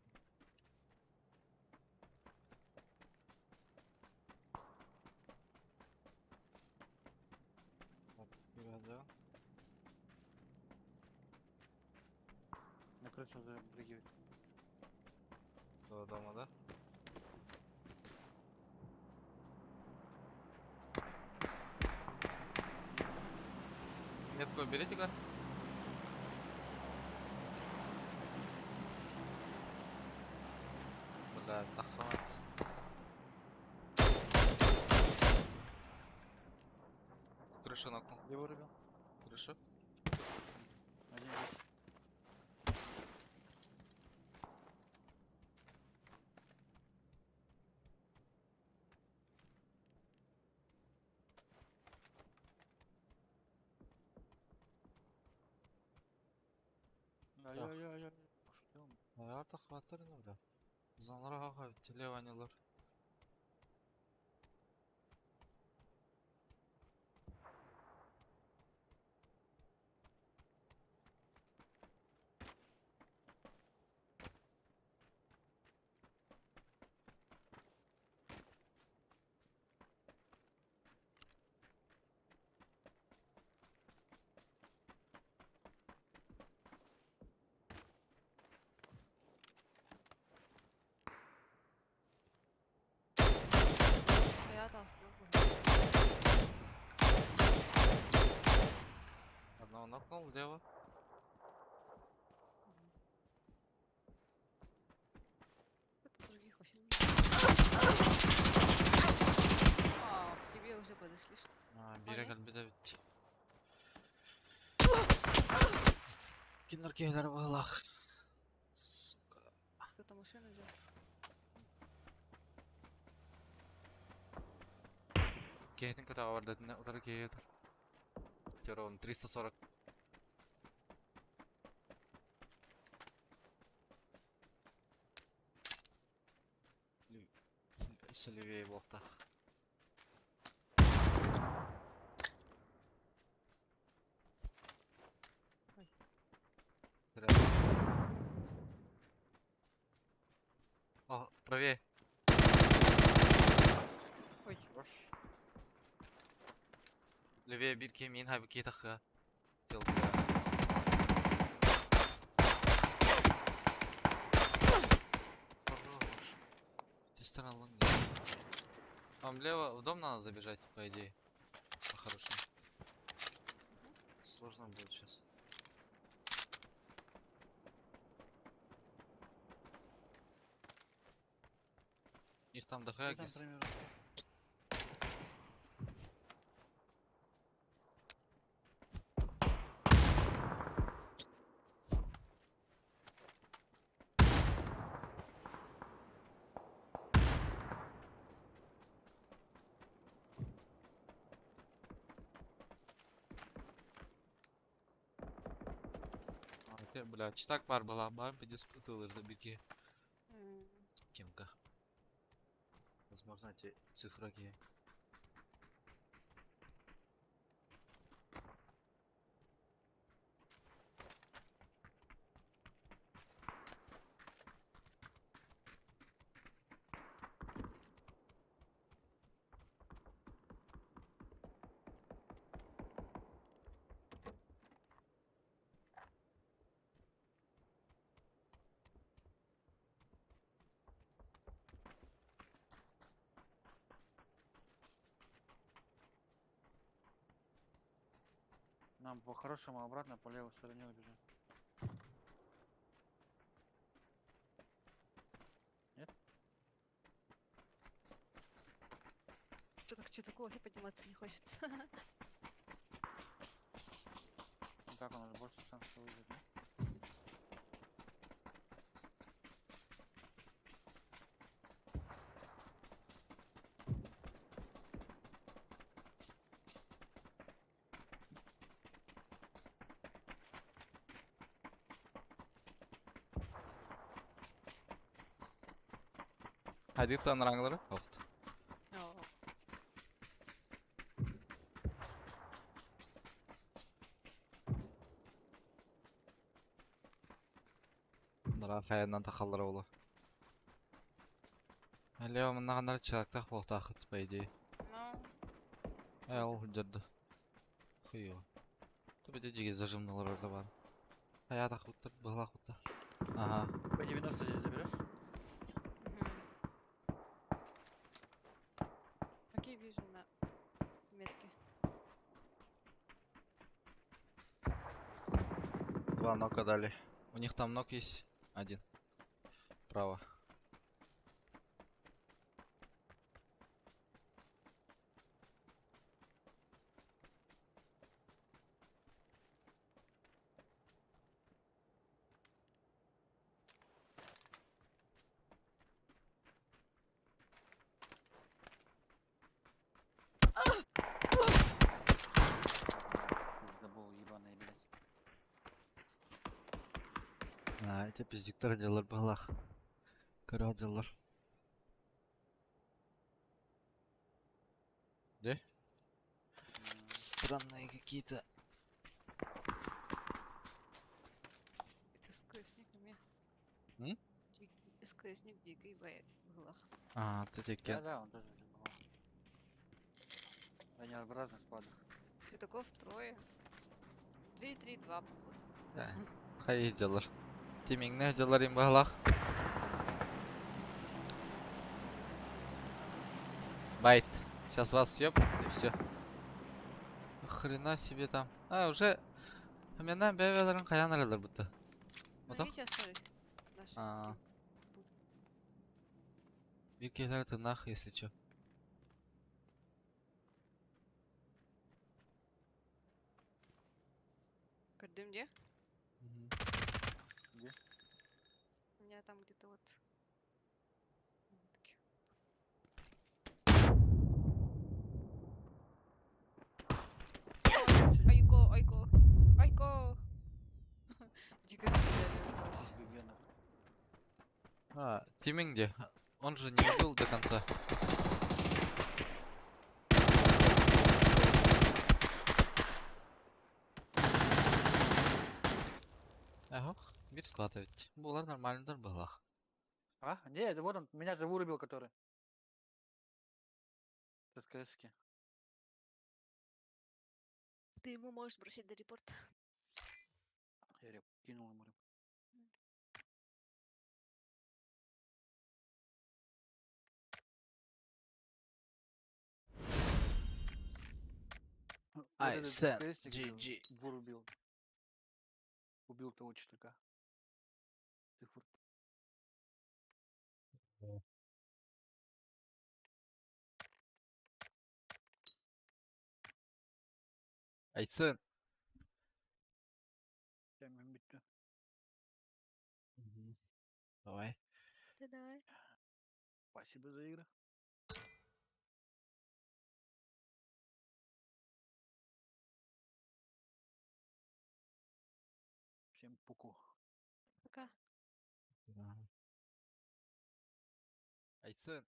Так, да. На крышу запрыгивает. До дома, да? Метку берите-ка. Бля, тахалась. Крышу нокнул. Где вырубил? Крышу. Один здесь. Ай-яй-яй-яй. Пошутил. Hayata хватырны бля. Занлар телеванилар. Hayat aslı. Одного нокнул лево. Это других вообще не. А, к тебе уже подошли, что ли? А, бирek нет? әлбәттә бит. Киннер килер балах. Сука. Кто-то машину взял. Кейтин кота бар дәтне утар кейтер. Терон 340. Левее болтах. Ой. Зря. О, правее. Ой. Хорош. Левее бир кем ин хайбы кейтахы. Телка. Хорош. Ты сторона. Вам лево в дом надо забежать, по идее. По-хорошему. Сложно будет сейчас. Их там дохуя Там гис. примерно. Бля, читак бар была, бар пидеспытылыр да бики. Кемка. Возможно, эти цифры какие. Нам по-хорошему обратно по левой стороне убежать. Нет? Что-то к читаку вообще подниматься не хочется. Ну так у нас больше шансов выжить, да? Hadi ranglары. Охт. О, Нара хаяннан тахаллар ола. Әле мыннаганнар чырактах болтахыт, по идее. Ну, Ә, ол жырды. Хуё. Тобі жиге зажимналар орда бар. Хая тахыттыр, бұғла хуттыр. Ага. П-90 здесь заберешь? Мгм. Окей, вижу на метке. Два нока дали. У них там нок есть. Один. Право. Пиздобол ебаный, блядь. А, эти пиздюктар делар балах. Кара делар. Да? Странные какие-то. СКСник мне. М? СКСник дикий былах. А, ты Да, теке. да, он тоже либо. Они в разных складах. Читаков трое. 3-3-2, походу. Да. Хай делар. Тимиңне делар им балах. Байт. Сейчас вас съебут и все. Хрена себе там. А, уже. Менен бәбелерин каян аралар будто. Ну, Отох? видите, остались наши. А. такие. Бир келер тынах, если чё. Көрдүм где? Где? У меня там где-то вот. Такие. Айго, айго, айго. Дико стреляли вообще. ГГ нахуй. А, Тимин где? Он же не убил до конца. Эх, бир склад ведь. Булар нормальныйдар былах. А? Не, это вот он, меня же вырубил, который. СКСки. Ты ему можешь бросить до репорта. Я реп, кинул ему реп. Вот I этот send СКСник GG. Вырубил. Убил того читака. Цифр. Айсын. Hemen bitti. Давай. Да давай. Спасибо за игры. Всем пуку. Пока. Айсын.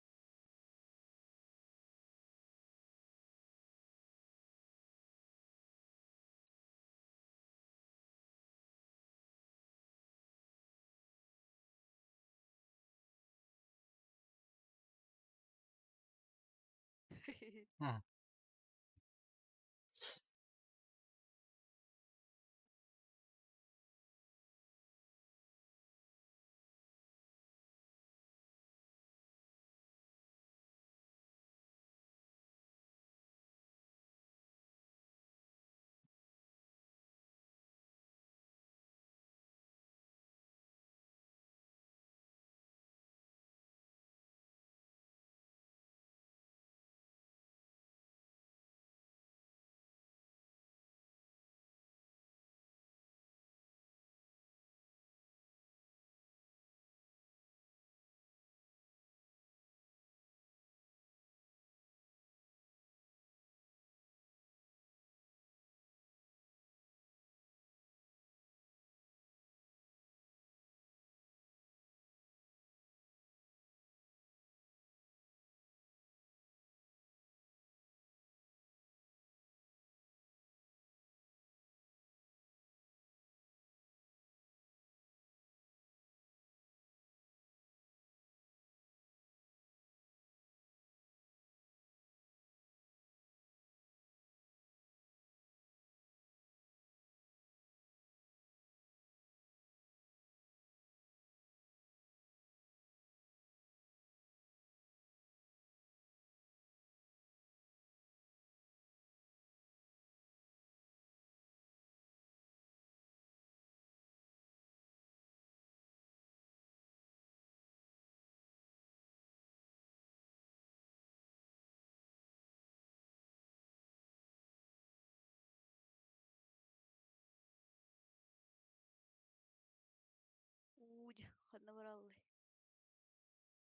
Удь, ханна бараллый.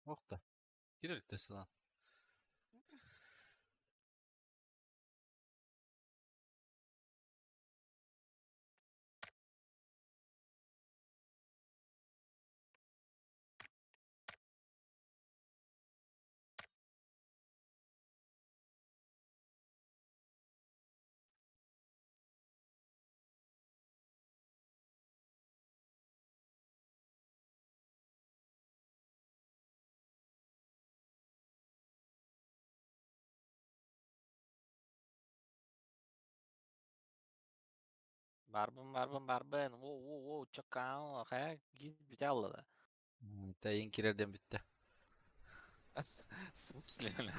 Ох да. Кирилл сылан. Барбын, барбын, барбын. Воу, воу, воу, чакао, хэ, гид битялла. Тайын кирерден бүтті. В смысле, бля?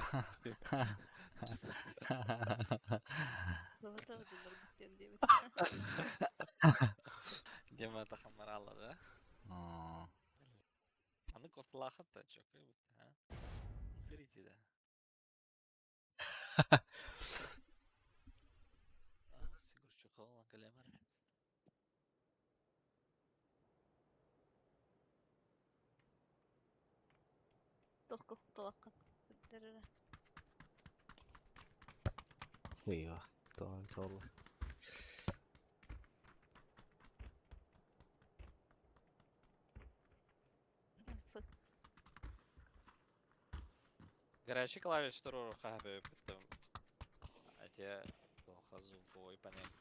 Золотого донор бүттен деймін. Дема тахамаралла, да? Aa. Аны корталахат та чок, а? Сырите, да. Сигур чокол, калемар. Тоққы толаққан. Дәрі. Eyvah. Tamam tamam. Фу. Горячий клавиш туру хабе потом. А те плохо звуковой панель.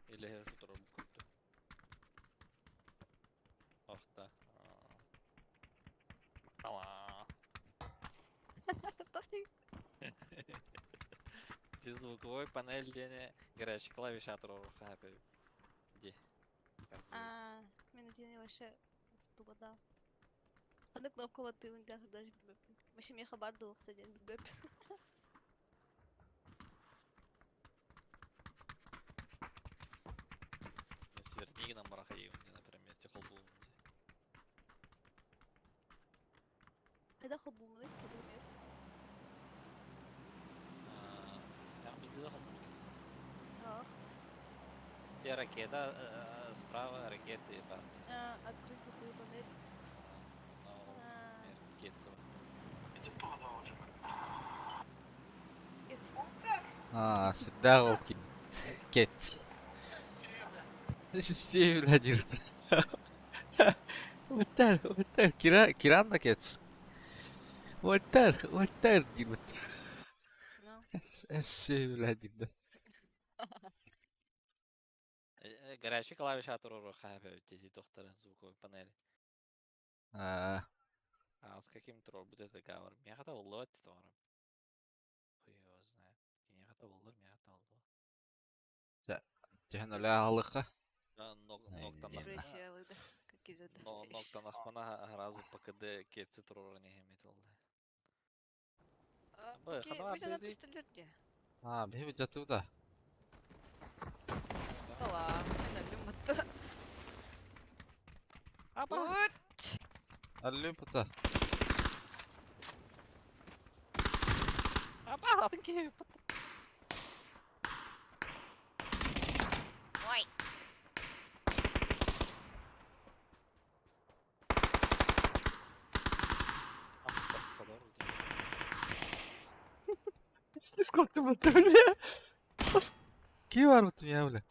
Или шутер круто. Ох да. Ала. Тоқтың. Ти звуковой панель дене горячий клавиш туру хабе. Ди. А, мен өтене вообще тубада. Қандай кнопка баттығын даже білмеппін. Вообще мен хабар да жоқ ден білмеппін. Сверни нам рахаев, например, тихол был. Қайда қол болмайды, білмеппін. Там бізде де қол А, Те ракета справа, ракеты бар. а, открыть звуковую панель. Ну, А, ракета. Иди туда уже. Кет. Aa, сүрдээх ол кет. Си, бля, диир. Уолаттар, уолаттар, Кира, Киран да кец. Уолаттар, уолаттар диир. Ну. Эссе, бля, диир. Горячий клавиша туруору хаһа тохтара звуковой панели. Аа, А с каким туруорбут это гавр? Миэхэ табыллыбат тоҕором. Хуй его знает. Киниэхэ табыллар, миэхэ табыллыбат. Түһэн өлө аһылыкка. Ноктан Депрессия да. Какие-то. Ноктан ахмана разы ПКД кетси туруоран иһэмит болду. Бы, ханаа Вы же диди. пистолет. Аа, биһи бу да. Тала, мен өлүм бутта. Аба! Вот. Аллы бута. Аба, атын киһи. Ой. Амбассадор. Снискотты бутта, бля. Ки бар бутум я, бля.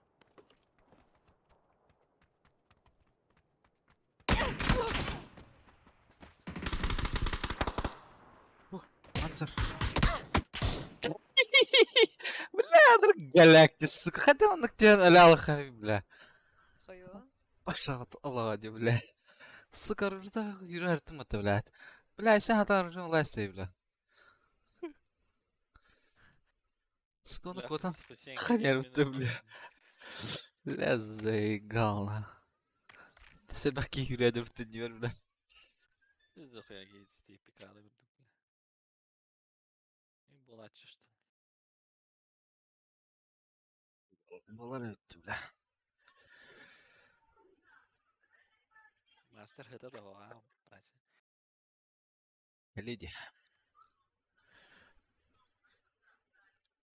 Ух, Ансар. Бля, друг галактис, сука. Хата оннук түһэн өлө алыха, бля. Хайо. Пашаҕыт олоҕо дии, бля. Сука, ружда yürü мата, блядь. Бля, сен хата ружда улайсай, бля. Сука, оны котан ханер бутта, бля. Бля, заигал, на. Себәки yürüdü бутта диyor, бля. Biz de хуя гейт пикады бля. Була что. Болар өттү, бля. Мастер хыта да вау, братья. Леди.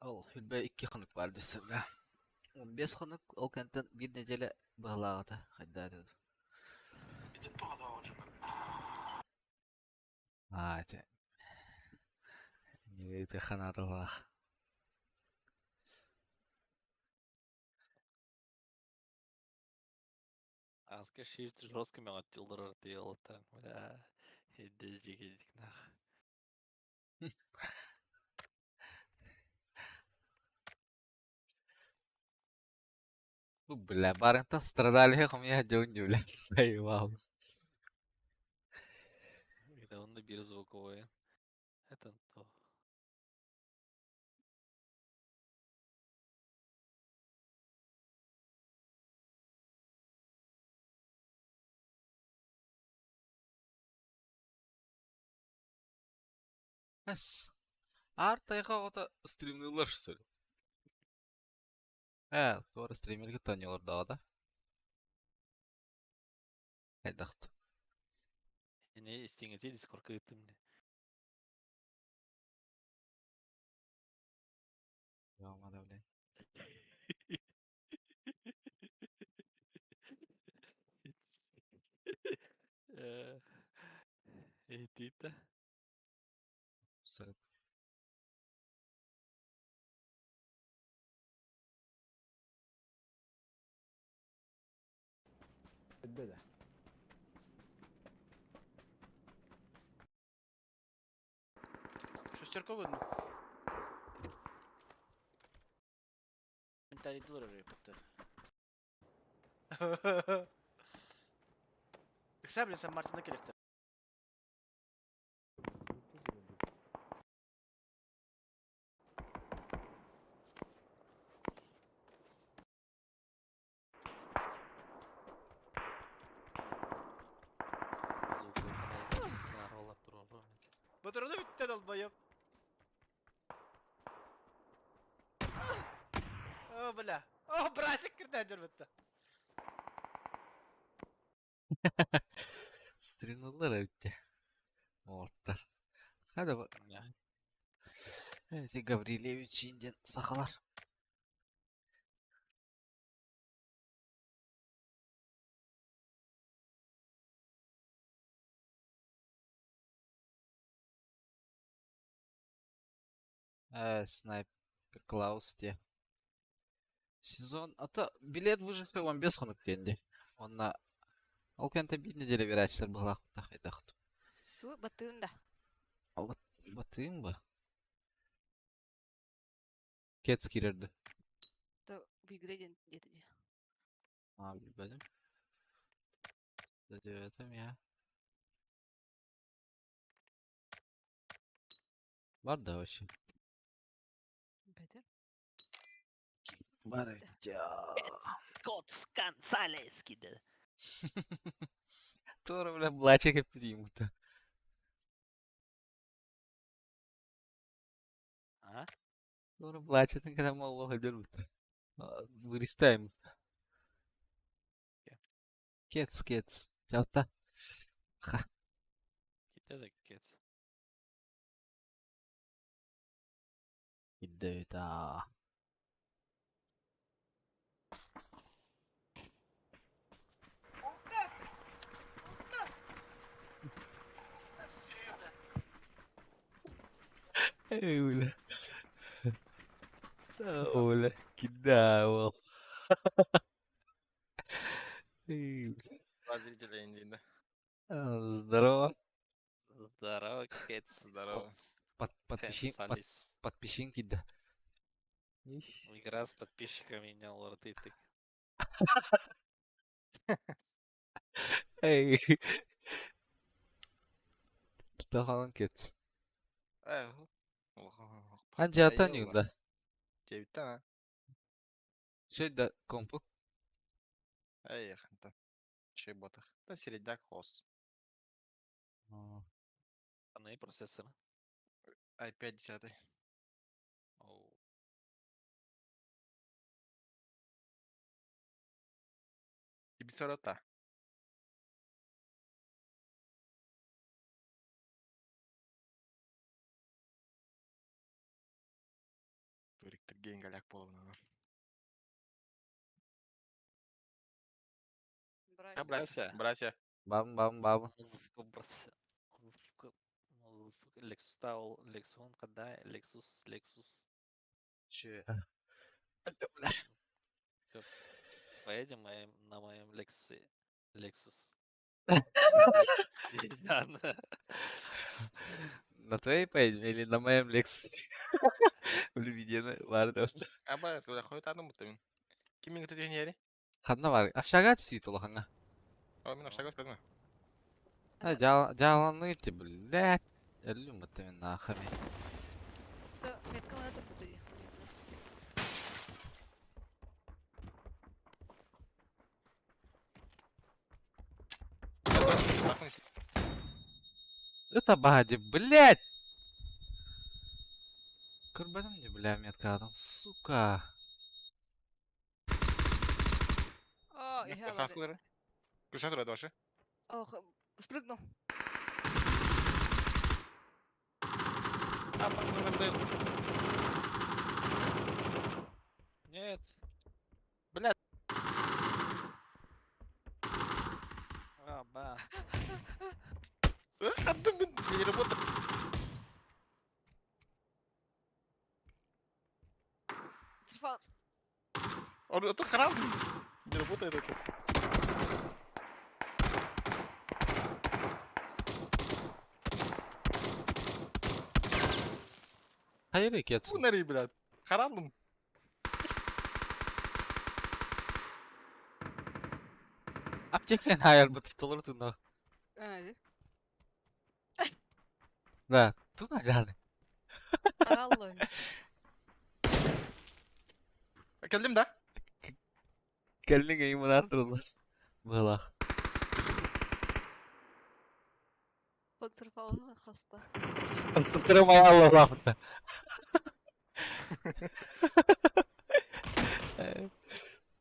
Ол хүлбэ икки хонук бар дөссө, бля. 15 хонук ол кэнтэн биир неделя быһалааҕыта хайдааты. Аа, те. Не это ханаталаах. Аска shift жестко мягат жылдырар диялаттан. Бля. Хеддежи нах. Бля, барынтан страдали хом я дьон, бля, заебал. Это он бир звуковой. Это то. Эс. Ар тайга ота стримнылар, что ли? Туара стримерге танылар дага да. Хайдахт. Не истиңете дискорд кыттым. Ямада, бля. Этита. Сырып. Да. Шестерка годно. Менталитет репетер. Сәбле сен Мартина келекте. Звуковой панель. Турору. Батырны биттен албайым. О, бля. О, братик кирден жүр бітті. Стримнылар өтте. Оттар. Хада ба. Эти Гаврилевич инден сахалар. Снайпер Клаус те. Сезон, а то билет выживший 15 хонук диэн дии. Уонна ол кэнтэ биир неделя биэрээччилэр быһалаахпыта хайдах. Ту баттыын да. Батыым ба? Кец киирэрди. То бигре диэн диэтэ дии. А, билбэтим. Диэбэтим я. Бар да вообще. Бэтэр. Бар эбит. Скотт Гонсалес киде. Туора, бля, блачек эппитиим будто. А? Туора блачетын когда мол өлөр будто. Вырастаем. Кец, кец. Чалта. Ха. Киде да кет. Идет, а. Эй, бля. Оля, кидал. Эй, бля. Два зрителя индийно. Здорово. Здорово, Кет. Здорово. Гонсалес. Подписчики, да. Игра с подписчиками не лордытык. Эй. Тахалан кет. Э, Анжа атан да. Девять а? Şey да компу. Эй, ханта. Чей ботах. Да середняк хос. Аны процессор. Ай 5 десятый. Оу. Ибисорота. Туриктер гейнгаляк половина. Братья. Братья. Братья. Бам бам бам. Музыка, братья. Музыка. Музыка. Lexus тау, Lexus когда Lexus, Lexus. Че? Всё, поедем на моем Lexus. Lexus. Lexus деревянная. На твоей поедем или на моем Lexus? Үлүбидені барды. Аба, сюда ходит одну мутамин. Ким минут тренери? Ханна бар. Общага түсейді олаханга. О, мен общага сказано. А, жаланы ти, блядь. Әлі мутамин нахами. То метка мана туппута дии. Это бади, блядь! Көрбәдім де, бля, меткадан, сука. О, иһэ барды. Ключа ваши. Ох, спрыгнул. А, пацаны, Нет. Блядь. А, ба. А, да, блин, не работает. Спас. Он это храм. Не работает это. Hayır кетсін. Унари, блядь. Харалым. Аптека хайыр бу tutulur туна. А, ди. Да, туна жаны. Алло. Келдим да? Кәллің еймін турулар. Бұлақ. Подсырфалын хаста. Сыстырмай Алла лапта.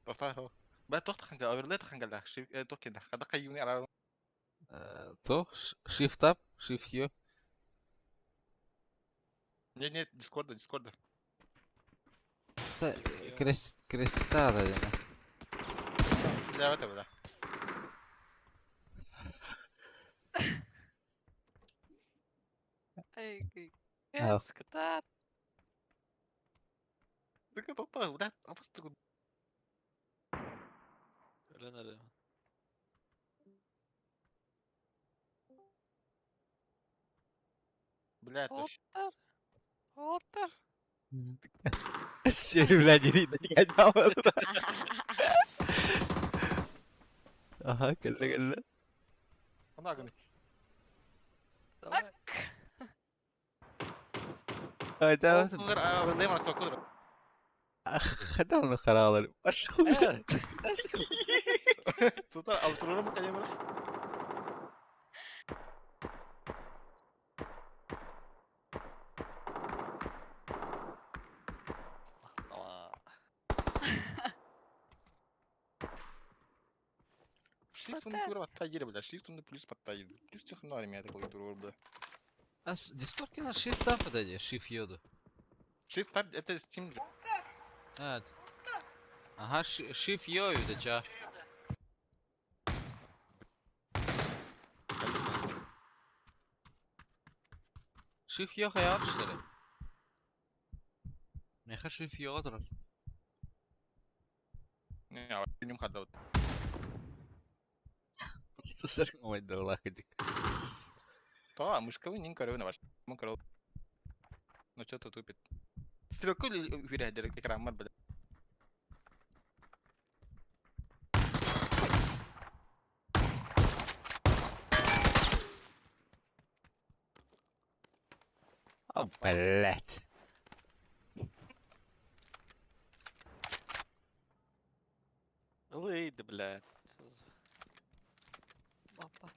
Тоқта. Бә тоқта ханга, оверлей ханга да. Тоқ кенда. Қада қайюни ара. Тоқ, shift up, shift U. Нет, нет, Дискорда, Дискорда. Крест, крестикта да дена. Для этого, да. Ай, кый. Кет, скотат. Тоқта, блядь, апасты. Өлөн эрэ. Бля, точно. Оттар. Оттар. Все, блядь, не догонял. Ага, кэллэ кэллэ. Она Давай. Айда. Кудр, Хадам харалар. Пошел, блядь. Тутар, алтырырым калемыр. Шрифт он курва тагир, бля, шрифт он плюс подтагир. Плюс технарь меня такой тур, бля. А с Discord на Shift Tab подойди, Shift йоду. Shift Tab это Steam. А, Ага, Shift йою, да ча. Shift йо хаяр, что ли? Меха Shift йо турар. Не, а нем хадат. Сэр, ой, да лахадик. То, мышковый не корю на ваш. Мы корол. Ну что-то тупит. Стрелку или уверяет экран, бля. О, блядь. Лыйды, блядь. Что за- Опа.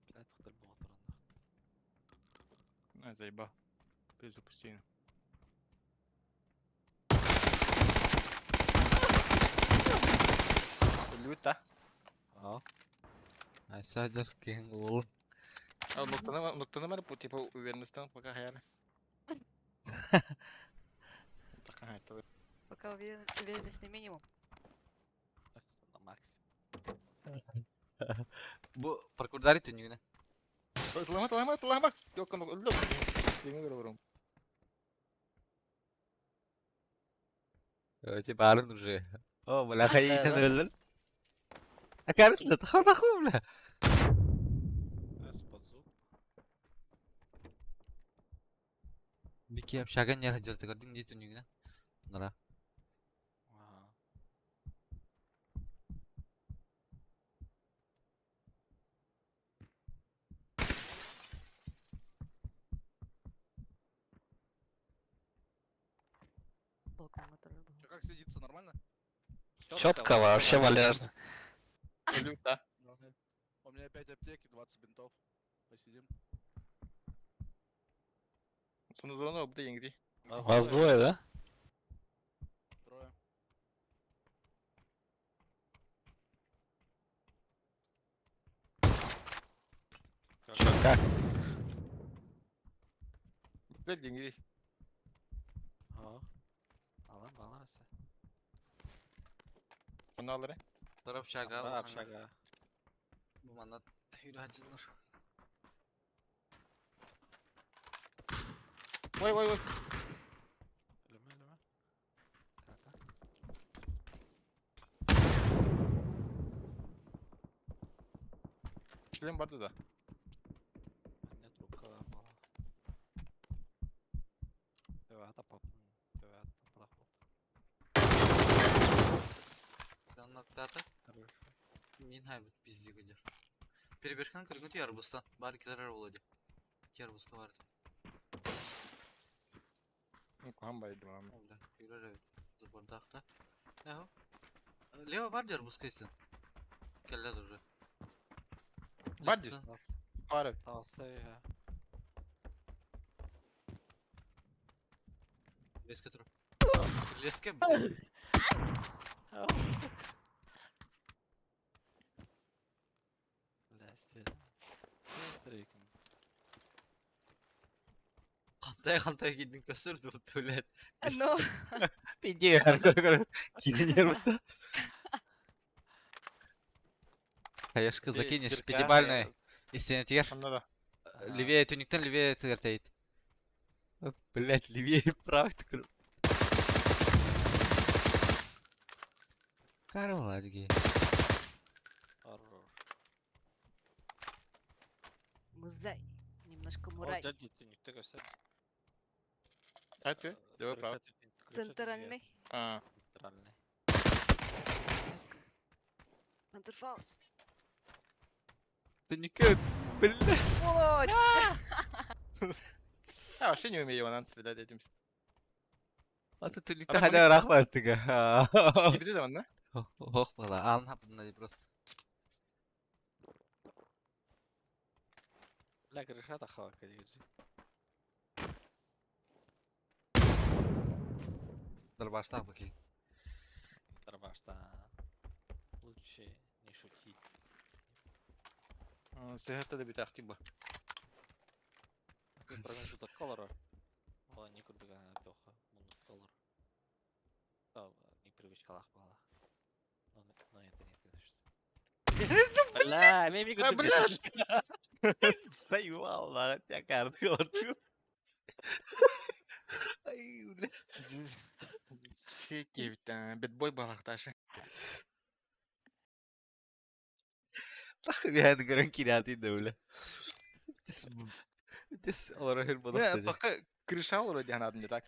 Блядь, тоқтар болған На, заебал. Перезапусти. Люта. А? Айсаджар кең ол. А, нуктаны типа уверенностьтан пока хаяр. Пока это. Пока уверенность на минимум. На максимум. Бу паркурдары түнүгүнэ. Лама, лама, лама. Yok, yok. Yemin ediyorum. Эти барын уже. О, бля, хайытын өлөр. Акарытла, таху таху, бля. С подзуб. Бики общага не хаджар көрдүң дии түнүгүнэ. Нара. Ага. Балконга турар бу. Как сидится, нормально? Четко вообще валежно. Люта. У меня 5 аптек и 20 бинтов. Посидим. Сонузону обды yengdi. Вас двое, да? Трое. Чё, как? Блядь, yengdi. А. Алан, алан, все. Onu alır. Тор общага. Общага. Бу манна хүрү хаджылар. Ой, ой, ой. Өлеме, өлеме. Карта. Шлем барды да. Нет, рука мала. Төвәтә пап. Төвәтә проход. Ноктата. Хорошо. Мин хайбыт пизди көдер. Перебежкан көргөн ти арбузтан. Бары килер болду. Ки арбузка барды. Кухан байды мам. О, бля, хүрөр забордахта. Эхо. Лево бар ди арбузка исен. Келлер уже. Бар ди? Бар. Толстой, я. Леске тур. Леске, бля. Бля, свет. Сестрик. Кандай кандай кийдиң көсөрдү блядь. Ну. Пиздец, көрө Киренер бутта. Хаешка закинешь пятибалльный. Если не тигер. Онда да. Левее түнүктен левее тигертейт. Блять, левее правый тыкыр. Карл Адги. Хорош. Музей. Немножко О, мурай. дядя, ты не так все. А ты? Левый, правый. Центральный. А, Центральный. Панцерфауст. Ты не кэт, бля. Вот. а вообще не умею надо стрелять этим. А ты не А так тахаля рахматтыга. Кибети да да? Ох, бала, ан хапна просто. Бля, крыша тахава, держи. Дарбаштах баки. Дарбашта. Лучше не шутить. Сыхата да битах тиба. Промежуток колора. О, не курдуга тоха, мунук колор. Да, не привычкалах была. Но это не ты что. Бля, меми А, блядь! Заебал, да, тебя карты орту. Ай, бля. Шеки, бэтбой барахташы. Тах бяд көрөн кирати да, бля. Тес тес олар хер Не, бодох. пока крыша вроде она не так.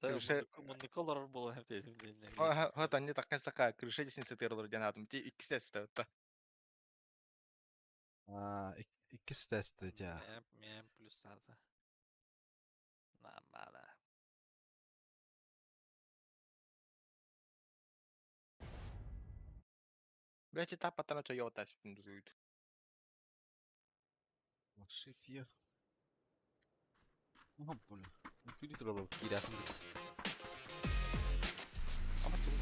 Крыша- Мунук колор было. Вот они так такая крыша десен сетер вроде она ти икс та. А, иккис тест тя. Мем плюс ата. Нормально. Блять, этап потом что я вот дует. Шифе. Ага, бля. Күлі туралы киратын. Ама тут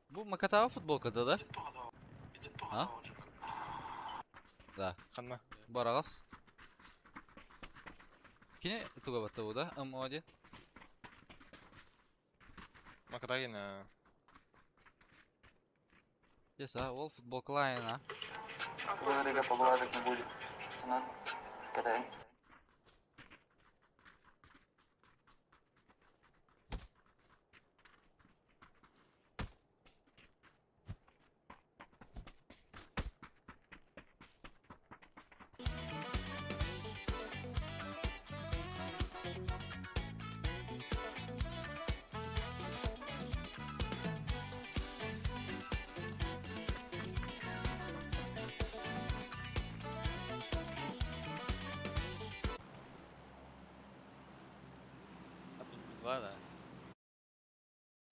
Бу Макатава футболка да, да? А? Да. Ханна. Барагас. Кине туга батта да? М1. Макатагина. Еса, ол футболка лайна. Говорили, поблажек не будет. Надо. Кидай. А тут два, да?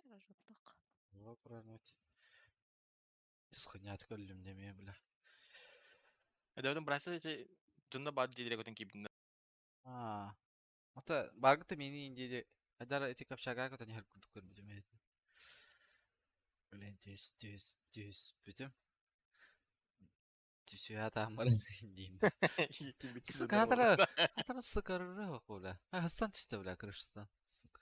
Жоптық. Его правильно. Тис хуйня көрүлүм деме, бля. Это этом браться эти дунна бад дедре котен кибдин. А. Ата баргыта мени инде Айдара эти капчага котен хер курдук көрбүтүм эт. Блин, түс түс түс бүтүм. Түсү ата марын индин. Сука, атара атара сука ры бля. А Хасан түстө бля крышыстан. Сука.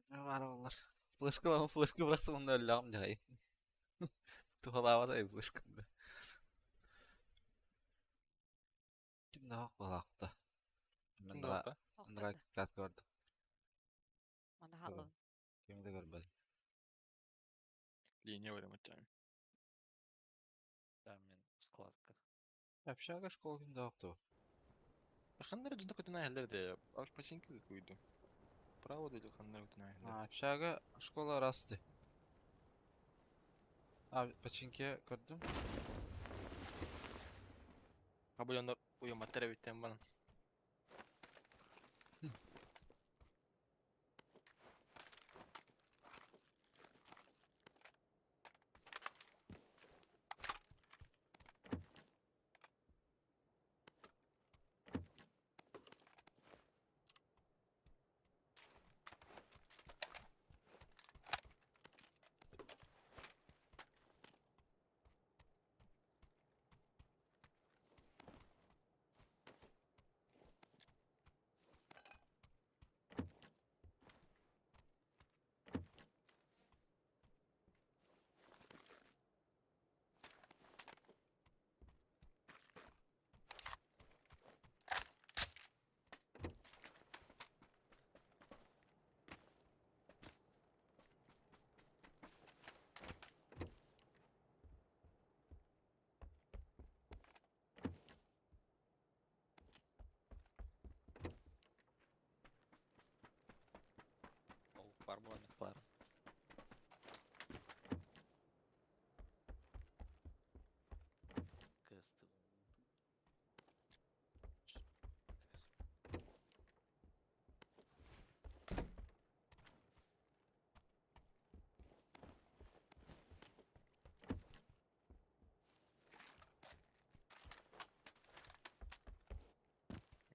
Бар олар. Флешка флешка бырахтым онда өллөҕүм дьаҕай. Тухалаабата флешка бля. Ким да балаакта. Мындра мындра клат көрдүм. Манда халым. Ким да көрбөдүм. Линия вариматтан. Да, мен складка. Общага школа ким да окту. Ханнар дунна котен ахлерде. Аш починки куйду. Право дойду ханнар котен ахлерде. Общага школа расты. А, починке көрдүм. Абыляндар уйаматтар биттен бана.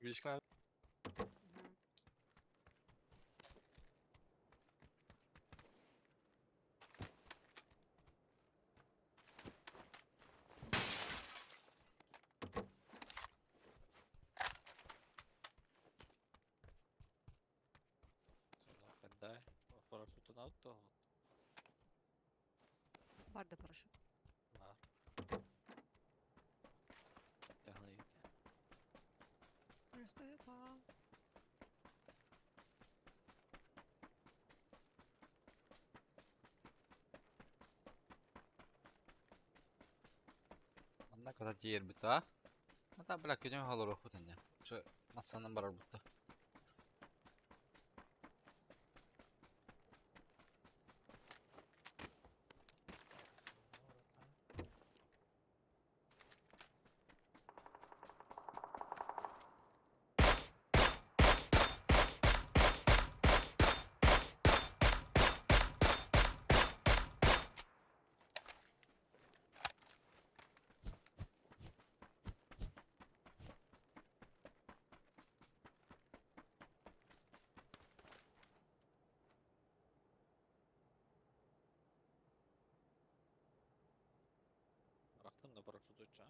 Видишь, надо. Дай. Парашюту на того. Барда парашют. Бар. Тягли. Просто я пал. Манна кота тиийэрбит аа? Ата бля күнүн холоруохпут инньэ. Чэ массанан барарбыт да. Рахтым да парашют уча.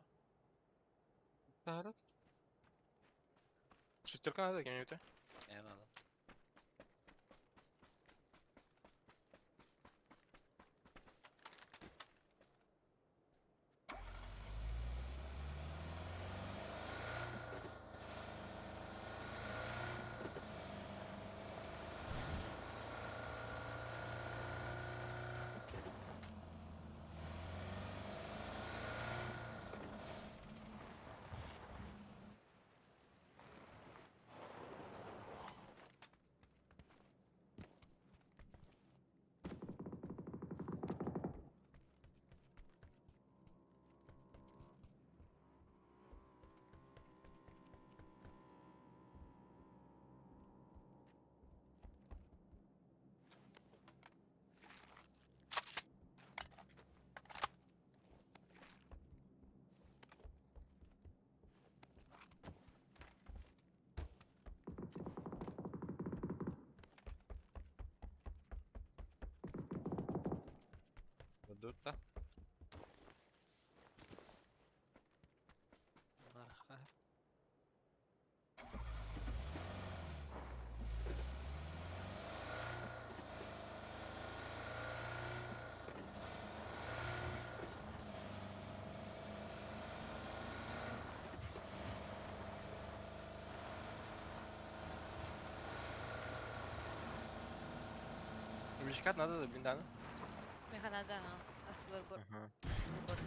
Таарат. Шестерка надо кем-нибудь, а? Не надо. Дут да. Барха. Увеличкат надо, блин, да? Меха надо, ага. Асылар бар. Ага. Вот.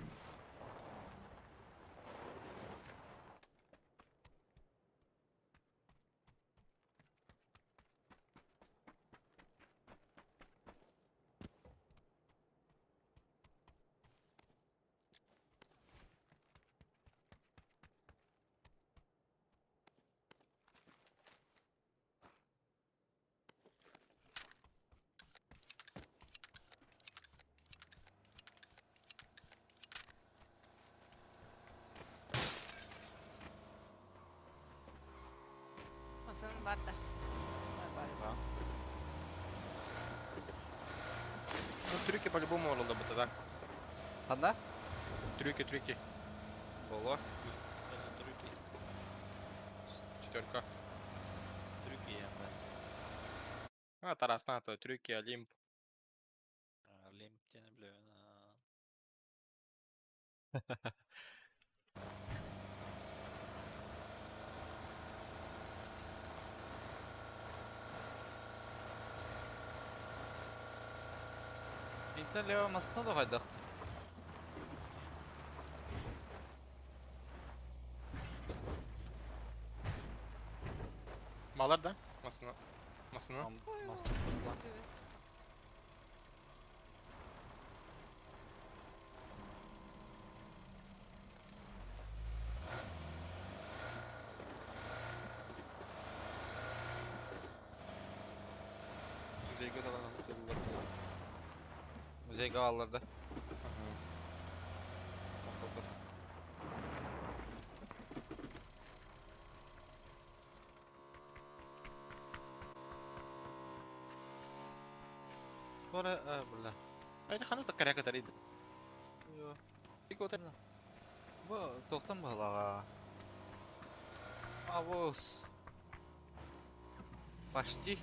Массанан барда. Бар бар. Да. Ну, трюки по-любому надо бы тогда. Ханна? Трюки, трюки. Боло. За трюки. Четверка. Трюки я, да. А, Тарас, на, то трюки, Олимп. Олимп тебе не на. Интен лева масына да кайдакты. Малар, да? Масына. Масына. Масына басла. Музейге да надо. Музейге алларда. Ага. бара, а, бля. Это хана так коряка тарид. Йо. Икота. Бу тоқтан баһылаға. Авос. Почти.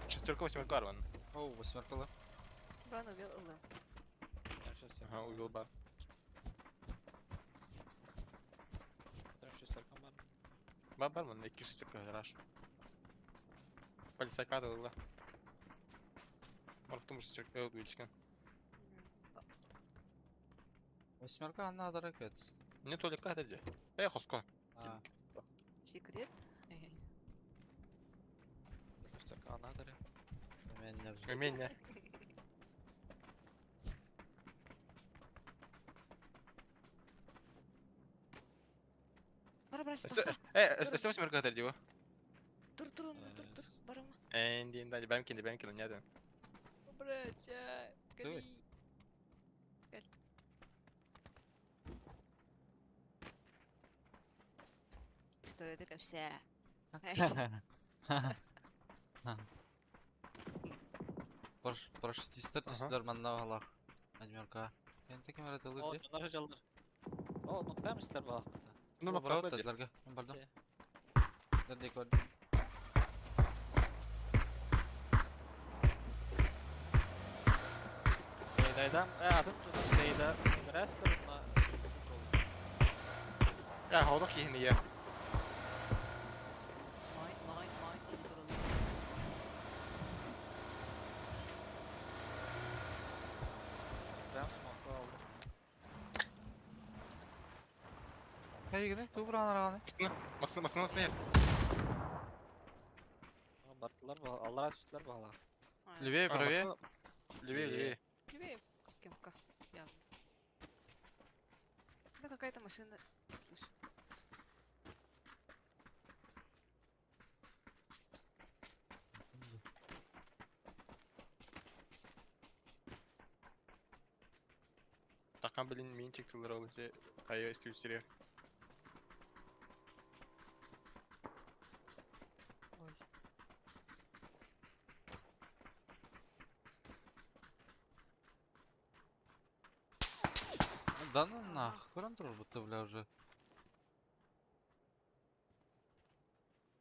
Шестерка восьмерка арван. Оу, восьмеркалы. Бан убил ылы. Ага, убил бар. Шестерка бар. Бар барман, екі шестерка гараж. Полицайка да. Марктум шестерка убильчика. Восьмерка надо ракет. Не только это где. Эй, хоско. А. Секрет? Шестерка надо. Меня. Бара, брась, Э, өстө восьмерка хатар диво. Тур, тур, тур, тур, барама. Энди, да, бэм кинди, бэм кинди, нет. Братья, гори. Что это вообще? Проштистер түстілер манна бағалақ. Адмирка. Енді кем әрі О, ди? жонар жалдыр. О, нуктамыстар балақпыта. Ну, О, правда, браво тәділерге. Мен бардым. Дәрдей көрдім. Дейдайдан, э, атын жонар дейда. Растер на Я, холдох кихини я. Май, май, май, иди тур. Прям смокка алды. Кайгыны, тубыр анарағаны. Масына, масына, масына. Бартылар баға, аллара түстілер бағала. Левее, правее. Левее, левее. Левее, кемка, явно. Да какая-то машина, слышь. Тақан блин, минчик тылыр ол же кайы истүсүрер. Ой. Да ну нах, көрем тұр будто, бля, уже.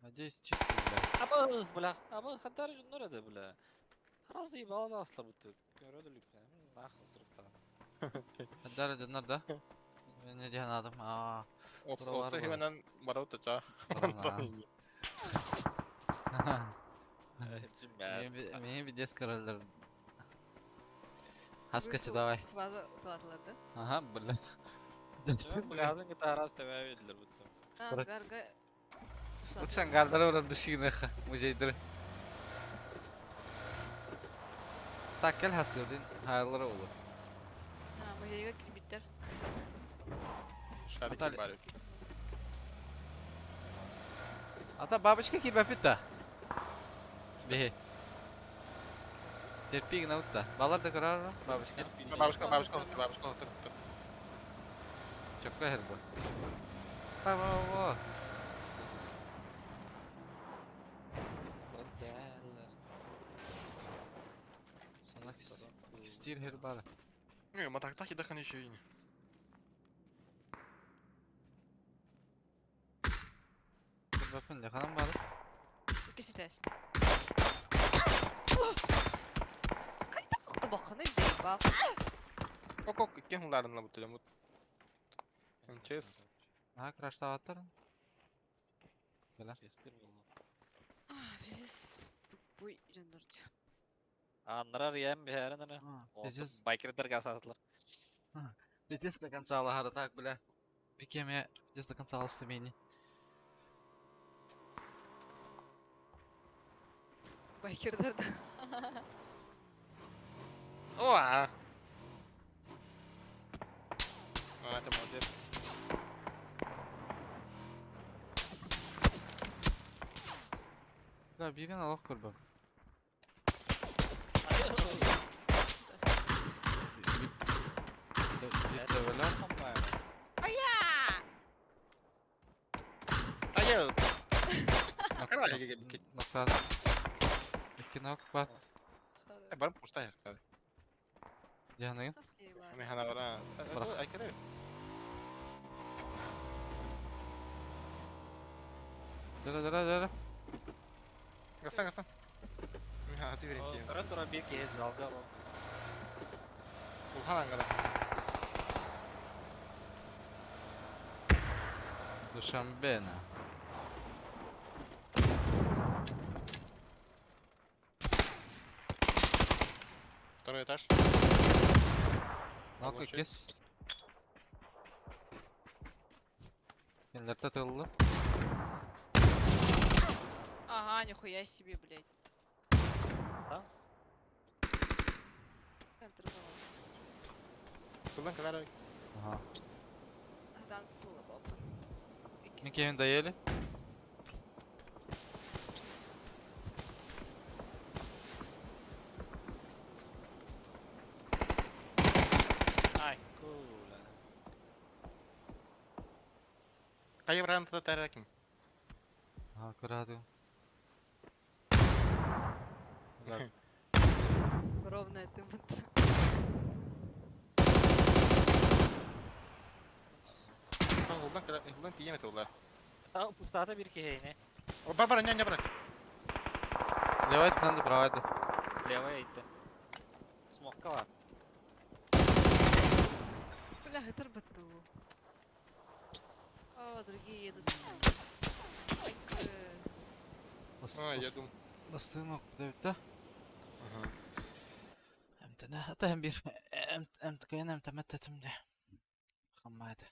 Надеюсь, чистый, бля. Абыз, бля, абыз, хаттар жоннор еді, бля. Раз ебала да асла будто. Көрөдү лүп. Нах ысырыкта. Дәрі дөнөр да? Мен не деген адам. Аа. Опса хименен барау тача. Мен видес корольдер. Хаскачы давай. Сразу утылатылар, да? Ага, бля. Бля, гитара раз тебе виделер будто. Гарга. Лучше ангардары уран душигнеха музейдер. Так, кел хаскырдын хайрлары олу. А, музейге кирбиттер. Шарики бар. Ата бабочка кирбепит Бе. Терпи гына утта. Балар да көрөр бабочка. Бабушка, бабушка, бабушка, отыр, отыр. Чокка хер бу. Ба ба ба. Сана стир хер бар. Не, матактахи дахан еще и. Бапын леханам бар. Кеситес. Кайда тоқты бақыны заебал. Ок, ок, кем хуларын бу телемут. МЧС. А, краштаваттар. Бля. Пиздец, тупой жандырчы. Аннарар ем бәрін Пиздец. Байкердер гасатылар. Пиздец до конца Аллахара, так, бля. Бекеме, пиздец до конца алысты мени. Байкердер да. О! А, это молодец. Бля, бирин Аллах көрбөм. Хайа. Макар Ноктан. Икки нок бар. Бар пустая. Дьаныгын. Мен хана бара. Бырах. Айкара. Дара дара дара. Гастан гастан. Мен хана ты верим. Тура тура бир киһи залга бар. Улхан ангара. Душанбена. Второй этаж. Нок Получи. иккис. Кинилэртэ тыллы. Ага, нихуя себе, блядь. А? Центр был. Тылдан калара. Ага. Адан сыла баба. Мин киһин доели. Ай, кула. Кайы бранты таракин. Ага, көрәдү. Ровно это вот. Улдан кала, улдан тиеме тулар. А, пустата бир киһи не. Бар бар няня брат. Левайт надо правайда. Левая итте. Смокка бар. Бля, это быту. О, другие едут. Ой, А, я думал. Бастыгым да? Ага. Эмтene hatta hem bir em em tkayın em temettetim de. Хаммайды.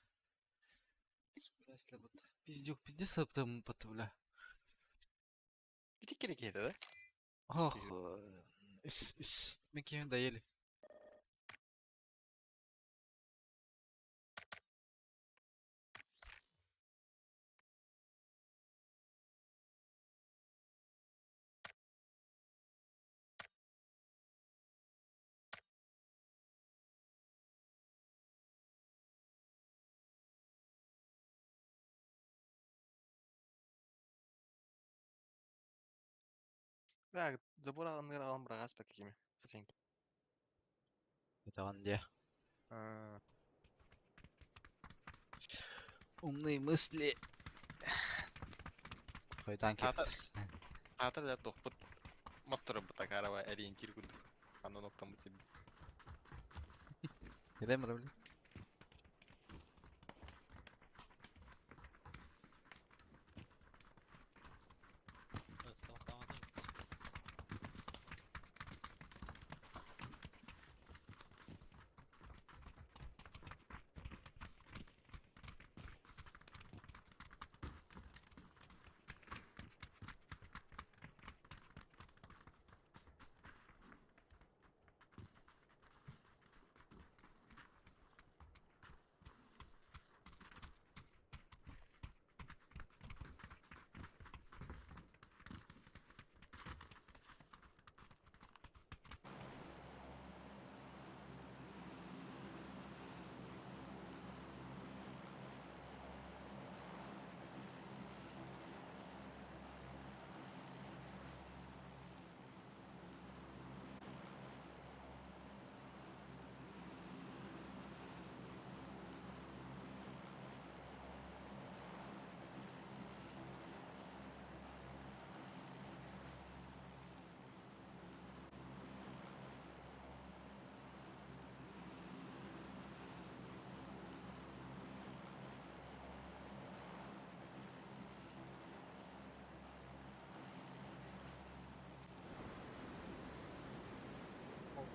Пиздюк, пиздец там бля. Ити керек еді, да? Ох, үс үс. Мен киһин доели. Так, забор алын алын брагас па кими. Сен. Это он где? А, Умные мысли. Хойдан Ата- кеп. Ата да тохпут. Мастер бутакарова ориентир курдук. Аны ноктан бутин. Кедем бля.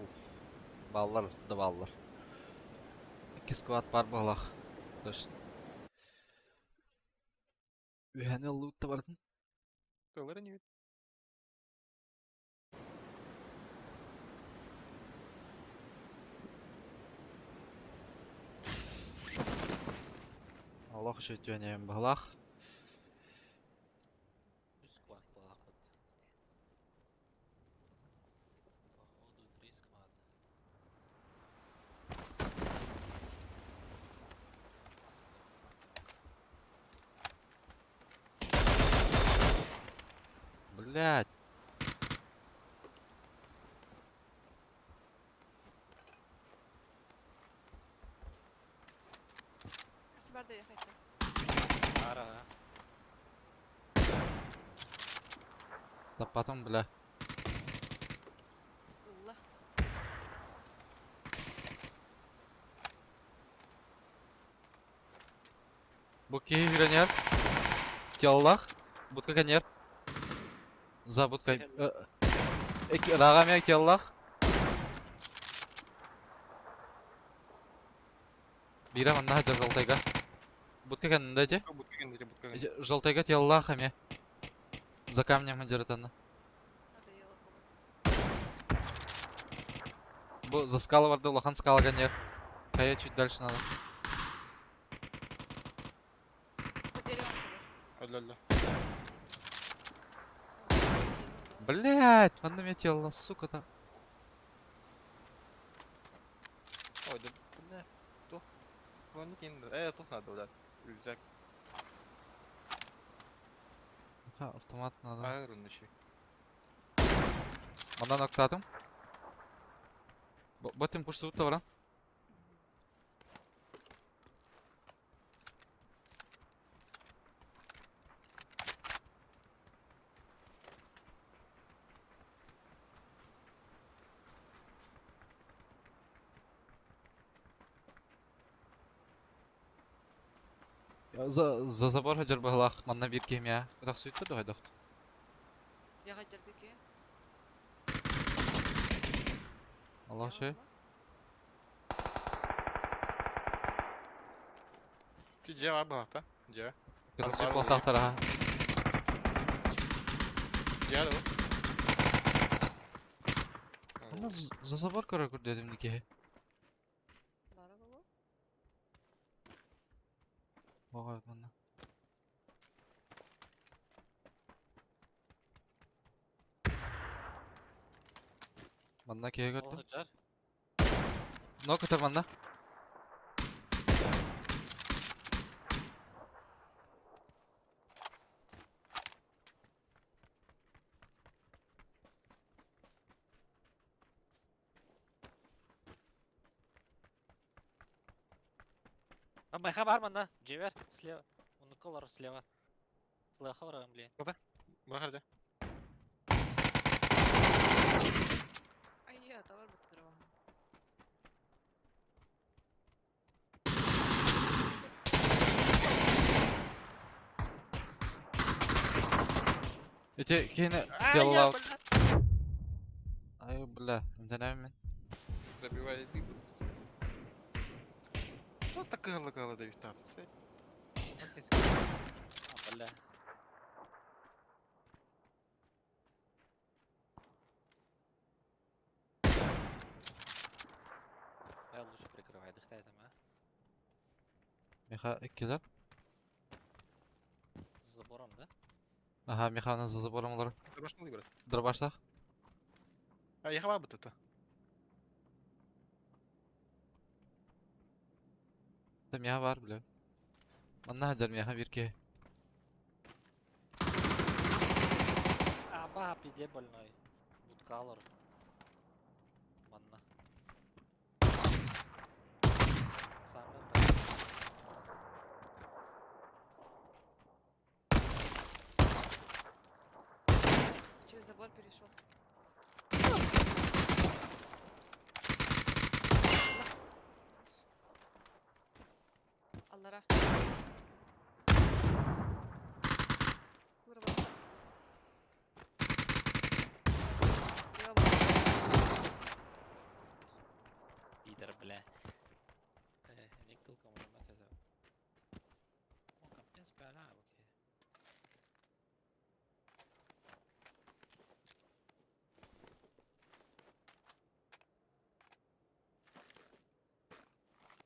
Уф. Баллар да баллар. Икки сквад бар балах. Точно. Үһәне лут та бардын. Тылары не Аллах еще төнем балах. Үс сквад балах бут. Походу три сквада. Блядь. Ара. Да потом, бля. Бу киһи үөрэнэр. Тиаллах. Будка кэннэр. За будкай. Ыраҕа эмиэ тиаллах. Биирэ манна сылдьар жалтайга. Будка кэннинде ити. Будка кэннинде, будка кэннинде. Жалтайга тиаллаах эмиэ. За камнем сылдьар Бу за скала барды улахан скала кэннигэр. Хайа чуть дальше надо. Өллө-өллө. Блять, манна метелла, сука там. Ой, да, бля, тух. Вон тух надо, блядь. Рюкзак. Автомат надо. А, руночи. Манан октатым. Ботим пушсут баран. За, за забор хадьар баһылаах манна биир киһимиэ ытах сүттэ дуо хайдах? Аллах үчүгэй. Ти дьиэҕэ баһахта. Дьиэ. Кытах сүт буолтаахтар аха. Дьиэ да Манна за забор көрөр көрдөөтүм киһи. Оҕо манна. Манна киһи көрдүм. Олохжар. Но көтөр манна. А майха бар манна. Жевер слева. Унуколор слева. Слева барам, блин. Бырахар Ити киһини тиаллаабыт. Ай, бля, эмтэнэбин мин. Забивай дым. Что так гала давит А, бля. Я лучше прикрывай, дыхтай там, а? Миха иккилэр. За забором, да? Аха, Миханы за забором олорор. Дробаш не брат. Дробаштах. А я хава это. Да миха бар, бля. Манна хадьар миха биир киһи. А, ба, пиде больной. Будкалор. Манна. Сам брат. Через забор перешел. Аллара. Вырвал. Пидор, бля. Ник толком нажимать это. О, капец, бля, окей.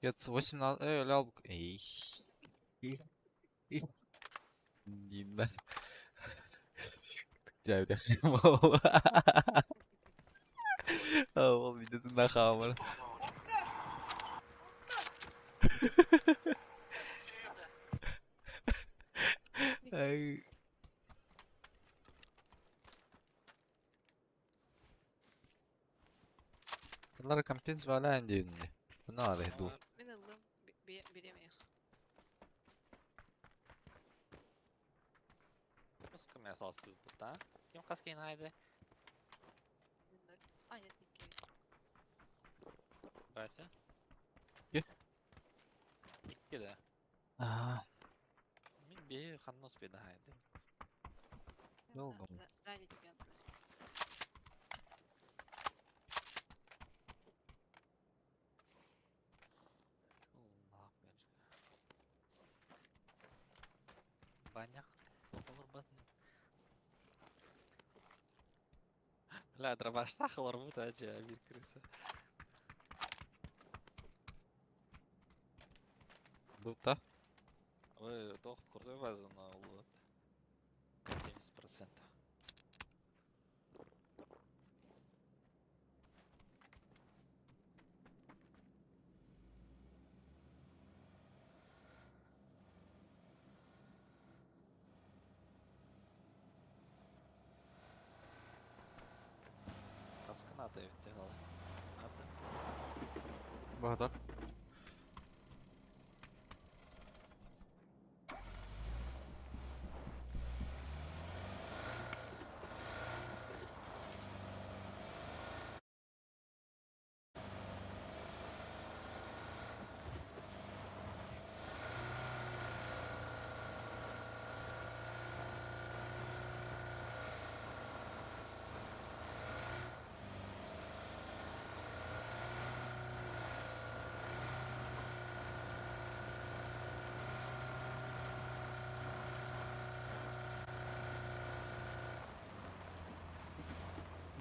Гец 8 на... Эй, лял... Эй. Нина. Дьэ, Ол видеотун хаамар. Ай. Bunlara компенс валян диэн. Нары ду. Мин ыллым биремех. Пускай меня осталось тут, да? Кем хаски найды? А, нет, не Здрасте. Е. Икки да. Аа. Мин бе ханнос бе дайды. Долго. Сзади тебя брось. Банях. Бля, дробаш сахалар бу тача бир крыса. Дута. Ой, тох крутой база на лот. 70%. Касканата тягала. Надо. Бағдар.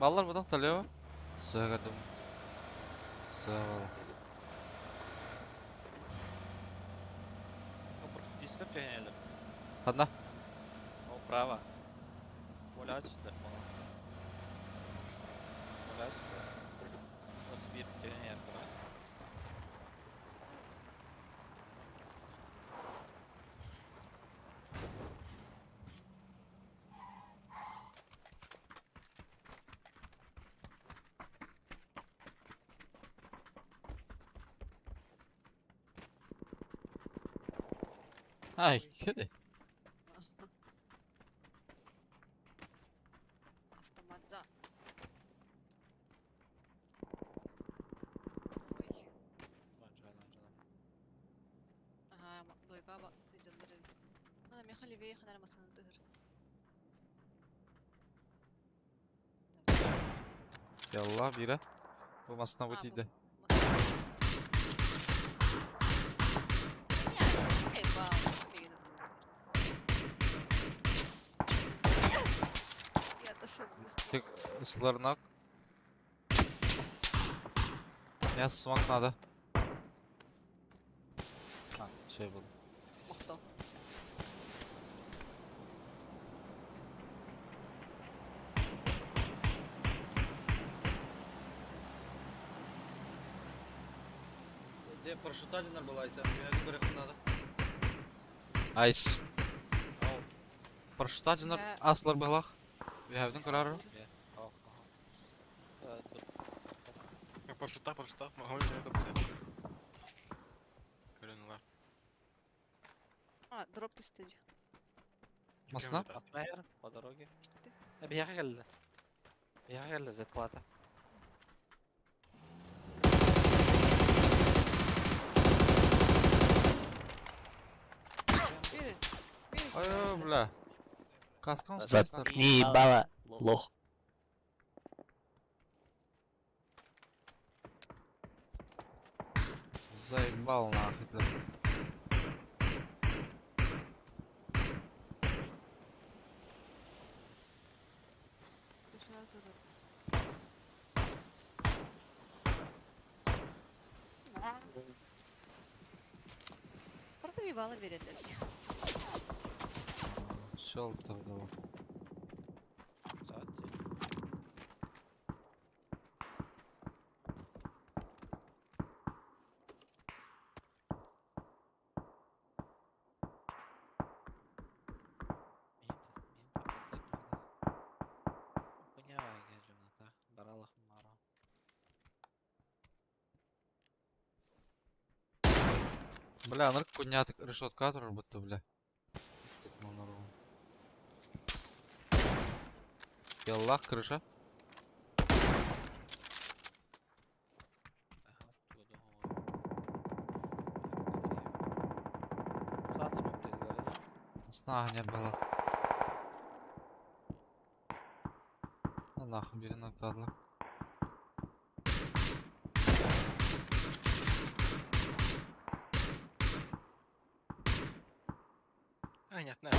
Баллар бұдан талева. Сағадым. Сағал. Одна. О, право. Оля сюда, Оля сюда. Ос bir tönel Ай, кеди. Автомат за. Ой. Ага, дойга ба тыжаллары. Ана мехали вей ханар масаны тыгыр. Ялла бира. Bu masına bu тиді. Я отошел быстро. Тек ıslарына. Я смак надо. Ha, şey buldum. Мохто. Где парашюта один была, если я говорю, надо. Айс. Парашюта динар аслар былах. Вявдин карару. Парашюта, парашюта, могу я это взять? Көрөнүлар. А, дроп түстү. Масна? Наверное, по дороге. Бияға келді. Бияға келді, зетплата. Ой, бля. Каскан Заткни ебало, лох. Заебал нахуй. Бля. Правда ебало берелер. Все, тогда. Бля, анар куннятык решетка турар бля. Яллах крыша. Сна не было. На нахуй бери накладно. А, нет, на.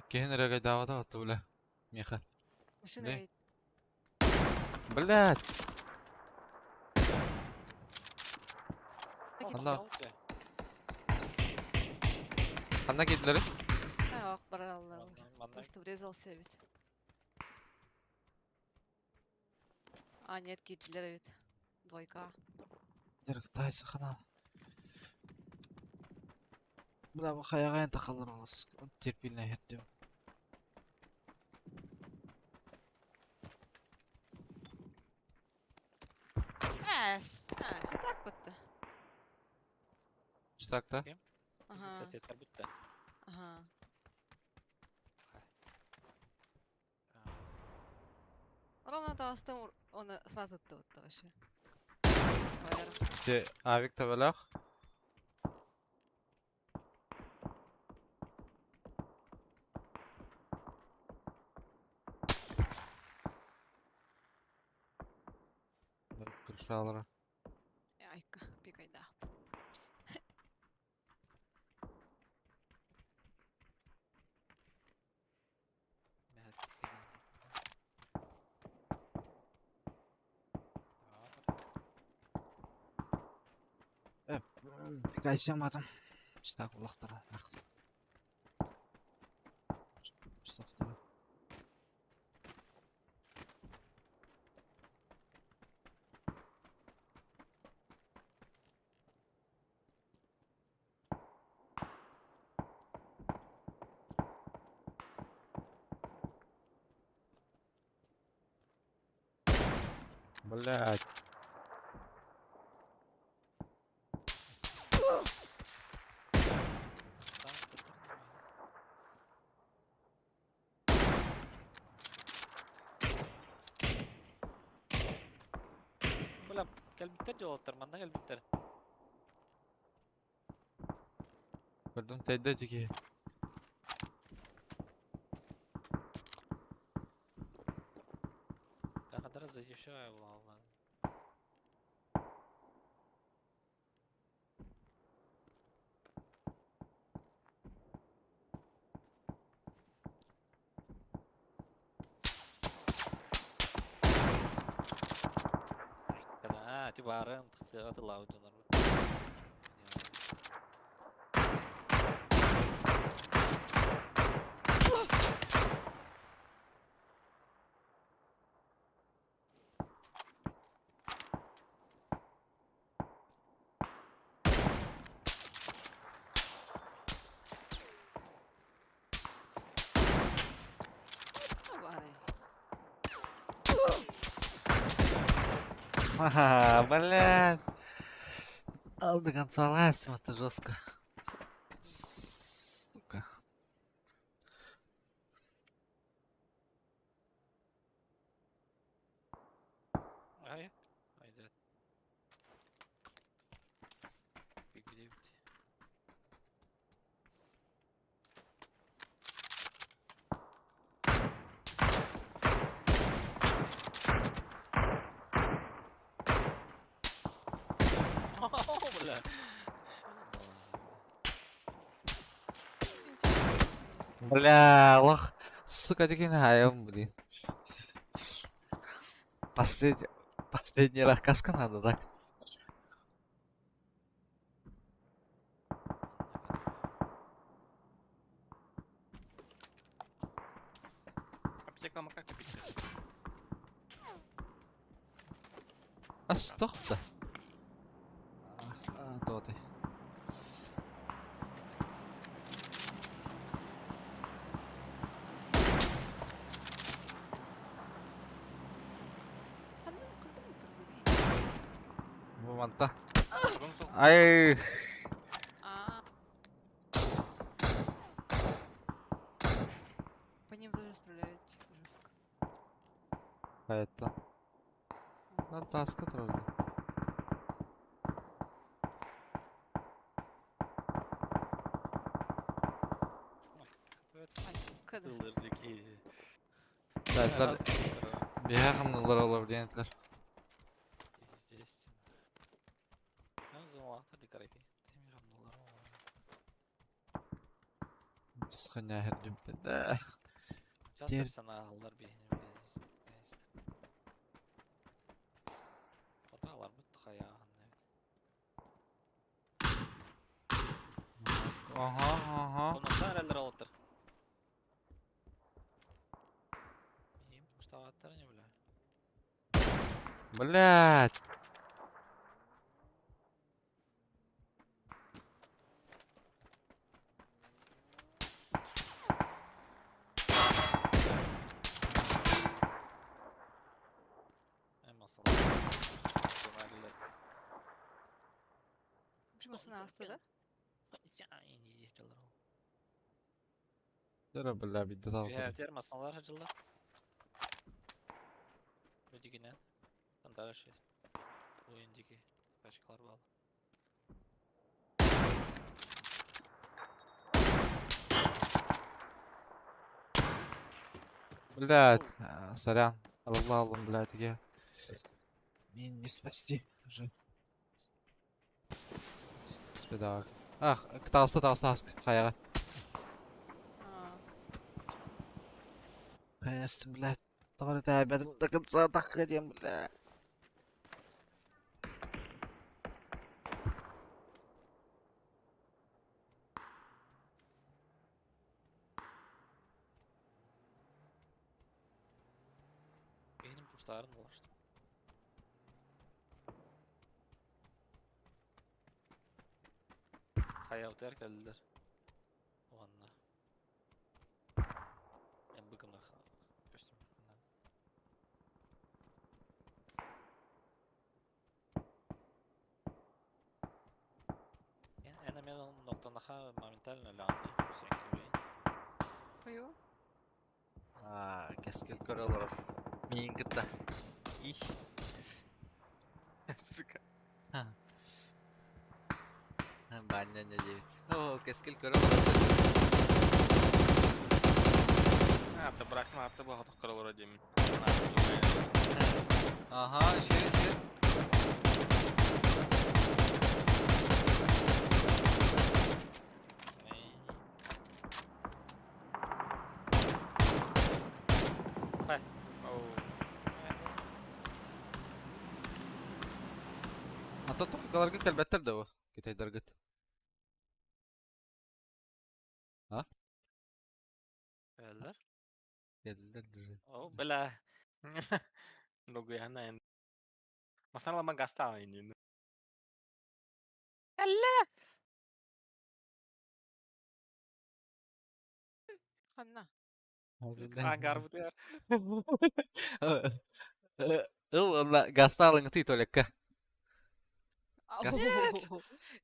Кehen регай давада отто, бля. Меха. Машина Да. едет. Блядь. Анда. Анда кидлери. Ах, брал. Просто врезался ведь. А, нет, Гитлер ведь. Двойка. Зерктайсы хана. Бля, бу хаягайын тахалар олус. Терпилне хердем. А, что так вот-то? Что так-то? Ага. Сосед бітті. Ага. Ровно то астым он сразу тут вообще. Те авик табалах. Крышалара. Айка, пикай да. Пикайсем атым. Читак улахтара. Блядь. Бля, кэлбиттэр дьолоттор, манна кэлбиттэр. Көрдüm тәйдә тики. Кахадара защищаю була. А, ти барын тықтыға лаудынар. Ага, блядь. Ал до конца лазим, это жестко. Сука. Ай, айда. Биг Бля. Бля, лох. Сука, такие наем, блин. Последний раз каска надо, так? Аптека макака купить. А стоп-то. А, то ты. Манта. Ай. А. По ним тоже стреляют жестко. Это. На таска тролли. Кыды. Сайтlar биһэ хамналар олор диэнтлер. Естественно. Тусханя хердүмпэ да. Часто санаалар биһини Оталар бут хаяһын. Ага, ага. Онон эрэллэр олоттор. Им пуштаваттар не бля. Блять. Машина астыда. Дара бля бидде тағысыр. Тер масалар хажылар. Өдигинен. Андара ши. Ойындики пачкалар бал. Блять, сорян. Алла аллам, блядь, я. Меня не спасти уже. Спидак. Ах, тағысты, тағысты, тағысты. Қаяға. Қаястым, блядь. Тоғыр тәбәдім, до конца доходим, бля. Benim puştарын dolaştı. Хайа келдилер. Уанна. Мен бүгін көстүм. Эна мен ноктанаха моментально лянды. Қою. А, кескел көрөлөр. Миин кытта. Их. Сука. Баня не девять. О, кескел көрөлөр. А, ты брасим, а ты был готов көрөлөр деймин. Ага, еще, еще. Ата токаларга келбеттер да бу. Китайдаргыт. А? Келдилер? Келдилер даже. О, бля. Долгуяна енді. Масалама гаста енді. Алла! Ханна. Ангар бутер. Ыл, ла, гасталың ты толекка. Газ.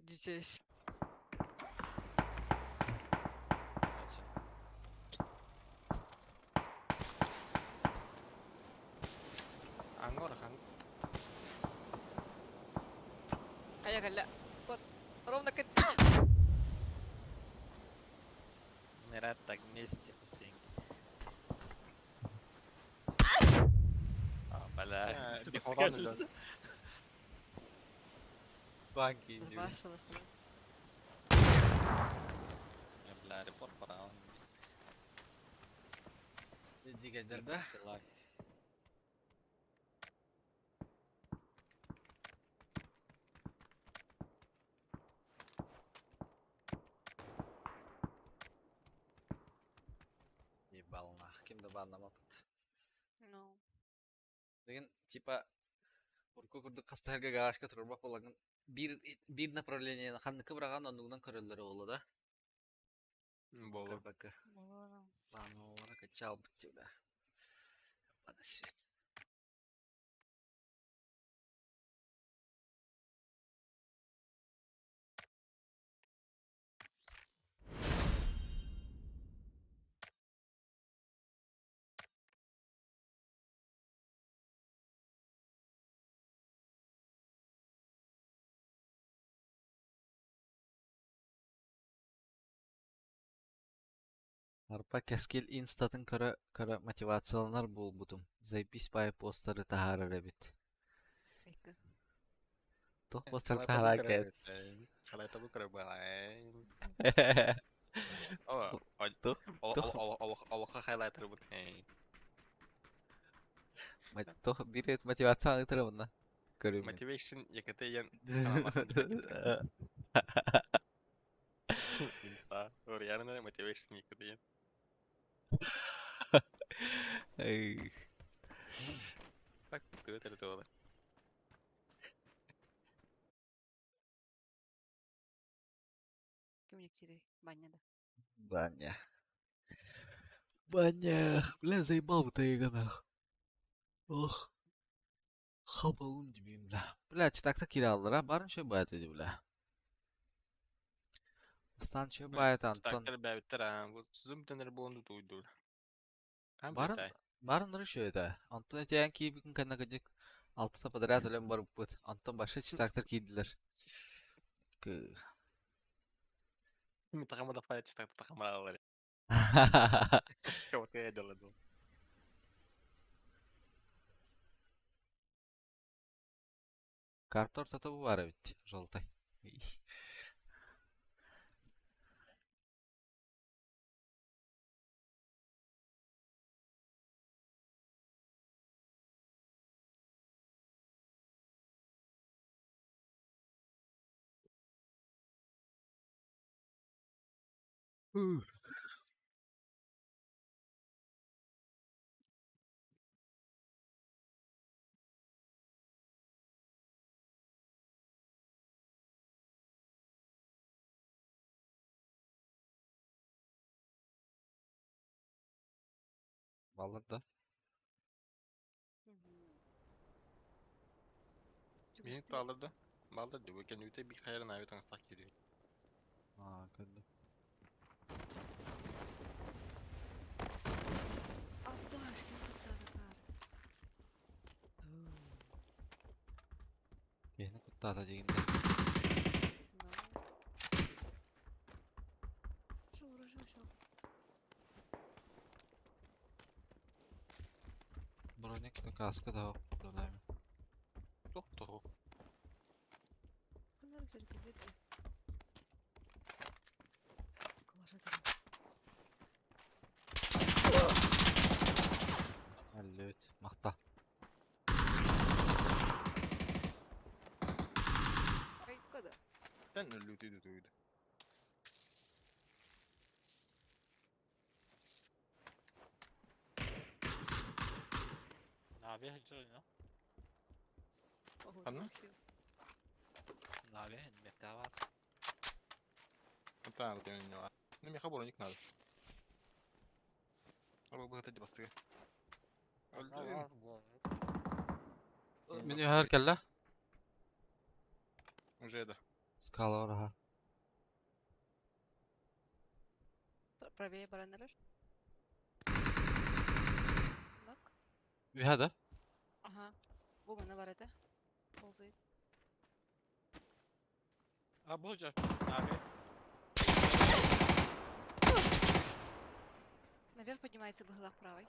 Дичеш. Ангор, хан. Қая кәлі. Вот. Ровно кет. Умирать так вместе, Хусейн. А, бля. Бихоран Банки. Башылы. Бля, репорт пора. Дигендер да? Ебал нах, ким да баннамапыт. Ну. Деген типа урку курдук хастарга гаашка турбак болагын бир бир направление ханныкы быраган онугунан көрөллөрү болду да. Болу. Көрбөккө. Ладно, качал тебя. Подожди. Арба Кэскил инстатын көрө-көрө мотивацияланар буолбутум, заебись баайы постеры таһаарар эбит. Айкы. Туох постер таһаарар кэт? Халайтабы көрөр буолай. О, Туох туох олоххо хайлайтарбыт. Туох биир мотивация ыытар мунна. Көрүммүн. Motivation ЯКТ Инста. Реально motivation ЯКТ. Эй. Так, ты это это Кимник киирэй? Баня да. Баня. Баня. Бля, заебал ты нах. Ох. Хабалым дибим, бля. Бля, читакта кире алдылар, а? Барын шö байат эди, бля. Стан шö байат, Антон. Тактар бәбиттер, а. Бу сузум тенер буонду туйдур. Барын, барын шö это. Антон этиэн киибикин кэннэ кыдьык алтыта подряд өлөн барыппыт. Антон башы читактар киирдилэр. Кы. Митахама да файт читакта тахамаралар. Вот я делаю. Карта ортото бу баар эбит, желтай. Баллар да. Мин таалырда. Балдар ди бу кенүтэ би хайран аби таңстак кири. Аа, көрдүм. Абашкин куттаата Киһини куттаата диигин да. Шо, урожай, шо. Броник да каска да добавим. Тох тох. Ханнары сөргүллэр дии. Кылаша Әллөт. Махта. Айка да. Тен өлүтү туйду. Нави сылдьар Ханна? Нави мехта бар. Та, вот я не знаю. Ну, мне хаборник надо. Арба бу хатты бастыга. Мин үһэр кэллэ. Уже да. Скала ораха. Правее бараннарар. Нок. Үһэ да? Ага. Бу мана бар этэ. Ползает. А бу жа Нави. Наверх поднимается быһылах правый.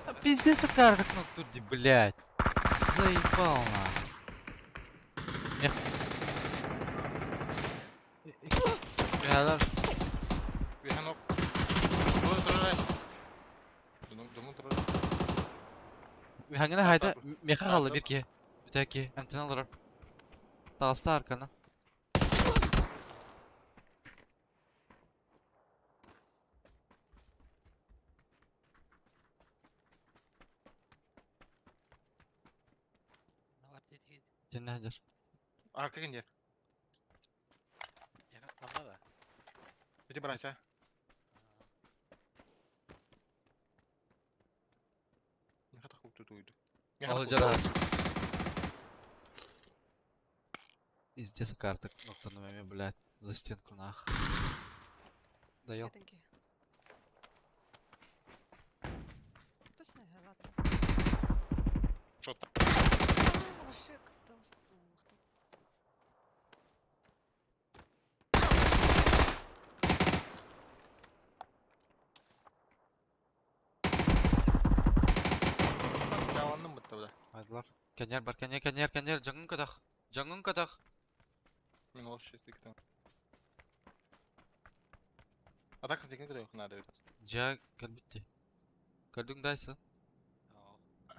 А пиздец карта кнопку тут, блядь. Заебал нахуй. Эх. Үһэлэр. Биханок. Дому турар. Дому турар. Үһэҥҥинэ хайда меха хаалла биир киһи. Бүтэ киһи эмтэнэн олорор. Таҕыста арканан. Итиннэ сылдьар. Арка киндер. Манна да. Иди брася. Не хата хук туйду. Ол дьара. Пиздец карта кнопкаными, блядь, за стенку нах. Доел. Этеньки. Точно, ладно. Что там? Вообще, там. Бардылар. Кэннигэр бар, кэннигэр, кэннигэр, кэннигэр, дьоҥҥун көтөх. Дьоҥҥун көтөх. Мин ол шестиктен. А так хасикин көтөх надо ведь. Дьэ, кэлбит дии. Көрдүҥ да Айсен?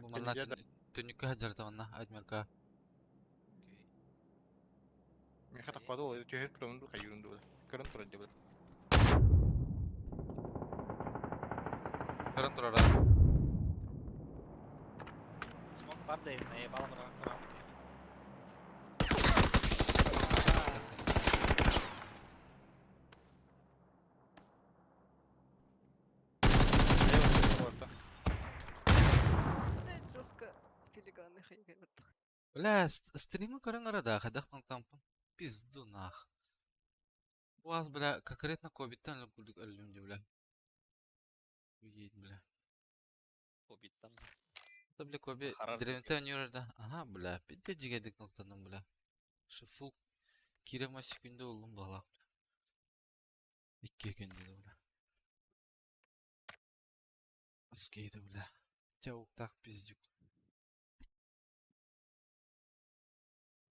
Бу манна түннүккэ сылдьарта манна, Адмирка. Миэхэ тахпады ол түһэр көрөн ду хайыырын ду көрөн турар дебит. Көрөн турара. Смок бар да наебала быраган көрөмүн. Жестко филигранный хайгай Бля, стримы көрөн эрэ да, хайдах тонтампын. Пизду нах. У вас, бля, конкретно ковидтан курдук өллүм дии, бля. Уедь, бля. Ковидтан. Это, бля, Коби Харар деревнтен юрар да. Ага, бля, битте дьигэдик ноктанным, бля. Шифул киирэ мас күндэ уллум баҕалаах, бля. Икки күндэ да, бля. Аскейді, бля. Чэ, уктаах пиздюк.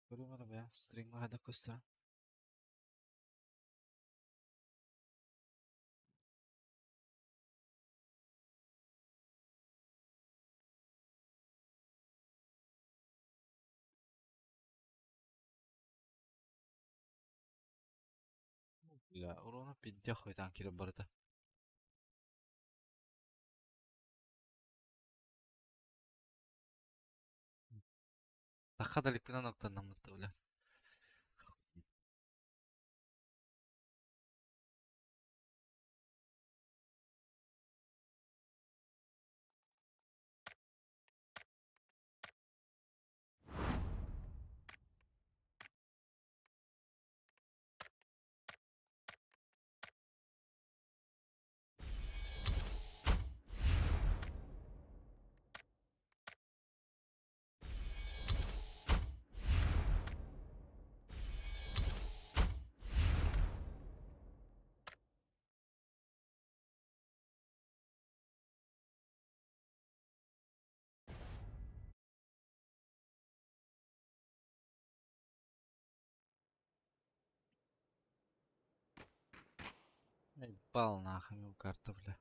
Көрүм эрэ, бля, стримҥа хайдах көстөрө. Бля, урона пиздец хуйтаан киирэн барда. Саха да иликпинэн оттонноммут бля. Ебал нахуй ему карта, бля.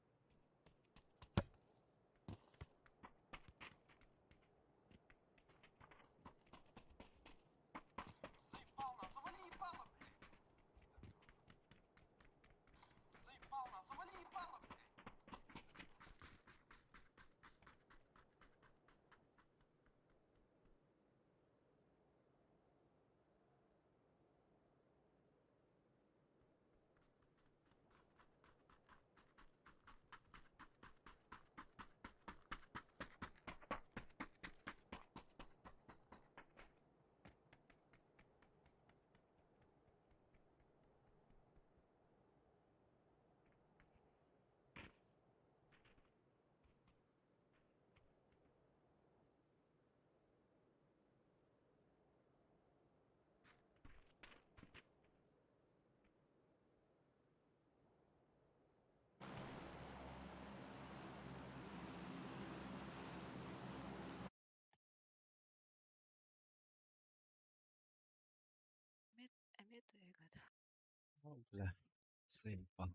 Эмиэ тыгада. О, бля, заебал.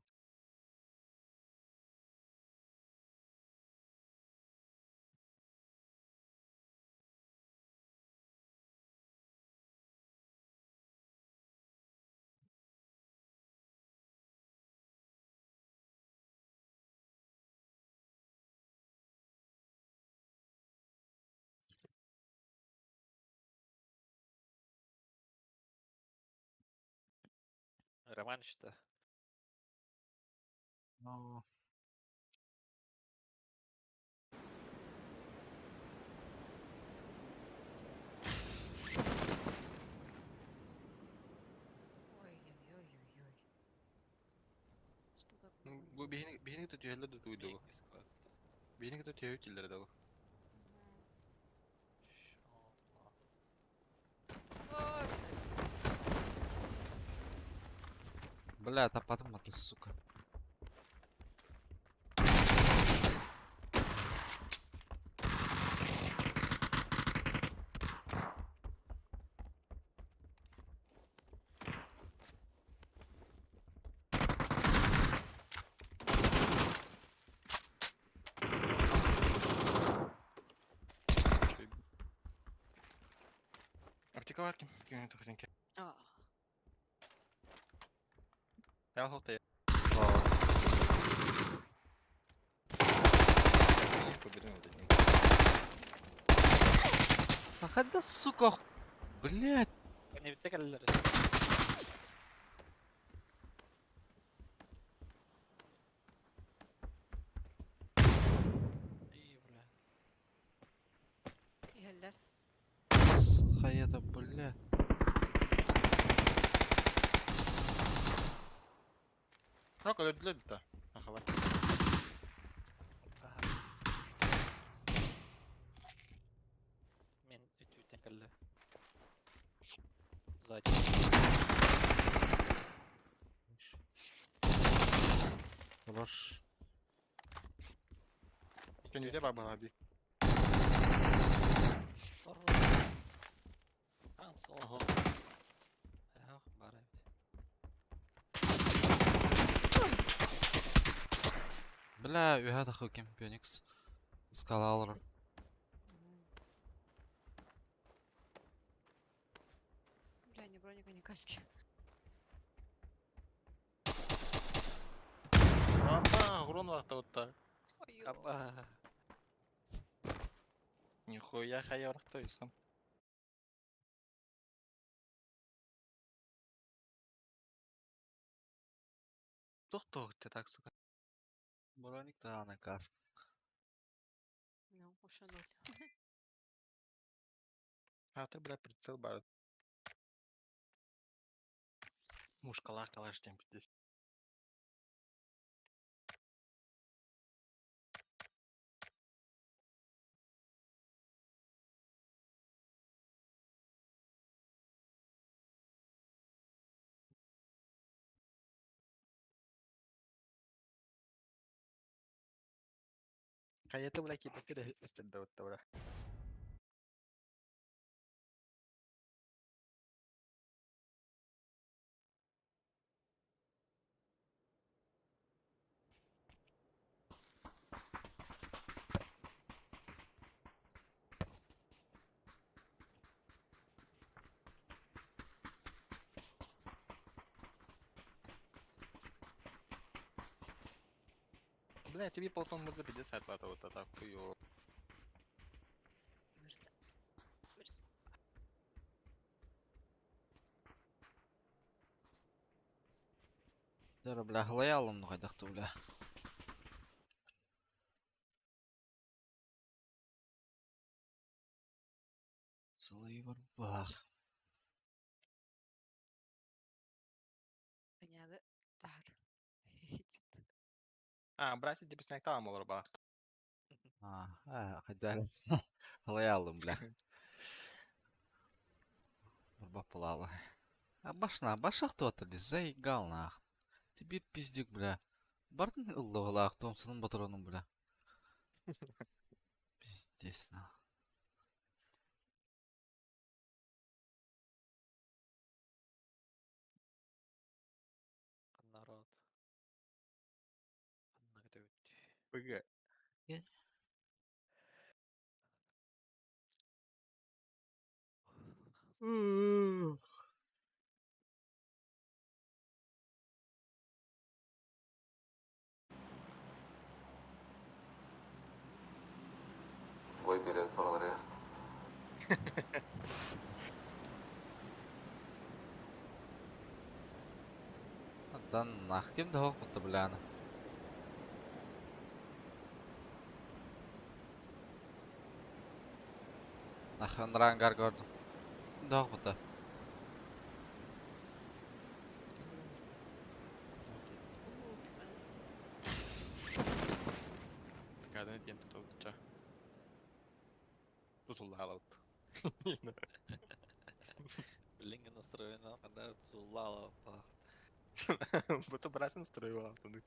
Романчик-то. Ну, Ой-ой-ой-ой-ой. Что такое? Ну, бу биһини биһини кытта түһэллэр да тугуй дуу. Биһини кытта түһэбит дииллэр да. Бля, таппатым ты, сука. Аптека бар ким? Ким тухсенке. А, Я холтай. Ахадах, сука. Блять. Не битте кэллэр. Эй, бля. иһэллэр. Бас хаята, блять. Рок өлөрдүлэр да. Ахала. Аха. Мен үтүтен кэллэ. Сзади. Хорош. Көнүтэ бар бала би. Ага. Ах, бар эбит. Бля, үһә тахы кем Феникс. Скала алыр. Бля, ни броника, ни каски. Апа, урон варта отта. Ой, Апа. Нихуя хая варта ислам. Тох-тох, ты так, сука. Броник та на каска. Ну, вообще ноль. А ты, бля, прицел бар. Мушкала калаш тем пиздец. Хайата, бля, кипа кире истедда бля. Бля, тебе полтон за 50 лата вот это хуё. Мырза. Мырза. Дара, бля, халаялым нугайдахты, бля. Целый барбах. Коняга. Тар. Хейтит. А, братья, тебе снег там мол ба. А, а, хайдар. Халаялым, бля. Барбах палала. А башна, башах туата ли, заигал нах. Тебе пиздюк, бля. Бартын ыллығылақ, томсының батыроның, бля. Пиздец, нах. Народ. Ханна көтөбүт. ПГ. Бой берет паралары. Дан нах, кем да хоқ бля, аны. Нах, ангар көрдім. Да хоқ бұта. О, пиканы. Когда тем тут ча. Тусуллалат. Билинге настроена, когда зулала па. Буто брат настроил туды.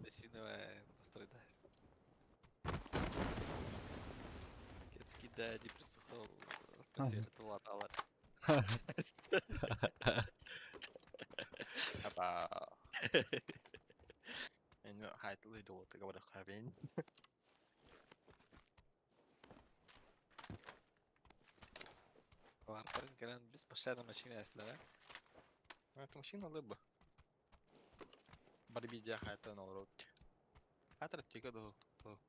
Синовая настроена. Кетский дяди присухал. Посветовала. Апа. Эне хайтлы долоты говорю хавен. Вартарын кэлэн беспощадно машина эстилэр, Это машина лыбы. Барбидия хайтан олорот. Хатыр тига до то.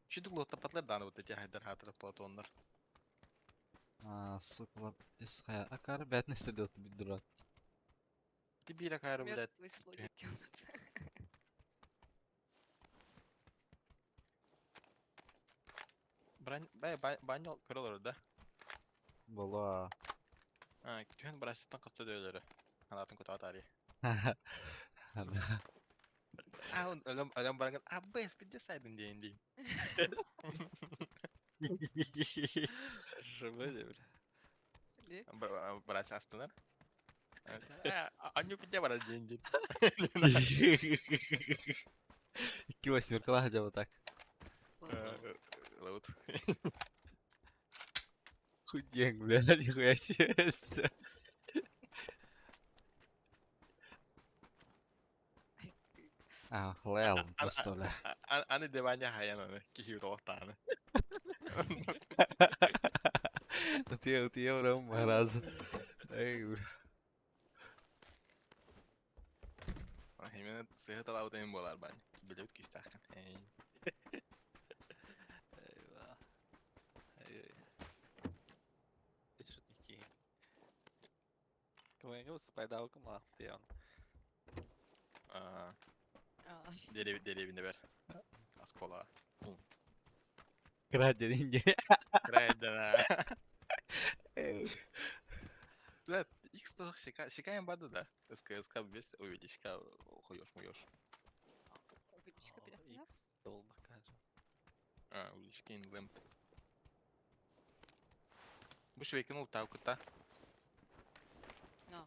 Чүдүк лоттапатлар дааны бут эти хайдар хатыр платоннар. А, сука, лап, хайа. Акары бәтнестер деп дурат. Ти бире кайры блядь. Мертвый с логики. Брань бай баньол көрөлөр да. Была. А, түһэн барасыттан кысты дөөлөрө. Анатын көтө атари. А, он өлөм өлөм барган а бэс пиде сайдын дейин дейин. Живы, бля. Барас астынар. Аню пиде барар дейин дейин. Икки восьмеркалаах хотя бы так. Лаут. Худең, бля, нихуя себе. А, лэл, просто, бля. Аны дебаня хаян аны кихи тоқтаны. Утие урам мараза. Эй, бля. Именно сыһы талаутайын болар бань. Билебит күстәхкин. Эй. Eyvah. Эй. Ты шутники. КВН выступай кым диэн. А, деревне бер. Аскола. Краден, не. Крадена. Бля, X то шика шикаем бады да. СКСК без увеличка хуёш муёш. Увеличка билет, X долбака же. А, увеличка in lamp. Бу швейкин ултау кута. No.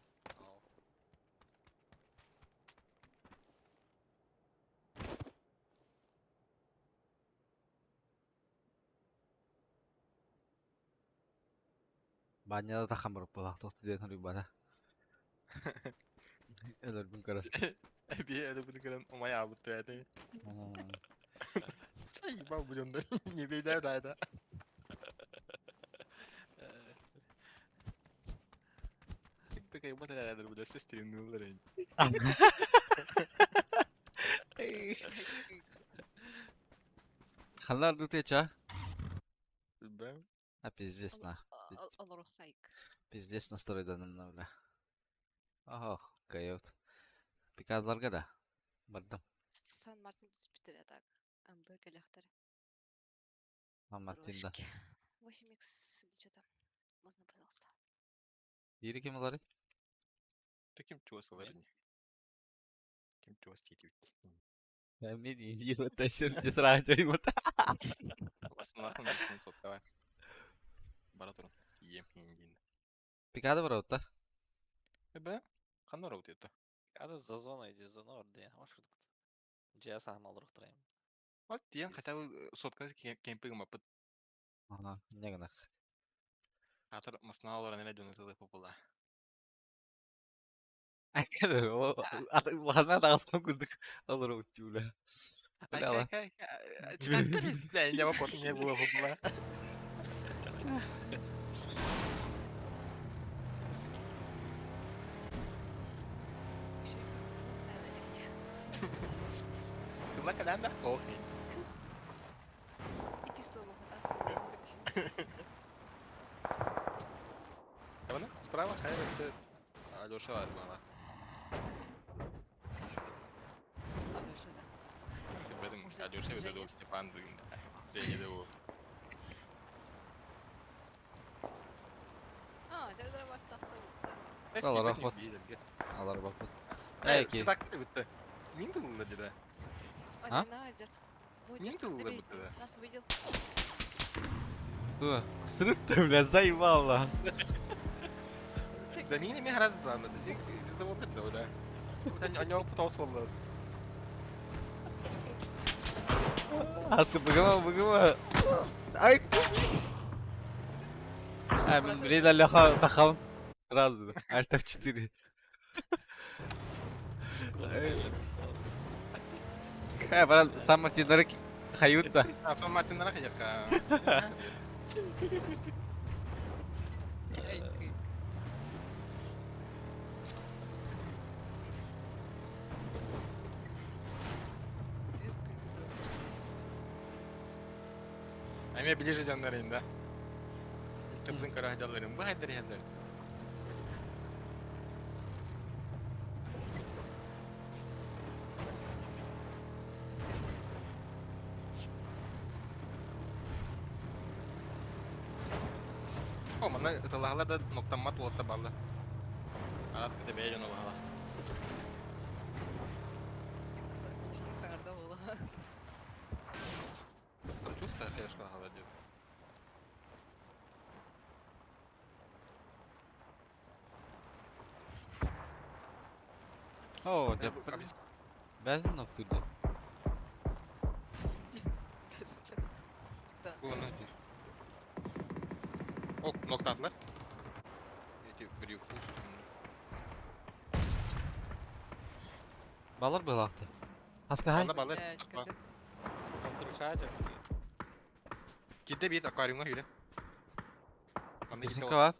Баняда тахан барып була. Тоқты ден хөрү бана. Өлөр бүн көрөр. Би әлі бүн көрөн умай абыт төәді. Сайба бүлөндөр. Не бейдер дайда. Такая вот рядом буде сестрин Ханлар дутеча. Бэм. А пиздец на. Олорохайк. Пиздец настройданым на бля. Ох, кайот. Пикадларга да. Бардым. Сан Мартин түспүтөр так. МБ келехтер. Сан Мартин да. 8x или что там. Можно, пожалуйста. Ири кем алары? Ты кем чуас алары? Кем чуас тетибит? Мен инди вот сен де сразу вот. Басын давай. Бара турун. Ем индин. Пикада бар отта. Бе, кандай роут это? Ада за зона иди, зона орды. Маш курдук. Жа сам алырыктырайм. Вот диэн хотя бы сотканы кемпинг мапыт. Ага, не гынах. Атыр масна неле жөнөтөдө попула. Улахана дагыстан күрдүк. Алыр бля. Бля. Бля, не могу, не было попула. Тыла каланда? Окей. Табана справа хайра Алёша бар бала. Алёша, да. Бедим Алёша веде ол Степан деген. Женя де ол. А, жайдара баш тахта. Алар рахмат. Алар рахмат. Эй, ки. Чытак битте. Мин де улла деди. А? Мин де улла битте. Нас увидел. Срыв-то, бля, заебало. Да мин эми харазданды. Бизде болду да. Они пытался болду. Аска, быгыма, быгыма. Ай! А, блин, Леха, тахам. Сразу. Альт F4. Хай, брат, Сан Мартин хаютта. А, Сан Мартин нарак яка. Эмиэ ближе дьоннорун да. Иккитин көрө сылдьалларын бу хайдар иһэллэр. О, манна ыталаһалар да нуктаммат уолаттар бааллар. Араас кытта бэйэ дьоно баһалар. Саҥарда буолуо. Там чувство, конечно, холодит. О, дьэ, бэлэн ноктурду. О, ноктаатылар. Эти брифус. Балар быһалаахта. Хаскаһай. Анда балар. Кирде биир аквариумҥа сүүрэ. Манна Бесинка бар.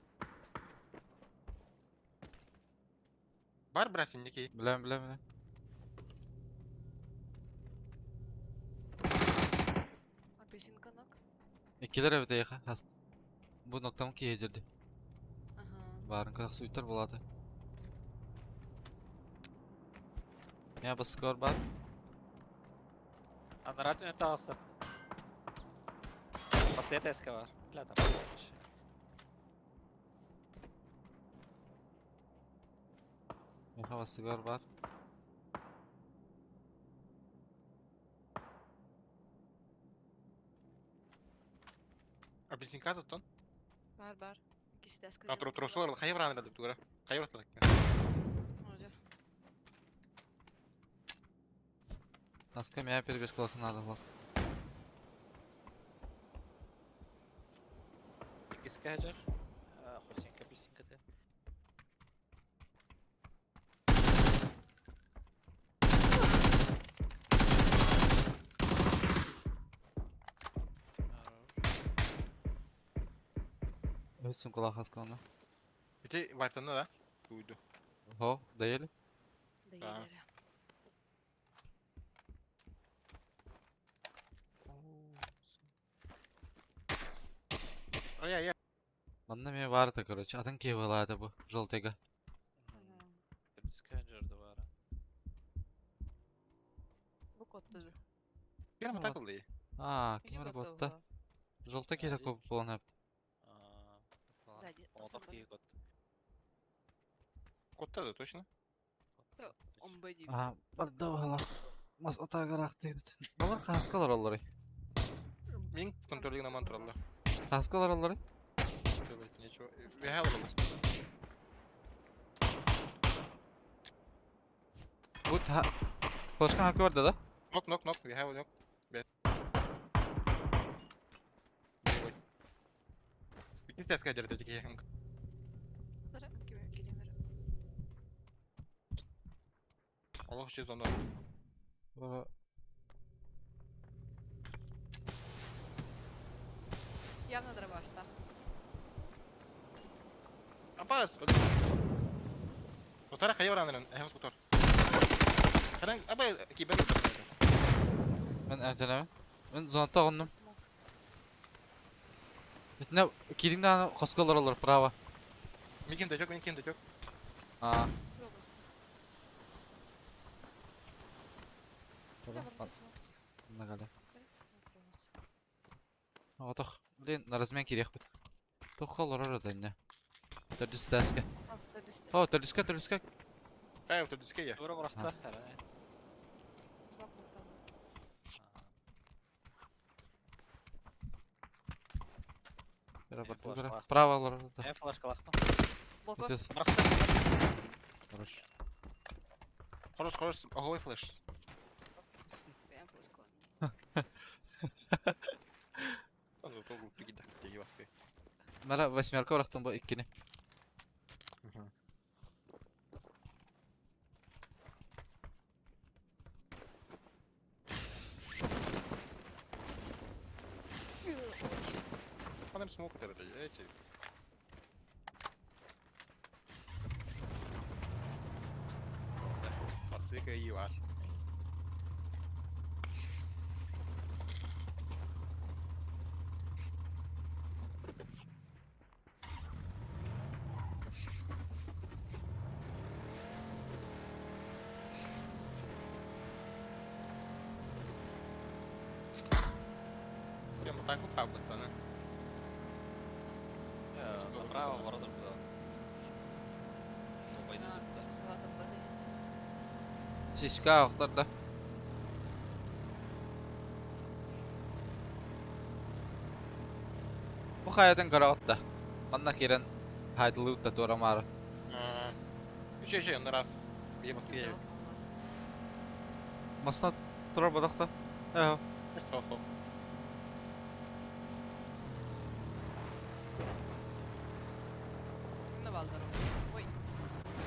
Бар брас инники. Билем, билем, билем. Апельсинка нок. Иккилер эбит эйиэхэ. Хас. Бу ноктам киһи дьэрди. Баарын кытах суйттар булаата. Я баскор бар. Анараа түнэ таҕыста. Последняя СК бар. Бля, там. Меха баскор бар. Апельсинка туттан. Бар бар. Иккис СК. А тросолар хайа баран эрэ тугара. Хайа баран. Наска меня перебес классын надо было. Иккискэ сылдьар. Хосинка апельсинката. Өссүн кулах хасканы. Ити вайтанна да? Уйду. Хо, доели? Доели. Ай-ай-ай. Манна мен барыта, короче. Атын киһи была бу, желтыйга. Төрдүскэ сылдьар баара. Бу котту. Ким так булды? А, ким эрэ ботта? Желтый киһи көп буолан Сзади. Оҕотох киһи кот. Котта да точно? Омбэди. А, барда бала. Мас отагарақты. Балар хаскалар оллары. Мин контролинг наман тураллар. Хаскалар оллары. Ничего. Вехал олар. Бу та Флешка хакы бар да? Нок, нок, нок, вехал нок. Бет. Бүтүн тэска дерде тики. Аллах еще зона. Явно дробаш, так. Апас. Отара хайа баран эхос мотор. Харан аба кибер. Мен әтелеме. Мен зонатта оғынным. Итне киринде хосколор олар право. Мин ким дачок, мин ким дачок. А. Нагали. Отох. Блин, на размен кириэх бит. Тоххол орор этэнне. Төрдүс тәске. О, төрдүскэ, төрдүскэ. Эй, төрдүскэ я. Тура бырахта. Право олорор. Э, флешкалахпын. Балкон. Хорош. Хорош, хорош, оговой флеш. Прям флешкала. Мара восьмерка урахтан бу иккини. Панем смок это эти. Бастыка и ваш. Атаку хаалбыттана. Направо ворота было. Ну, пойду туда. Сиска охтордо. Бу хайатын көрөҕүт да. Манна киирэн хайдылыыбыт да туора маары. Еще, еще, на раз. Я быстрее. Масына турар бодохто. Ээ. Хо-хо. Ой.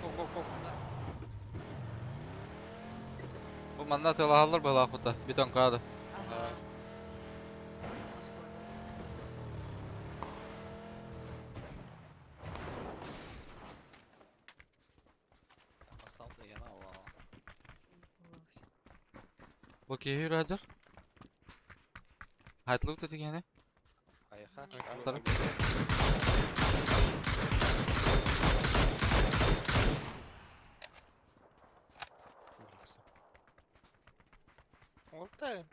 Го-го-го. Бу манна тылаһаллар быһалаахпыта. Бетон каады. Бу киһи үрәдер. Хайтлык да дигәне. Айха. Олтай,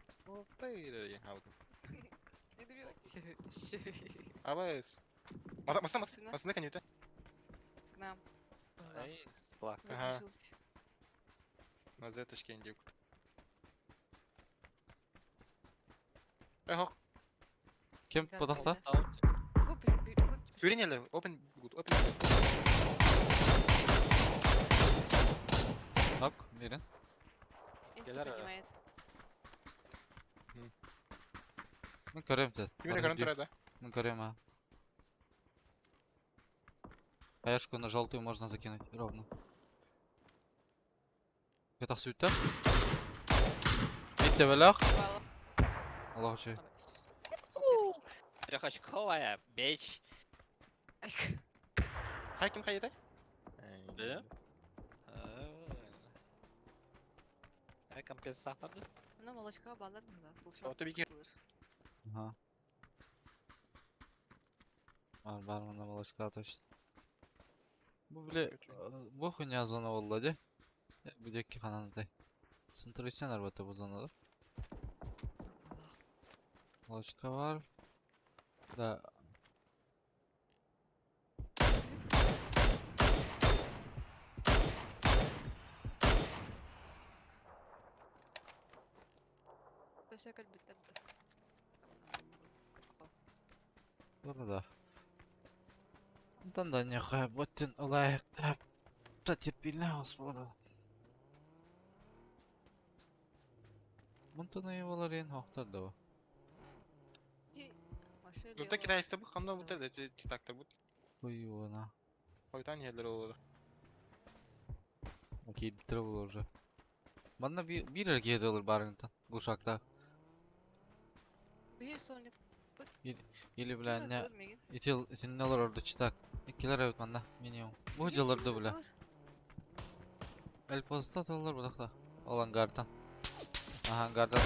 Абайс. Маса, маса, маса, маса, конюта. К нам. Ай, слак. Ага. На зеточке индюк. Эхо. Кем подохла? Приняли, open, good, open. Нок, Мирин. Инста поднимает. Мен көрөм те. Кимine көрөн турар да? Мен көрөм, а. Хаешку на желтую можно закинуть ровно. Это сүйттер. Битте бөлөх. Аллах үчүй. Трехочковая, бич. Хай ким хайытай? Да? Э, компенсаторды? Ну, молочка балар да. Ото бики. Ага. Бар бар мына молочка точно. Бу биле бу хуйня зона болду ди. Бу декки хананытай. Сынтырысен арбата бу зонада. Молочка бар. Да. Burada. Онтон да нехай боттин ылайыктап та терпилне оспору. Мунтон айыбалар ен хохтар да бу. Ну так китайста бу кандай бу да читакта бу. Хуйуна. Хойтан ерлер олар. Окей, битир бұл уже. Манна бир эрге доллар барыңтан. Гушакта. Или бля не итил итиннелер орду читак. Иккилер эбит манна минимум. Бу жылырды бля. El posta atılır bu da. Ол ангардан. Aha ангардан.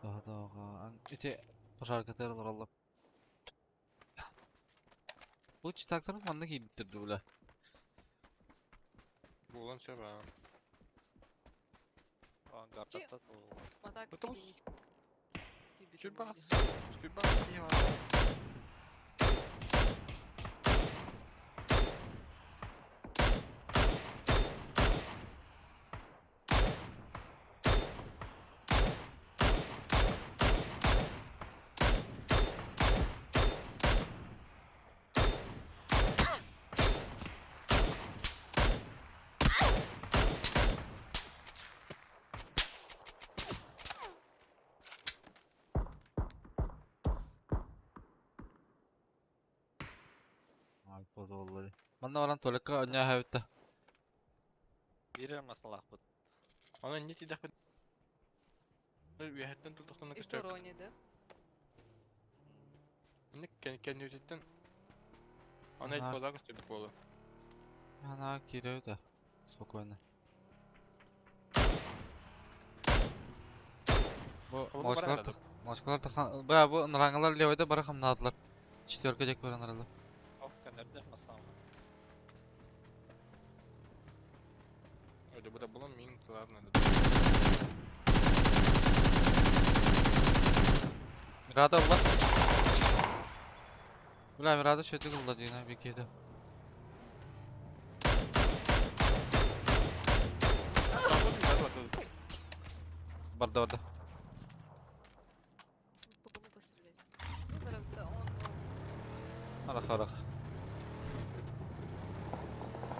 Daha daha ити пожарка терилер алла. Бу читактар манна кийдирди бля. Булан себа. Сүрбас. Сүрбас. Ай, Манна баран только оня хэвтэ. Бирер маслах бут. Ана не тидах бит. Үһәттен тутахтан И второй, да? Не кен кен үтеттен. Ана Ага. айтпаза көстө болу. Ана киреу да. Спокойно. Бу Ол молочкалар барар молочкалар тахан. Бля, бу нраңалар левойда бары хамнадылар. Четверка дек көрөн аралы. Ох, Төннөрдө массаамын. Ой, да было мин, ладно. Мирада Allah. Бля, Мирада шөтүк ылла диэн бикеде. Барда барда. По кому пострелять? Ну, да, он... Арах арах.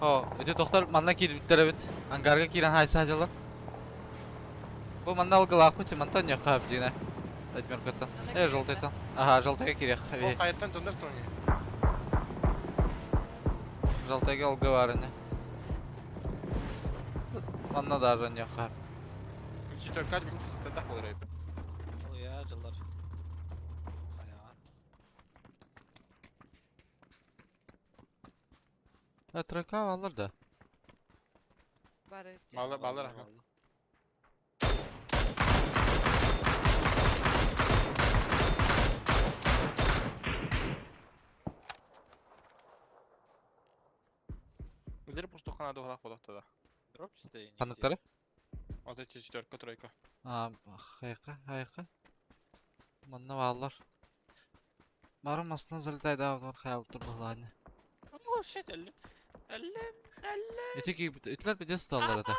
О, эти тохтар манна киирбиттэр эбит. Ангарга киирэн хайса дьылар. Бу манна алгылаахпыт мантан ньахаап диинэ. Әдмеркаттан. Э, желтыйтан. Ага, желтыйга киириэх. Ол хайаттан тондар тони. Желтыйга алгы бар ини. Манна даже ньахаап. Четверка бин стадах болар эбит. Ол я жыллар. Аяға. Э, тройка алар да. Бары. Балар балар аха. Үлер пустухана дуһалах болохта да. Дроп түсті. Ханныктары? Вот эти четверка, тройка. А, хайка, хайка. Манна балар. Барым астына залетай да бар хаялып тур буланы. О, shit, әллем. Әллем, әллем. Эти ки итлер бите сталлар это.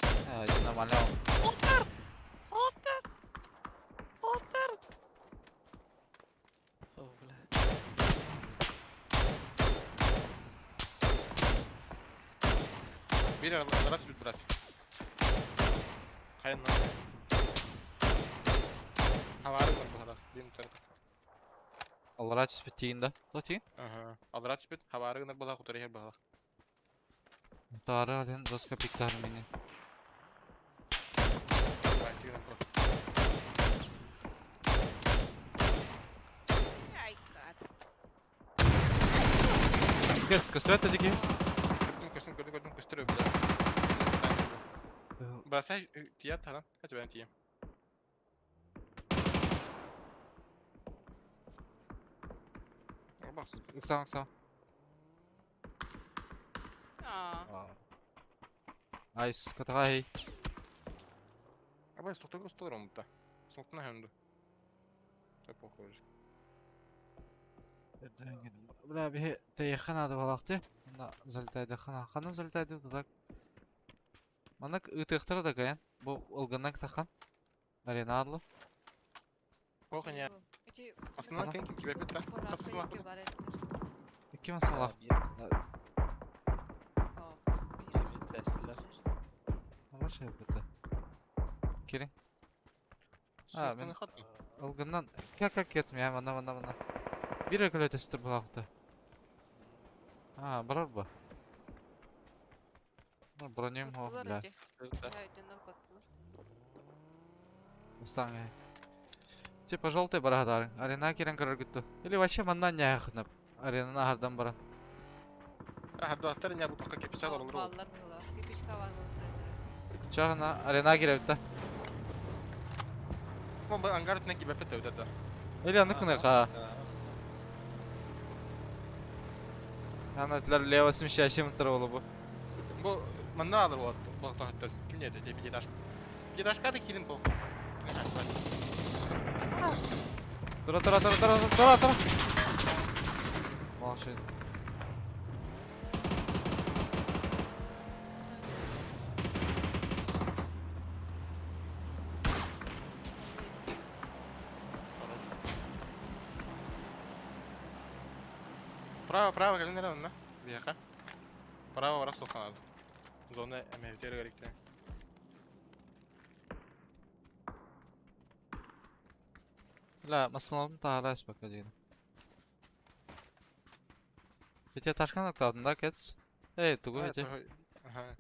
Э, это нормально. Оттар! Оттар! Оттар! О, бля. Бир арас бит брас. Кайын. Хавары бар бухалах. Бим тарта. Аллара түспүт тиин да. То тиин? Ага. Аллара түспүт. Хавары гынар булах утар ехер бухалах. Тары ален доска пиктар мени. Ай, гадство. Кет, көстөт эдики. Көстөн көрдүм көрдүм көстөрү бля. Бросай тият тадан. Хачы бен тием. Бакс. Ыксам, ыксам. А, Айс, катагай. Абай стоктог столар омутта. Соктуна хэмду. Так похоже. Бля, бихи тейхан ады балакты. Мына залетайды хана. Хана залетайды так. Мана ытыктыр да каян. Бу ылгыннан тахан. Арена адлы. Оханя. Эти... Астына кен ким кибеп та. Қорақта Каспасына. екі бар еді. Ики масалах. О, Бир тәстілер. Ала шай бит. Кирин. А, мен ылгыннан как как кетим я мана мана мана. Бир өкөлөтөстүр булакты. А, барар ба. Бронем хо, Қаттылар бля. эти. Да, қаттылар. Станга. Типа желтый барадар. Арена кирен көрөр күттү. Или вообще манна няхнап. Арена хардан баран. Хардаттар не бу тока кепча О, олар. Баллар была. Кипичка бар был. Чагына арена киребит да. Бу ангар тне кибеп та өтә. Или аны кыныка. Аны тилер лево смещающий мытыр болу бу. Бу манна алыр болот. Бу тохтор. Ким не өтә пятиэтаж. Пятиэтажка да кирин бу. Тура тура тура тура тура тура. Машин. Право, право, кэлин эрэ онно. Биэхэ. Право барах суохханады. Зона эмэбитер көрүктэ. Бля, масыналын таара эспекке дейін. Пете ташкан октавдын да, кет? Эй, тугу эти. Ага.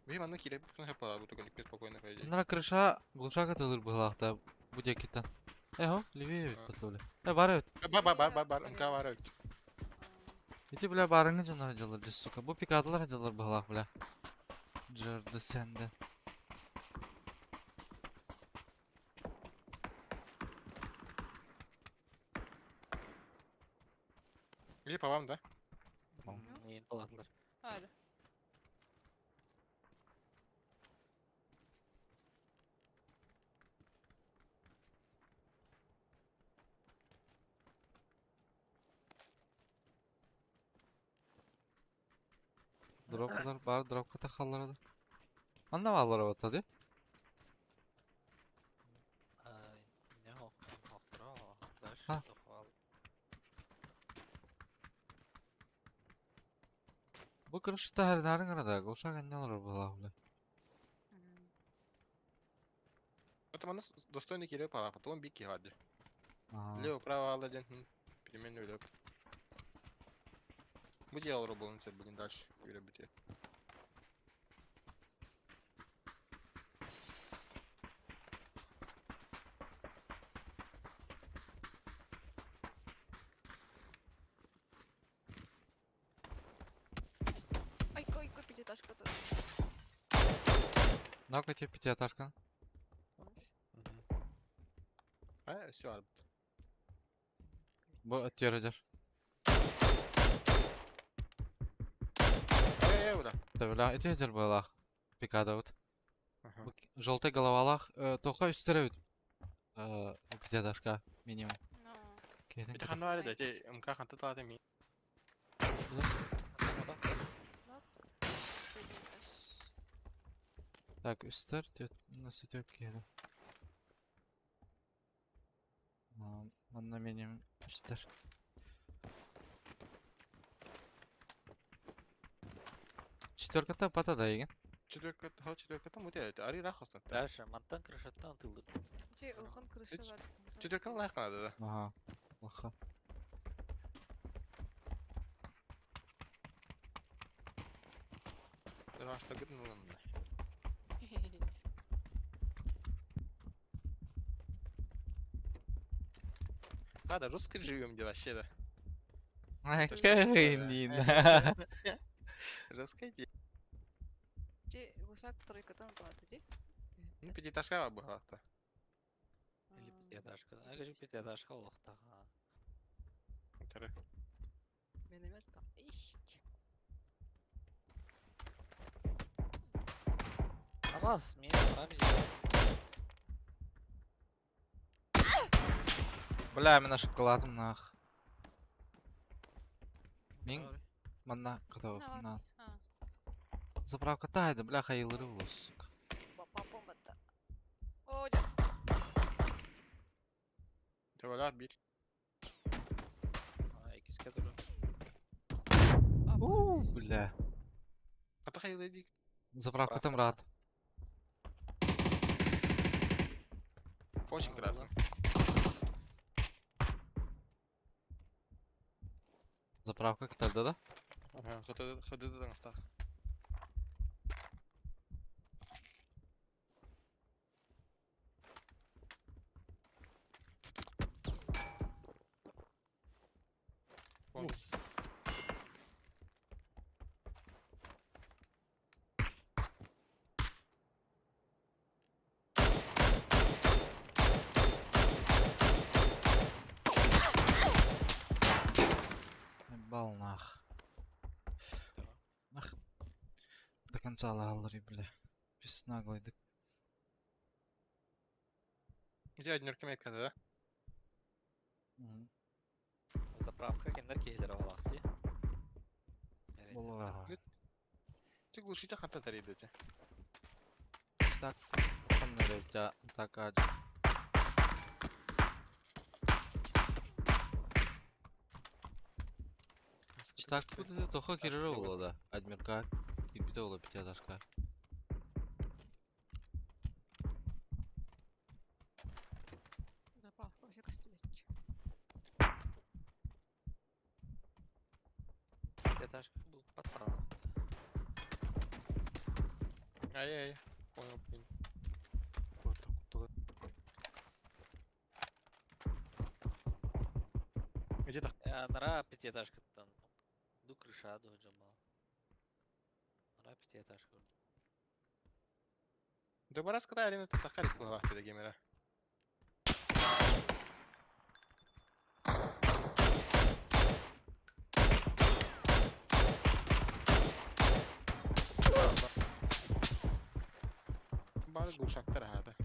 Ви манна кире бутун хапала буту көлүккэ спокойно по идее. Нара крыша глушака тылыр быһылаахта бу диэкиттэн. Эхо, левее бит бытылы. Э, бар эбит. Бар бар бар бар бар МК бар эбит. Ити бля барыңы дьоннор дьыллар дьэ сука. Бу пикатылар дьыллар быһылаах бля. Джерды сенден. Или по вам, да? Миин талатлар. Hadi. Дропалар бар, дропка тахаллар да. Манна бааллар эбит дии. Не хохтора, дальше А. тохвал. Бу крышта хәрнәрен гына да, глушак аннан була бля. Это у нас достойный кирилл пала, потом бики гади. Ага. Лево, право, Аладдин. Переменный лево. Будь я робил, блин, дальше. Юрий, Ай, кой, кой, пятиэтажка тут. Ну-ка тебе пятиэтажка. А, все, арбит. Бу өттүөрөдөр. Эй, эй, да. Да бля, ити өтөр буолаах. Пикада вот. Ага. Бу желтый головалаах, тоха үстөрөбүт. Пятиэтажка минимум. Ну. Кейтен Это кытыс. хануари да, те МК ханта талаты ми. Пятиэтаж. Так, үстөр, тет, нас өтөп киһи. Манна минимум үстөр. Четверката пата да еген. Четверка, ха, четверка там у тебя, это ари рахостан. Дальше, мантан крышаттан тылдыр. Че, улахан крыша бар. Четверка лайк надо, да. Ага. Лаха. Раш, так это ну ладно. А, да, русский живем, где вообще, да. Кайнина. Русский де. Че, глушак тройкатан платы, ди? Ну, пятиэтажка была-то. Или пятиэтажка. А как же пятиэтажка олохта. Второй. Миномет па. Ищ. Амаз, мин рамзи. Бля, мен ошибкаладым нах. Мин манна готов на. Заправка тайды, бля, хайылыры булос, сука. Бомба-то. О, дя. Давай, бить. Икиске туру. У, бля. А то хайылы Заправка там рад. Очень красный. Заправка кто да? Ага, ходы, ходы до настах. Вон. Бал нах. Нах. До конца лалры, бля. Пис наглый. Да. Где однерка метка, да? Заправка кендер кейлер олахти. Була. Ты глушите хата таридете. Так, там так аджи. Так, тут тоха кирилл була да. Адмирка, кирпите була пятиэтажка. Заправка вообще костюмчик. Пятиэтажка был патрон. Ай-яй, понял, блин. Вот так вот. Где-то Нара пятиэтажка там. Ду крыша ду джамал. Нара пятиэтажка. Да барас когда арена это такая была в геймера. глушактар аһаата.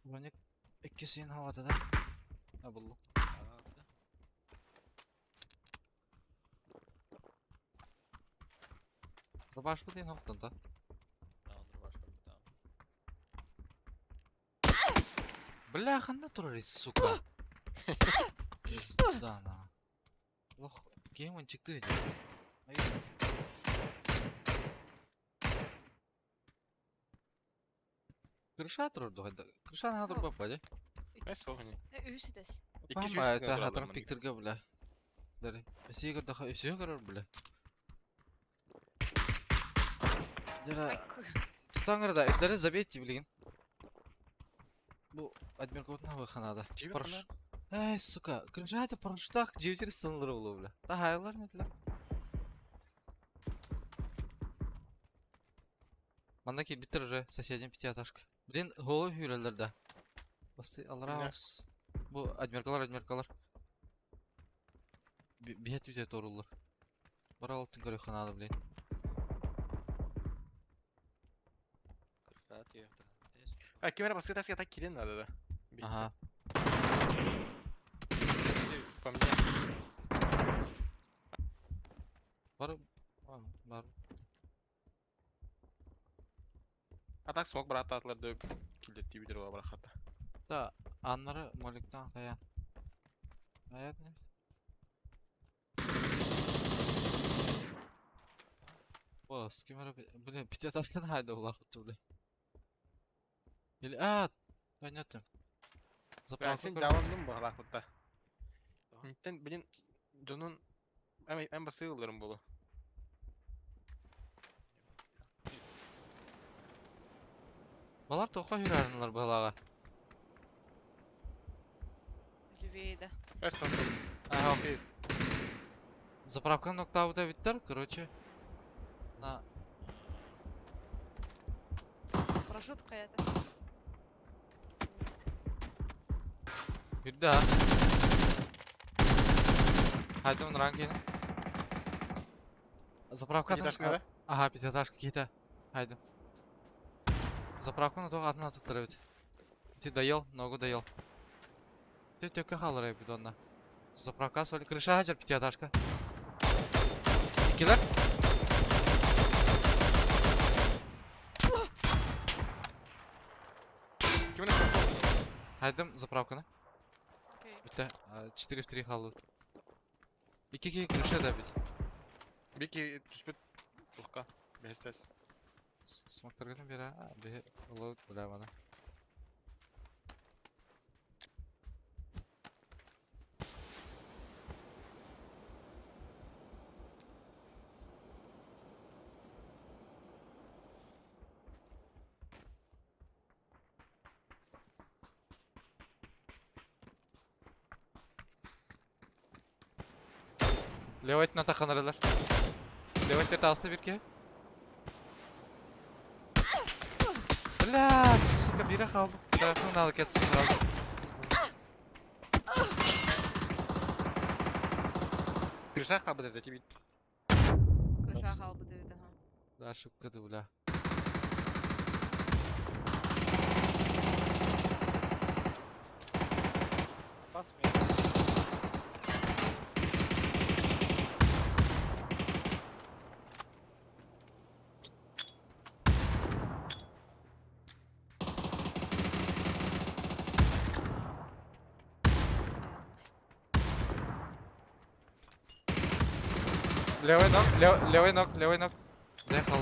Броник иккисин хавата да. А буллум. Рубашка диэн хохтон та. Бля, ханна турар сука. Пизда на. Лох, кем он чыкты Крыша турар дуһайда. Крыша наһаа турбаппа дии. Эс соҕуни. Үһүс этээс. Пама это хатырым пиктерге бля. Дары. Эсиге көрдөхө үсүһү көрөр бля. Дьара тутаҥыр да эдэрэ забейте билигин. Бу адмиркотун хабыха надо. Параш. Эй, сука, крыша это парашютах дьиэбитигэр сынылыр буолуо бля. Таһаайылар нэтилэр. Манна киирбиттэр уже соседям пятиэтажка. Блин, голы үүрэллэр да. Басты аллараа Бу адмиркалар, адмиркалар. Биһэ түтэ торуллар. Бара алтын көрүөххэ наада, блин. А, ким эрэ баскы таска так кирин надо да. Ага. По мне. Бар, бар. А так смог брат атларды килдеттии бүтэр була барахата. Да, аннары моликтан хая. Аят не? О, с кем Бля, пятиэтажканы хайда улахытты, бля. Или, а, понятно. Заправка Сен жабандым баҕалаахпытта. Интен, блин, дьонун эм бастыы ылларым буолу. Балар тоққа хүрәрінлар балаға. Левее, да. Ага, окей. Заправка ноктаута биттер, короче. На. Парашют какая-то. Үрдэ Хайдым ранкин. Заправка Пятиэтажка, да? Ага, пятиэтажка какие-то. Хайдым. Заправканы тоқ атына туттар эбит. Ти доел, ногу доел. Ты төккө хаалар эбит онна. Заправка соль. Крыша хажар пятиэтажка. Иккилер. Хайдым заправканы. Бүтэ 4 в 3 хаалбыт. Икки киһи крыша да бит. Бики түспүт сухка. Бэстес. Смоктаргытын бера, биһи ылыбыт бля маны. Левый өттүнэн таххан эрэллэр. Левый өттүгэр таҕыста биир киһи. Блядь, сука, биирэ хаалбыт. Бляху надо кетсин сразу. Крыша хаалбыт этэ тибит. Крыша хаалбыт эбит, аха. Да, ошибка ты, бля. Пас мне. Левый ног, левый ног, левый ног. Заехал.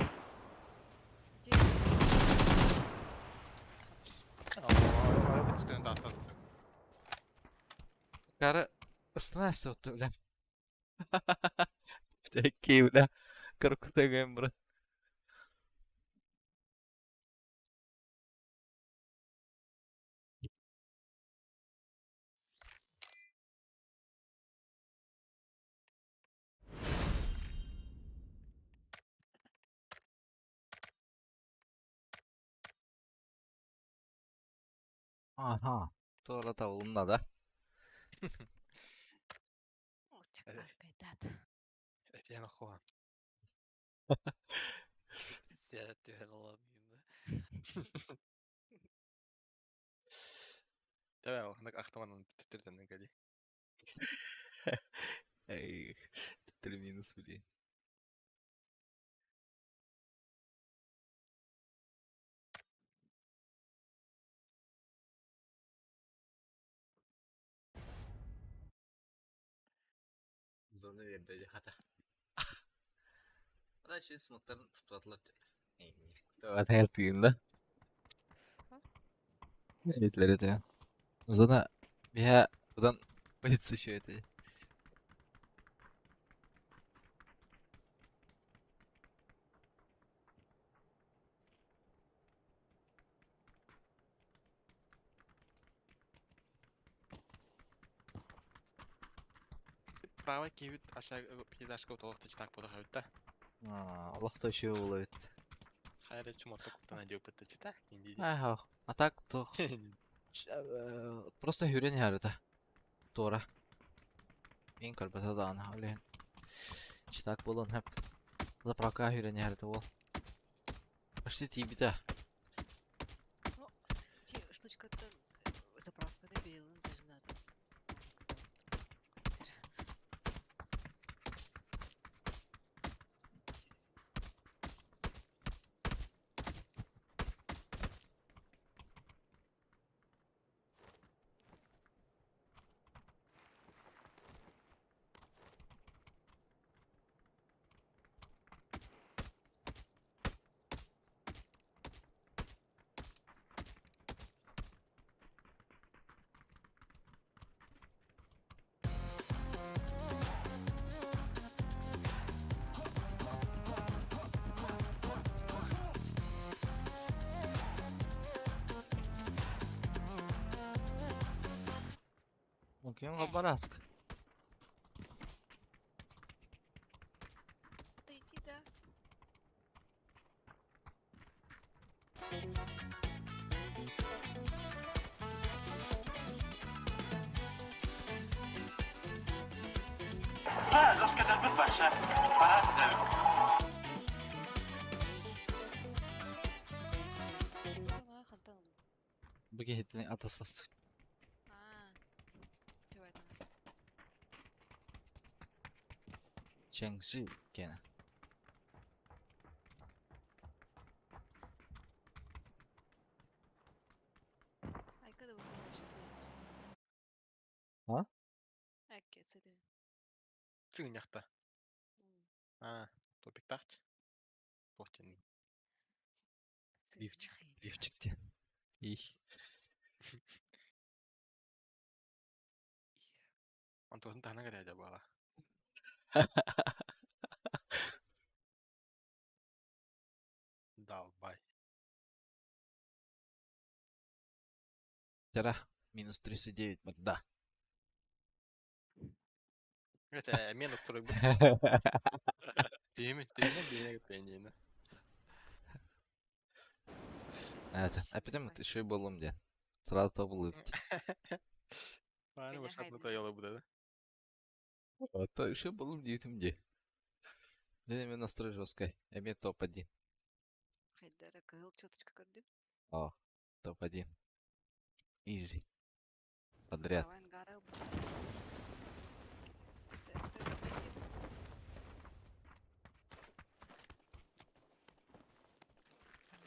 Кара, остановись вот, бля. Такие, бля. Каркутагаем, брат. Ага. Туора табылынна да. Аркайдат. Этиэн охуан. Сиэт түһэн ылан Тэбэ ханнык ахтаман төттөрдөннөн кэлии. Эй, төттөрү минус, блин. Зона берді хата. Ада еще смоктарын tuttular. Her тыында. Этлер это. Зона я будан позиция еще это. Право киевит аша педашка утолох так буду хавитта. Аллах еще болот. Хайра чумоток куптана диопытта чита. Инди. Ага, а так то просто хүрен харыта. Тора. Мен карбата да ана олен. Читак болон хеп. Заправка хүрен харыта бол. Почти тибита. Ти штучка-то заправка да белын зажмната. Окей, Хабаровск. Отойди, да. Хантан. Бүгін хеттен атасасы. А. Деп айтамыз. Чәңжи кені. Айка да бұл А? Әкке, сәден. Цыгыняхта. А, топиктахч. Похтин. Лифчик, лифчикте. Их. Антосын тахна гаряда бала. Долбай. Тера, минус 39, вот да. Это минус 40 Түйме, түйме, бейне пенина. Это, опять еще и был где. Сразу то был. Бары башатны таялы буде, да? А то еще был где где. Мен мен настрой жесткой. Я топ-1. Хайдара кыһыл четочка көрдүм. О, топ-1. Изи. Подряд. Давай ангара топ-1.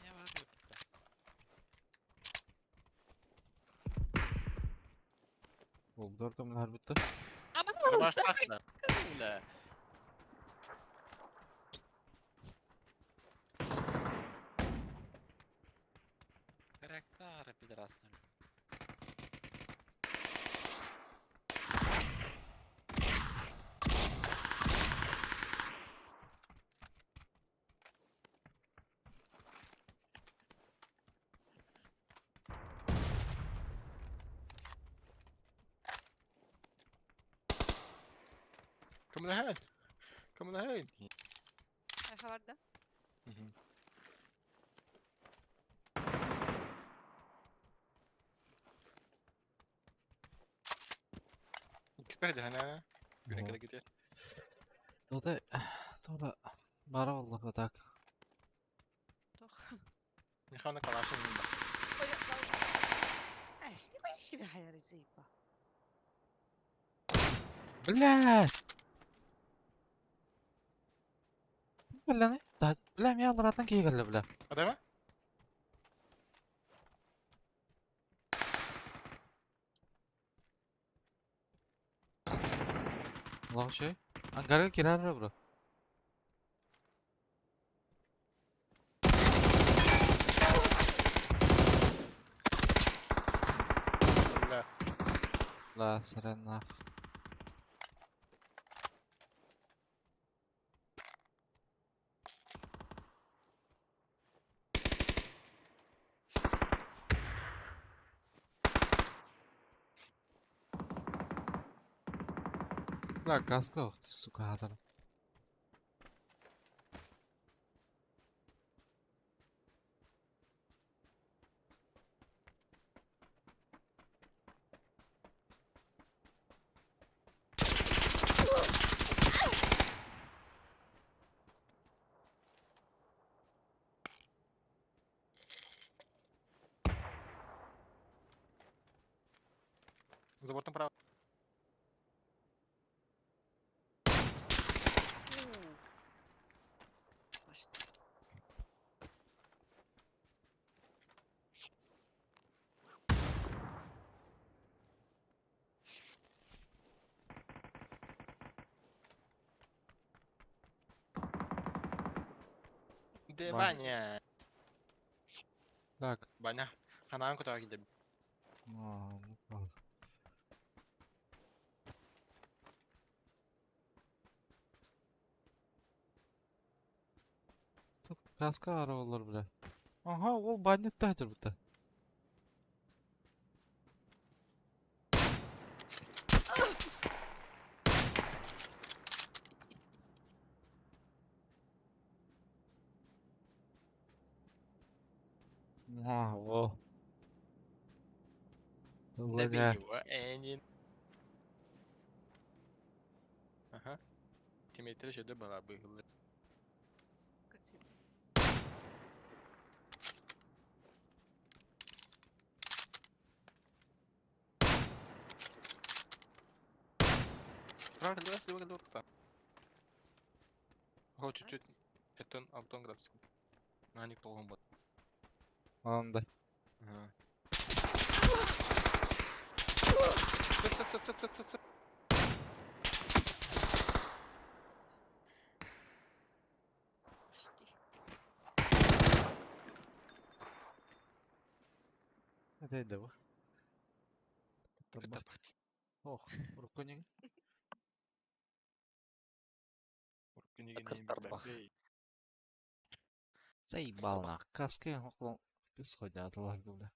Меня вообще Ол дортом харбытты. Баштахна. Бля. Характары пидорасы. Come on ahead. Come on ahead. Айха бар да? Каска дьаһана. Күнэ кэлэ китер. Тода тола бара болла так. Тох. Нихана калашын мында. Ой, Ай, нихуя себе хаяры заебал. Бля! Бля, не? Да, бля, мен алараттан кей келді, бля. Адама? Ulan şey. Ankara'ya girer bro. Бля. La Serena. Бля, каска ох, сука, хатар. За бортом право. Де Баня. баня? Так. Баня. Ханаан кутаға килде. А, ну, ладно. Сука, каска ара олар, бля. Ага, ол баня тәтір бұта. А, о. Бля. Добей Энин. Ага. Тиммейттер жерде бала быгылды. Право, да, слева, да, там. О, чуть-чуть. Это Антон градус. На них толгом был. Анда. Ага. Ц, ц, ц, ц, ц, ц. Это это Ох, руконик. Кыртарбах. Заебал нах. Каска хоклон писходятылар бля.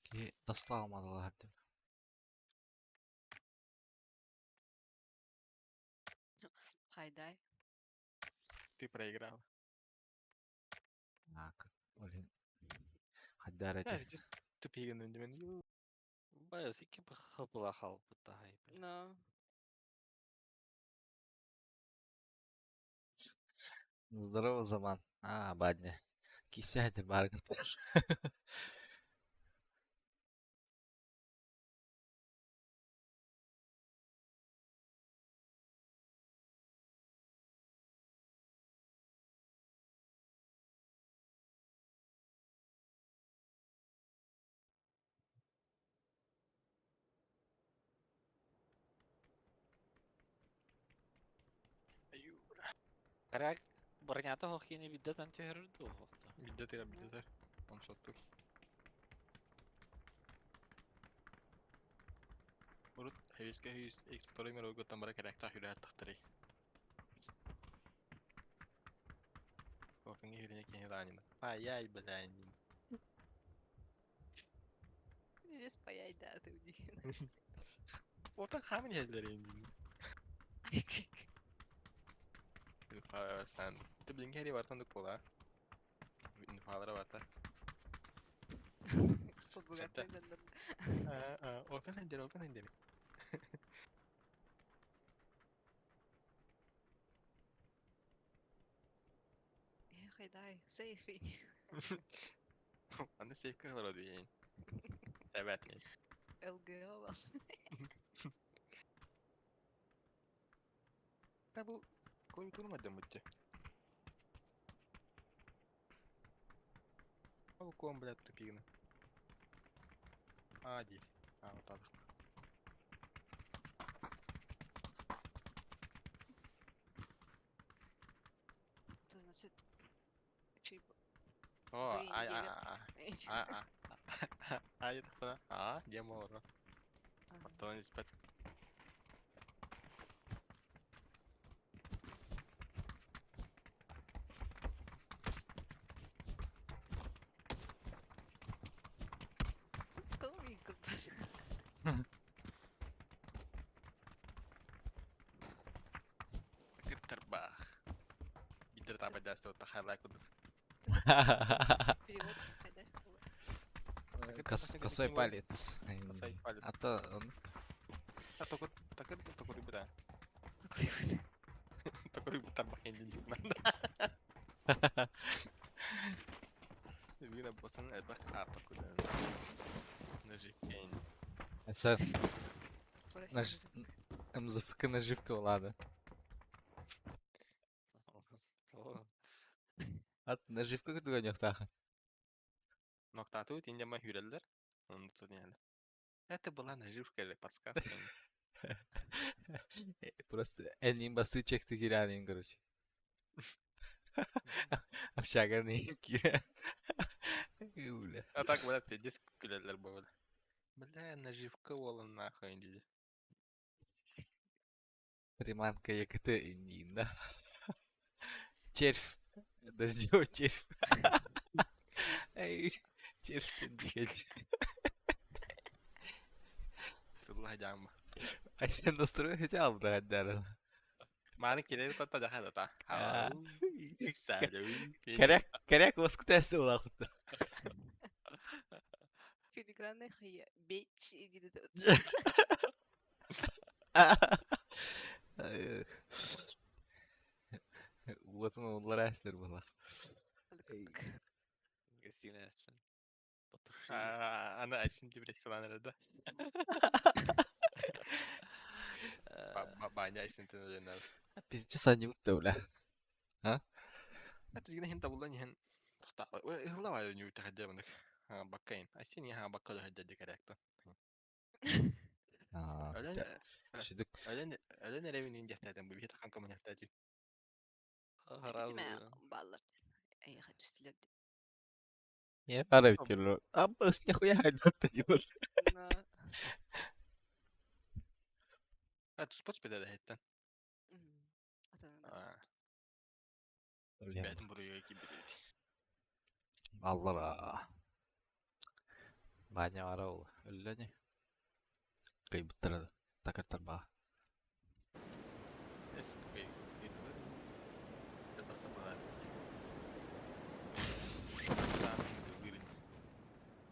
Ки тастаамадылар деп. Хайдай. Ты проиграл. Так, блин. Хаддар Да, эти. ведь ты пиган мен. Бая, сики хапыла халпы тахай. Но. Здорово, Заман. А, бадня. Кисядя барган. Карак бронята хохини биддатан төхөрдү хохта. Биддатер, биддатер. Он шоттур. Урут хевиске хүйс эксплорер оготтан бара керек та хүрэ тахтары. Охын хүрэ кен ранина. Ай-яй, блядь. Здесь паяй, да, ты у них. Отан хамын хеллерин. Sen. Ты блин хери вартан дук бола. Инфалара варта. Побогатый. Open ender, open ender. Давай, сейф. Аны сейфка олорор диэн. Эбэт. ЛГО бар. Да бу клавиатура мадамытте. А бу ком, блядь, тупигна. А, ди. А, вот так. Это значит, чип. О, Вы а, не а, а, а, а, а, это а, демо, Оттон испэт. Кыртарбах. Биир табадаас тахалаа курдук. Перевод хайда. Косой палец. Косой палец. А то он... А только такыр такыр буда. Такыр тарбах энди Вина босан элбэх аатакудан. Наживкень. Это... Наж... МЗФК наживка Влада. Ат наживка курдуга Ноктату тиндема хүрэллэр. Онну Это была наживка или подсказка? Просто энин басы чекти киранин, короче. Общага не кира. Бля. А так, блядь, пиздец күлэллэр буолла. Бля, наживка буолан нахуй диди. Приманка ЕКТ иннин, да? Червь. Дождевой червь. Эй, червь ты блядь. Сылла жаама. А сен настрой хотел бы да. Мааны килери тата даха та. Коряк, коряк воскутайся улахута. Филигранная хая. Бич, иди до Вот он уларастер была. Гостиная Потушили. Ана айсын депрессияланар да. Баня айсын тенелер. Пиздец они утта, бля. А? Атигин хин табулан хин. Тохта. Хла вай ню тахадемник. Баккайн. Айсын яха баккал хаджади корректа. Шидык. Ален ален ревин индехтатен бу бит хан коммунихтати. Разве? Баллар. Эй, хочу стрелять. Я пора ведь А бос нихуя хайдат не был. А тут спот беде хеттен. Бәтин буруйга кибит. Аллара. Баня бара ол. Өллөне. Кыйбыттырады. Такыртар ба. Эс кый.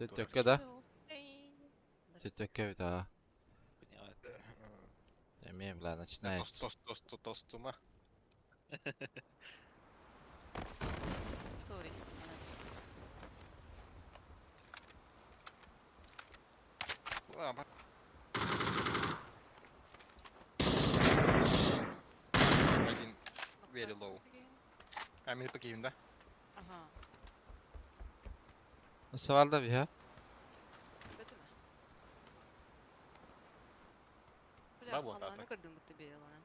Төккө да? Төккө да. Эме, бля, начинается. Тос тос тос тос тума. Сори. Один very low. А, мен покием, да? Ага. Савалда бия. Бля, Бабу, халаны так. көрдүм бутты бейланан.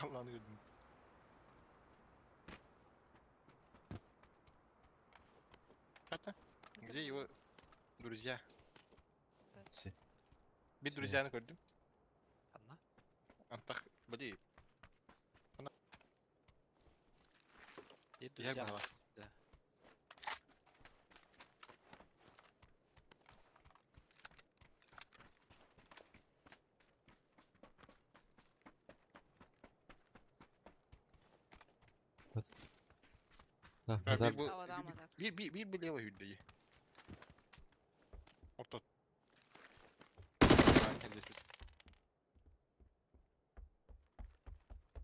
Allah'ını gördüm. Это? Где его друзья? Bir друзьяны көрдүм. Анна? Антах, блин. Ана. Где Я друзья? была. Да. Да, А, да. Bir bu Авадама так. bir bir bir bu leva hüddeyi. Orta. Kendisi.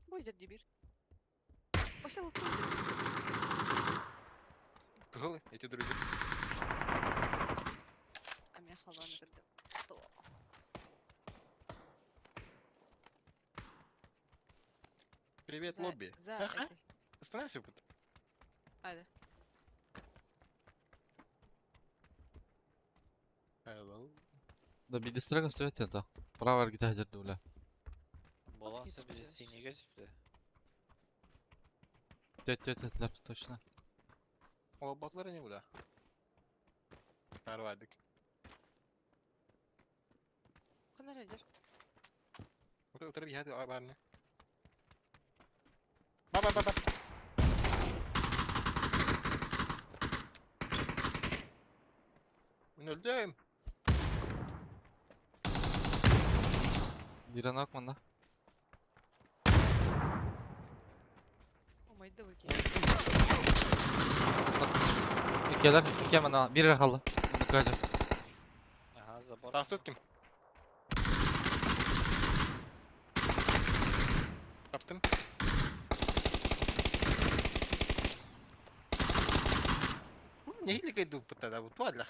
Бой дебир. Пошел оттуда. Кыһыл, эти друзья. А меня халваны когда. То. Привет, За, лобби. за Ага. этой. Остановись, опыт. Айда. Hello. Да бидистрага сөт это. Право аргита хажар бля. Болан Маски сөбү түспүтэ. синеге түспүтэ. Төт төт этлер точно. О, ботлары не бля. Арвадык. Ханар эдер. Утыр бихат барны. Ба ба ба ба. Мен öldüm. Бирен акман да. О, майда выки. Иккелер, икке мана бир kaldı. Bunu kıracağım. Ага, забор. Растут ким? Таптым. Не иду тогда, вот ладно.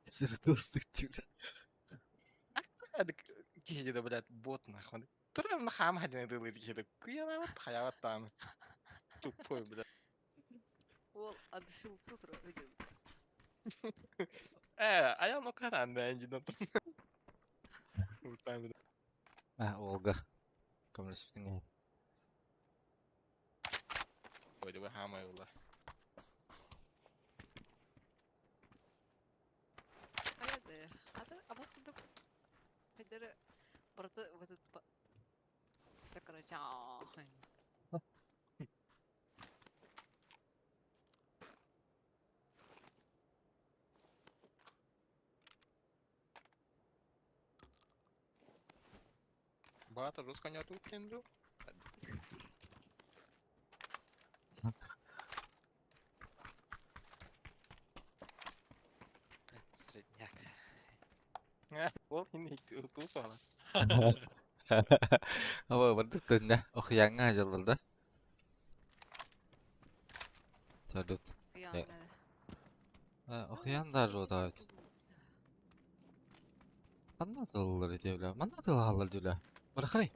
Сыртылыстык тюля. Киһи да блядь, бот нахуй. Тура на хам хадин дылы киһи. Куяна вот хаява там. Тупой, блядь. Ол адышыл тут выйдет. А я ну каран да инди да. Уртан, блядь. А, Олга. Көмөлөспүтүң. Ой, давай хамай ула. Айда. Ата абас кудук. Хайдары барыта в этот Так, короче. А. Бата русская не тут кенду. Средняк. Ол хин тусала. Аба бардык төннө. Охуяңга жалыр да. Төрдүт. Ян. Охуян да жол да. Манна тыллар дебля. Манна тылалар дебля. Барахай.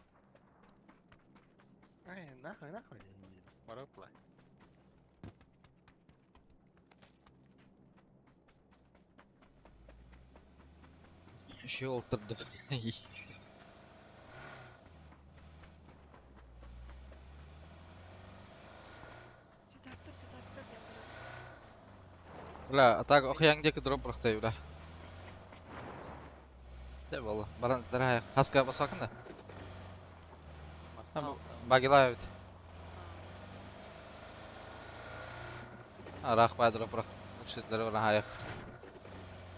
Ай, нахуй, нахуй. Барапла. Еще олтырды. Читактыр, читактыр, я говорю. Бля, а так охуяң деки дроп брахтай, бля. Те болу. Баран дырай. Хаска басакын да. Багилай бит. Арах бай дроп брах. Учетлер бар хаяк.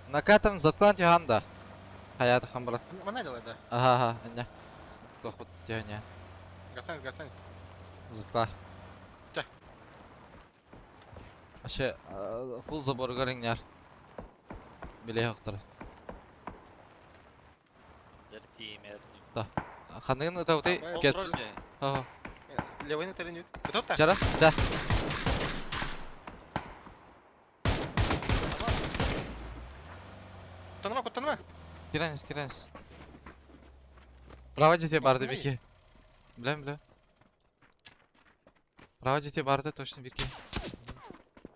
Накатом затлан тиханда. Хаят хан брат. Мана делай, да. Ага, ага, не. Тохут тихоня. Гастанец, гастанец. Зытла. Ча. Вообще, фул забор көрүңнер. Биле yoктыр. Да. Ханын тавты кет. Ага. Левый на террине. Кто то Жара? Да. Куттанма, куттанма. Киренис, киренис. Право жете барды бики. Билем, билем. Право жете барды точно бики.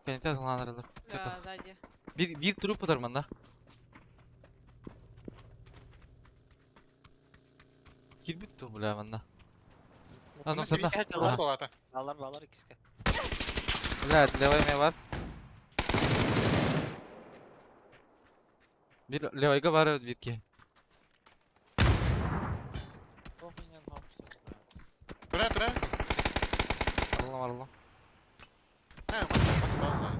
Кенете тыланырылыр. Да, сзади. Bir bir труп бар да. Кирбит ту бля манда. А, ну, Ага. Балар, балар икиске. Бля, левый ме бар. Bir левыйга бар бирки. Тура, тура. Арылам, арылам. Ha, bak, bak, bak.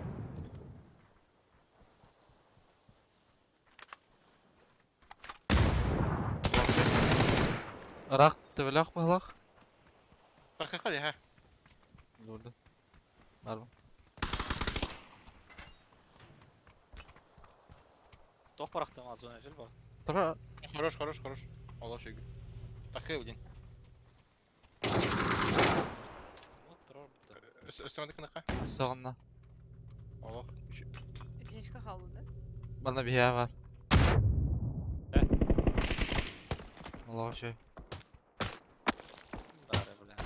Ырак төбөлөх баһылах. Тархаха, ха. Durdu. Бар mı? Стоп барахтым азон жыл бар. Тура. Хорош, хорош, хорош. Алла шүгүр. Тархы один. Өстөмөдө кыныка. Соҕунна. Олох. Единичка хаалла, да? Манна биһиэхэ бар. Олох үчүгэй. Бары, бля.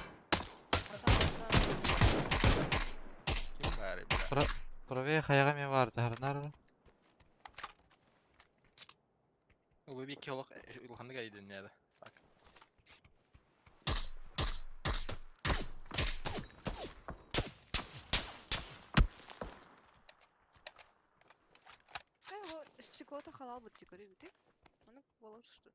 Ким бары, бля. Правее хайаҕа эмиэ баар таһарынаар эрэ. Ол би олох улаханнык айдын Так. Его стекло-то халал бы ты говори, ты? Ну, было что.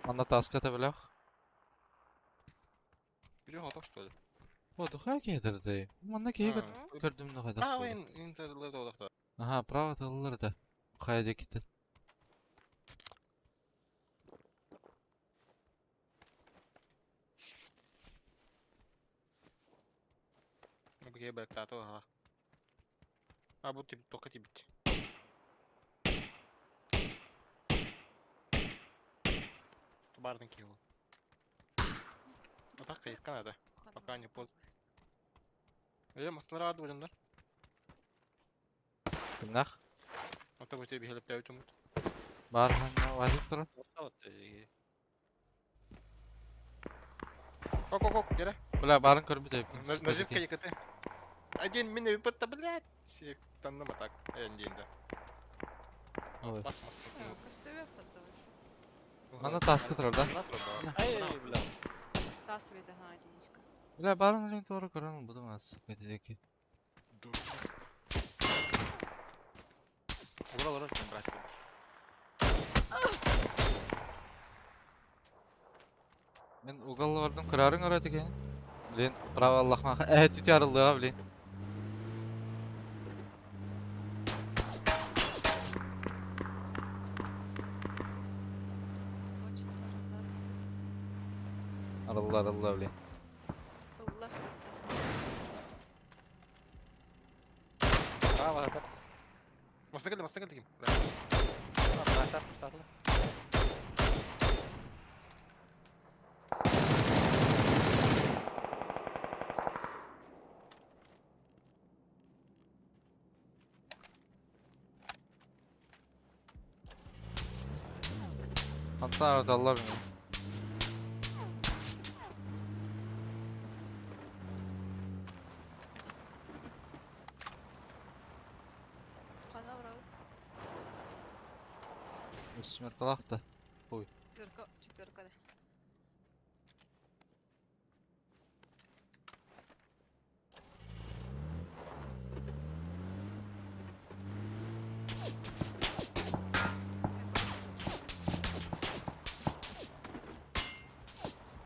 Манна таска төбөлөөх. Бiri готов что ли? О, тухай киһи Манна киһи көрдүм да хайдах А, буолла. интерлер олохто. Аха, право тыллар да. Хайа диэкиттэн. Бге бэктато ха. А бу тип тока тибит. Тубардын киһи. А так кайыкка надо. Пока не поздно. Э, маслара ады бужандар. Кимнах? Ата бу тебе хелеп тәүтүм. Бар ханна вазып турар. Вот и Ок, ок, ок, дере. Бля, барын көрбүт эбиппин. Наживка екати. Один мине битта, блядь. Си танныма так. Эндинде. Ой. Бас мас. Манна таска турар да. Ай, бля. Тас бит, ага, единичка. Бля, барын элен туора көрөн бутум ас диэки. Ура, ура, брать. Мен угал бардым кырарын ора тикен. Блин, право Аллахма. Э, түтү арылдыга, блин. Арылла, арылла, блин. Allah. Право, это. Масна келди, масна келди ким? Баштар, баштарлы. Антан арыталлар мени. Хана брал. Смерталах да. Ой. Четверка, четверка, да.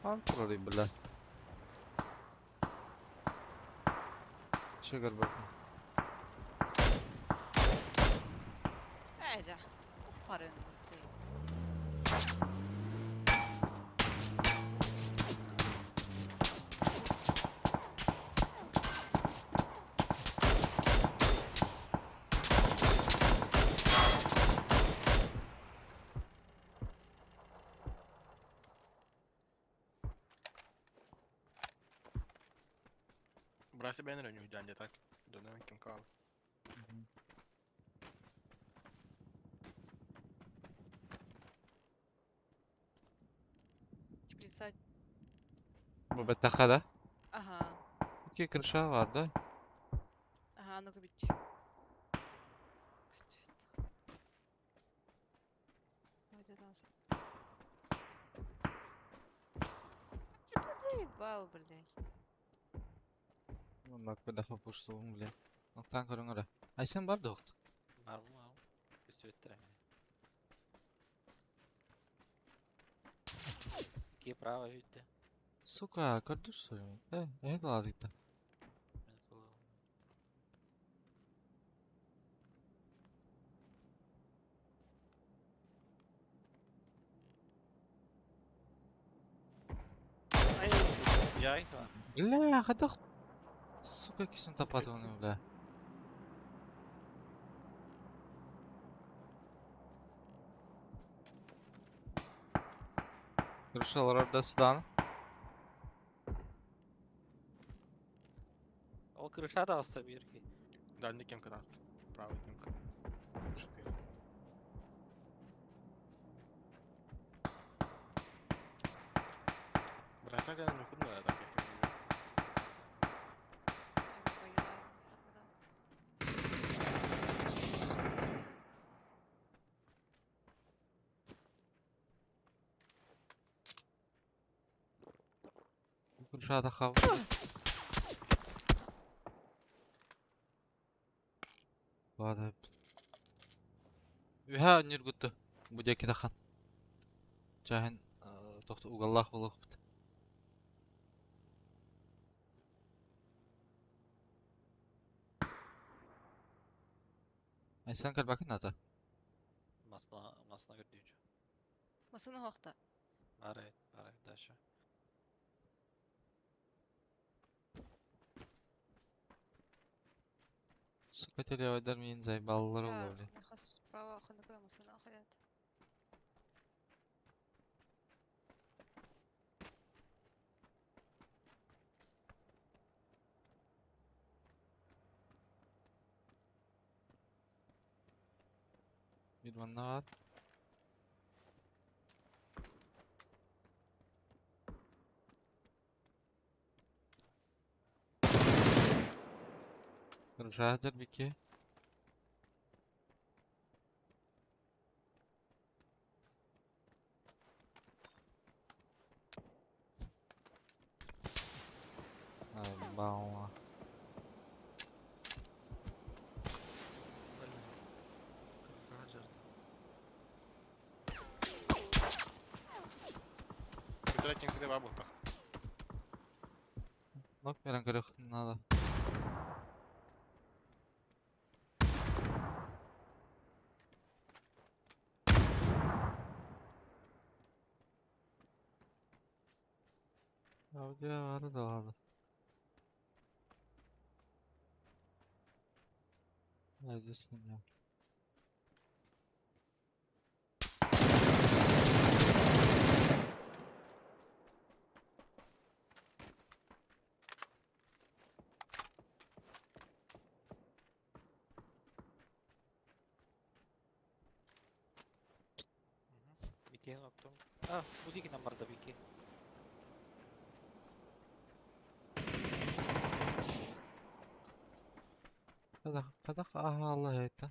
Ан турар бля. Шөгөр бакын. Эжа. Парын кызы. Брasi бен рөнү жанде так. Дөнөн ким кал. Теплица. Бу беттаха да. Ага. Ики крыша бар да. Ага, ну-ка бить. Типа заебал, блядь. Бак бедаха пушсуун, блин. Ноктан көрүң ара. Айсен бар да окт. Бар бу, ау. Күстүбүттер эми. Ки право үйтте. Сука, көрдүр сөйлөмөй. Э, э ладык да. Мен сол. Ай, жай. Бля, хадах. Сука, кисин тапаты оны, бля. Крыша олорор да судаан. Ол крыша таҕыста биир киһи. Дальний кемка даст. Правый кемка. Четыре. Бросай, когда не худно, так я понимаю. Крыша тахав. Бада. Үһэ ньүргүттү. Бу диэки тахан. Чаһын тохту угаллаах буолуохпут. Айсан кэлбэкин ата. Масна, масна көрдүүчү. Масына хохта. Бары, бары, дальше. Сука телевайдар миин зайбаллар Бля, буолла, блин. миэхэ справа ханнык масына хаят. Bir manna var. Ржадер бики. Бауа. Блин. Как Петра кемка бабута. Нок берен көрөх надо. Аудио бары да барды. Айдысын я. Бикеһин оттум. А, бу дикинен барда бики. Kadaq, kadaq aha Allah ayttan.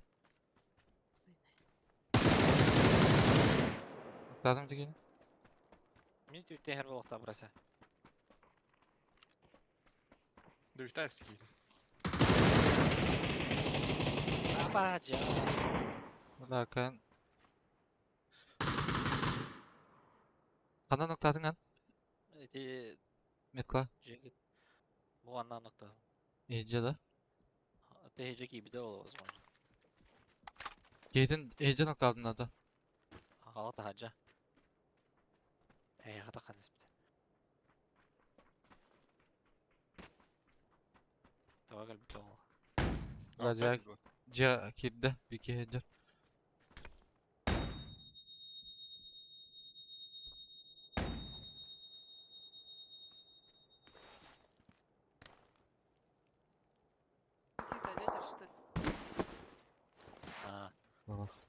Тадым деген. Мин түттэ хэр болуқта бұраса. Довитай скин. Аба, жа. Бля, кан. Қандан ноктадың ан? Эти Меткла. жегит. Бу аннан нокта. Эже да. Тэжи кибиде ол возможно. Кейтин эже ноктадың ада. Ағала тахаджа. Эй, хата қан испит. Тава кэлбит ол. Бля, жа жа кирде бики эжер. Какие-то дядя, что ли? А, Бабах.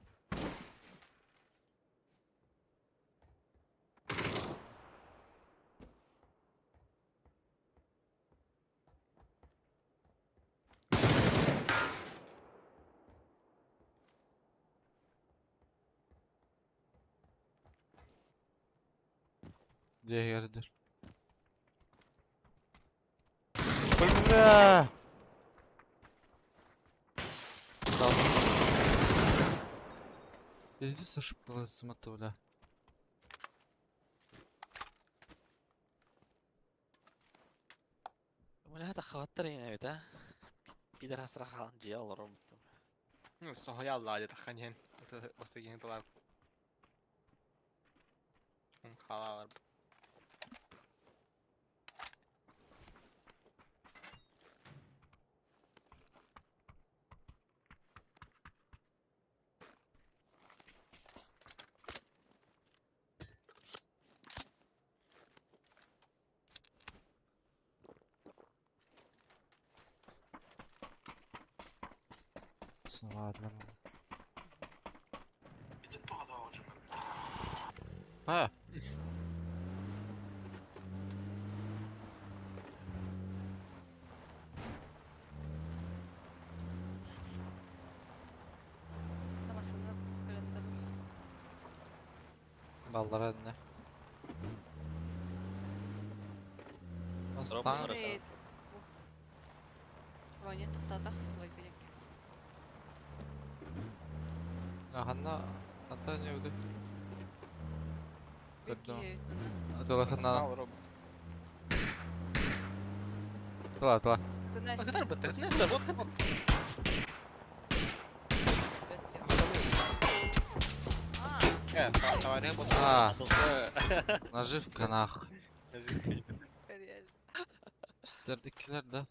Дегердир. Бля! Пиздец, ошибка смотрю, бля. Бля, это хваттар ина бит, а? Пидорас рахан жия олором. Ну, соһуйаллаа дьэ таххан иһэн. Бастыгин тылар. Халалар. Ладно. А! Тамасını көлөнтөн. Баллара önüne. Астан. Ваня тоқтата, ой, керек. Ханна ата не өдө. Көрдüm. Бекки өтмені. Атала ханна. Тула тула. А, наживка нах. Үстердикилер да.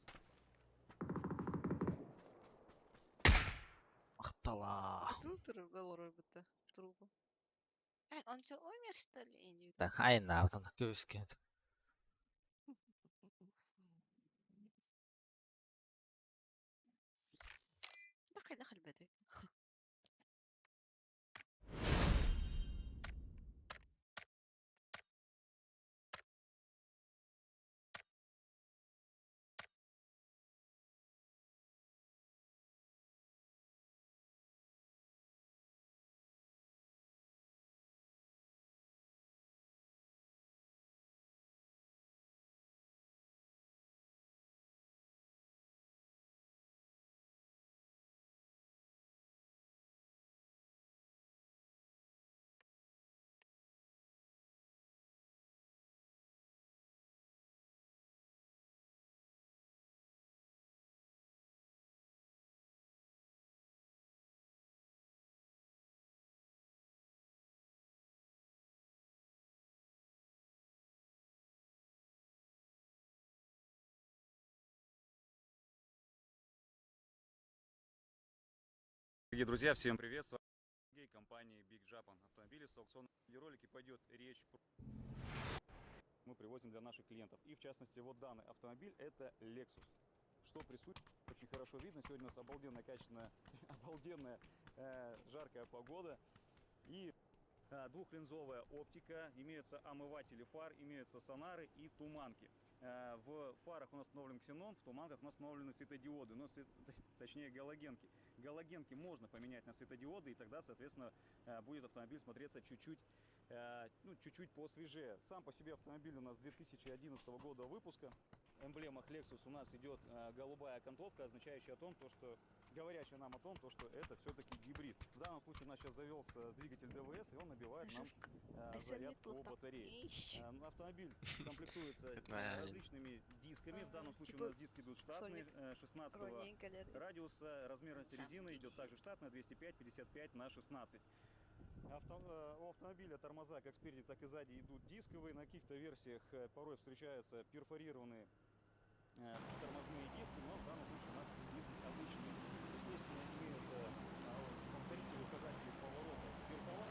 Мактала. Трубу. Он что, умер, что ли? Да, айна, алтын көбүскен. دخل دخل بدري. Дорогие друзья, всем привет! С вами Сергей, компании Big Japan Автомобили. С аукциона ролике пойдет речь про... Мы привозим для наших клиентов. И в частности, вот данный автомобиль это Lexus. Что присутствует, очень хорошо видно. Сегодня у нас обалденная, качественная, обалденная жаркая погода. И двухлинзовая оптика, имеются омыватели фар, имеются сонары и туманки. В фарах у нас установлен ксенон, в туманках у нас установлены светодиоды, но точнее галогенки. Галогенки можно поменять на светодиоды, и тогда, соответственно, будет автомобиль смотреться чуть-чуть посвежее. Сам по себе автомобиль у нас 2011 года выпуска. В эмблемах Lexus у нас идет голубая окантовка, означающая о том, то, что, говорящая нам о том, то, что это все-таки гибрид. В данном случае у нас сейчас завелся двигатель ДВС, и он набивает нам заряд по батарее. Автомобиль комплектуется различными дисками. В данном случае у нас диски идут штатные, 16 радиуса. Размерность резины идет также штатная, 205-55 на 16. У автомобиля тормоза как спереди, так и сзади идут дисковые. На каких-то версиях порой встречаются перфорированные тормозные диски, но в данном случае у нас диски обычные. Естественно, имеются повторители, указатели поворота, зеркала.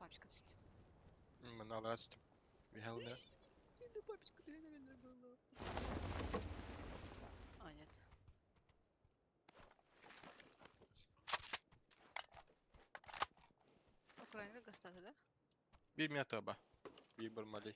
Папочка түстү. Мен алыра түстүм. Михаил. Папочка было. А, нет. Украина гастаты, да? Bir мята ба. Bir бармали.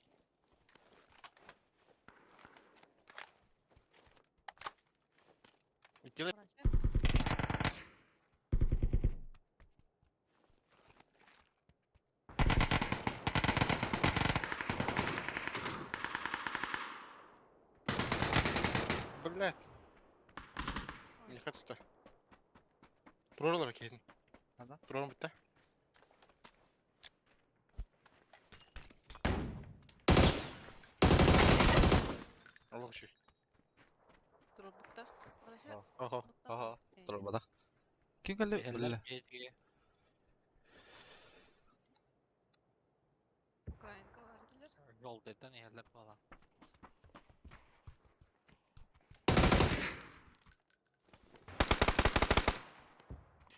киһитин. Ана? Туран бүтте. Олох үчүгэй. Турбутта. Брася. Охо. Ага. Турбатах. Ким кэллэ? Иһэллэр Билэ. биэтигэ. Украинка бар этилер. Жолтайтан иһэллэр буолан.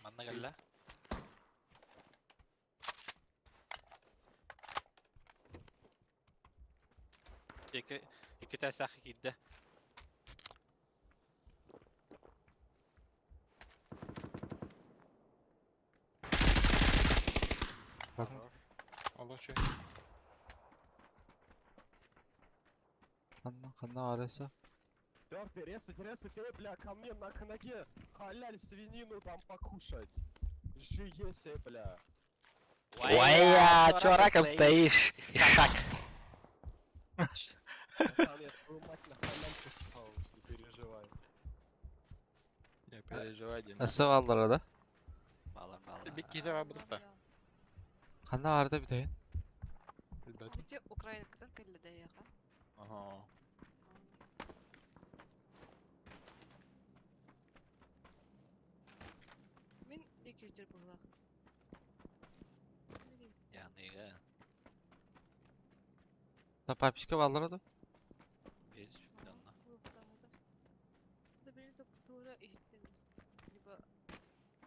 Манна кэллэ. Икки икки тээстээх киирдэ. Олох үчүгэй. Ханна ханна араса? Тёртый, резать, резать, эй, бля, ко мне на к ноге халяль свинину там покушать. Жуе себе, бля. Ой, чё раком стоишь? Ишак. Братан, я твою мать на халяль писал, не переживай. Не переживай, Дина. Аса баллара да? Балар балар. Бик киһи бар бутта. Ханна арда бүтәйин? Билбэтим. Ити Украинкадан кэллэ да яха. Ага. Мин икки буоллах. Яныга. Та папичка баллара да? Биэс миллионна. Это блин только тура иһиттим. Либо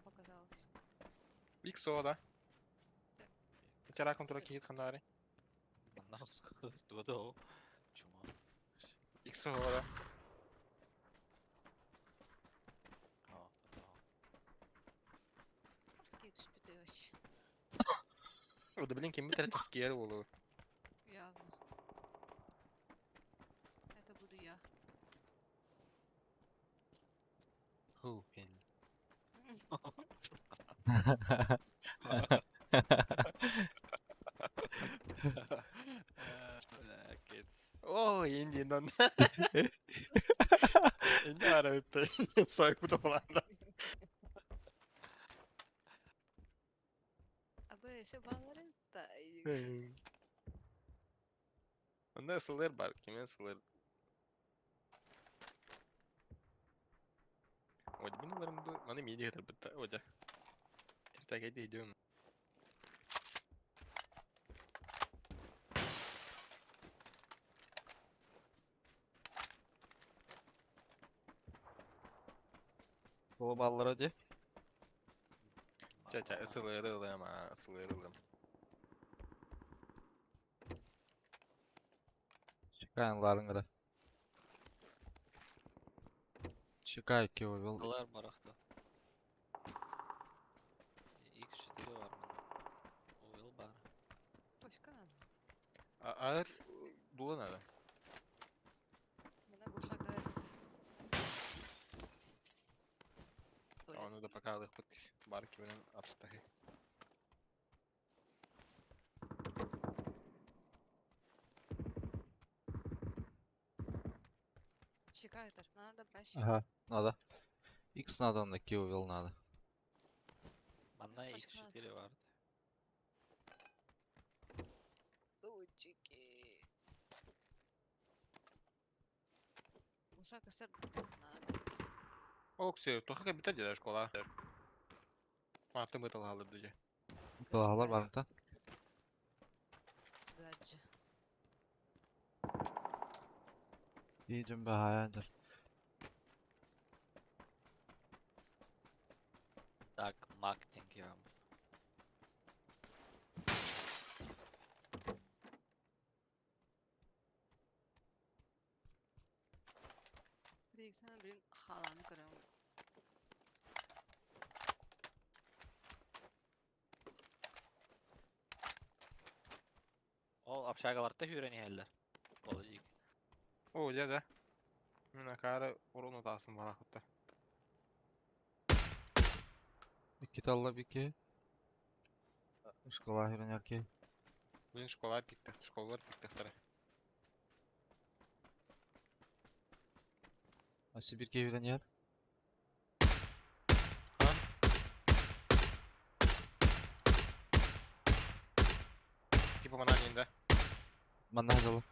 показалось. Иксо да. Тераком тура киһит ханнаары. Манна тугу Чума. Иксо да. А, да. Морские түспүтэ вообще. О, да блин, ким битер тискер болу. Явно. Это буду я. Ху, хин. Бля, кец. О, Индиан. Инди ара битте. Сойк бут оланда. Абы эсе балларын та. Онда сылыр бар, кимен сылыр. Ой, мин аларымды, маны мини хатыр битте, одя. Тиртәгә идем. Бу баллара ди. Ча ча, сылыр ылым, а, сылыр ылым. Чекайын ларыңгыра. Чекай ки вел. Алар барахта. X4 бар мында. Ойл бар. Точка надо. А ар дула надо. Мына глушак это. Оны да пока алых бит. Бар кименен атстахы. Чекай, это надо брать. Ага, надо. X надо, на кио вел надо. Манна Точка надо. X4 бар. Лучики. Глушак сэр надо. Окси, тоха битер дедә школа. Мартын бит алып диде. Балалар барымта. Гаджи. Идем бахаяндыр. Так, маркетинг я. Бейгсен блин халаны көрөм. Ол общагаларда хүрен иһэллэр. Ол дик. О, дә да. Мин акары урын атасын бала хатта. Икки талла бики. Школа хирен Блин, школа пиктах, школалар пиктахтара. А Сибирке үйренер. Типа манан иһин да. Манна сылдьаллар.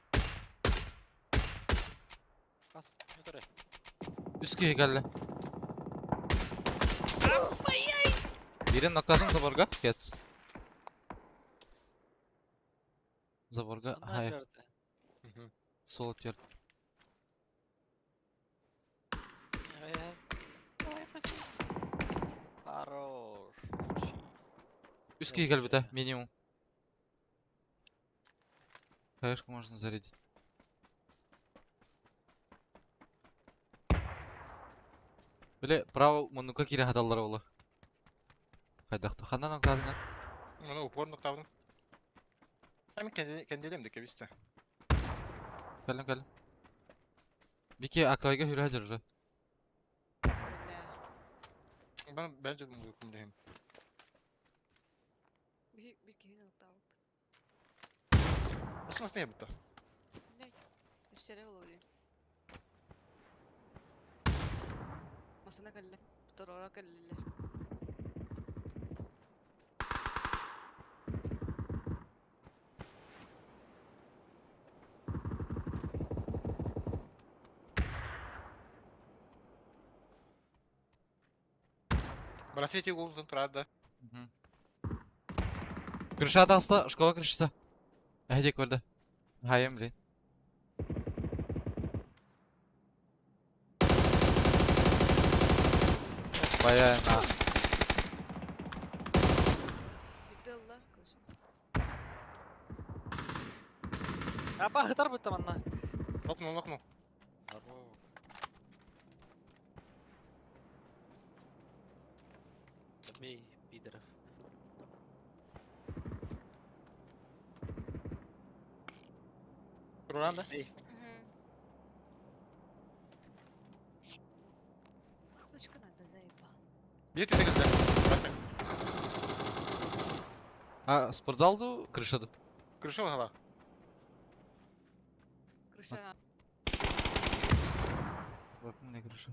Хас, не Үс киһи кэллэ. Бирин нокатын заборга, кец. Заборга, хай. Сол терт. Хорош. Үс киһи кэлбитэ, минимум. Хаешку можно зарядить. Бile право муннукка киирэн хаталлара буолуо. Хайдах ханнан октаадыҥан? Маны упор ноктаабытым. Эми кэнделем да кэбистэ. Кэлин кэлин. Бики актайга хүрэ дьырры. Ben bence de uykum deyim. Bir, bir киһини ылтаабыппыт. Nasıl nasıl yaptı? Блядь, үссэрэ буолуо Масына кэллэ. Второго кэллилэр. Бросите угол турар да. Крыша таста, школа крышата. Эһэдик көрдө. Хайым, блин. Бая на. Биирдэ ылла, крыша. Апа, хытар бутта манна. Нокнул, нокнул. Забей, пидоров. Туран да? Сейф. Точка надо, заебал. Bir tüte geldi. Bak. А, спортзал ду, крыша ду. Крыша hala. Крыша. Не крыша.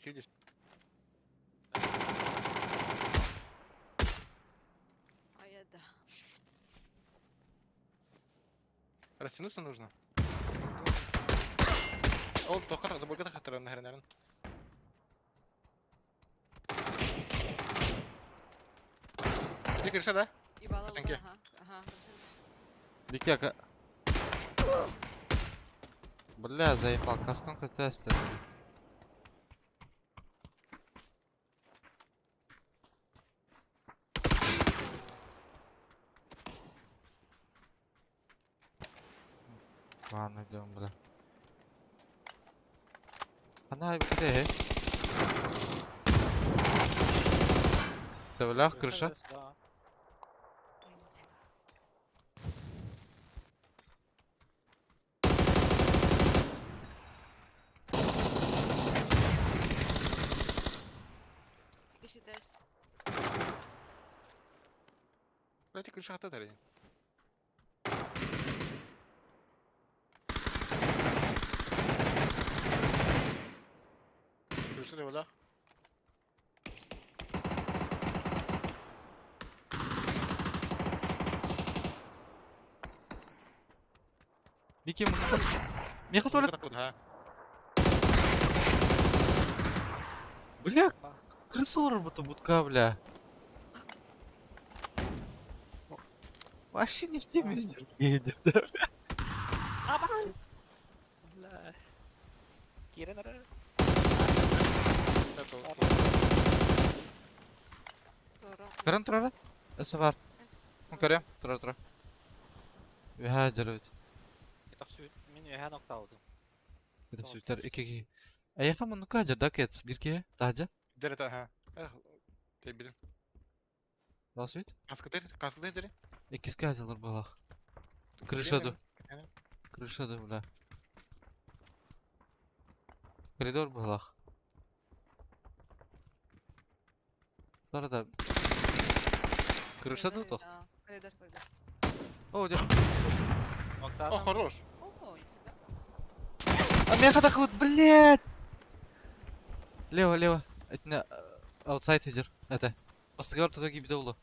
Сидишь. А я да. Растянуться нужно. Ол тоққа заборга тахаттар нахрен. Иди крыша, да? Ебала Пацанки. ага. Ага, Бики, ака. Бля, заебал, каскон тестер. Ладно, идем, бля. Она где? Тавлях, крыша. Да. Ищи тест. Давайте крыша хата дари. Крыша да да? Бики, Меха туалет. Ha. Бля, крыса будто будка, бля. Вообще не в теме едет, да? Бля. Кирен ара. Көрөн турара? Өсө бар. Көрөм, тура тура. Үһэ дьөрөбүт. Это все мен үһә ноктаудым. Это сүтер икки. Эйха мунука жа дакет бирке тажа. Дere ha. Эх, Тебидим. Басыт. Каскы каскы дere. Иккиске ажалар балах. Крышаду. Крышаду, бля. Коридор балах. Тара да. Крышаду тохт. Коридор, коридор. О, где? О, хорош. О, нифига. А меха так вот, блядь! Лево, лево. Это аутсайд идер. Это. Бастыгар туда гибдолу.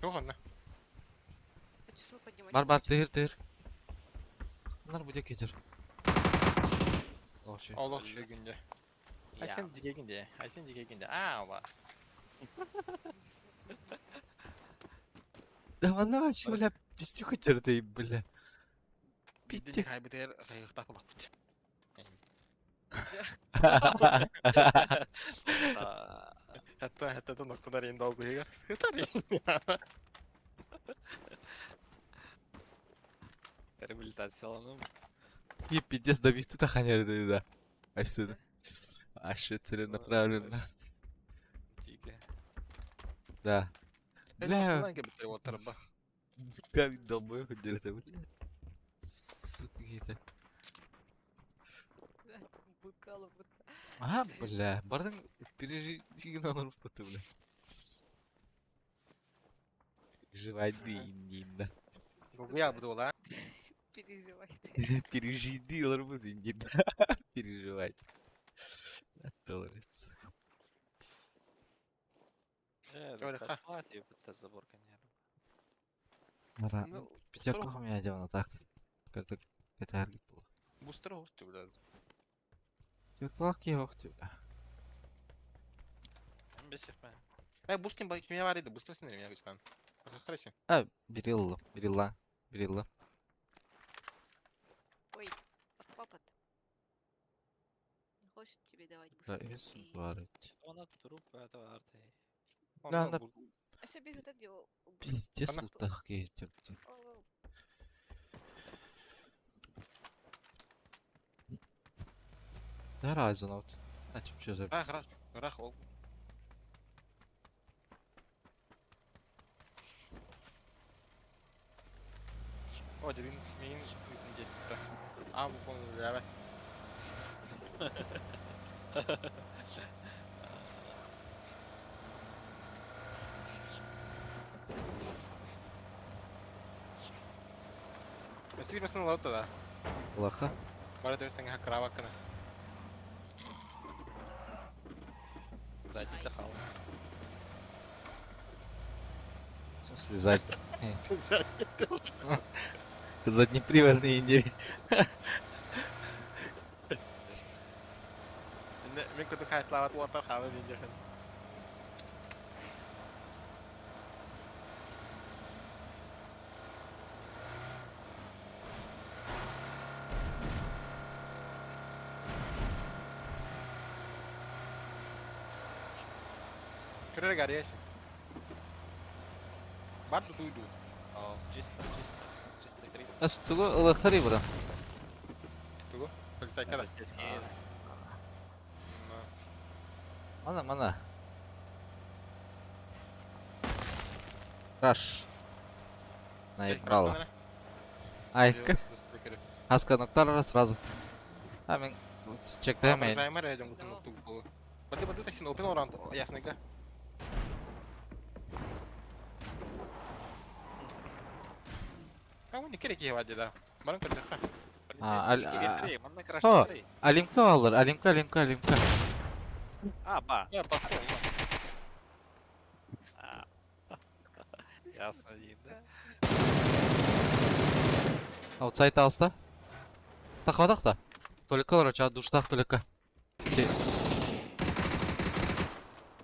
Yok anne. Число поднимать. Бар бар тыыр тыыр. Bunlar bu geçir. Вообще. Allah şu günde. Ay sen dike günde. Ay sen dike günde. Aa va. Да она вообще, бля, пиздюк тердей, бля. Биддин kaybeder kayıkta kulak bit. Hatta hatta da noktalar yeni dalga yegar. Yeter ya. Реабилитацияланым. И пиздец давид тут охраняли, да. Айсына. Аше целенаправленно. Дико. Да. Бля, Бля. Бля. камень долбоёб отдельно, бля. Сука какие-то. Букала, будто. А, бля, бардың пережигнал руку, бля. Переживай, да. Я буду la. Переживай ты. Пережиди, ларбуз, не да. Переживай. Толерец. Öyle, ha. Бітті забор, конечно. Мара, Ну, пятерку у меня делано так. Это это было. Бустер oldu бля. Пятерку yok бля. Бесих мен. Ay boosting bak kimya var idi. Booster sinirimi ya güçten. Kardeşim. А, Берилла, Берилла, Берилла. Ой, а папа-то не хочет тебе давать Да, быстрее. и дварить. Она труп этого арты. Бля, она А себе вот где пиздец Она- лутах терпит. Да, Райзен вот. А чё вообще за... Rah rah. Rah ol. O dediğin main bütün gitti. Aa bu konuda ya. Nasıl bir mesele oldu da? Плохо. Bana dersen ha krava kana. Задний дохал. В смысле, задний? Заднеприводные не... Ne men kutu hayatlavat water xalı diyeceksin. Kırır gariyesin. Бар тут уйду. О, чисто, чисто. Чисто грипп. Астугу ылыхари бра. Тугу. Полицайка да. Мана, мана. Раш. Наиграла. Айка. Аска ноктар сразу. А мен чектемейн. Займар я думаю, ты тугу. Баты баты такси опен оран ясненько. А он не керек ебать да. Баран көрдөххө. А, О, Алимка алыр, Алимка, Алимка, Алимка. А, ба. Я пошел. Ясно, да? Аутсайд алста. Тахвадах та. Только короче, душтах только.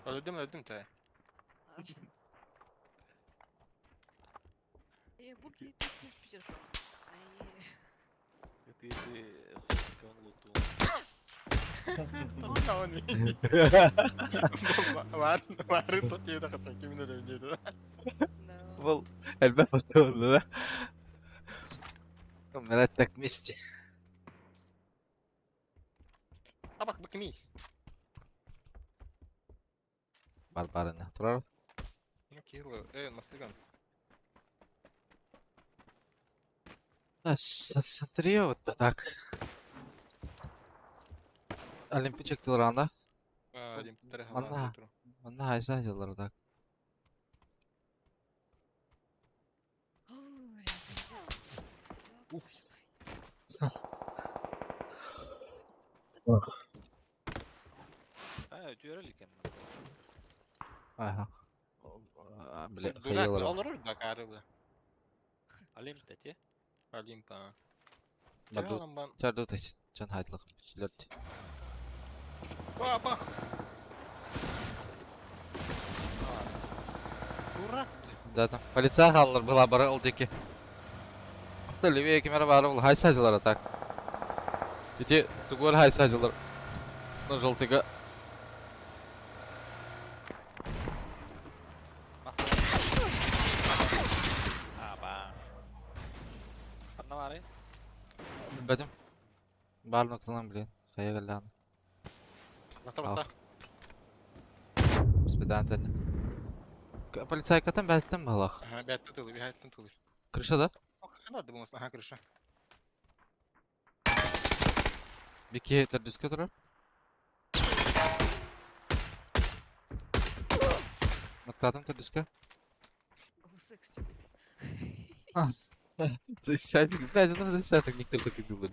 Öldüm öldüm te. Буки тут все пятерка. Ай. Ты ты Var var tut yedi katsan kimin öyle diyordu. Был الباب да? Умирать вместе. Ha bak bakayım iyi. Барбарына турар. Кило, маслиган. Смотри, вот так. Олимпичек тылранда. Манна, манна айса жылар так. Уф. А, өтөрөл экен. Ага. Бля, Дурак, хайалар. олорор да кары бля. Олимп те? Олимпа. Баду. Чарду тас. Чан хайдлах. Чилерт. Папа! Дурак ты. Да там. Полиция халлар была бара ол деки. Та левее кемера бар ол хайсажылар так. Ити тугор хайсажылар. Ну желтыга. Аба. Ханна бары? Бәдим. Бар ноктанан блин. Хая галлан. Бата бата. Спедан тәнне. Полицайкатан бәттен балах. Ага, бәтті тылы, бәттен тылы. Крыша да? Ханар да булмасын, ага, крыша. Бики тердүскә турар. Ноктадым тердүскә. Гомосекс. Защищать, блядь, это защищать, так никто так и делает.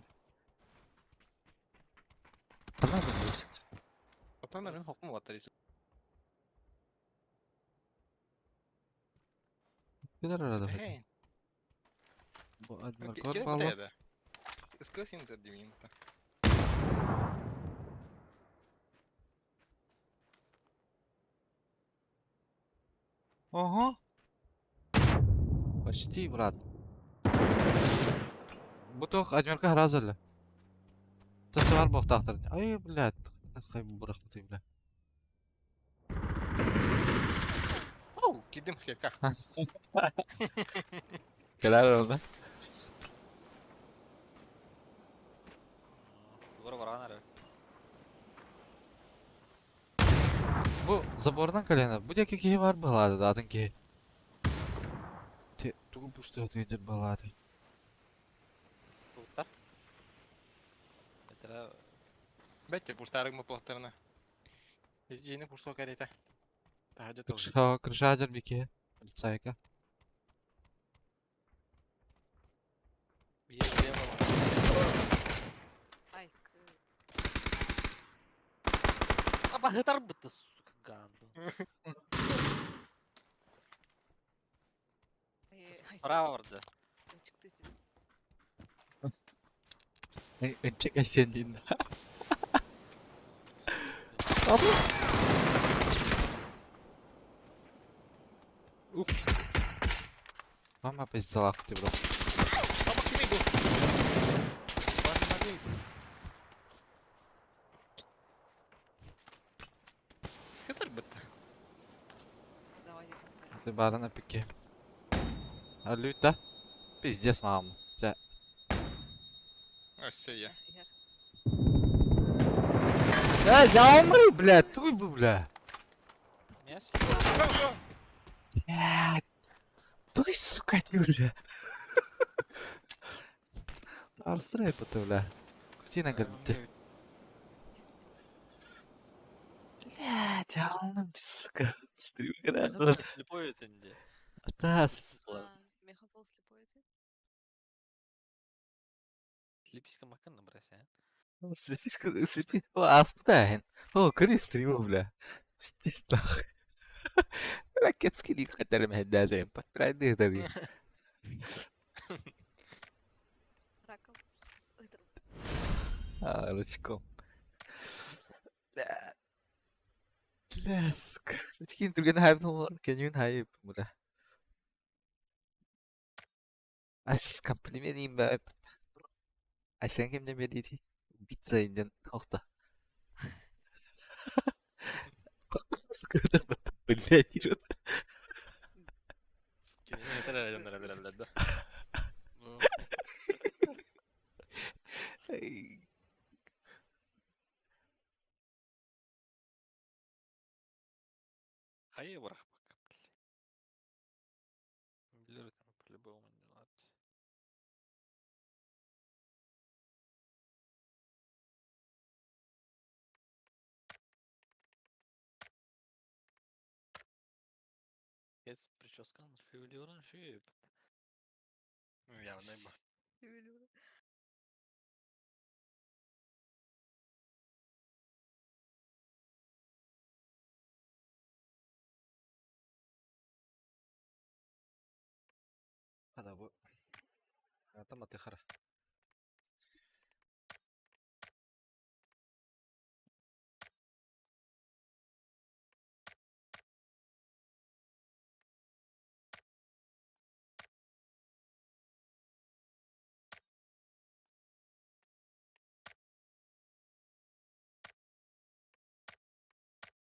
Она думает. Потом мен хокум ваттар ису. Кидар арада. Хей. Бу адмиркор Кирәк бала. бит да. Искы син димин. Ага. Почти, брат. Бу тох адмирка разылы. Тасавар бохтахтар. Ай, блядь. Хай бурахматы, бля. Оу, кидим сека. Келер oldu. Дура баран ары. Бу забордан колено. Бу деки кихи бар балады, датын ки. Те тугу пушты ответер балады. Тугуттар. Это Бәтте пуштарыг мы плохтарына. Жини пуштал кәрете. Тахажа тылы. Крыша, крыша адер бики. Полицайка. бие бала. Ай, Аба хытар бытты, сука, ганду. Право барды. Çıktı Чекай сен дейін. Абы. Уф. Мама позициялақ ты, бро. Баба кими бу? Кытар битте. Заводик. Ты барана пике. А люта? Пиздец, мам. Ча. Ось я. Э, я умри, блядь, туй бу, бля. Мяс? Блядь. Туй, сука, ты, бля. Арстрай потом, бля. Кутина, говорит, Блядь, алным, сука. Стрим играет. Слепой это не. Да, Меха был слепой эти. Слеписка макан набрася. Слеписка, слепи. О, аспытайын. О, кори стриму, бля. Здесь нахуй. Бля, кетски не хотели меня дядя, подправить это. Раком. Ытыр. А, ручком. Бля. Бля, сука. Битkin түрген хайп нолар, кенюн хайп, бля. Ас комплимент им бә. Айсан кемден берди? Пицца инден охта. Сука, блядь, идет. Да. Хайы барах пока, блядь. Билер там по-любому не надо. Кец прическан шевелюран шип. Явно бу. Шевелюра. Хара бу. Ата маты хара.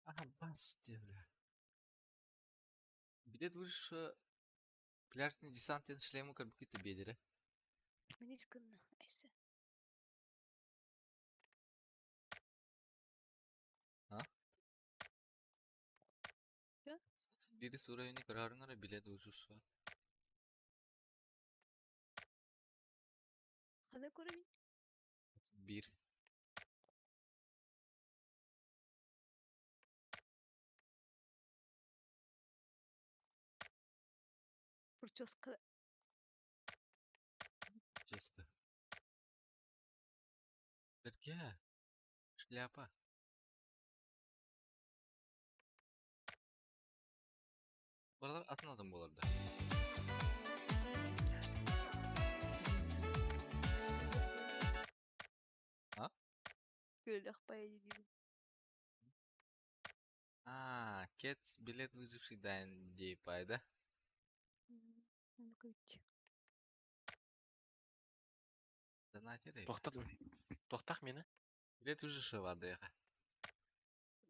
А, басте, бля. Билет выше пляжный десант шлему как будто бедере. Минит гынна. Айсы. А? Бири сурайны карарыңара билет выше. Хана көрөмүн. Бир. Прическа. Прическа. Берге. Шляпа. Buralar atın adım bularda. А? Күллэх пая дии. А, кец билет выживший дан дейпай, да? Донатер. Тохтат. Тохтах мені. Билет выживший бар да.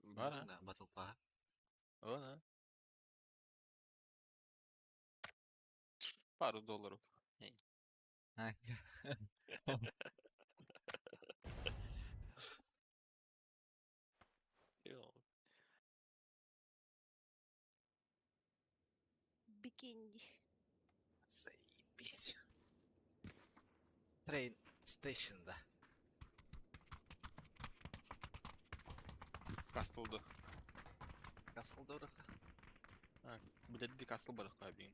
Бар, а? Да, батыл па. О, да. Пару долларов. Эй. Йо. Бикинди. Заебись. Train station, да. Кастылды. Касылды ұрықа. А, блядь, касыл бар кабин.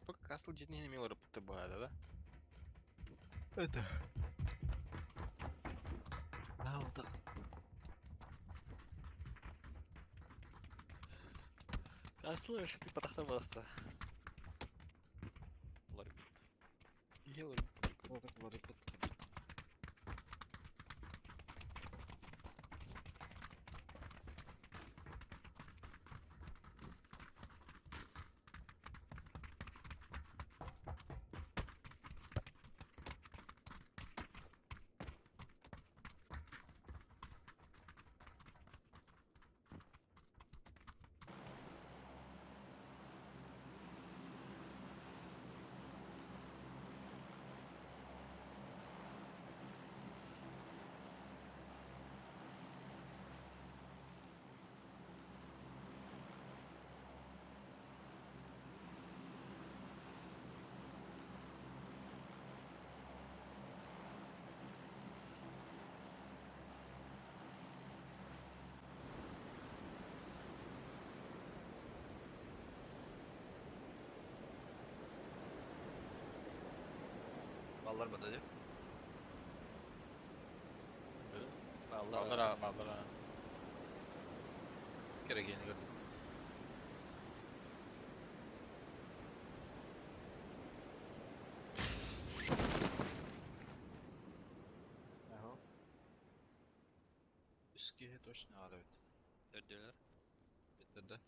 Пока касыл жетіне неме ұрып бітті болады, да? Это. Аудық. А слышь, ты потахта баста. Ларик. Делай. Ларик, ларик, Баллар бата деп. Баллар, а, баллар, а. Керегені көрдім. Ага. Үске точно ары бит. Өрдөлөр. Биттерде.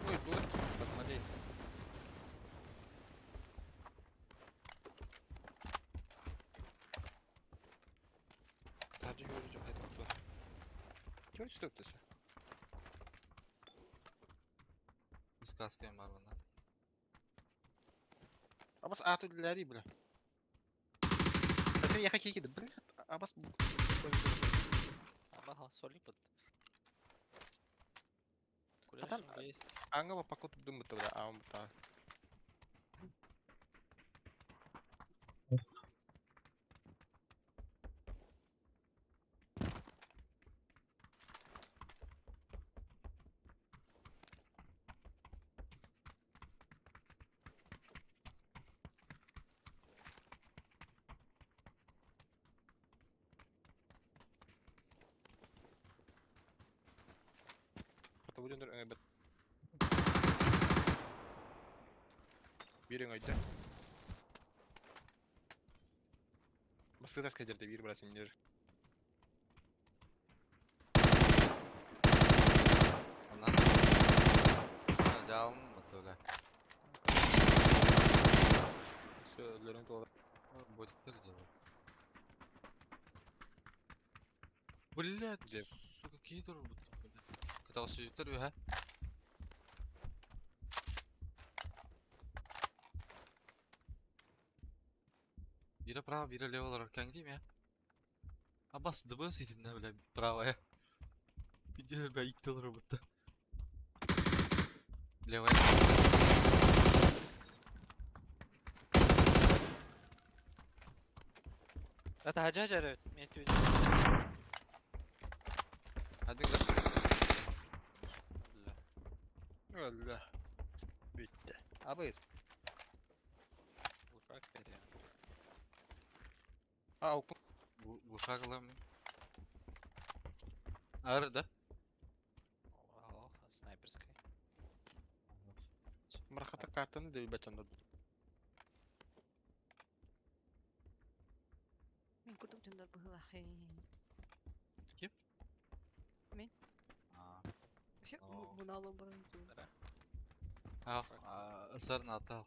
Ой, дур, посмотри. Тажы көрі жоқ айтықты. Чего четвертый? Сказка бар мына. Абас ату ляри, бля. Асен яха кекеді, бля, абас... Ага, соли под. Потом аңға пока тут думаю тогда, а он та. Тобу дьоннор өҥөйбөт. Биир өҥөйдө. Бастакы таска дьэрдэ биир брат иннир. Онон. Жалын бутуга. Все, өлөрүн туола. Будет делать. Блядь, Где? сука, какие туры будут, блядь. Катал сүйүттер үһэ. Бире право, бире лево олорор кәң дейм я. Абас ДБ ситинне, бля, правая. Пиздец, бля, икки олорор будто. Левая. Это хаджа жарят, мен түйді. Один за. Бля, Өллө. Бүттэ. Абыс. ушак берем. А, укпу. Глушак ылам. Ары да? Ох, снайперская. Мархата картаны да билбэт дьоннор. Мин курдук дьоннор быһыылаах. Ким? Мин. А. Вообще, О. муналым баран дуу. Ах, ысарын аты.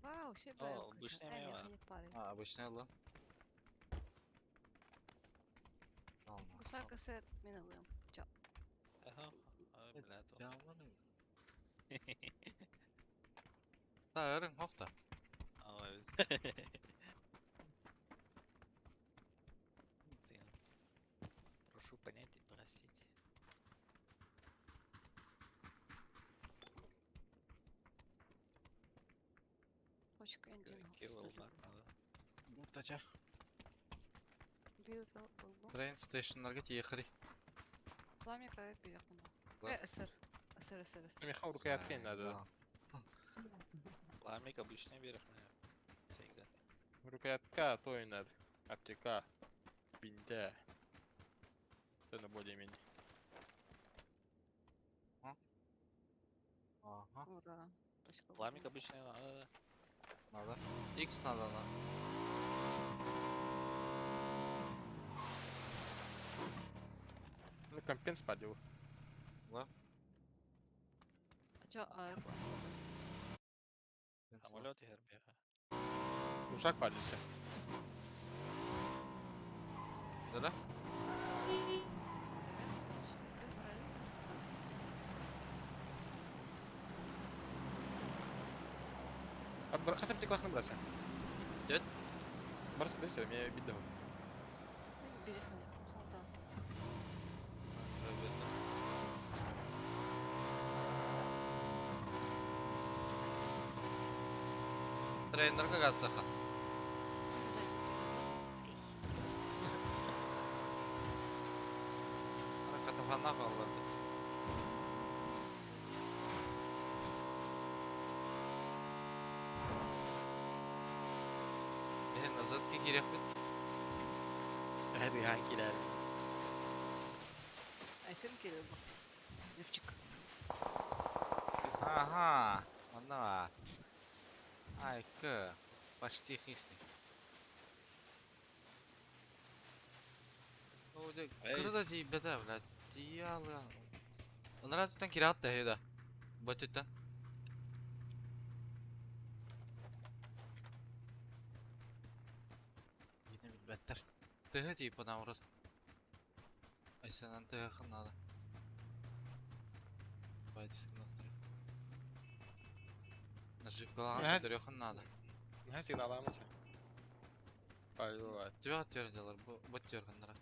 Вау, вообще О, обычная мема. А, обычная ла. Гусак сэр мин ылыам. Ча. Ага, ой, бля, то. Жаман. Та ырың хохта. Ой, Блин. Прошу понять и простить. Точка engine Килл надо. Тача. Бил болду. Train stationларга тиехри. Пламя кайып биякын. Да. Э, сэр. Сэр, сэр, сэр. Михаил рукоятка надо. Пламик обычный берег, наверное. Всегда. Рукоятка, то и надо. Аптека. Бинте. Это более-менее. Ага. Ура. Точка. Пламик обычный надо. Надо. X надо, на. Ну, компенс падил. Да. А чё, а Самолет и РБХ. Ушак падился. Да-да? А хас аптекалахны браться? Дед? Барса бесер, меня бить дал. Бирихан. Халта. Трейнерга газдаха. Катафана қалды. Э, назад кирек бит. Hadi hangiler. Айсен келе бу. Левчик. Ага, онна. Айка, почти хищник. О, дэ, кырда ди беда, блядь. Дьялы. Онара түттен кират да хеда. Бөтүттен. Yine bilбеттер. Тыгы тип наоборот. Айсанан тыгы хыннады. Байтисигнаттыр. Наживкалаған Нәс. көтөрө хыннады. Ne сигнал алмаса. Пойду. Тебя төр делар, бу бу төр хыннара.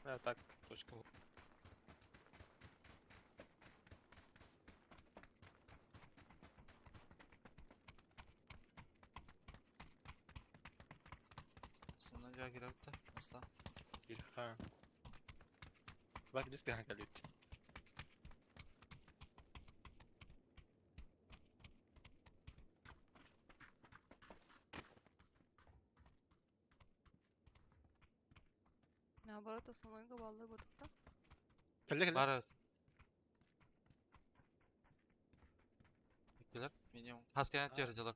А, так, точка. Основной жаа киребит да. Аста. Ха. Bak biz de hangi Наоборот, основной баллы будут. Кэллэ кэллэ. Бар. Иккилер минимум. Хас кэнэн түһэр дьалар.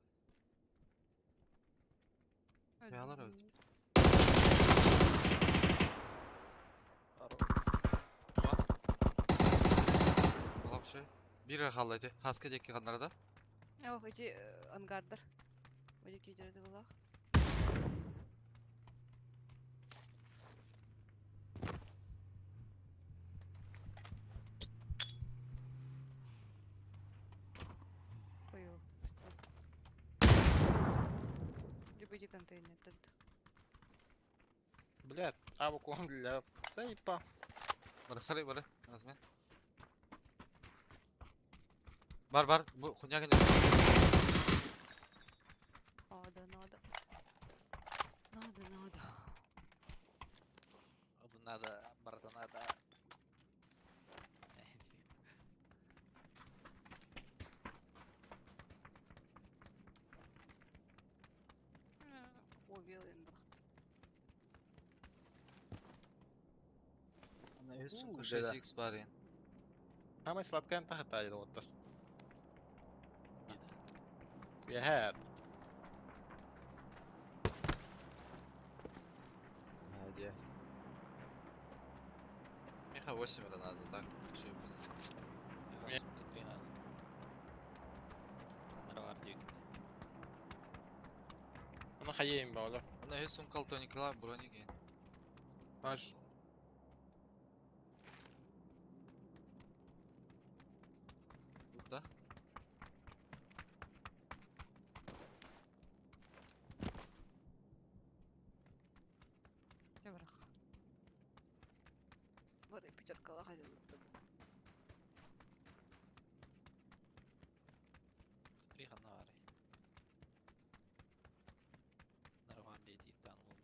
Бэйэлэр öldü. Вообще. Бир халла эти. Хаска диэки ханнарада. Ох, эти ангардар. Эти күйдерді булах. Ой, что? Любите контейнер тут. Блядь, абу для сейпа. Бар хары бар. Размен. Бар бар. Бу хуйня гene. Надо, надо. Надо, надо. Оду надо, барата надо. О, белый брахт. Сумка 6x бар я. Самый сладкая тахта доҕоттор. Яһэт. Где? Меха 8 это надо, так? Вообще, блин. Меха сумка 3 надо. Нарвар дьюкит. Оны хайейм баалар. Она есть сумка алтоникла, броники. Аш. Да? Я брах. Вот и пятерка лохадил. 3 ханнары. Нарвар дьюкит тан болбан.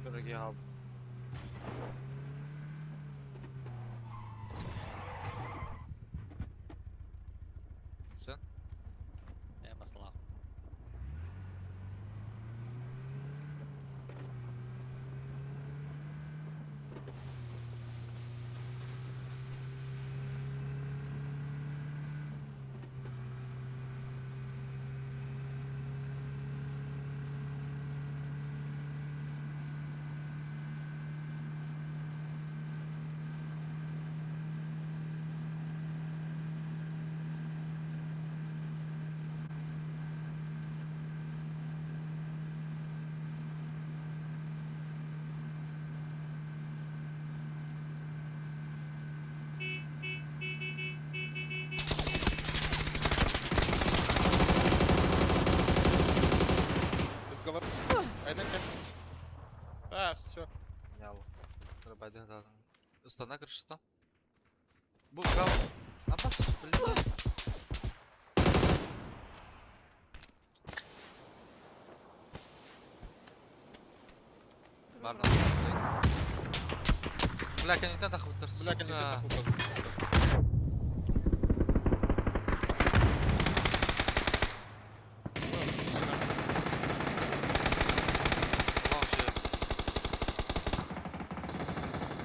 Дорогие алды. Sen? Я масла. Без головы. Айдан кел. А, все. Мяу. Ыстана крышта. Бу гал. Абас, блин. Бар Бля, кенеттен тахып Бля, кенеттен тахып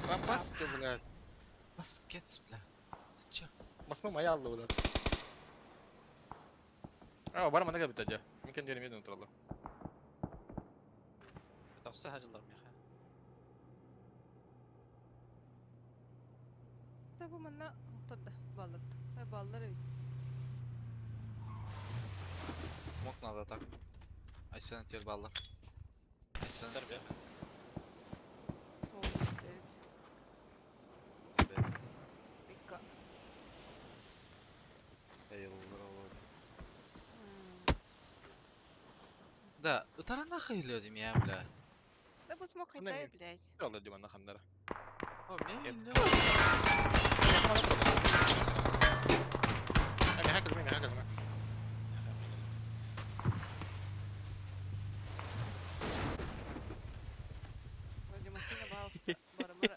Попасти, блядь. Баскетс, бля. Ты чё? Масно моя алла, блядь. А, бар мана кабит адя. Микен дерем еден туралы. Тахса хажылар меха. Да бу манна тоқтады баллар. Ай баллар бит. Смок надо так. Айсен тер баллар. Айсен. Смок бит. Бикка. Да, ытара нахуй люди меня, бля. Да бу смок хайтай, блядь. Алла диман нахандара. О, мне не Ами хакал, ми хакал, ми. Вроде машина балста. Бара бара.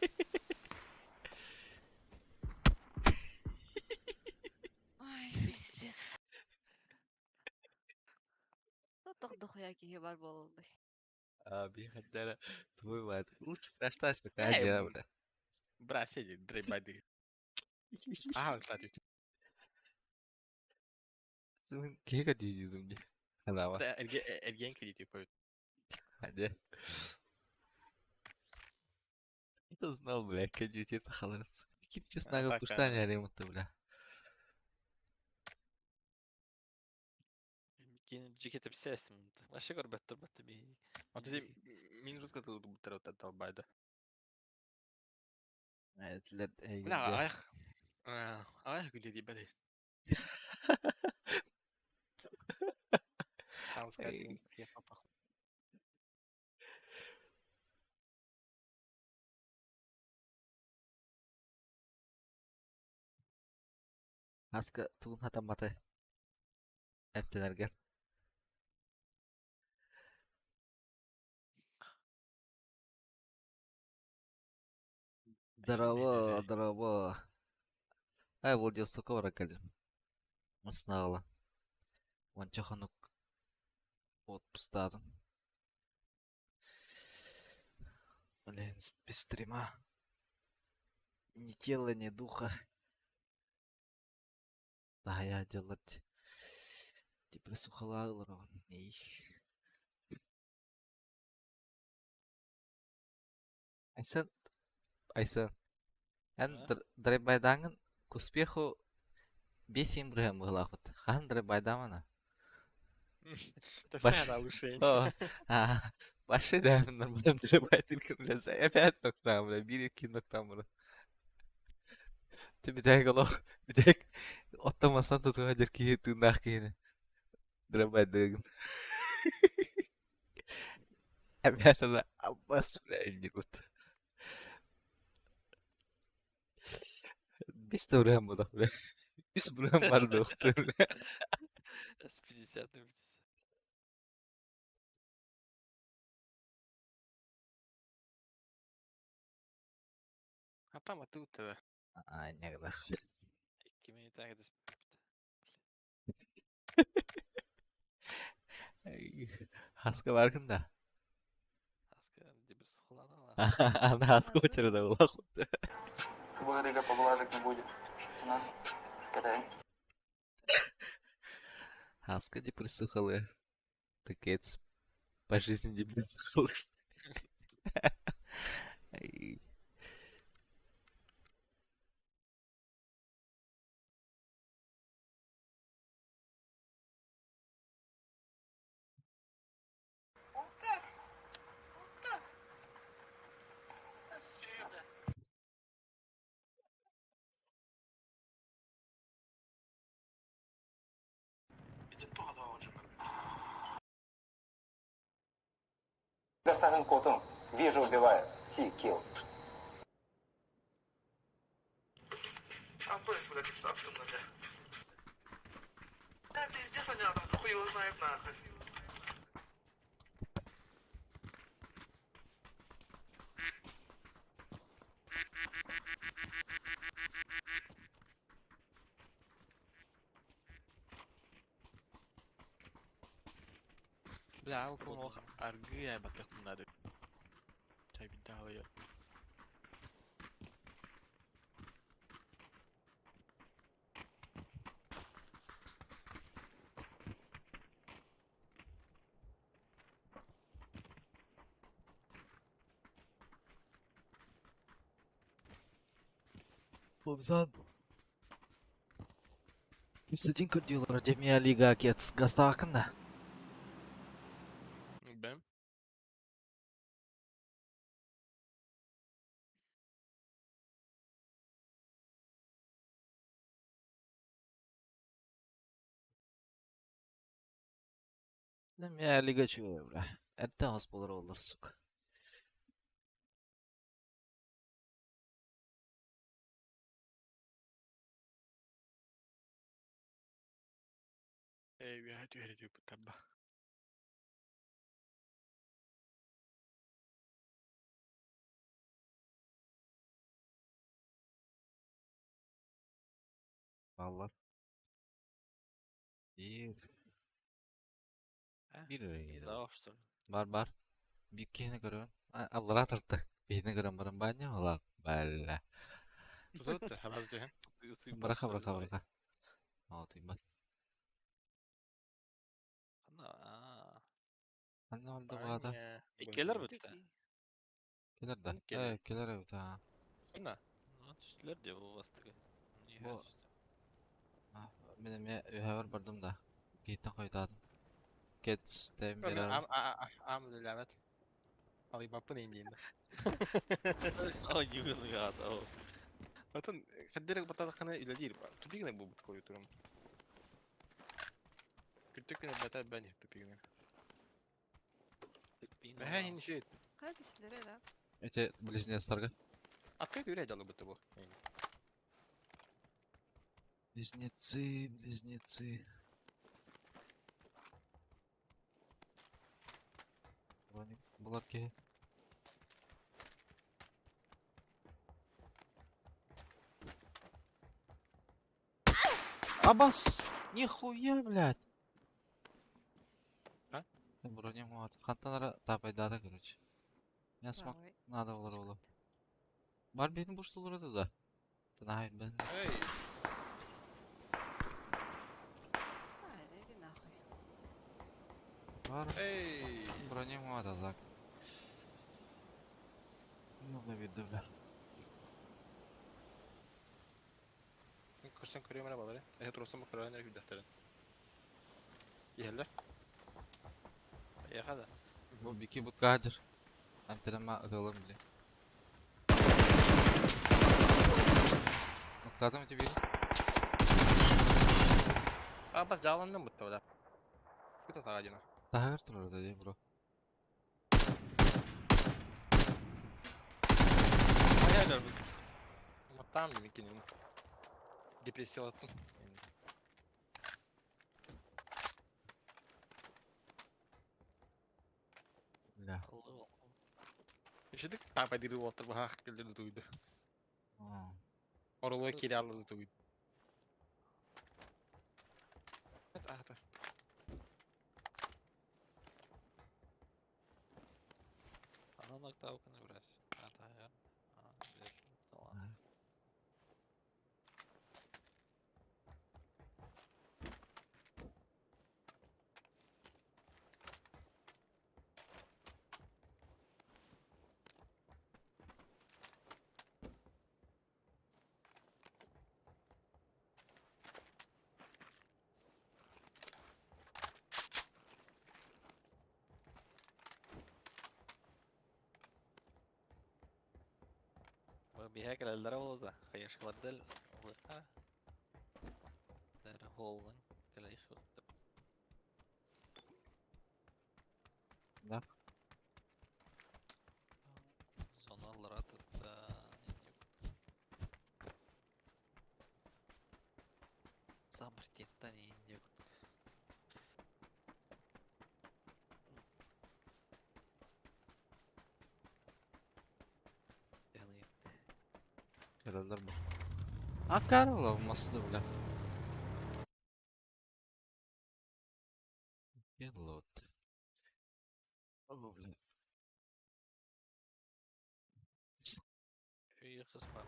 Ай, пиздец. бар буолаллар. А, бихаттара твой мать. Лучше краш-тест пока Эй, дела, бля. Бра, сиди, дрейбайды. Ага, кстати. Киһи дии дии. Ханаава. Да, эрген кредит типа. Хадэ. Кто знал, бля, кредит это халарс. Кип честно Так, пустание ремонта, бля. Кин жикете псэсим. Вообще көрбөттөр батты би. Вот эти мин жестко тут долбайды. Бля, ах. Ах, где дебаты. Там сказать, я папа. Аска тугун хатамматы. Эптенерге. Здорово, здорово. Ай, Владивостокка баран кэллим. Маснаҕала. Уонча хонук отпустаатым. Блин, без стрима. Ни тела, ни духа. Таһайа дьаллар депрессухалаа олороҕун. Айсен, Айсен, эн драйбайдааҥҥын к успеху 5-7 бырыһыан быһыылаахпыт. Хаһан драйбайдаамана? Это вся она лучше. Баши да, нормально драйбайдыргын, бля, опять ноктам, бля, биир икки ноктам бля. Ты бүтэһик олох, бүтэһик оттон мастан тутуһа дьэр киһи тыыннаах киһини драйбайдыгын. Опять она аббас, бля, иннигут. Бес бырыһыан буолах, бля. Үс бырыһыан бар дуохтур, бля. С 50 на 50. А там а тут тогда. А, негде. Икки минута кэтэс Хаска баргын да. Аска депрессухалаана. Аны хаска очерада улах. Благодаря поблажек не будет. У нас катаем. Хаска депрессухалы. Такец по жизни депрессухалы. Гасаган Котун. Вижу, убиваю. Си, килл. А, блядь, бля. Да, пиздец, они там хуй его знает нахуй. Бля, ол аргы батых надо. Чай бидал Бобзан. Плюс один көрдүлөр Демия Лига кет гастаакында. Бэм. Демия Лига чуя, бля. Эртен хос болор олар, сука. Эй, я түһэрэ таба. Аллар. И А, Биир эрэ Да, что ли? Бар бар. Биир киһини көрөбүн. Аллараа тарта. Биһини көрөн баран баанньа олар. Бэллэ. Тутут, хабаз түһэн. Быраха быраха быраха. Оо тыйбат. Ана. Ханна олду баата? Иккилэр бүттэ. Келер да. Келер. Э, келер эбит аа. Ханна? Ну, түстүлэр де бу бастыгы. Бу Мен эмиэ үһэбэр бардым да. Киһиттэн хойутаатым. Кетстэм Ам берер. ам үлэлээбэт. Алыйбаппын индиин. Ой, югын ата. Отон хаддерек баталахана үлэлиир ба. Тупигина бу бут клавиатурам. Күттүк күнэ бата бәни тупигина. Бэһэ хин шит. Хайа түстүлэр да. Эти близнецтарга. Атка үлэ жалы бутты бу. Близнецы, близнецы. Броник булар киһи. Абас! Нихуя, блядь! А? Бронем вот. Хантан ара тапайдада, короче. Я смог надо было ролу. Бар бейін буштулар это да. Тынай бен. Эй, А, иди нахуй. Бар. эй. Бронем вот, а так. Ну, видно, бля. Көрсөн көрөм эрэ балары. Эһэ турсам көрөн эрэ күдәхтәрен. Иһэллэр. Яха да. Бу бики бутка хадыр. Антенама ыталым, бля. Нокладым тебе. А бас жаланным бутты да. Күтә тагадина. Тагыр турар да, бро. Ая бит. Там микинин. Депрессиялаттым. Бля. Ишедик тапа дири уолтар баһаах келдер туйду. Оролой кире алды туйду. Ата. Ана нокдауканы брать. Ата, я. А, Биһәк элэллэрэ буолла хайашкалардал улыха. Дэр холлан кэлэйх. Да. Зоналлара тытта. Самартеттан инде Келелер бу. Акарла масты, бля. Лот. О, бля. Үй кыспар.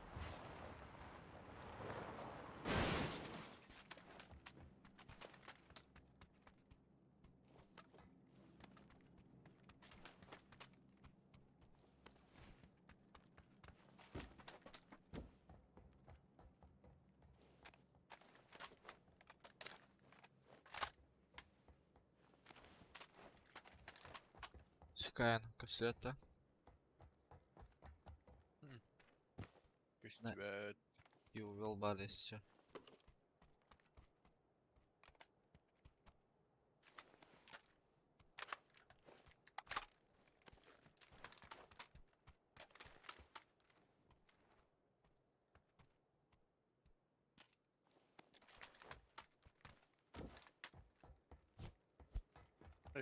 Шикаян, капсулетта. Пусть Да. тебя И увел бали все.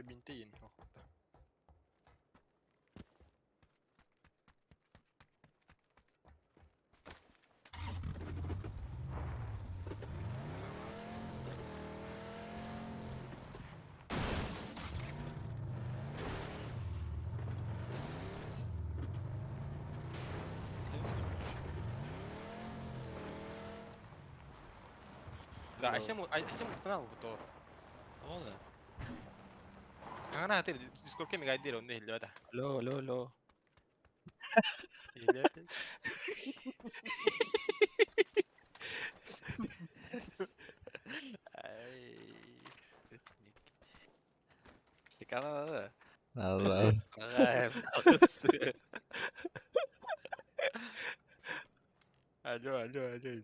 Бинтейин. Да, Айсен канал бу. О, да. Ана ты Дискордка мегайдер он не да. Алло, алло, алло. Иһиллибэт. Ай, шутник. Шикарно, да? Allah. Ай, Алло, алло, алло.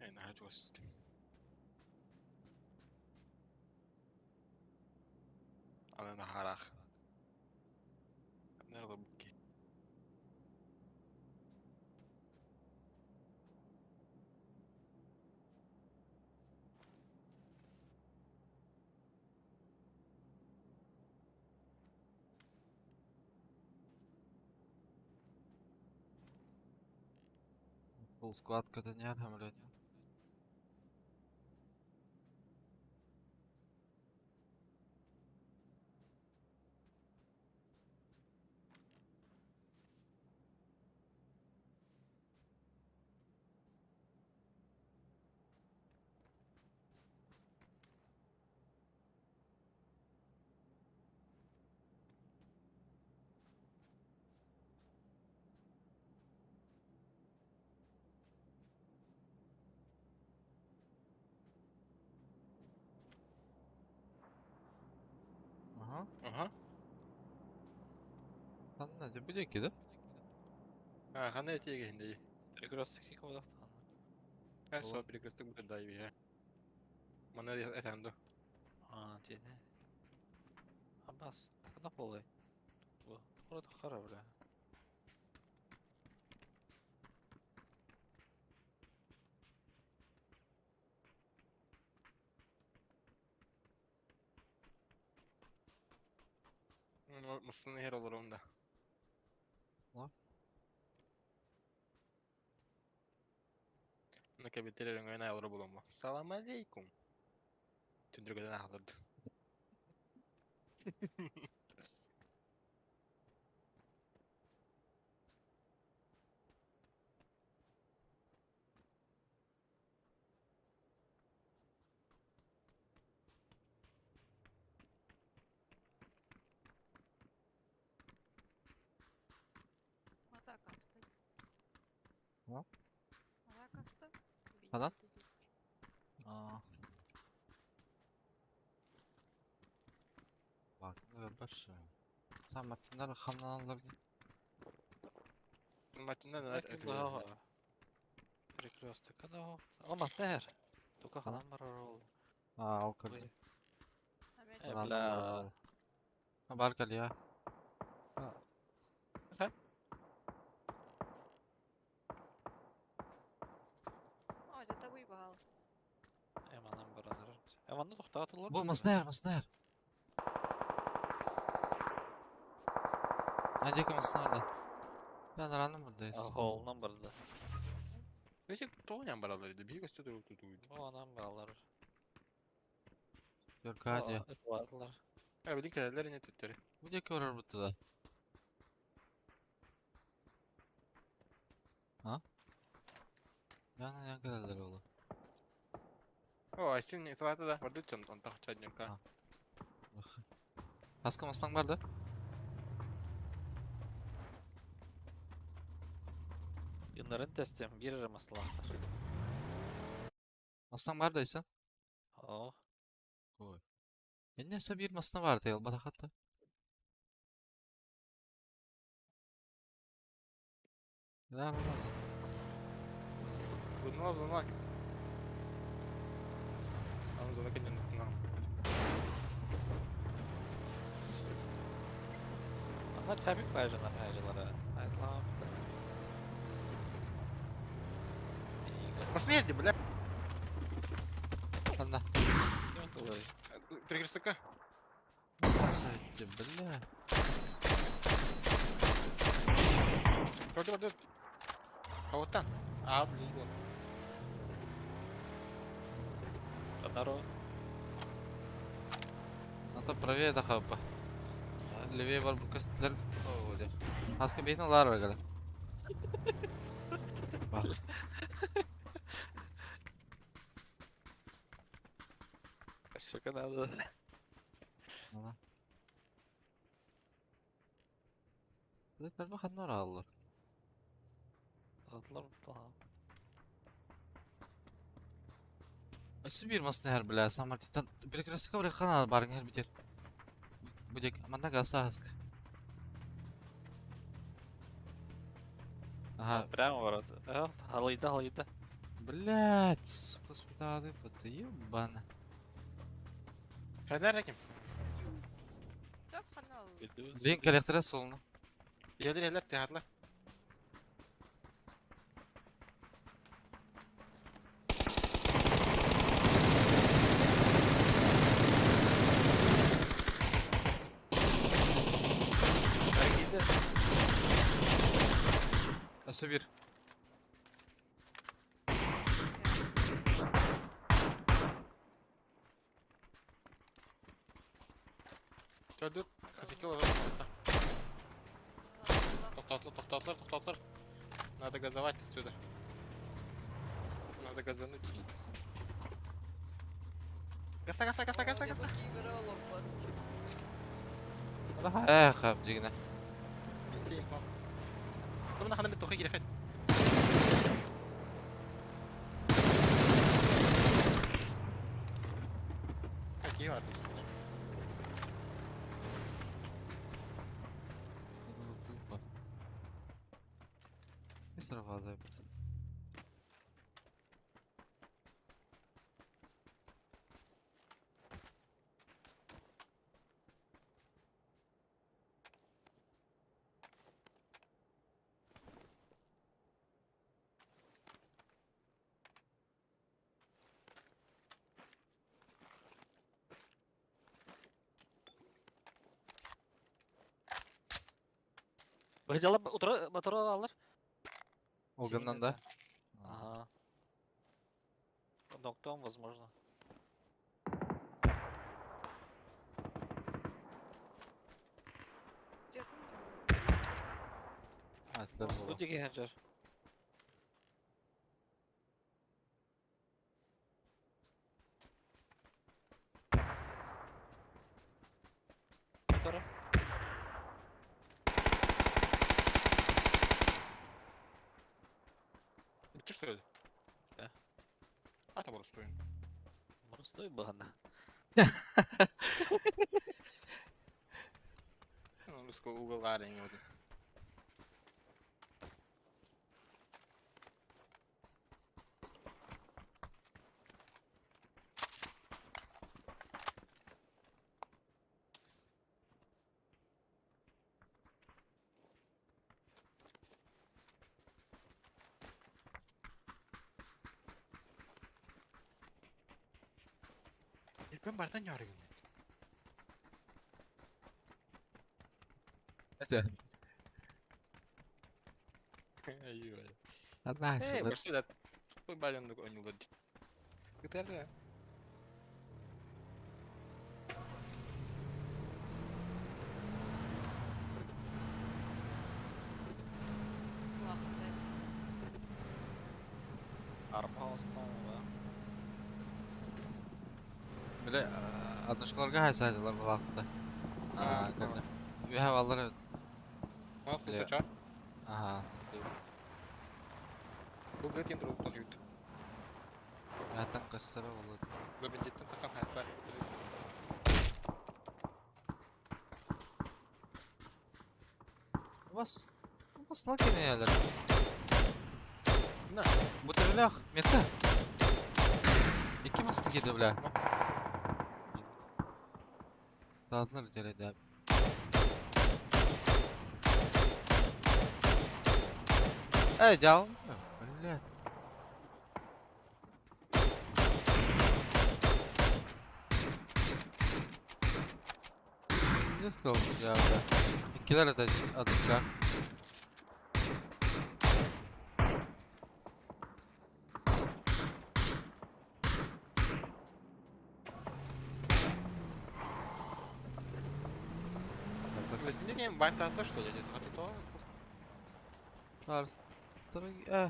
Эй, наһаа чугас. Аны наһаа ыраах. Нервы буки. Full squad катаньяр блядь. Ага. Аха. Ханна, дьэ бу диэки да? А, ханна этиэгэ хинди. Перекресток тика бодохтан. Э, со перекресток бутыр да ибе. Мана этәм ду. А, тине. Абас, када полы? Тура хара, бля. Мысын хер olur onda. Ла? Нaka битер өңөн айылыр болому. Салам алейкум. Түндүргөдөн ахлырды. Атака встань. Ма? Атака встань. Ханан? Аа. Бак, баш. Сам маттындар хамнаналар ди. Маттындан Так, Перекресток када. Алмас нәһәр. Тука ханан бар ол. Аа, ол кырды. Э, бля. Бар кали я. Ха? О, это выебался. Эманан баранар. Эманны тоқтатылар. Бу маснер, маснер. Надека маснер да. Я нараным бурдайыз. Холнан барды. Нече тоғынян баралар иди. Бии көстө туруп туту. Онан балар. Görкадия. Ватлар. Ә, билин кәләләр не төттәре. Бу диэки барар бутта да. А? Яна ян кәләләр олы. О, Айсен салаты да барды чон онтах чаднюка. Хаска мастан бар да? Yunların testim bir maslahatlar. Мастан бар дайсан? О, Ой. Энне bir масна бар тайыл барахатта. Да, да. Bunu зона. Аны зона кенен нахна. Onlar təbrik bayacaqlar haycılara. Aytlam. Mas nerede бля? Ханна? Перекрестокка. Красавица, бля. Көрдүм, көрдүм. А вот там. А, блин, вот. Здорово. А то правее да хапа. Левее бар бу костылар. О, де. Аска бейтин лар бар Бар. Сколько надо? Ала. Бу ханнар аллар. Атлар tamam. Өссө биир мас нэһэр бля, Самартиттан перекрестокка бля хана барың һэр битер. Бу дек манна гаста хаска. Ага. Прямо ворот. Халыйда, халыйда. Блять, сука, спитады, бата ебана. Ханар ким? Блин, коллектора солну. Иһэлэр иһэлэр театлар. Өссө биир. Төрдүт хасики олорор. Тоқтатылар, тоқтатылар, тоқтатылар. Надо газовать отсюда. Надо газануть. Газа, газа, газа, газа, газа. Эх, дигинэ. Иттей, мам. Турна хана бит тухы кирехет. Какие бар? Сорвала. Быжала утра мотор алар. Огоннан да? Ага. Ноктом, возможно. Атлар Бу була. деген ханжар. Мотора. Что что ли? Да. А там просто. Простой бағана. Ну, угол аренги вот. Ben bardan yarıgın. Это. Ай-ой. Одна Э, сылыр. барсы да. Тупой бален ойнулар. Гитара. Арма основа. Бile аднышкаларга хайсайдылар булакта. Аа, кәлде. Үһә алар өт. Мал куча. Ага. Бұл бет енді руктан үйт. Мәтен көстөрө болот. Лабиндиттен таққан хайт бар. Бас. Бас нал кенелер. На. Бу төбелөх мета. Икки масты кеди бля. Таазлар жереде. Эй, жал. Бля. Не сказал, я, да. Кидали это адыка. Не, байтата что ли? А ты то? Арс. Э,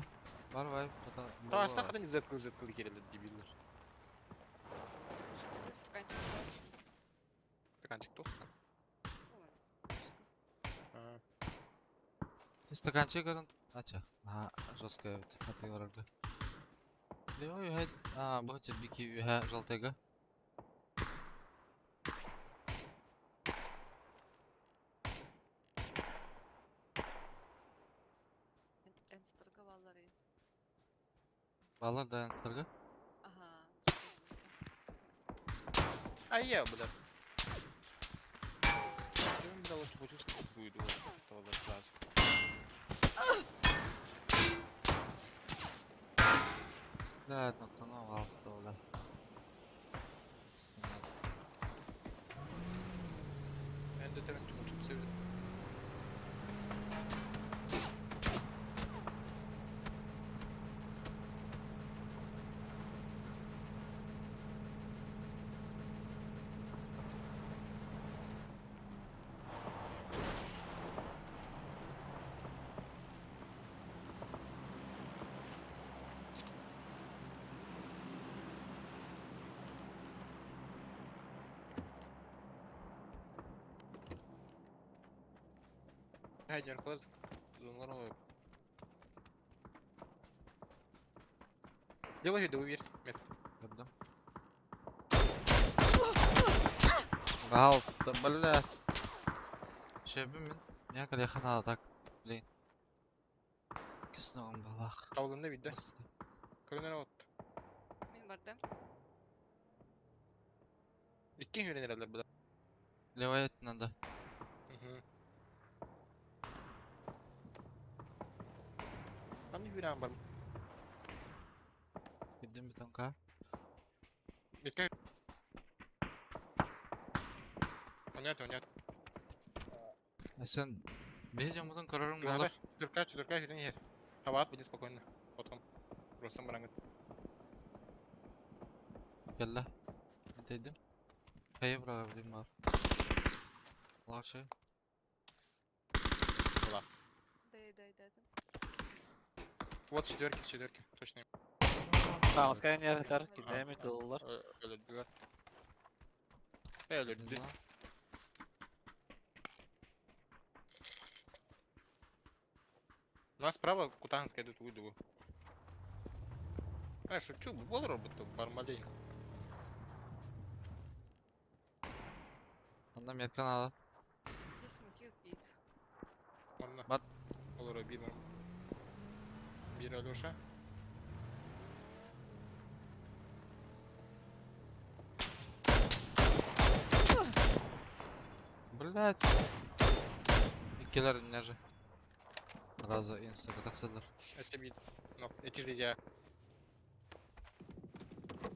бар вай, потом. Та астахада не зеткал зеткал херелер дебиллер. Стаканчик бар. Стаканчик тоқсан. Стаканчик көрөн. Ача. На жесткая вот. Аты барарга. Лево юхэ. А, бу бики юхэ жалтайга. Энстерга баллары. Балар да энстерга. Ага. А я, бля. Чем бля лучше будет будет вот сразу. Да, ну то ну валста, бля. Свинья. Ben de temin çok çok sevdim. Haydi arkalar zonlar oluyor. Лево иду, уверь. Мет. Көрдüm. Пожалуйста, бля. Шөбүм мин. Я калехан так. Блин. Кисногом балах. Тавланды видді. Көрінер от. Мин бардым. Икки үйренер бля. Левая надо. Там не үйрен бар. Кирдим бетонка. Метка. Понятно, понятно. А сен бейжем бұдан көрөрүң болар. Четырка, четырка, үйрен ер. Хават, буди спокойно. Потом. Просто барангы. Кэллэ. Дедим. Кайы быраға билим бар. Лашы. Была. Дай, дай, дай. Вот четверки, четверки, точно. Таҥаска нервтар кидеми тыллар. Өлөрдүлэр. Өлөрдү. У нас справа кутанская идут выйду. А, шучу, бол робота бармалей. Анда меткан ала. Здесь смоки какие-то. Онна. Бар. Олар бир. Бир Алёша. Блять. Иккилер нежи. Раза инстага тахсалар. Это бит. Но, эти же я.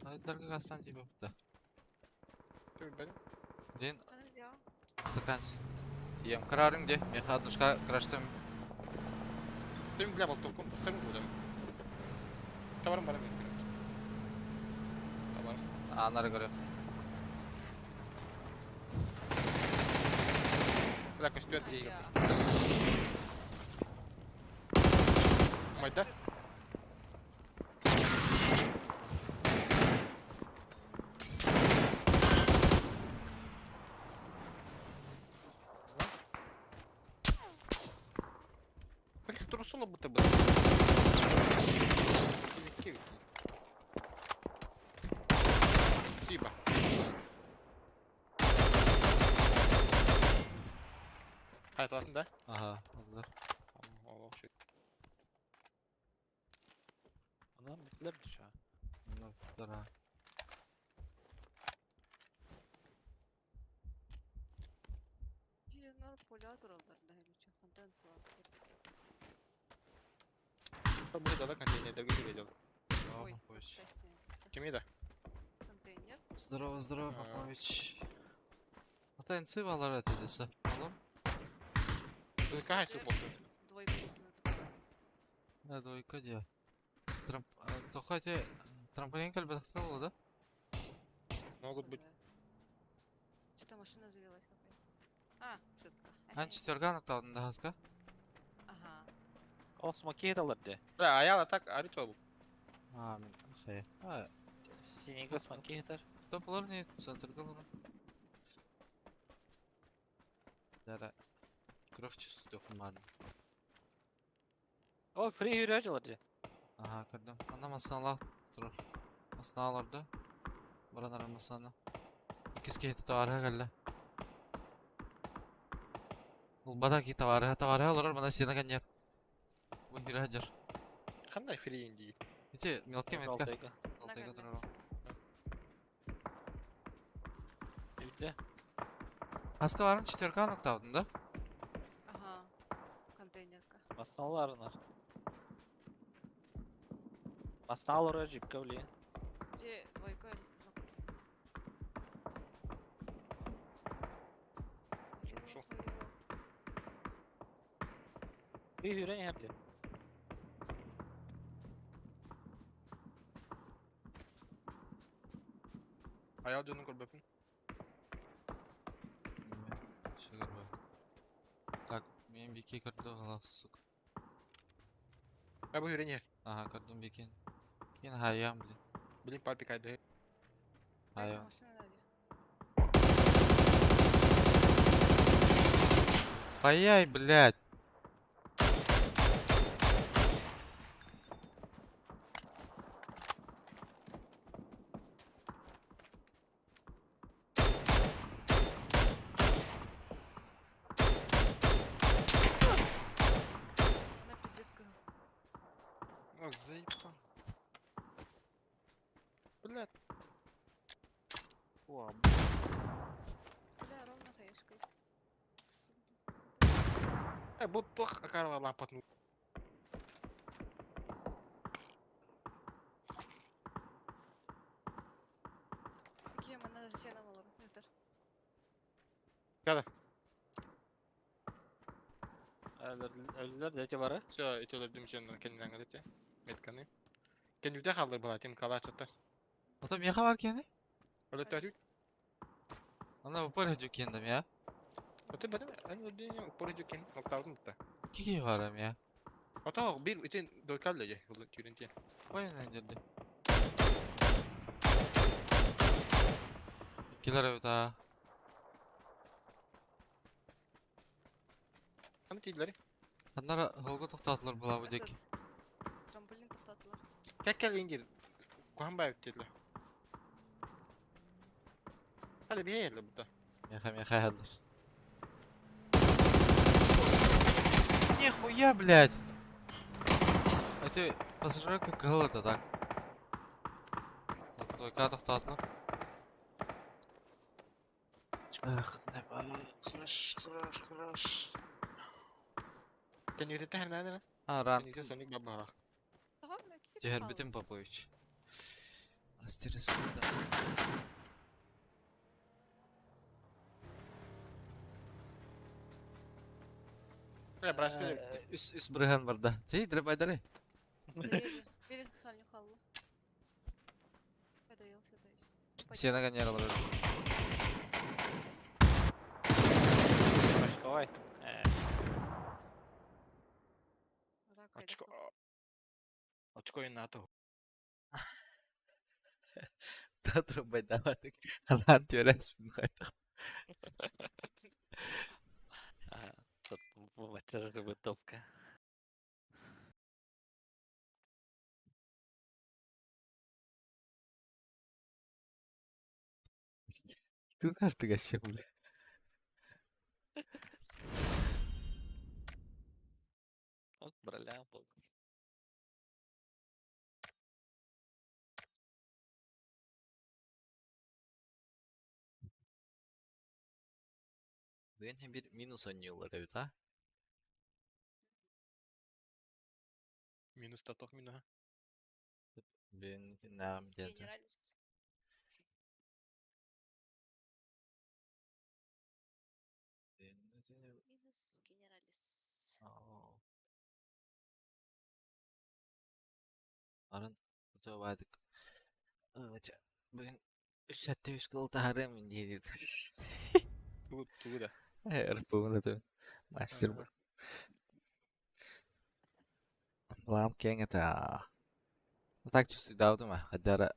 Айдарга гастан типа бутта. Ты, блин. Блин, Аны дия. стакан. Тием карарың де. Меха однушка краштым. Ты, бля, был толком сым будем. Товаром барам. Товаром. А, нары көрөк. Бля, костер дейгем. Майда? Бля, трусула будто бы. Синяки. Спасибо. Қайталатын да? Ага, алдар. О, вообще. Анан битлер düşа. Bunlar ha. Филинор поля туралдар да илюче контент Будет да контейнер видел. Ой, Попович. счастье. Кем да? Контейнер. Здорово, здорово, Попович. Ата энси балар этедесе. Oğlum. Какая суббота? Двойка дики Да, двойка дия. Трамп... Тоха те... Трамполин кэлбэтэхтэрэ буолла да? Могут быть. Что-то машина завелась какая-то. А, шутка. Ан четверга ноктаудын да хаска. Ага. Ол смоки эталар де. Бля, аяла так, ари чобу. А, мен хая. А, Синего смоки этар. топ болар не центрга олар. Да, Кровь чувствую хумарны. О, фри юряжилар де. Ага, көрдüm. Ана масалар турар. Масаларды. Баран ара масаны. Иккис киһи товарыһа кэллэ. Улбата ки товарыһа, товарыһа олорор мана сена каньер. Бу хире хаджар. Қандай фри инди? Ити мелкий метка. Жалтайга. Алтайга турар. Үйде. Хаска барын четверка ноктаудын да? Ага. Контейнерка. Масналарынар. Масналары джипка блин. Где двойка? Шо? Фри юряне блин. Аял дьонун көрбөпүн. Шөгөр бай. Так, мен бике көрдү ала сука. А бу юренер. Ага, көрдүм бекен. Кен хайям, блин. Блин, папик айды. Хайям. Машина сзади. Паяй, блядь. Она пиздец как. О, заебал. Блядь. О, Бля, ровно хаешкой. Э, бу туох акарла лампатну. Какие мы на сеном олор. Виктор. Када. Өлүлөр дети бары. Все, эти өлөрдүм сен кеннен аңгы Метканы. Кеннүтэ халдыр была тем калачата. Ата меха бар кени? Өлөтөрү. Ана упор хажу кендим я. Ата бадым ан өлдүн упор хажу кен ноктаудым та. Кики барам я. Ата бир итин дойкалла же түрүн тен. Баянан жерде. Иккилер эбит а. Аны тийлери. Аннара холго токтотулар була бу деки. Трамполин токтотулар. Кеккел ингир. Куханбаев dediler. Hadi bir yerle burada. Меха меха хадыр. Нихуя, блядь! Эти пассажиры как это так. Дойка токтотулар. Эх, хорош, хорош, хорош. Кеннүтэ хэрнэ А, ран. Кеннүтэ соник бабаха. Тихер битим Попович. Астерис да. Бля, браска. Үс үс бырыхан барда. Чей, дре байдары. Бери сальню халлу. Подоелся, то есть. Сена ганьяра бар. Давай. Очко. Очко и НАТО. Татро байдаватык. Анан төрәс бин кайтак. Бачарга бытовка. Тунар тыгасем, бля. Вот броля был. Бүгін bir минус ойнуулар эбит, а? Минус татох минус. Бүгін нам где-то. Генералис. Баадык. Бүгүн үс сэттэ үс кыл таһарыам дии Тугу тугу да. РПУ это мастер был. План кең это. Так чувствую, ма. Хотя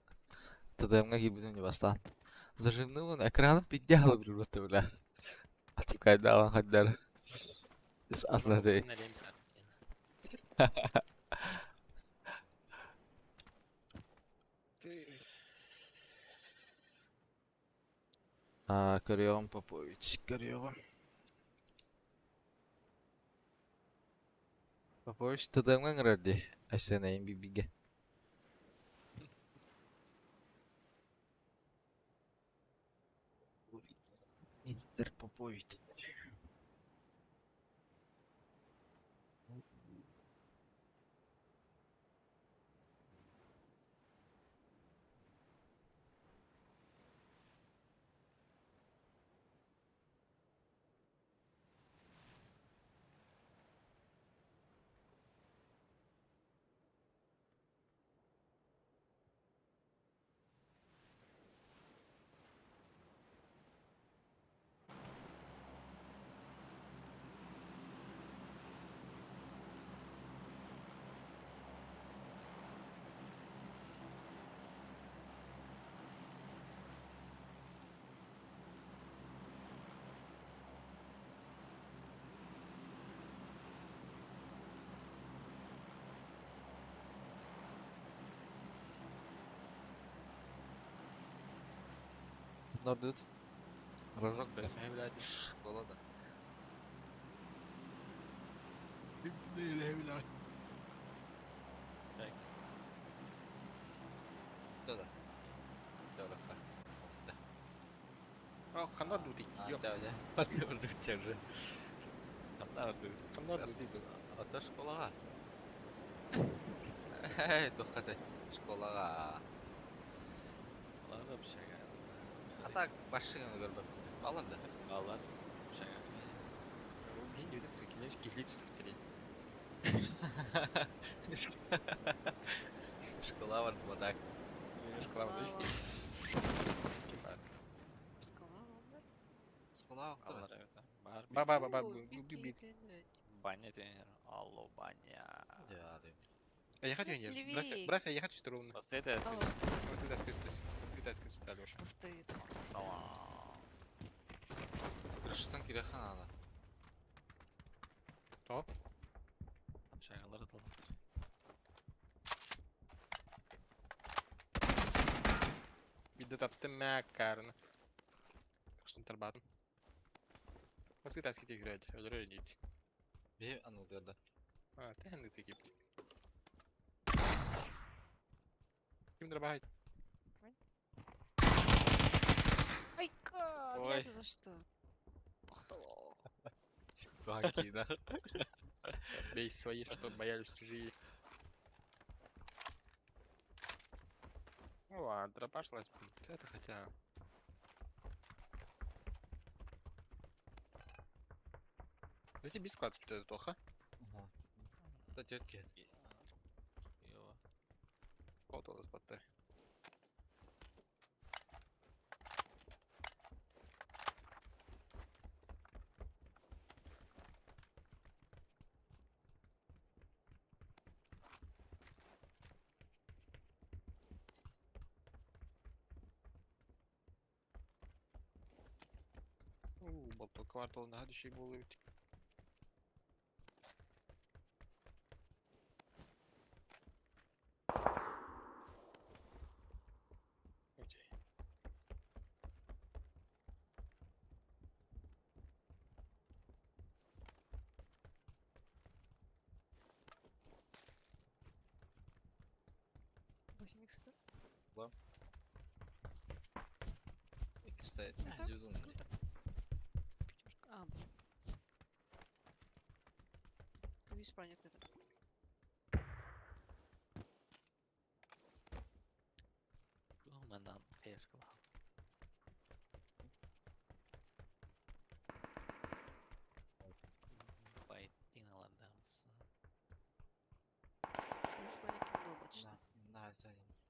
ТДМ-га киирбитим не бастаан. Зажимныбын экраным пиздяла билбэтэ бля. Ачукайдаалан хаддара. Ис атлады. А, көрүөҕүм Попович, көрүөҕүм. Попович ТДМ-га ыҥырар дии, Айсен бибигэ. Мистер Попович. Нордут. Рожок, блядь, школа да. Да да. А, хандар дути. Пасы үрдүкчер. Хандар үрдүк. Хандар дути. Ата школага. Эй, тухаты. Школага. Ладно, общага. А так башыңы көрбөп. Балар да. Балар. Общага. Мен үйдіп келеш кехлей түстіктер. Школа бар тума так. Школа бар. Школа бар. Школа бар. Алар evet. Бар. Ба ба ба ба. Баня тренер. Алло, баня. Я хочу не. Брася, брася, я хочу ровно. Последняя Крышыстан кире ханада. То? Шагалар атылды. Бидde таптым мә карны. Кыштын тарбадым. Баскы таски тегрәд, өлөрөр дит. Бе анылгада. А, тәһәнне тегип. Ким дробай? Айка, Ой. меня за что? Ах Баки, да. Бей свои, что боялись чужие. Ну ладно, дробаш лазь. Это хотя... Да тебе склад что это тоха. Да тетки. Вот он батарей. Болто квартал на гадящий були. Окей. 8 икс Да. Стоит. Круто. А, блин. Видишь, проник это. Манан, пешка. Пойти на ладамс. Видишь, проник не долбит, что. Да, да,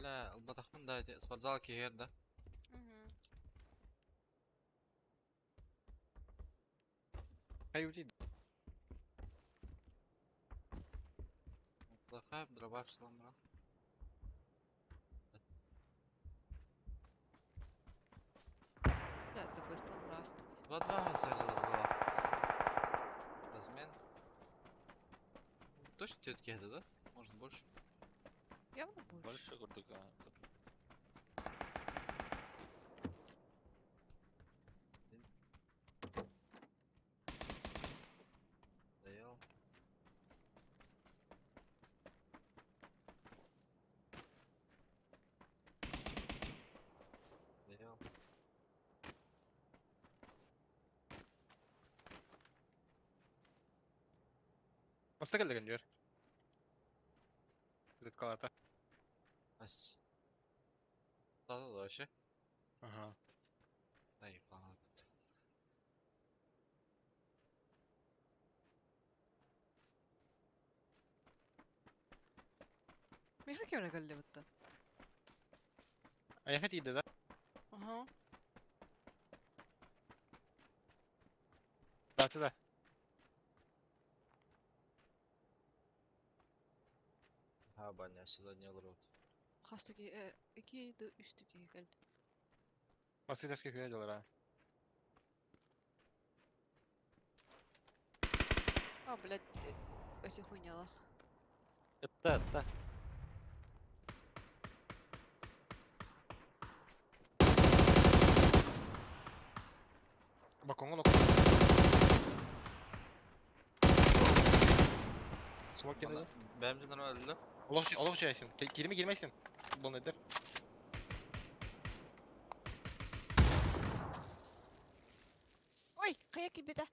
Бля, ылбатахпын да ити спортзал киһиэр да. Угу. Ай, ути. Плохая дробаш сломал. Да, ДБС план 2-2 сразу 2. Размен. Точно все-таки это, да? Может больше? Явно больше. Больше курдука. Доел. Доел. Бастакы деген жер. Редкалата. Ас. Да, да, да, вообще. Ага. Заебал. Миха кемне кэллэ бутта. Аяха тиийдэ да? Ага. Да, да. А, баня, сюда не рот. Хастыки iki ды үстүки кэл. Бастакы күйе дьоллар, а. А, блядь, эти хуйнялах. Это, это. Балконга нок. Смок кенде. Бәмже нормально, да? Олох жайсың. Кирме кирмейсің. Бұл недер? Ой, кая килбите.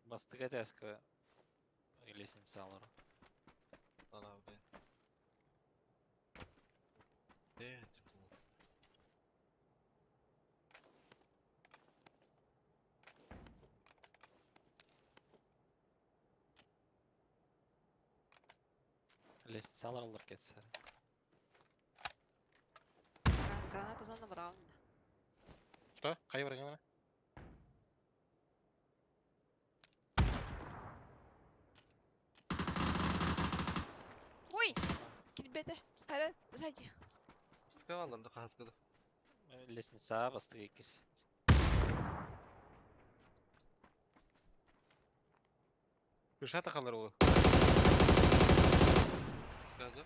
Бастыка тәскі лестница алыр. Да, да, блин. Э, типа. Лестница алыр алыр кетсер. Граната зона браун. Что? Қай барған ана? Ой, килбете. Хара, сзади. Стыковалар да хаскада. Лестница бастыка иккис. Күршата қалар ол. Сказал.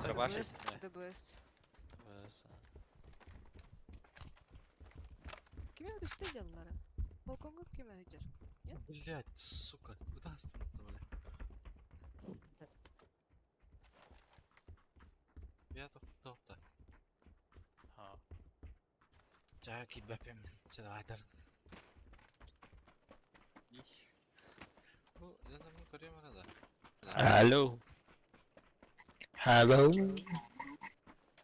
Дробаш ДБС, есть? ДБС. ДБС. Кеме өтүштө делалары? Балконга кеме өтөр? Нет? Блять, сука, куда остановил, бля? Я тут топ-то. Ха. Чая кит бәпем. Че давай дар. Их. Ну, я думаю, көрем арада. Алло. Hello.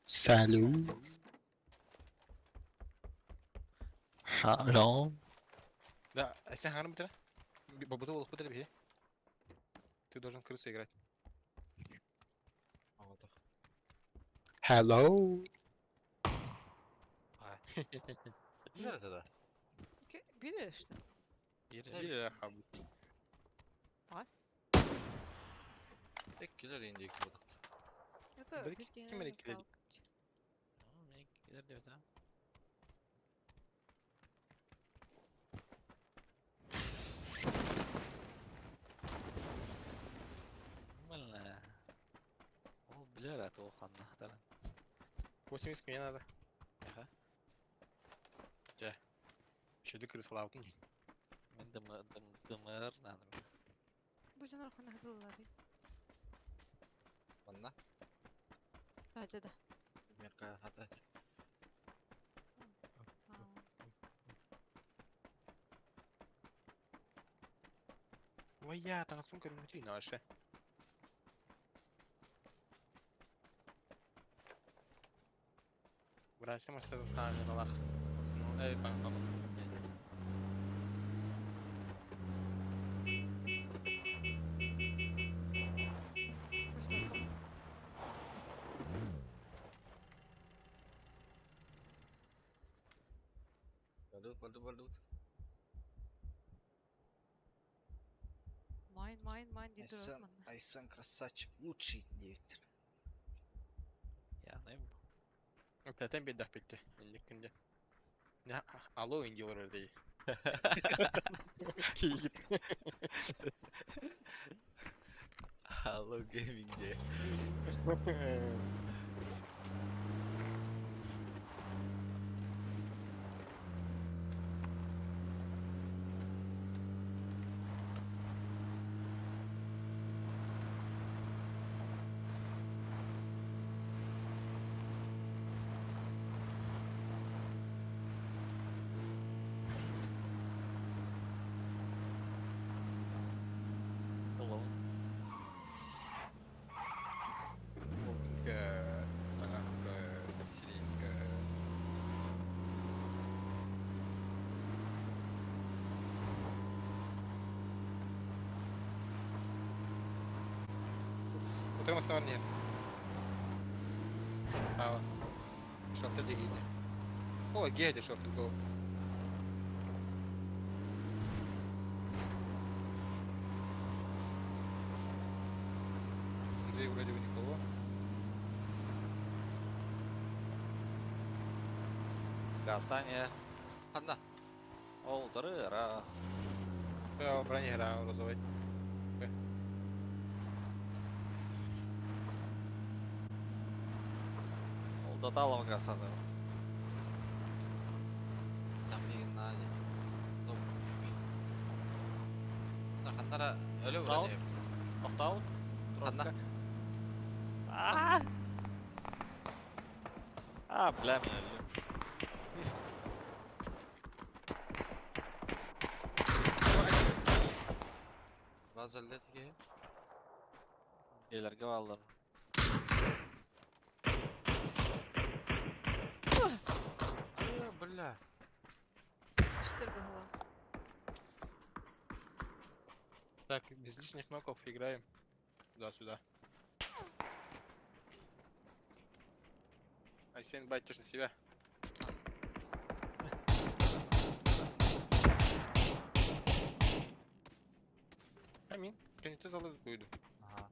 Салют. Шалом. Да, а сен харым бітірі? Бабыты болып бітірі бе? Ты должен крысу играть. Ағатақ. Hello. Nerede да? Бир işte. Бир. Бир хаб. Эккилер инде екі бодақ. Это Бір бир ким эле килер? Мен килер деп да. Бля. Ол билер аты оқанна. 80 мне надо. Ага. Жа. Шөді крысы лаутын. Мен дым дым дымыр надым. Бу жанар хана хатылары. Манна. Хажа да. Мерка хата. Ой, я таңаспын көрмөтүй нашы. Братья массыына Эй, таҥастаммыт. Восьмерка. Пойдут, пойдут, пойдут. Майн, майн, майн, дии турар Айсан, манна. Айсан красавчик, лучший диэбиттэр. Я знаю. Тэтэн биэрдэх битте. Инник күнде. Алло, индилер дей. Киит. Алло, гейминг де. Hello. Утырым основание. Право. Шелтер дегиде. О, геде шелтер гол. Андрей вроде бы никого. Гастание. Одна. Ол, дары, ра. Право, бронигра розовый. Ол даталова гасаны. Там Геннадий. Ну. Ханнара өлө Ал. вроде. Тоқтал. Одна. А! А, бля, меня өлдүм. База летки. Елерге баллар. Бля. Четыре быһыылаах. Так, без лишних ноков играем. Туда-сюда. Айсен, байтишь на себя. Амин. Кенете залыз буйду. Ага.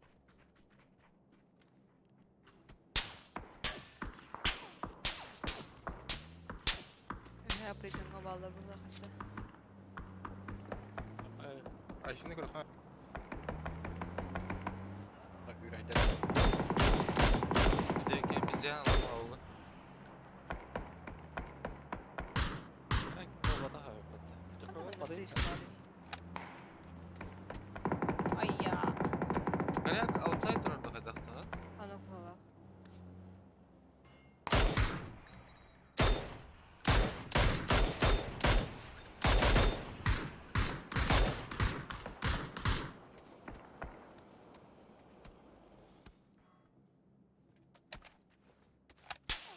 Үһэ призмҥа бааллар быһыылаах өссө. Айсен көрөхө. Так, юрайда. Деке bizi алды. Ханна манна сыыс баарый? Айя. Коряк аутсайдер ордо кайдакта. Аны быһыылаах.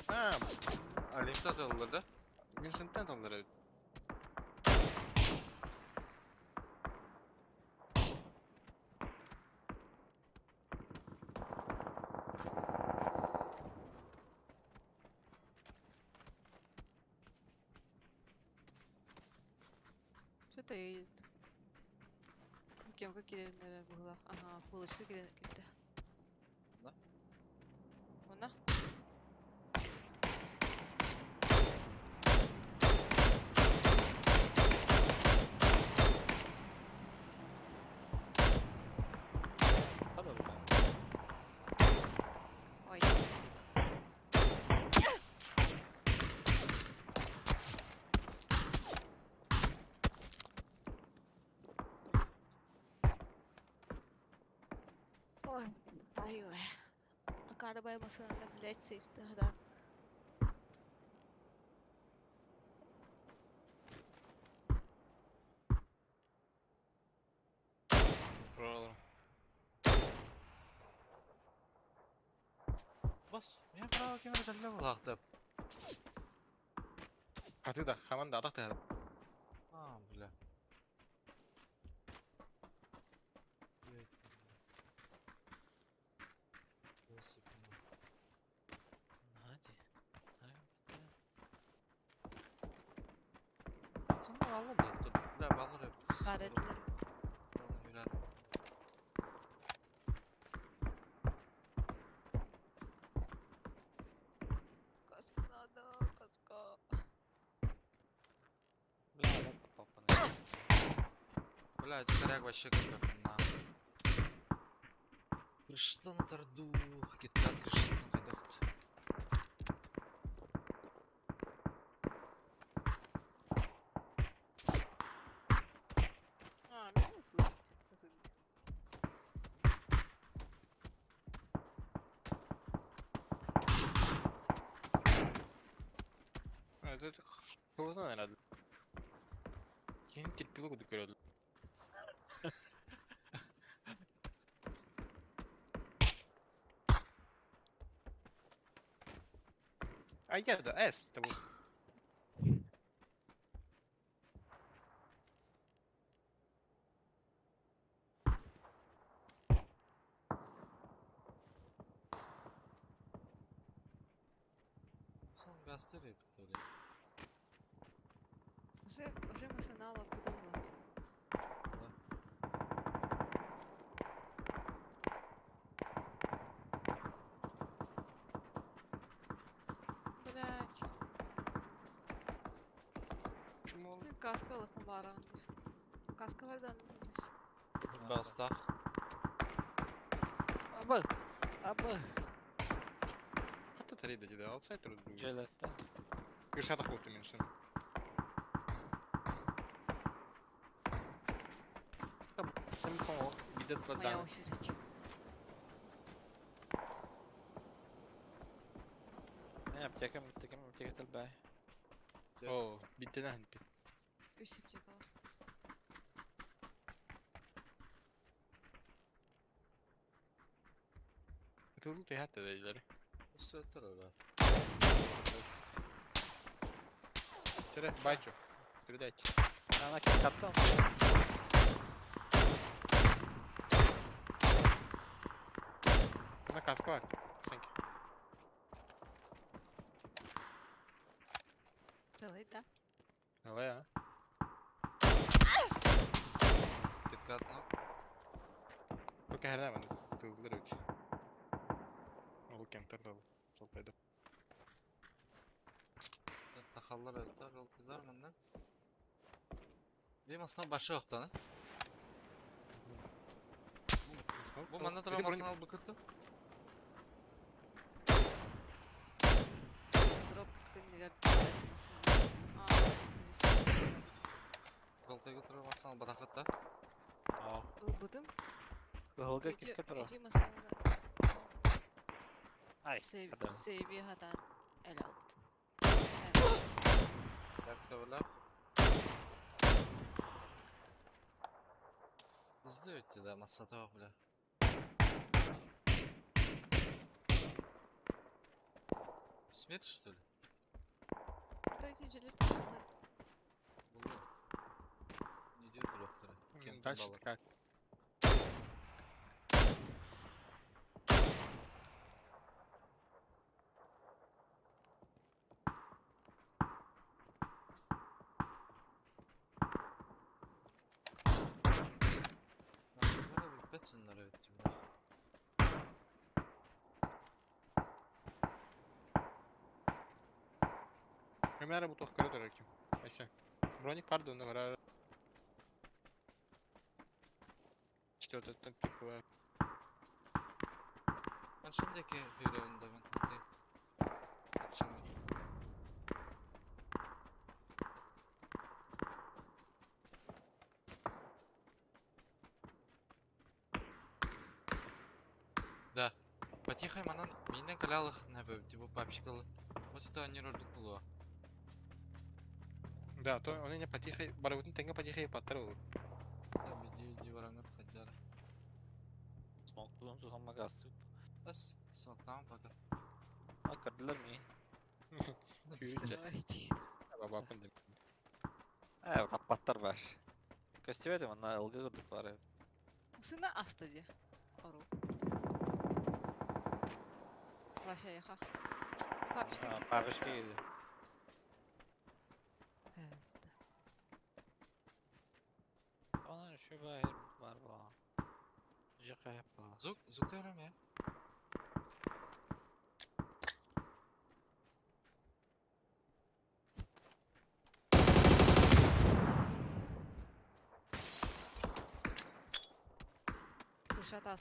А, Олимпта алды да? Винсенттен алды. Что-то едет. Кемка киреннere быһыылаах. Ага, фулочка кирен кирдэ. Да? Онна? Ой. Ой, ай ой. Акарабай масаланда, блядь, сейфті хадар. Бас, мен право кемер дәлле булакты. Хаты да, хаман да атах тыһа. А, бля. Aslında valla da Бля, баллар öptü. Бар этилер. Каска надо, каска. Бля, да попапаны. Бля, это коряк вообще как на. Крыштан тарду, киткат крыштан кайдахт. А, мен тут. Это хылынан herhalde. Yeni терпило кудук көрөдү. А я да, S того. Сан гастер öptü. Уже, уже машинала подумала. Блять. Чему? Каска лохмара. Каска вардан. Бастах. Абы! Абы! Хата тарейда деди, аутсайдер. Дьэлэттэн. Кыршата хопту меньше. Там помог. Бидет Моя ладан. очередь. Мен аптека, аптека, аптека тэлбай. О, биттен ахын пит. Үс аптекалар. Тылы ты хатта дейлер. Сөттөр да. Тере, бачу. Стреляйте. Ана каттан. На каска бар. Сеньки. Целый, да? Давай, а. Dikkatli. Только херня мен тылдыр өт. Ол кемтер дал. Жолтайды. Тахаллар öptü, жолтыдар мында. Дейм астына башы yoqdan. Бу манда тура масына алып быкытты. Дроп күннегер. А, здесь. Жолтайга тура масына алып батахытта. Аа. Бытым. Кыһылга киска тура. Иди масына. Ай, Сейви, када. сейви хатан el албыт. Так, добрах. Bizde öttü да, масата бля. Смерть, что ли? Дайте жилет тасында. Булды. Не идет трехтора. Кем Дальше как? Бөтүннөр өттү бля. Примерно бу тох көрөдөр ким. Айса. Броник пардон, но вара. Что-то там такое. Мен şimdiki hüyrevinde мен хати. Açılmış. Да. Потихай манан минен калялых нәбе типа папчикалы. Вот это они ролик было. Да, то он не потихай, барабутын тенге потихай паттар ол. Да, биди ди варангар хаджар. Смок булам тухан магаз. Бас, соктан пока. А кырдылар ми. Күйінче. Давайте. Бабакын деп. Э, таппаттар бар. Көстүбэт манна ылгы курдук бар. Сына асты ди. Ору. Вася яха. Папочка. Папочка киирди. Пизда. Онон үчүгэй бар буолан. Дьиэ буолан. Звук, звук дөрөм я. Дышат ас.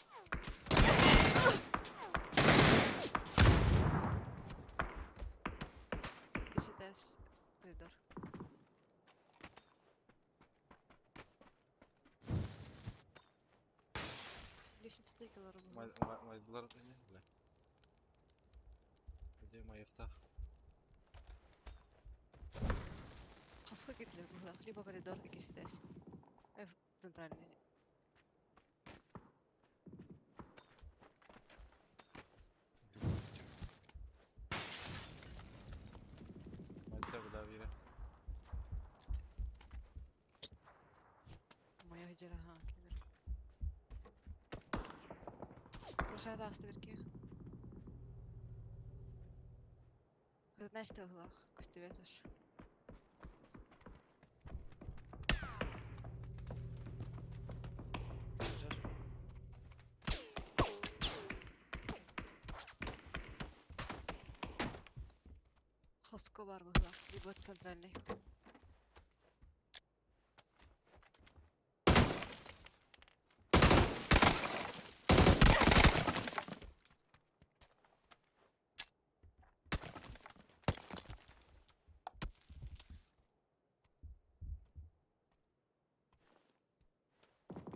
Иситес коридор. Лестница текелер Май, май, май, не, бля. Где мои автах? Хаска китлер була, либо коридор киситес. F центральный. Майда, бля, вира. Моя хеджера ха, кидер. Прошата астырки. Значит, углах, костеветуш. Хоско бар була, либо центральный.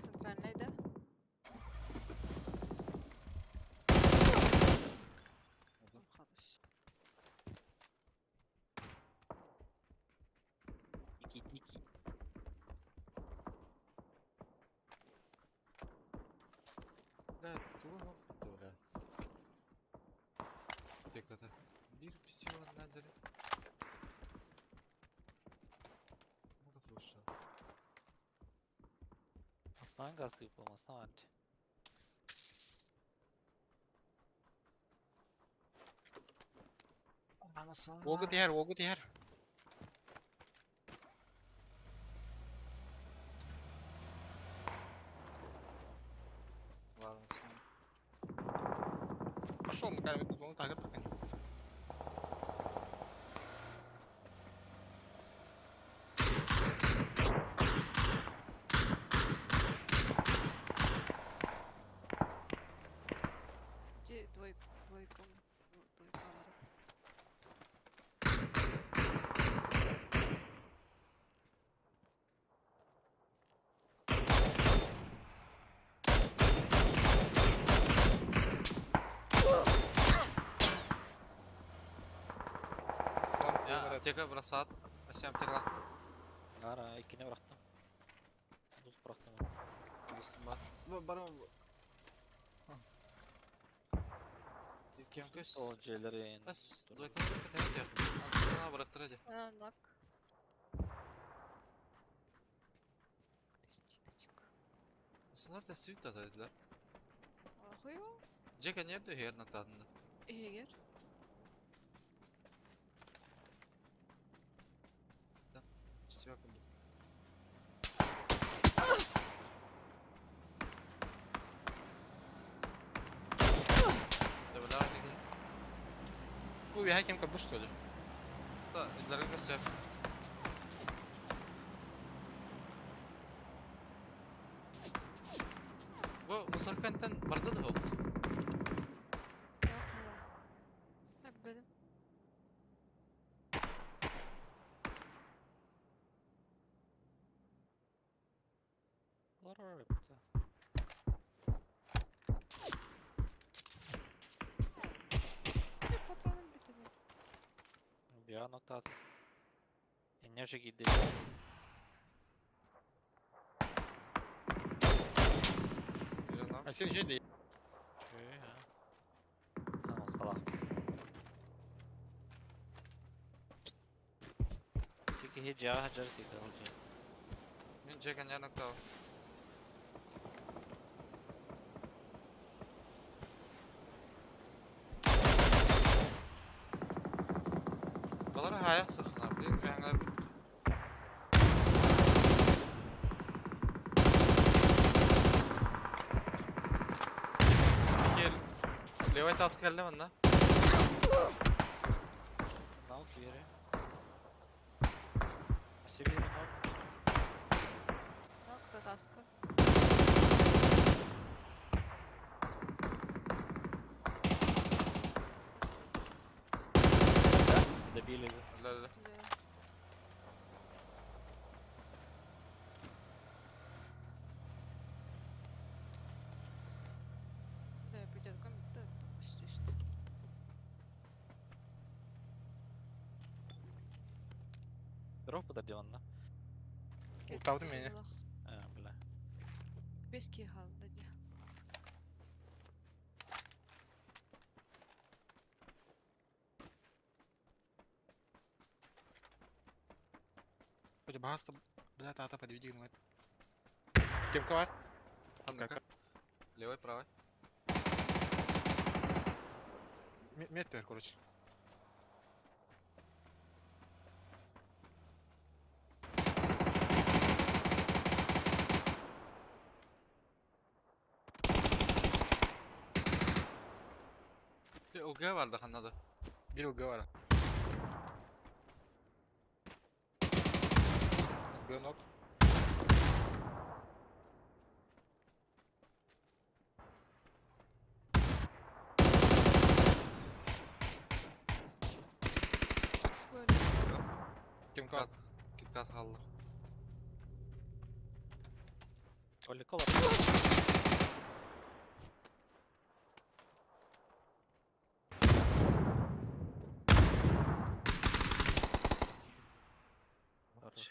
Центральный, да? Хорош. Тики-тики. Бля, тугу мох бля. Теклата. Bir pisiyor nerede? Bu da hoş. Aslan gazlı yapılmasına var. Волга тиһэр, Волга тиһэр. Var mısın? Пошел, мы камень, он так, так. Где двойку, двойку, двойку аларат. Ya аптека бросат. Асям аптека. Ара, икини бырахтым. Buz bıraktım. Бусма. Бар. Кем көс? Ол жерлери Тас, двойканы көтәреп якын. Ансына бырактыр иде. А, нак. Крестиночка. Сынар тәсвит тата диделәр. Ахуё. Джека nerede her noktasında? Егер. Все курдук. Да бля, теге. Бу я кем кабы что ли? Да, изләргә көсәп. Бу мусоркантан барды да yok. Yok mu? Hep Олар бітті. Ne patronum bitirdi. Bir nokta at. Enerji giydi. А сен жеди. Чү, ha. Tamam, salak. Киһи дьиэҕэ сылдьар тиитэ сылдьар. Мин дьиэ кэннигэр аттаҕым. Балары хаайах сыххынар, блин, үһэҥҥэр Микель, левай таас кэллэ манна. Нал киэри. Себе ног. Ног затаска. Добили. Да-да. Да, пятерка почти что. Здоров подордеванна. Ултаабытым меня. А, бля. Бески халда ди. Хоть баста, бля, тата подведи, гнать. Кем ковар? Анныка. Левой, правой. Метр, короче. ЛГ бар да ханнада. Бир ЛГ бар. ЛГ нок. Кем кар? Киткат халлар. Оли кола. Хорош.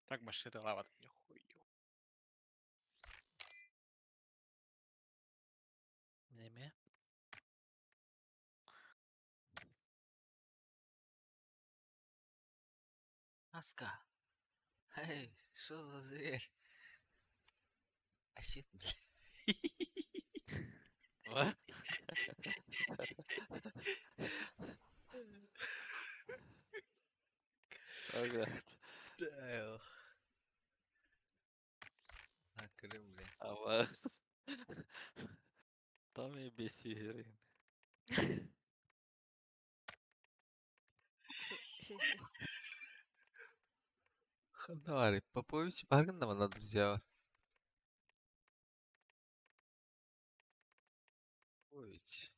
Так машина лава. Нихуя. Неме. Аска. Эй, что за зверь? Осин, бля. Ага. Да, ох. А, Крым, бля. А Там и бесирин. Давай, Попович, баргын да мана, друзья. Попович.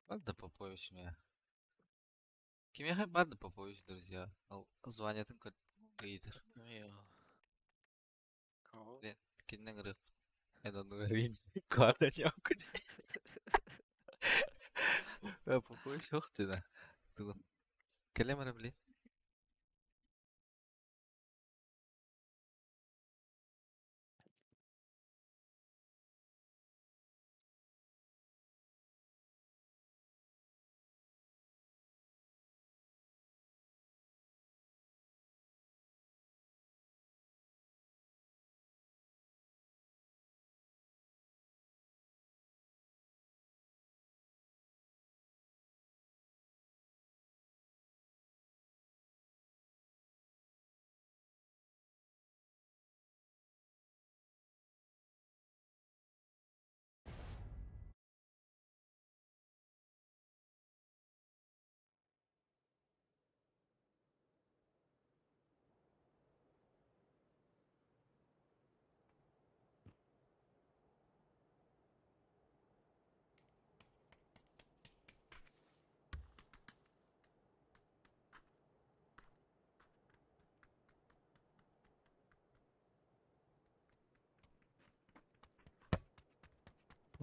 Барда Попович меня. Кимеха Барда Попович, друзья. Ал звание там как лидер. Блин, киннен рых. Это ну рин. Када нямку. Попович охты да. Тугун. Келемара, блин.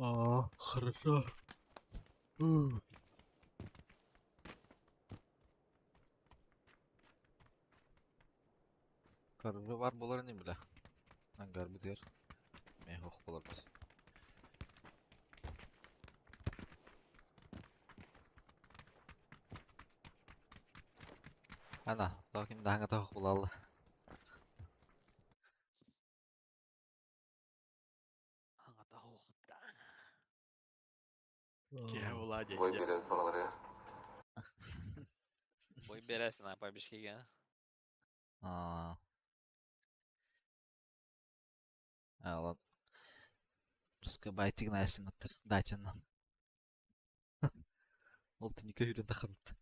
А, хорошо. Kararı var bolar ne bile. Hangar bir diyor. Mehok bolar bir. Ана, токим даһаңа тох булалла. Бой Бой бересин апай Бишкекке. А. А, ладно. Русска байтик найсымат дачанан. Ол түнүкө хүрен тахарбыт.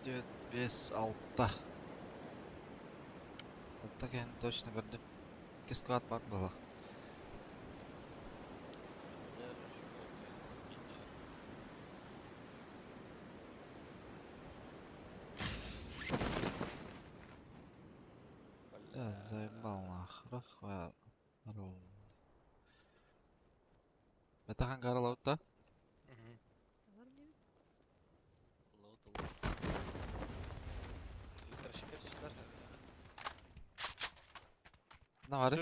Девять, бес, алта. Алта кен точно көрдüm. Кескуат бар была. Я заебал нахуй. Метахан гаралаутта? На var.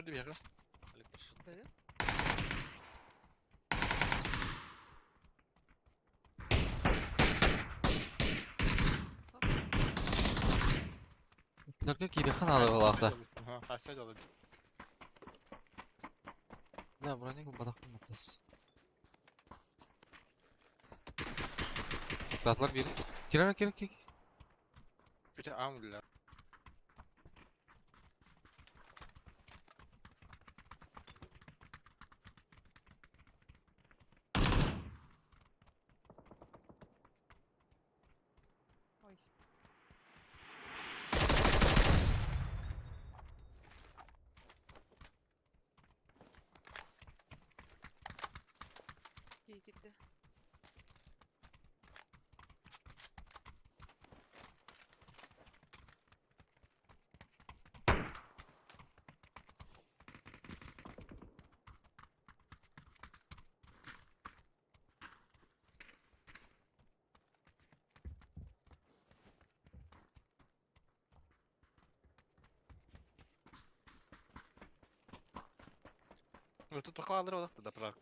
Кинерге кирихан алы балакта. Да, броник бадак матас. Татлар бир. Кирер кирер кир. Bitte Arm Gitti. Ну тут похвалил, да, да,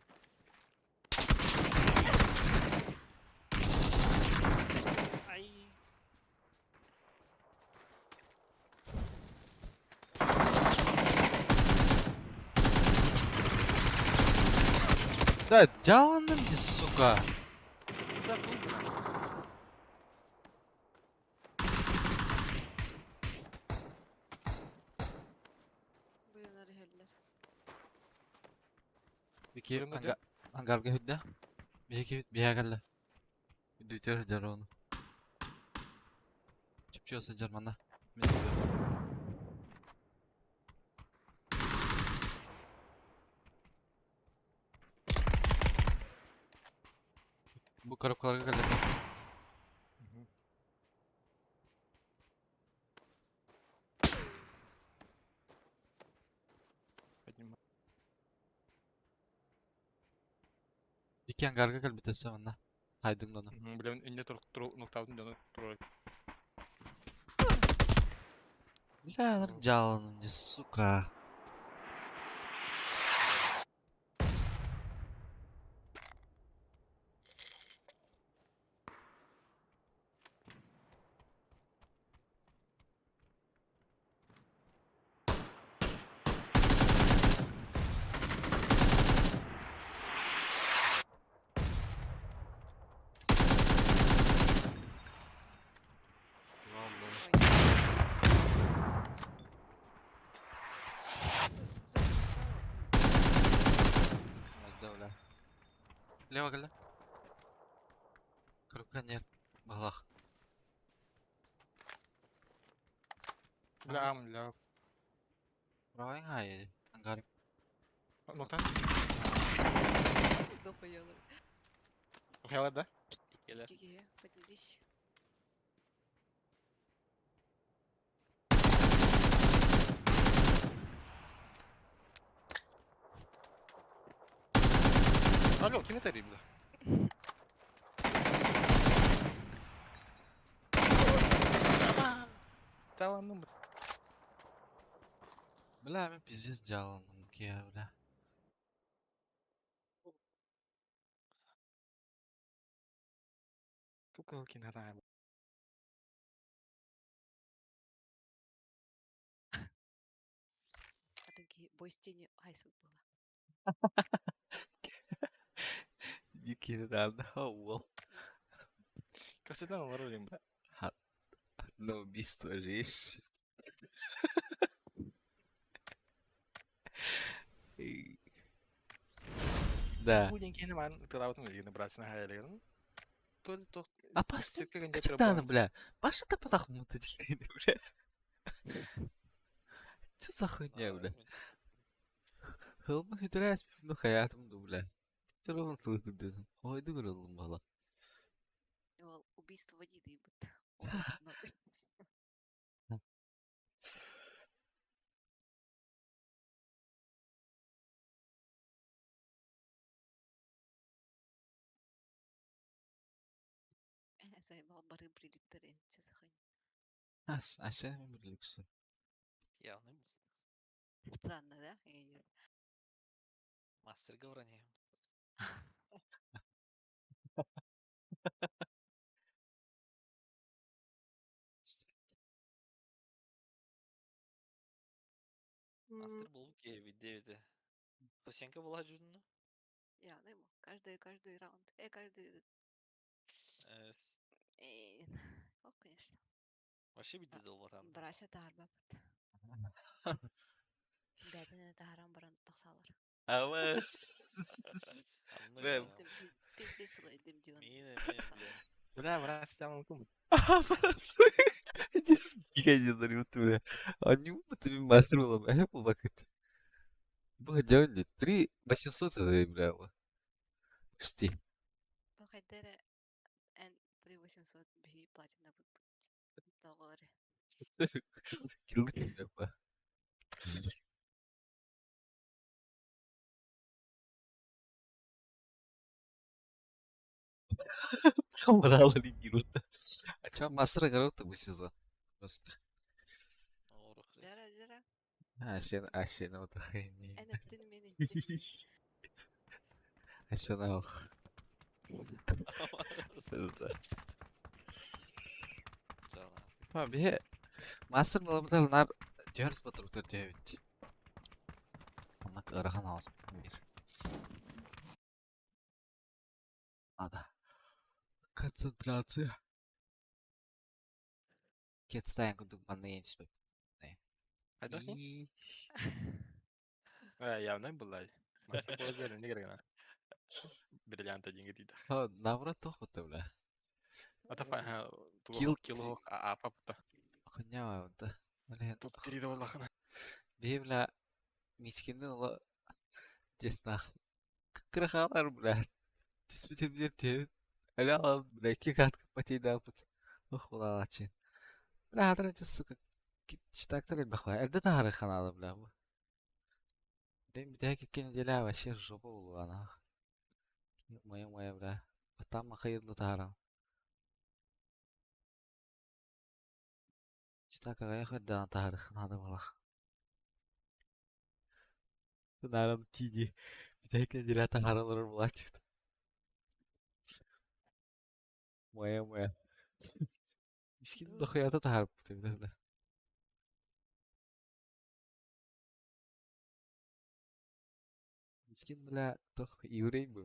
Да, дяланным ди, сука. Бики ангарга хүддэ. Бики биһагалла. Дүтер жарону. Чүпчү жармана. Мен Бу коробкаларга калле. Ики ангарга калбитесе манна. Хайдың дону. Блин, инне тур тур ноктабын дону тур. Бля, жаланым, сука. Лево кэллэ. Коробка нет. Балах. Бля, ам, бля. Правый аайы ангарик. Нотан. Дохуялар. Ухялар да? Иккилэр. Киһи, поднялись. Алло, ким это бля? Таланным. Бля, мен пиздец дьааланным киһи, бля. Тукалкин хараабы. Атын киһи бой с тенью айсык была. Бикини даанда уол. Касыдан олар өлем бля. На убийство жизнь. Да. Буден кени ман тылабытын илгини брасына хайалыгын. Тол тох А паспорт сетке гынжа качытааны, бля. Баша тапатах муты дигени, бля. Чё за хуйня, бля? Хылмы хитрәс ну хаятым ду, бля. Чырылын тылы дедим. Ойды көрөлүм бала. Ол убийство води дейбит. Заебал бары бриликтерин. Чё за хуйня? Ас, асен мен bir lüksün. Явный мастер. Странно, да? И- Мастер говорения. Мастер был 9-9. Хусенка была жүнү. Я, ну ему. Каждый, каждый раунд. Каждый... О, конечно. Вообще бидде долбатан. Брася таарбапыт. Бәдіне тааран баран тақсалар. Авас. Бля. Пиздец дым диван. Мина, мина, бля. Бля, брас таланкум. Авас. Иди сюда, дарю бля. Они ты мастер был, а я был бакет. Бу дьонди 3 800 это, бля. Почти. Тохайдера Н 3800 би платина будет. Договоры. Килды тебя, ба. Хамрала лидирует. А чё, мастер играл такой сезон? Просто. Дара, дара. А, сен, а, сен, вот охренеть. Эн эттин мен эттин. А сен, ох. Да. Па, бе. Мастер маламтар нар дьөрс батырыктар дьэбит. Онна ыарахан аус бир. Ада. Концентрация. Кетстайын курдук банны енчпеп. Айдахи? Э, явно была. Мастер был не грена. Бриллиант один говорит. Ха, наоборот тохпата бля. А та Килл килл а папа. Хуйня да. Блин. Тут три доллара. Бе бля. Мичкиндин ола теснах. Крахалар бля. Түспүтем деп тебит. Аля бля, ки катка потейдапыт. Ох, улалачин. Бля, хатыр эти, сука. Читактар элбэх Эрде тахары ханалы, бля. бу. Блин, битэ кикки неделя вообще жопа буолуга Моя моя, бля. Потам махайын тахара. Читака гая тахары ханады балах. Нарам тиди. Битэ неделя тахаралар булачык. Моя моя. Мишкин дохуята тахарып бля, бля. Мишкин, бля, тох еврей был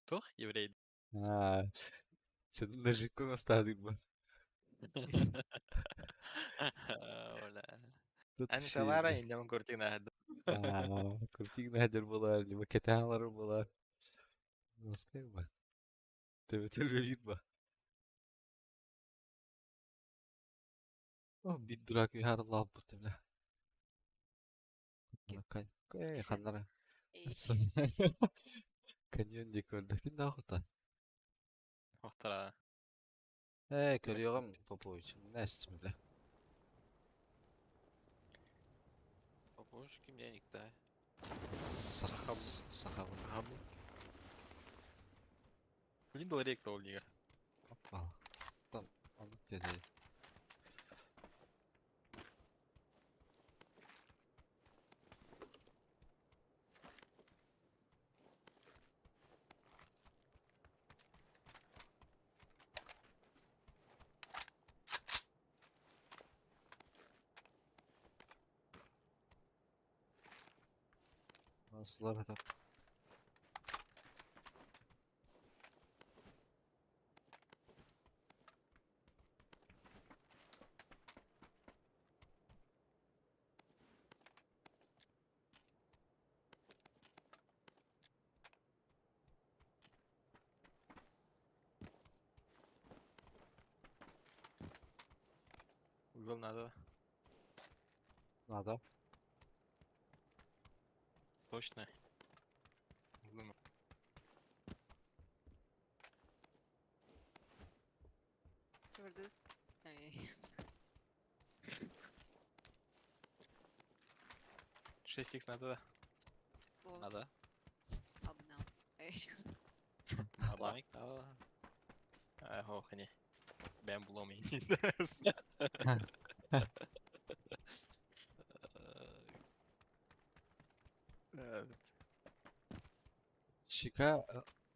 Тох еврей. А, что-то нажикон остадык бы. Оля. Тут Ани еще салара и- иньям куртина хад. А, Куртик нахадер была, либо кеталар была. Москва ба. Тебе телевизор ба. О, бит дурак уһаарылаабыт бля. Э, ханнара. Каньон дии көрдө. Ким да охота? Охтара. Э, көрүөҕүм Попович. Нэстим бля. Попович ким денег да? Сахабын. Блин, был ректор ол нигер. Опа. Там, оннук диэти. Nasıllar adam? Угол надо. Надо. Точно. Злым. Чебурды. Ай. 6х надо, да? О, Надо. Обнал. Эй. Ламик надо. Ох, не. Бэм булом Шика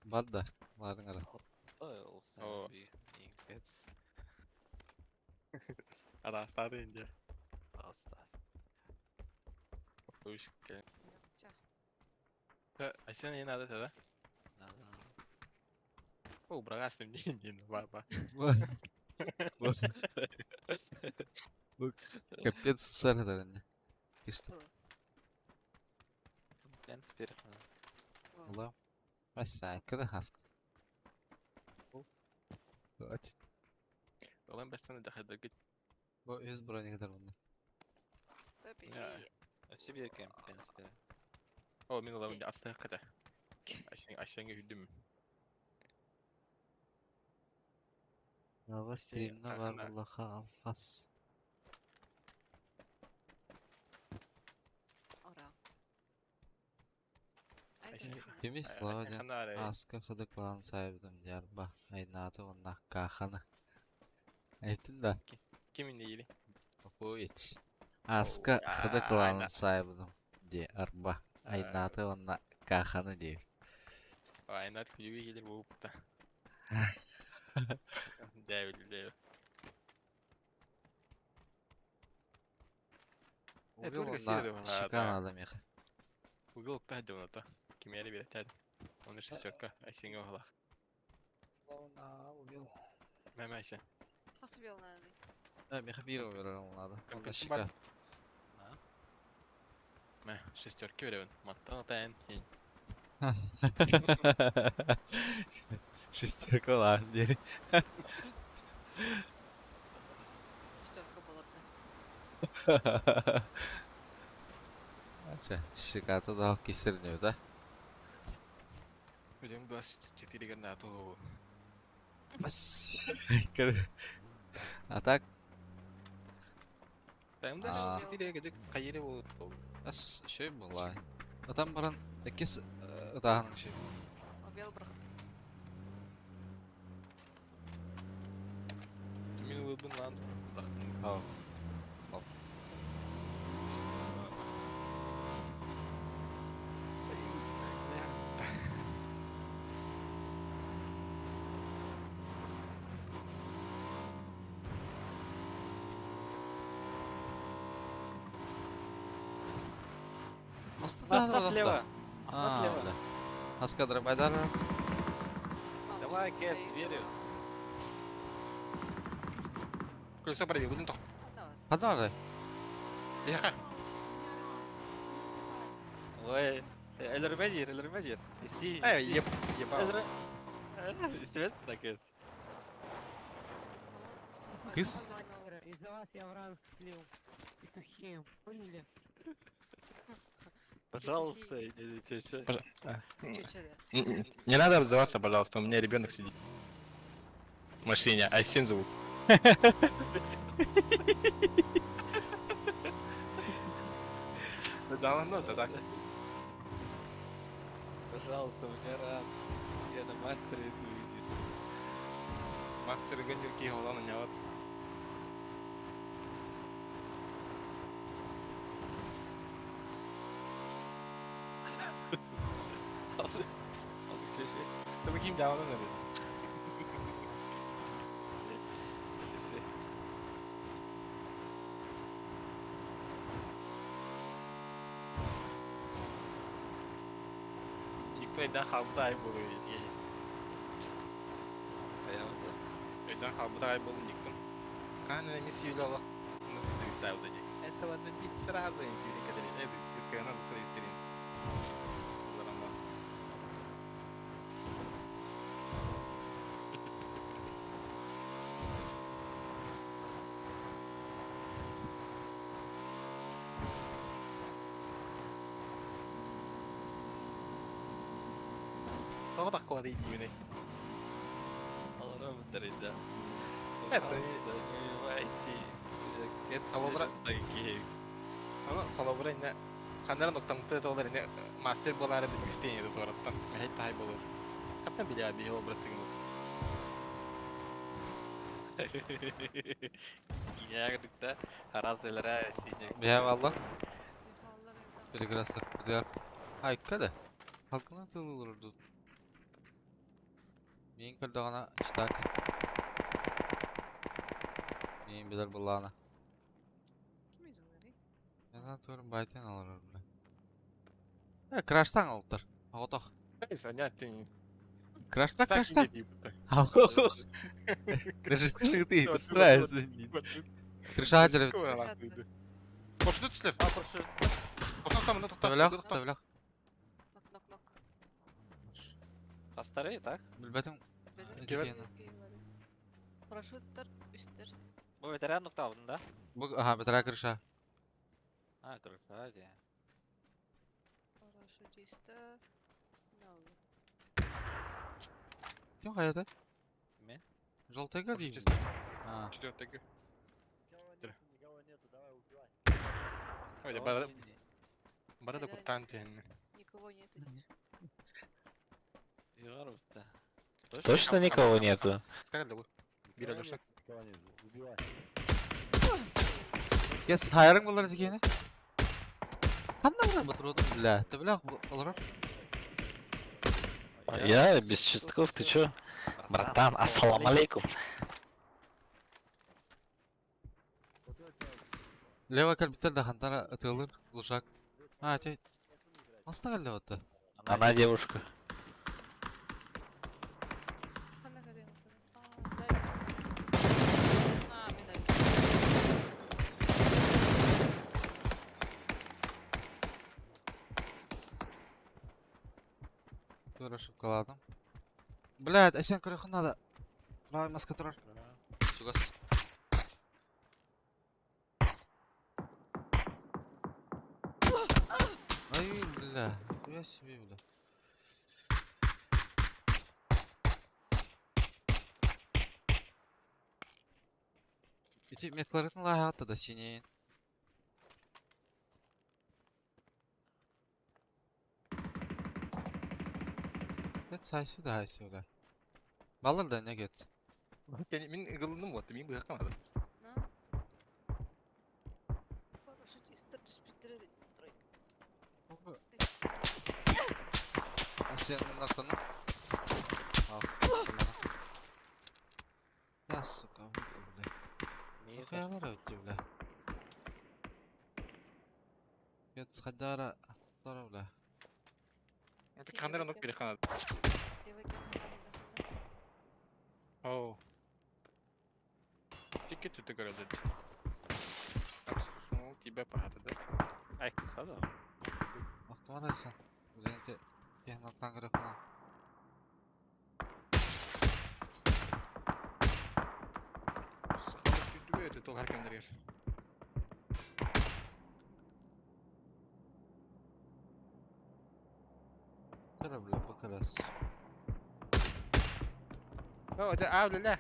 бар да. Ларын ара. О, О. би. Кэц. Ара, стары инде. Пожалуйста. Попович. Ча. А сен не надо тогда? Надо. О, брагасым не не ба ба. Капец сэр не. Кишти. Бен теперь надо. Ла. Аса, когда хаск. Хватит. Олан бәстәне дәхәдәге. Бу өз броник дар онда. Все бер кем, бен теперь. О, мин олан асты ката. Асен асенге хүдүм. Ава стримна бар буллаха алфас. Ора. Кими слава ден аска хыдык балан сайбыдым ярба. Айнаты онна кахана. Айтын да. Ким инде или? Попович. Аска хыдык балан сайбыдым де арба. Айнаты онна кахана дейт. Айнат күлүбү келер болупта. Дәбил дәбил. Э, Убил только онна серый была, шикан да. адам еха. Убил пять та. Кимери бер тәд. Оны шестерка, айсенге оглах. Убил. Мә айсен. Хас убил надо. Э, меха бир убил надо. Онна Кім шика. бар? Мә, шестерки беребин. Маттан атайын. Шестерка лан дери. Шестерка была бы. Ача, шикаты да кисернеу да? Өдем 24 гранату. А так? Там даже 4 где кайере бол. Ас, шөй була. Атам баран экис ытааның шөй. Убил брахт. Мин улыбын лан. Ау. Моста слева. Моста слева. Аска драбайдар. Давай, Кэц, верю. Колесо пробил, будем то. Хадары. Яха. Ой, элермедир, элермедир. Исти. Эй, еб, ебал. Истибет да, Кэц. Кыз. Из-за вас я в ранг слил. Петухи, поняли? Пожалуйста, не, чё, чё. Чё, чё, да? Не надо обзываться, пожалуйста, у меня ребенок сидит. В машине, Айсен зовут. Да ладно, это так. Пожалуйста, у меня ран. Я на мастере иду. иди. Мастер гонерки голова на него. Чё, чё? Да каким дауном надо? Чё, чё? Никто не халбдай был ведь. А я вот Өйдөн халбытай был никто. Кана мисс Юлала. Ну, ты ставил дадик. Этого добить сразу, не когда это из надо трин. Заранее. Тоҕо таккуа дейдиибиний? Алра бутарыда. Это Пожалуйста, не убивайте. Холобура- Аны холобура инне ханнарын оттамыты толар инне мастер болары да күстен еді туараттан. Мәхет тахай болur. Каптан биле аби образ сыгын. Гениальдыкта Раз элера синий. Бия валла. Перекресток бутыгар. Айка да. Халкына тылылыр тут. Мин көрдөҕүнэ штак. Мин билэр буллаана. Ким изылары? Яна турun байтен алар бля. Э, краштан алыптар. Аготох. Занятый. Крашта, крашта. Даже ты устраивайся. Крыша деревья. Парашют түслер. Тоқтан там, тоқтан. Тавлях, тавлях. Нок, нок, нок. А старый, так? Билбетим. Кевер. Парашюттар, үстер. Бу ветеран нуктабын, да? Бу, ага, бетера крыша. А, крыша, де. Парашютиста. Нал. Ким каяты? Мен? Желтыйга дейм. А. Четвертый. Никого нету, давай убивай. Ой, бара бара да куттан тиэнни. Никого нету. Югарупта. Точно никого нету? Скажи, да, Бира Леша. Никого нету, убивай. Кес хайрың болар дегені. Қандай бұра батырудың, бля. Ты бля, олар. Я без чистков, ты чё? Братан, ассалам алейкум. Лева кәлбиттер да хантара ытылыр, лужак. А, те. Маста кәлді отты. Она девушка. Ханна кадем А, дай. А, мен али. Тура шоколадом. Блядь, а сен көрөхін надо. Правый маска турар. Чугас. Ай, бля, хуя себе, бля. Ити меткларытын лайхатта да синейин. Гет сайсы да хайсы, бля. Балыр да не гет. Мин ығылыным вот, мин быхакамадым. На. Парашютистар түспүттер тройка. А сен нактаны? Ал, Я, сука, выйду, бля. Нахуя өтті, бля. Гет схадара, тара, бля. Это хандара нок переханад. Левый кем ханда ханда ханда. Оу. Тикет ты городит. Ну, тебя пахата, да? Ай, када. Автоматайсың. Блин, те кехнаттан көрөхін. Отулар кэмнэригэр. Тара, бля, покарас. О, дьэ, аа, үлэлээ.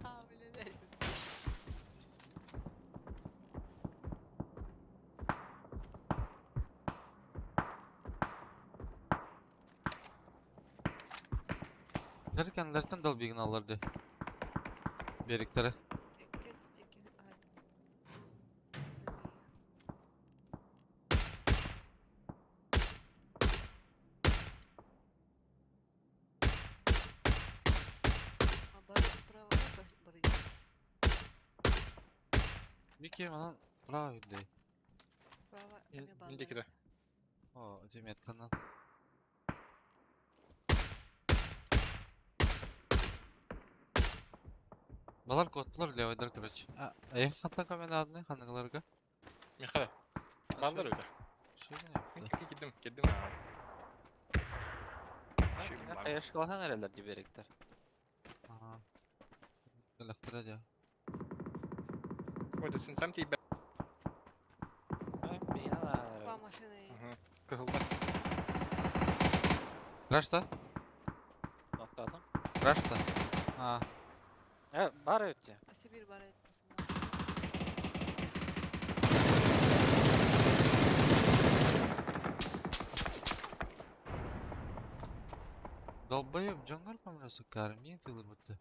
А, блин. Зары кэннилэриттэн долбигиналлар дии. Бериктэрэ. Микки манан право үрдэй. Индикиде. О, деметканан. Балар коттулар левайдар, короче. А, эйх хаттан көмөн адны ханныгаларга? Михаил. Балдар өтө. Кирдим, кирдим. Хаешкалахан эрэлэр ди бериктер. Ага. Электро дя. Ой, сен сам тиийбэт. Два машины едет. Кыһыллар. Рашта? Тоқтадым. Рашта? А. Э, бар өтте. А Сибирь бар Долбоеб, дьоҥҥор көмөлөсө кармин тылыр бытты.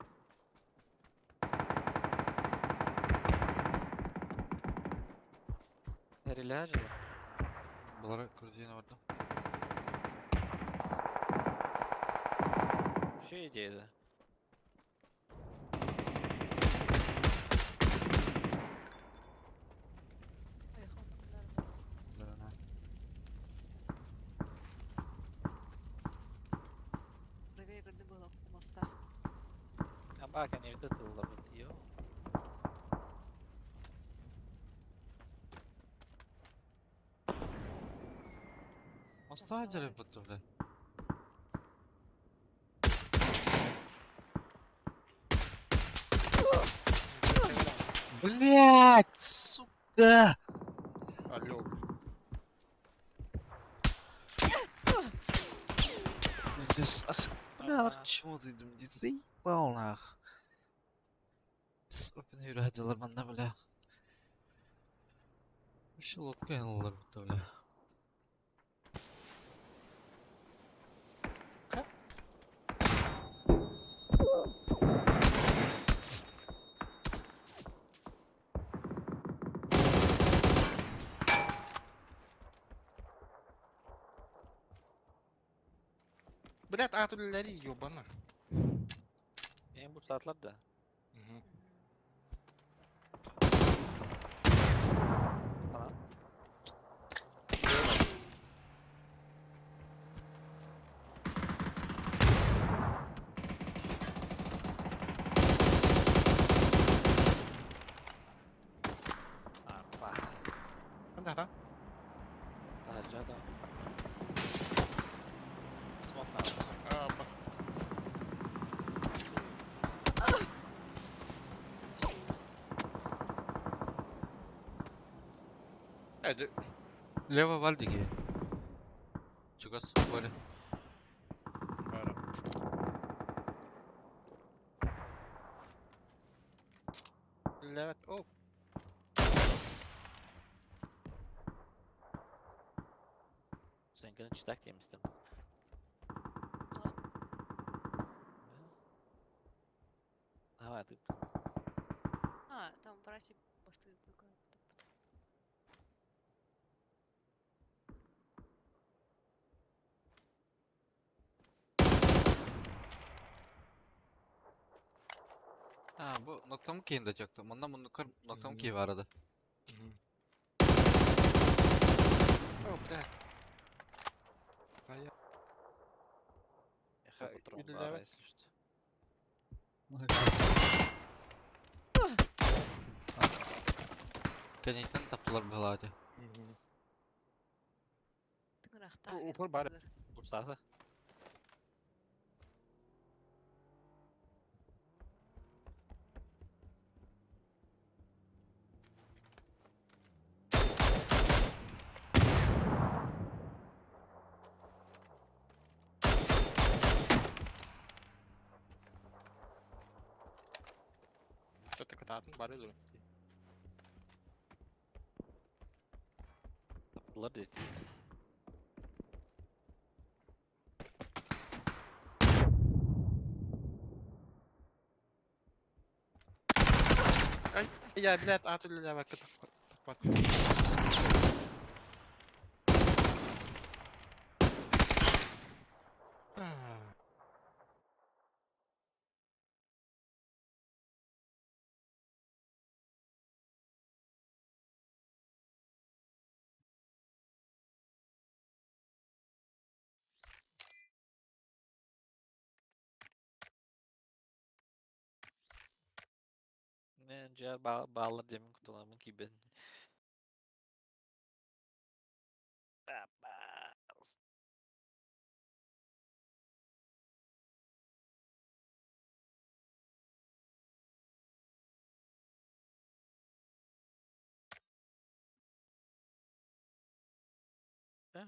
Эрилэр жылы. Балары көрдүйіне барды. Şu идеяда. Да. Правее горды было у моста. Абака не тылла бит. Йо. Моста жарып бытты, бля. Блять, сука! Алло. Здесь аж, бля, чего ты думаешь, заебал нах. Опен үйрәдиләр манна, бля. Вообще лодка янылар бит, бля. Блядь, ат үлэлэри ёбана. Эң бу штатлар да. Ана. Арба. Канда та? Тажа да. Смок надо. Аба. Эди. Лево вальдиги. Чугас, поле. Бара. Левет. О. Сенкini читак темистим. Давай ты. А, там братья мосты другая. Ha bu noktamı keyinde çaktı. Manna munukar noktamı key var arada. О, бля. А я. Эхо патрон Үлэлээбэт. баар, если что. Кенеттен таптылар быһалааты. Упор бар. Бурсаты. Атаатын бары өлөрүм. Таптылар дети. Ай, я, блядь, ат үлэлээбэккэ тахпат. Мен жа баалар демин кутуламын кийбен.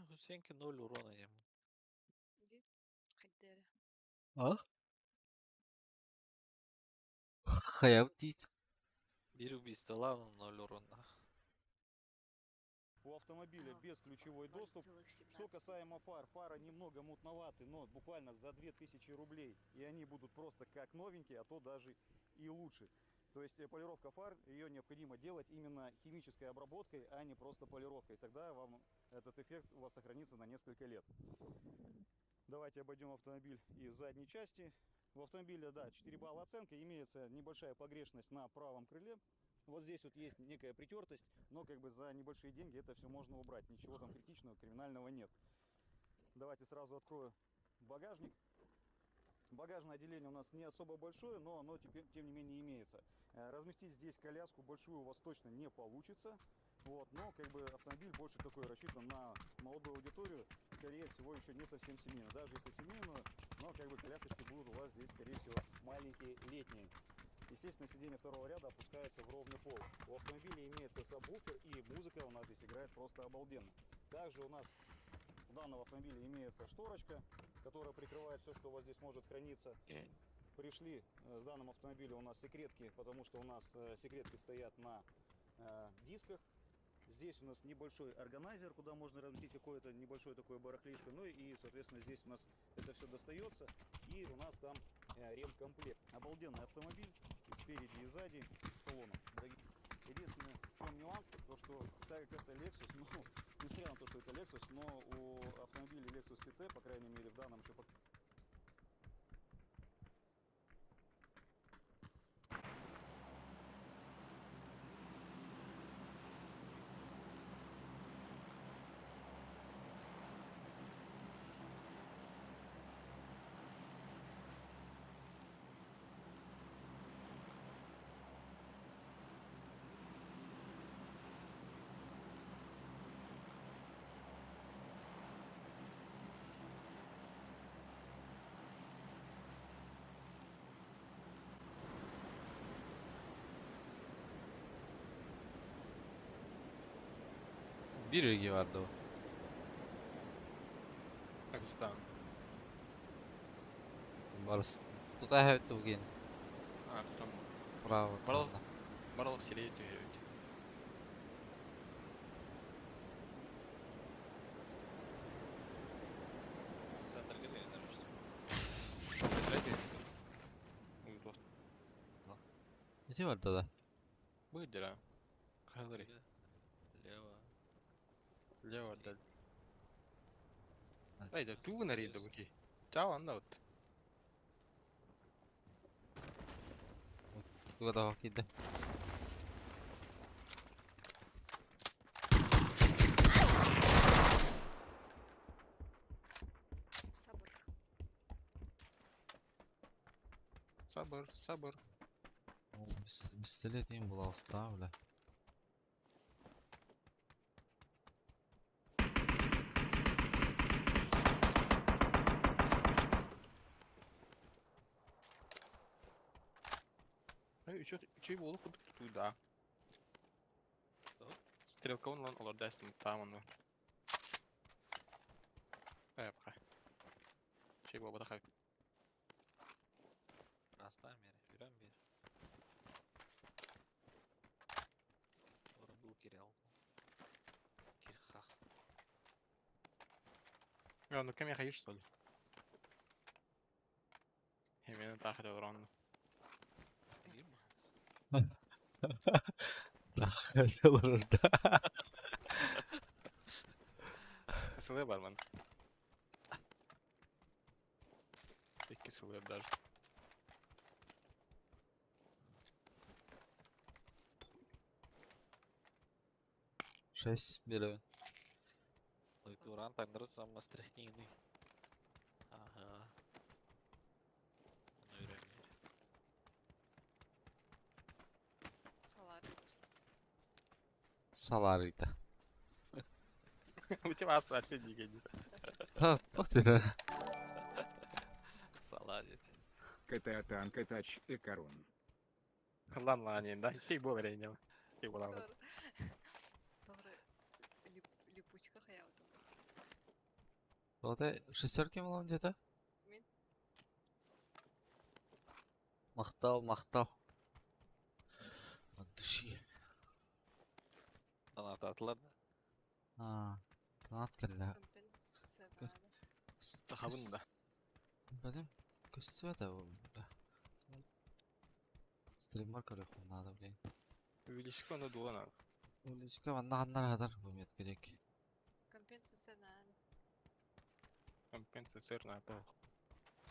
Хусенки ноль урона дем. Иди. Хайдere. А? Хаям дейт. Бир убийство, ладно, ноль урона. У автомобиля бесключевой доступ. Что касаемо фар, фары немного мутноваты, но буквально за 2000 рублей, и они будут просто как новенькие, а то даже и лучше. То есть полировка фар, ее необходимо делать именно химической обработкой, а не просто полировкой. Тогда вам этот эффект у вас сохранится на несколько лет. Давайте обойдем автомобиль из задней части. В автомобиле, да, 4 балла оценка, имеется небольшая погрешность на правом крыле. Вот здесь вот есть некая притертость, но как бы за небольшие деньги это все можно убрать. Ничего там критичного, криминального нет. Давайте сразу открою багажник. Багажное отделение у нас не особо большое, но оно теперь, тем не менее имеется. Разместить здесь коляску большую у вас точно не получится. Вот, но как бы автомобиль больше такой рассчитан на молодую аудиторию, скорее всего еще не совсем семейную. Даже если семейную, но как бы колясочки будут у вас здесь, скорее всего, маленькие летние. Естественно, сиденья второго ряда опускаются в ровный пол. У автомобиля имеется сабвуфер, и музыка у нас здесь играет просто обалденно. Также у нас у данного автомобиля имеется шторочка, которая прикрывает все, что у вас здесь может храниться. Пришли с данным автомобилем у нас секретки, потому что у нас секретки стоят на дисках. Здесь у нас небольшой органайзер, куда можно разместить какое-то небольшое такое барахлишко. Ну и, соответственно, здесь у нас это все достается. И у нас там ремкомплект. Обалденный автомобиль и спереди, и сзади, с салоном. Единственное, в чем нюанс, то что так как это Lexus, несмотря на то, что это Lexus, но у автомобиля Lexus CT, по крайней мере, в данном еще пока Bir ilgi vardı o. Pakistan. Барыс. Тута хэвт тугин. А, там. Браво. Барал, барал сирей түһэрбит. Центр галереи, наверное, Эти бар да. Будет дела. Хазари. Лево. Лево отдаль. Ай, да ту на рейду буки. Чао, анна вот. Туга да кидде. Сабыр. Сабыр, сабыр. Пистолет им была уставля. Ай, үчүй болу кудук туда. Стрелка он лан олар дастым там он. Ай, пока. Чей болу бата Растан бери, жүрен бери. Ну кем я хочу, что ли? Именно так это урон. Олорор да. Сылы бар ман. Икки сылы даже. Шесть миллион. Туран таңдыры там мастрахнины. Ага. Ону үйренген. Салат просто. Саларыйда. У тебя вообще дикий. Ха, туох диэтэ? Салат. КТА танк тач Экарон. Ладно, ладно, да, чей был время. Чей была вот. Doğru. Липучка хаялдым. Тоҕо шестерки мылан диэтэ? Мин. Махтал, махтал. От души. Донататлар да. А, донат кэллэ. Компенсация. Тахабын да. Бадым, көстүбэт ол, бля. Стриммар көрүөхпүн наада, блин. Увеличка на дула надо. Уличка манна ханнар хатар бу метка диэки. Компенсация надо. Компенсация на пол.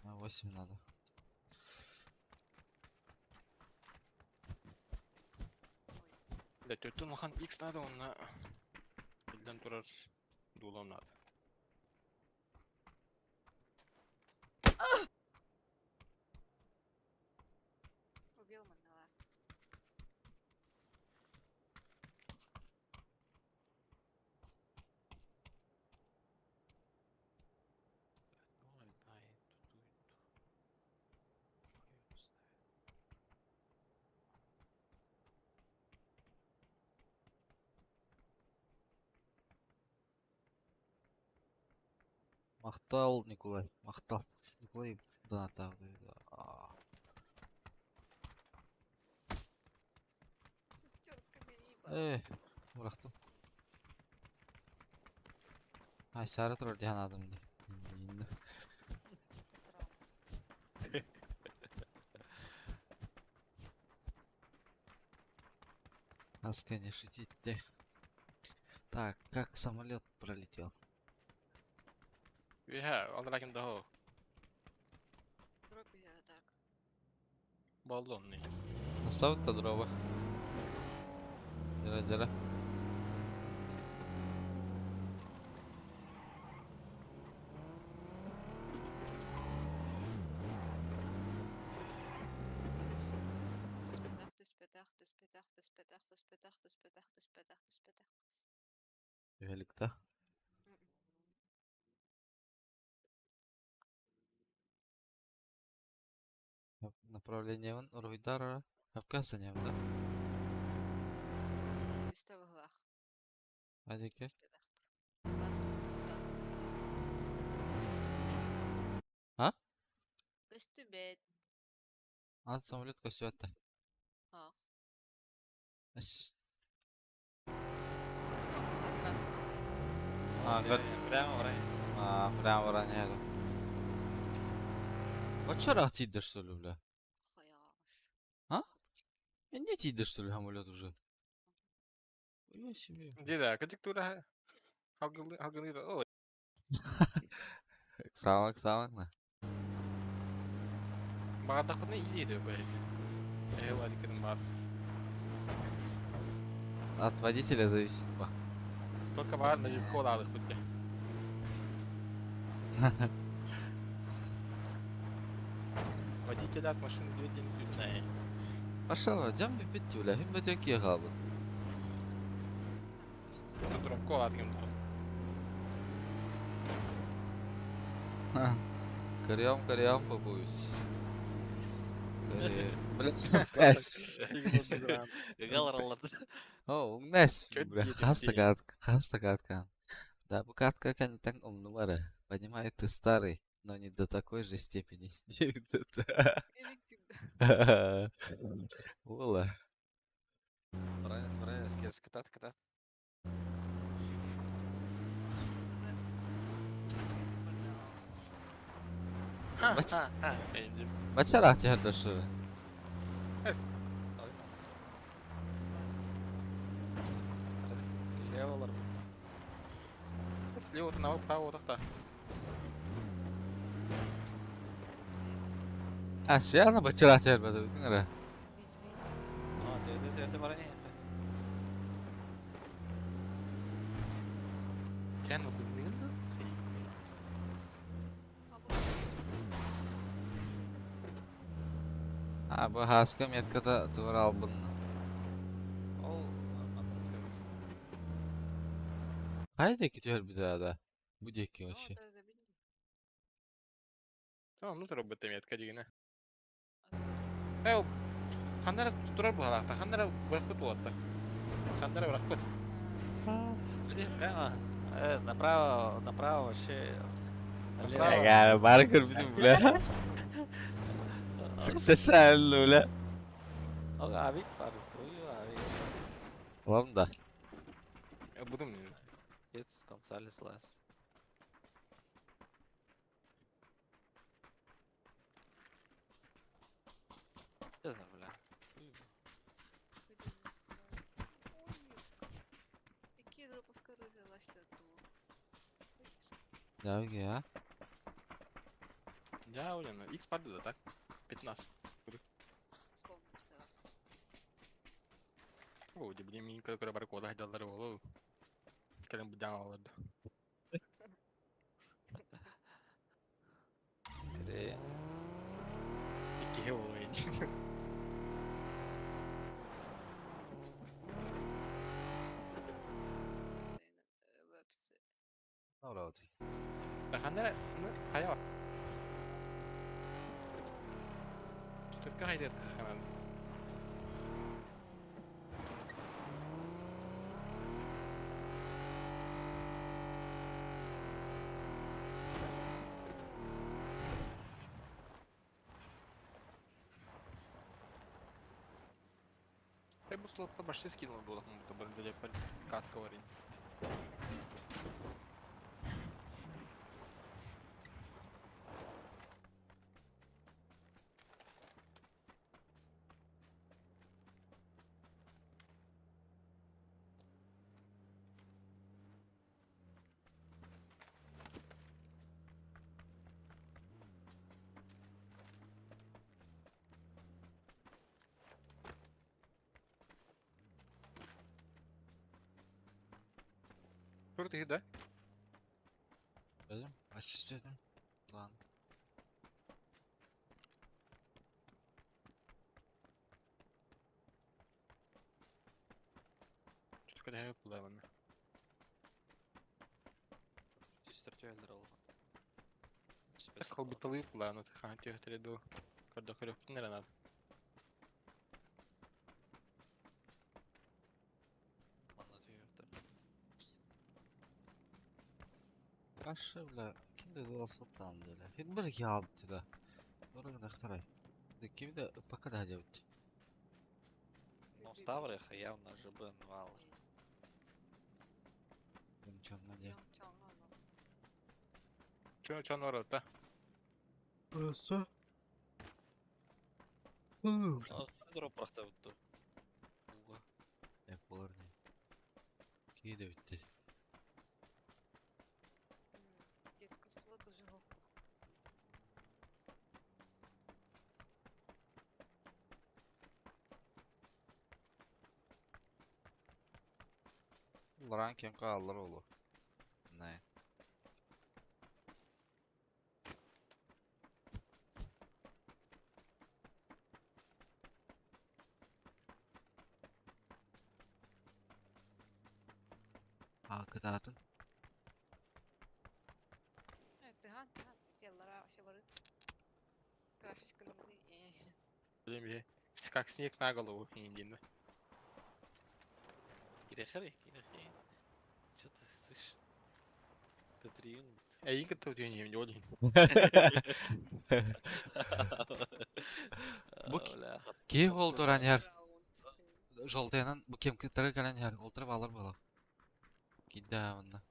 На 8 надо. Да, тетя Махан X надо, он на... Илден турар дулам надо. Убил маннала. Ой, ай, ту-ту, ту. Махтал, Николай. Махтал. Николай донаттаах. Шестерками Э, бырахтым. Ай, сара турар диэн аадым дии. Инна. Аска не шутить. Так, как самолет пролетел? Yeah, all I can do. Дробь так. Баллонный. Насавта дроба. Дера, дера. Түспэтэх, түспэтэх, түспэтэх, түспэтэх, түспэтэх, түспэтэх, түспэтэх, түспэтэх. Түһэликта. Направление вон, Руйдара. Апкасанем, да? Үстэ быһылаах. Адеке. 20, 20 А? Көстүбэт. Ан самолет көстүбэт. А. Эс. Возврат. А, гад. Прямо в районе. А, прямо в районе. Вот что тиийдэ, что ли, бля? А? Не тиийдэ, что ли, самолет уже? Ой, себе. Діда, кадиктура. Халгылы, ой. Самак, самак на. Бағадақпыны изейді, блядь. Эй, ладик, бас. От водителя зависит, ба. Только бар на жипко ладых бітті. Водителя с машины заведения не Пошел, идем пить, бля, хим бе какие габы. Тут дропко ладгим Корям, корям, побуюсь. Блять, Эс. О, умнес, бля, хаста катка, хаста катка. Да, бу катка так умнумара. Понимаю, ты старый, но не до такой же степени. Ола. Бранец, бранец, кес, катат, катат. Бачча түһэр шу. Эс. Леволар. Слева на право тахта. А сиана бачча түһэр бата бисин ара. А, ты ты барани. Кен бу А бу хаска метката тугар албын. Ол Хайда диэки түһэр бит да. Бу диэки вообще. Tamam, ну турар метка дигине. Э, ханнара турар бу халакта, ханнара бырахпыт буолатта. Ханнара бырахпыт. Прямо. Направо, направо вообще. Ага, бары көрбүтүм бля. Сыкта сәллі бля. Ол авик бар, ой, авик. Ладно да. Будем. It's Gonzales last. Не знаю, бля. Какие дропускары власти Да, я. Я уверен, X падает, да, так? 15. Словно читала. О, дебли минька, которая баркода хотел голову. Кэлен будян аларды. Скорее. Икки болайын. Наоборот. Ханнара, ну, хая. Только хайдет ханан. Я бы слово почти скинул было, будто бы для каска варить. Тур да? Пойдем? Очистим. Ладно. Что-то я плавно. Түстер ол. Скал бутылы плавно, ты хан тех треду. Когда хрёп не надо. Ашы, бля, кимде голосотан бля. Хин bir yaptı da. Orada харай. Да кимде пока да делать. Ну, Ставриха явно ЖБ вал. Ничего не. Чё, чё народ, да? Просто. Дроп просто вот Уга. Я болар не. Кейде битти. Детское слово тоже гох. Лоран кем каллар олу. Не. А, кытаатын. Тыхан, тыхан. Теллара вообще бары. Крашечка Блин, как снег на голову, индин. Кирехари, кирехари. Чё ты слышишь? Патрион. Эй, инка ты не один. Бу ки ол туран яр. Жолтаянан бу кем кытары калан яр. Олтырып алыр була. Кидде онна.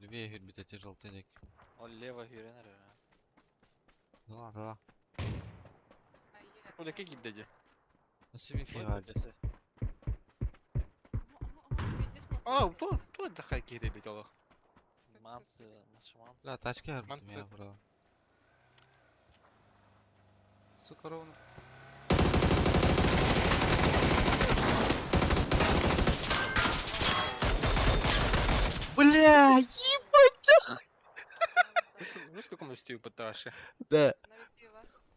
Левее хүрбүтэ ти желтый дек. Ол лево хүрен эрэр. Да, да. Ол эке киирдэ дии. Өссө баар. Аа, то то да хай киирдэ бит олох. Мансы, машмансы. Да, тачка көрбүтүм Мансы. я бро. Сука ровно. Бля, ебать! Ну сколько мы стою поташе. Да.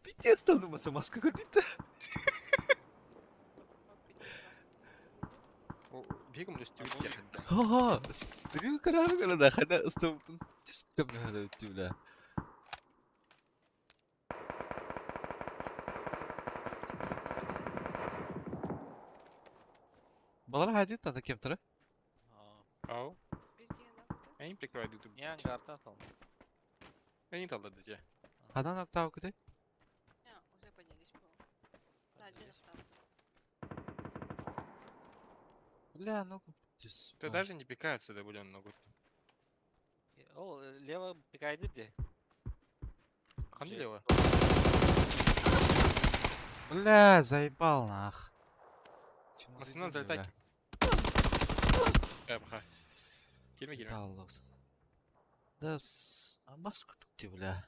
Пиздец, там думался, маска көрбүтэ. Бегом стою Ха-ха, стрим карар да, хана ыстыбытын тискем нөхөрө бля. Балар хадит тата кептері. Ау. Они прикрывают YouTube. Не ангартан там. Они талдыр дии. Хадан октав күтэ? Уже поднялись, по-моему. Да, один октав. Бля, ну Ты даже не пикаются, да, блин, могут. Ол лево пикайды де. Хан лево. Бля, заебал нах. Чему Машина зайду, залетай. бля? Э, баха. Кирме, кирме. Аллах. Да, с... Бас күтүкти, бля.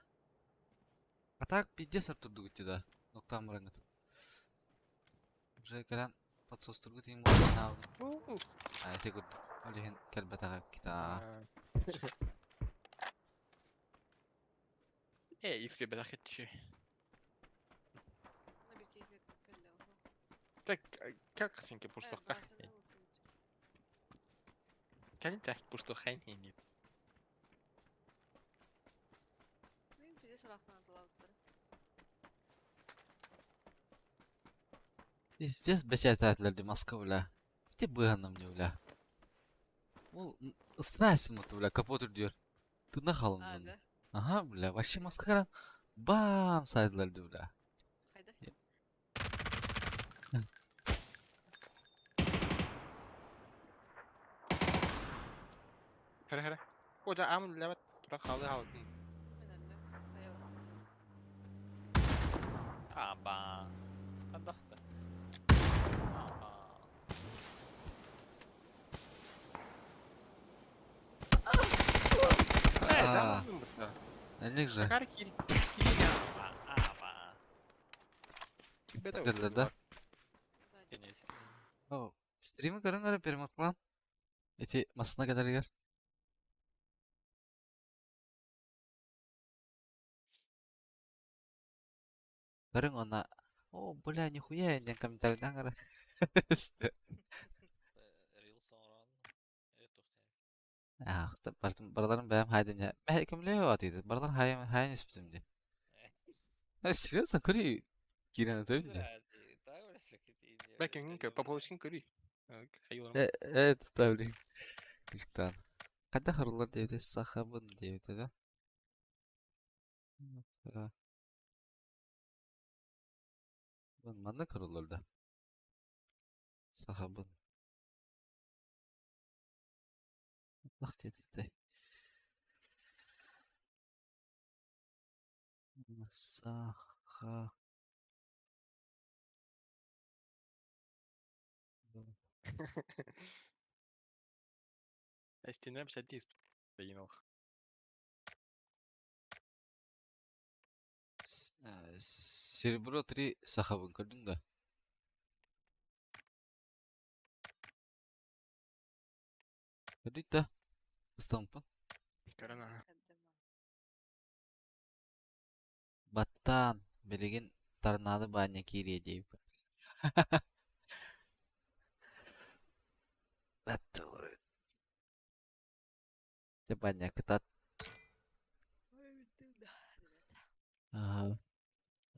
А так пиздец артурдугути да. Ноктам рангат. Уже кэлэн подсостургут им уолнаабыт. А, эти гуд. Олиһин кэлбэтаҕа кита. Э, XP бэлэхет түші. Так, как сенке пуштоққа? Кәлін тәк пуштоққа не Блин, пиздец, арахсан атылабыттар. Пиздец бэчэтээтилэр ди маска, бля. Ити быһанным не, бля. Ол ыстынайсың муту, бля, капот үрдүөр. Тына А, халым. да? Ага, бля, вообще маска каран бам сайдылар ди, бля. Хайда. Хәрі, хәрі. О, да, амын ләбәт тұра қалы қалды. Аба. Андақты. Аба. А, Эник же. Кар кир кир. Аба. Кэллэр да? Конечно. О, стримы көрөн көрө перемотлан. Эти масына кадарыгар. Көрүң она. О, бля, нихуя, диэн комментарийдан кара. Рилс оңорон. Э, тухтен. Ах, бартым бараларын бэм хайдым я. Мэ кемле атыйды. Баралар хайым хайын испитим ди. Серьезно, көрүй кирен атайым ди. Бәкин попробуйсын көрүй. Хайылар. Э, э, тавли. Кичтан. Кайда харылар диэбитэ сахабын диэбитэ да? Бун манна харылар да. Сахабын. Бах диэбитэ. Саха. Стена 50 дайын Серебро 3 сахабын көрдүң да? Көрдүк да? Ыстампын. Көрөн аха. Баттан билигин торнадо баанньа киириэ диэбит. Баттылар. Дьэ баанньа кытаат. Ага.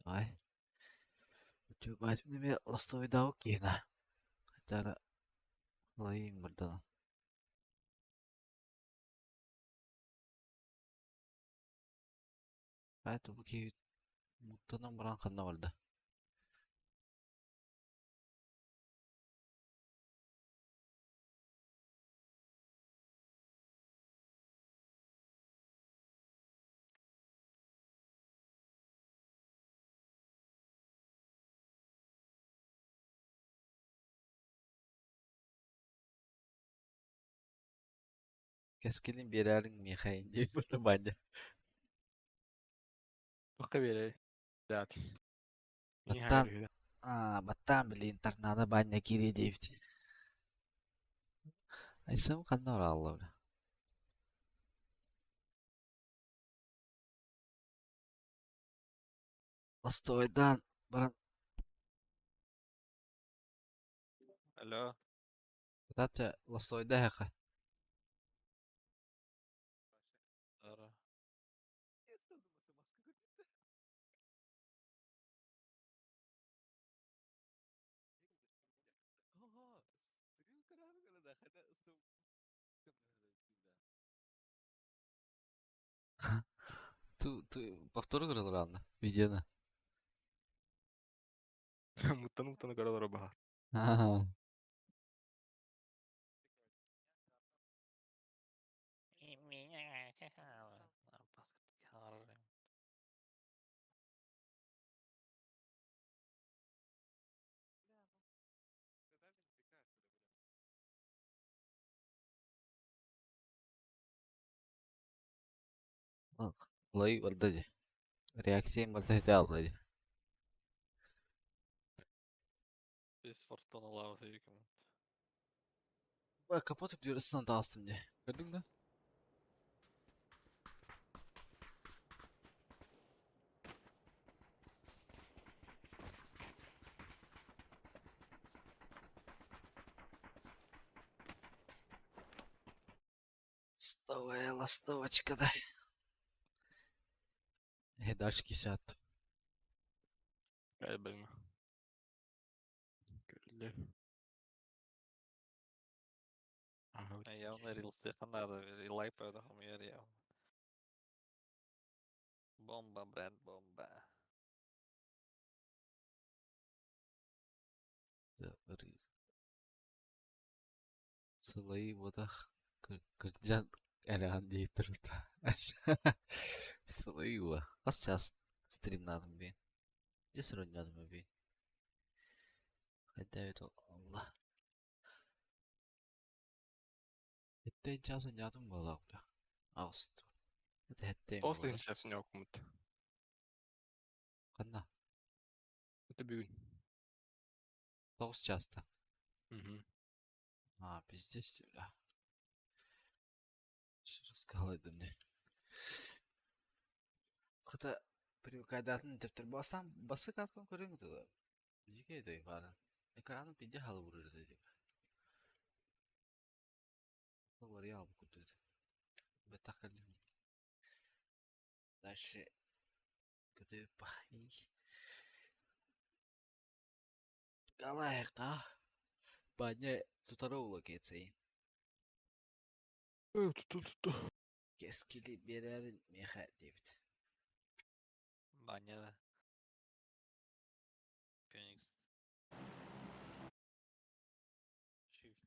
Давай. Үтүө баатым ластовыйдаабыт киһинэ. Хотя лайым бырдан. Поэтому киһи муттанан баран ханна барда. Кэскилин биэрээриҥ миэхэ диэн буолла Ваня. Туохха биэрэй? Блядь. Баттаан, аа, баттаан билигин торнадо баанньа киириэ диэбит. Айсым ханна бараалла бля? Остуойдаан баран Алло. Кытааччы лоссуойда эһэхэ. Ара. Ту, ту, повтор көрө видеоны. Муттан-муттан көрө олорор баһа. Лай барда дии. Реакция барда ити алла дии. Без фортуна лава фейком. Капот diyor ısına da astım diye. Gördün mü? Ластовая ластовочка да. Дальше кисят. Galiba. Көрүллэр. Аха. Явно рилсы надо, и лайк поэтому я явно. Бомба, брат, бомба. Сылайы бодах кырджан әләған дейіп тұрды. Сылайы Қас час стримнадым бен. Де сұрыннадым бен. Хайда өт Алла. Хеттен час ойнадым бола бля. Ағыст. Это хеттен Тоғыз тыһынча окумут. Қанна? Это бүгүн. 9 часта. Мгм. А, пиздец, бля. Рассказал мне. Хата привыкайдатын тептер басам басы каткан көрөң туда. Жике дөй бары. Экраны пиде халы бурыр деди. Бар я бу күтү. Бетакалым. Дальше кыты бай. Галайка. Баня тутароула кетсейин. Туту туту. Кескили берерин меха дейбит. Баня да. Феникс. Shift.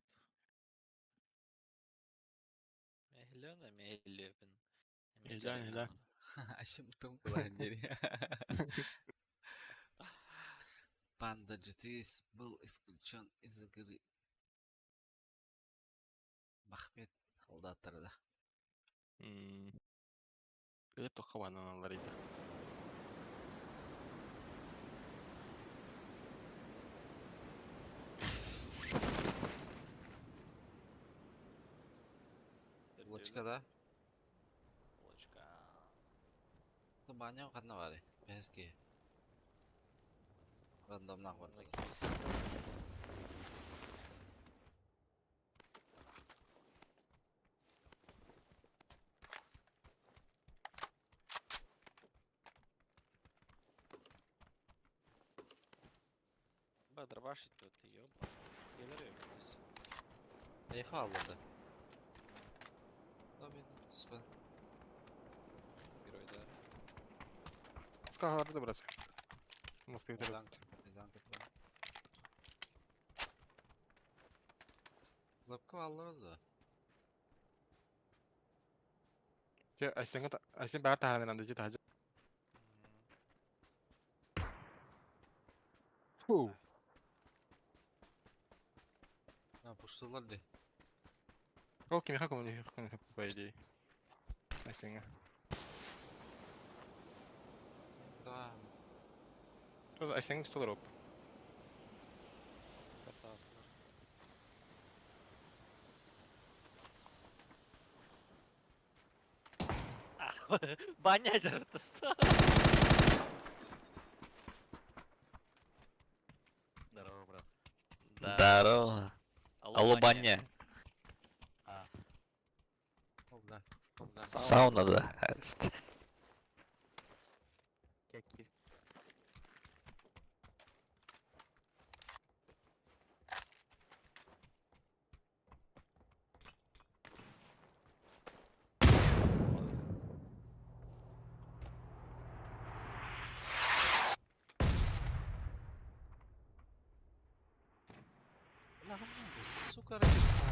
Мехлена, мехлепин. Хилен, хилен. Асим том куландери. Панда GTS был исключен из игры. Махмед алдаттырды. Билет тоққа алар иде. Улочка да? Улочка. Баня қанна бар? Бәске. Рандомнақ бар. Ба, дробашить тут, ёба. Келер ёбнусь. Эйха алды. Спен. Герой, да. Скагарды брат. Мосты өтер. Лапка аллар да. Же, айсен айсен баар таһанан анда же тажы. Фу. А, пуштылар де. Ол кимиэхэ көмөлөһүөххүн сөп по идее. Айсеҥҥа. Да. Айсеҥҥа столоруоп. Баня дьарытыс. Здорово, брат. Здорово. Алло, баня. А. О, да. Сауна, да. Какие? Бля, сука, ракета.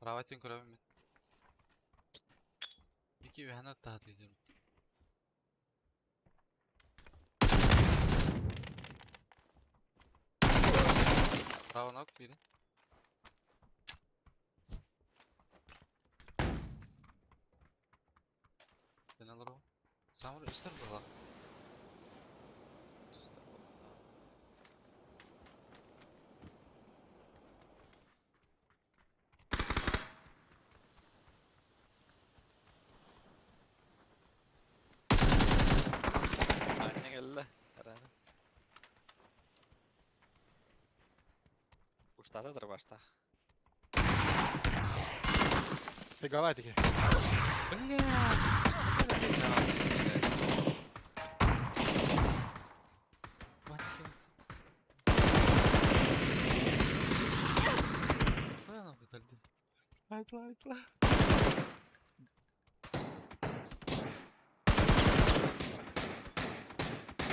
Праватын көрөбүн мин. Iki үһәнә таһат кидер. Право ног бири. Ben alırım. Sen vur üstün burada. Баня кэллэ. Арана. Уштата дырбаштах. Фигалатики. Блядь, сука, блядь. Хуя нахуй тогда? Лайт, лайт, лайт.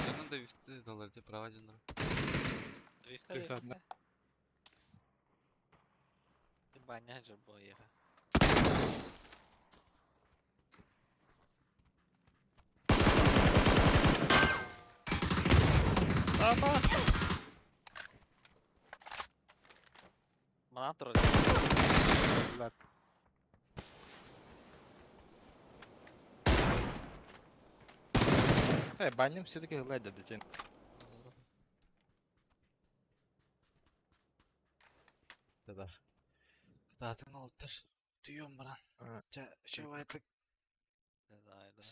Canın da üstü dolar diye prava canları. Вифта, Вифта, вифта. Баня же буолла. Апа! Манан турар. Бля. Э, баннем все-таки гладят детей. Да. Кытаатын олтыр. Түйем баран. А, Ча, шөй айтык. Да, да.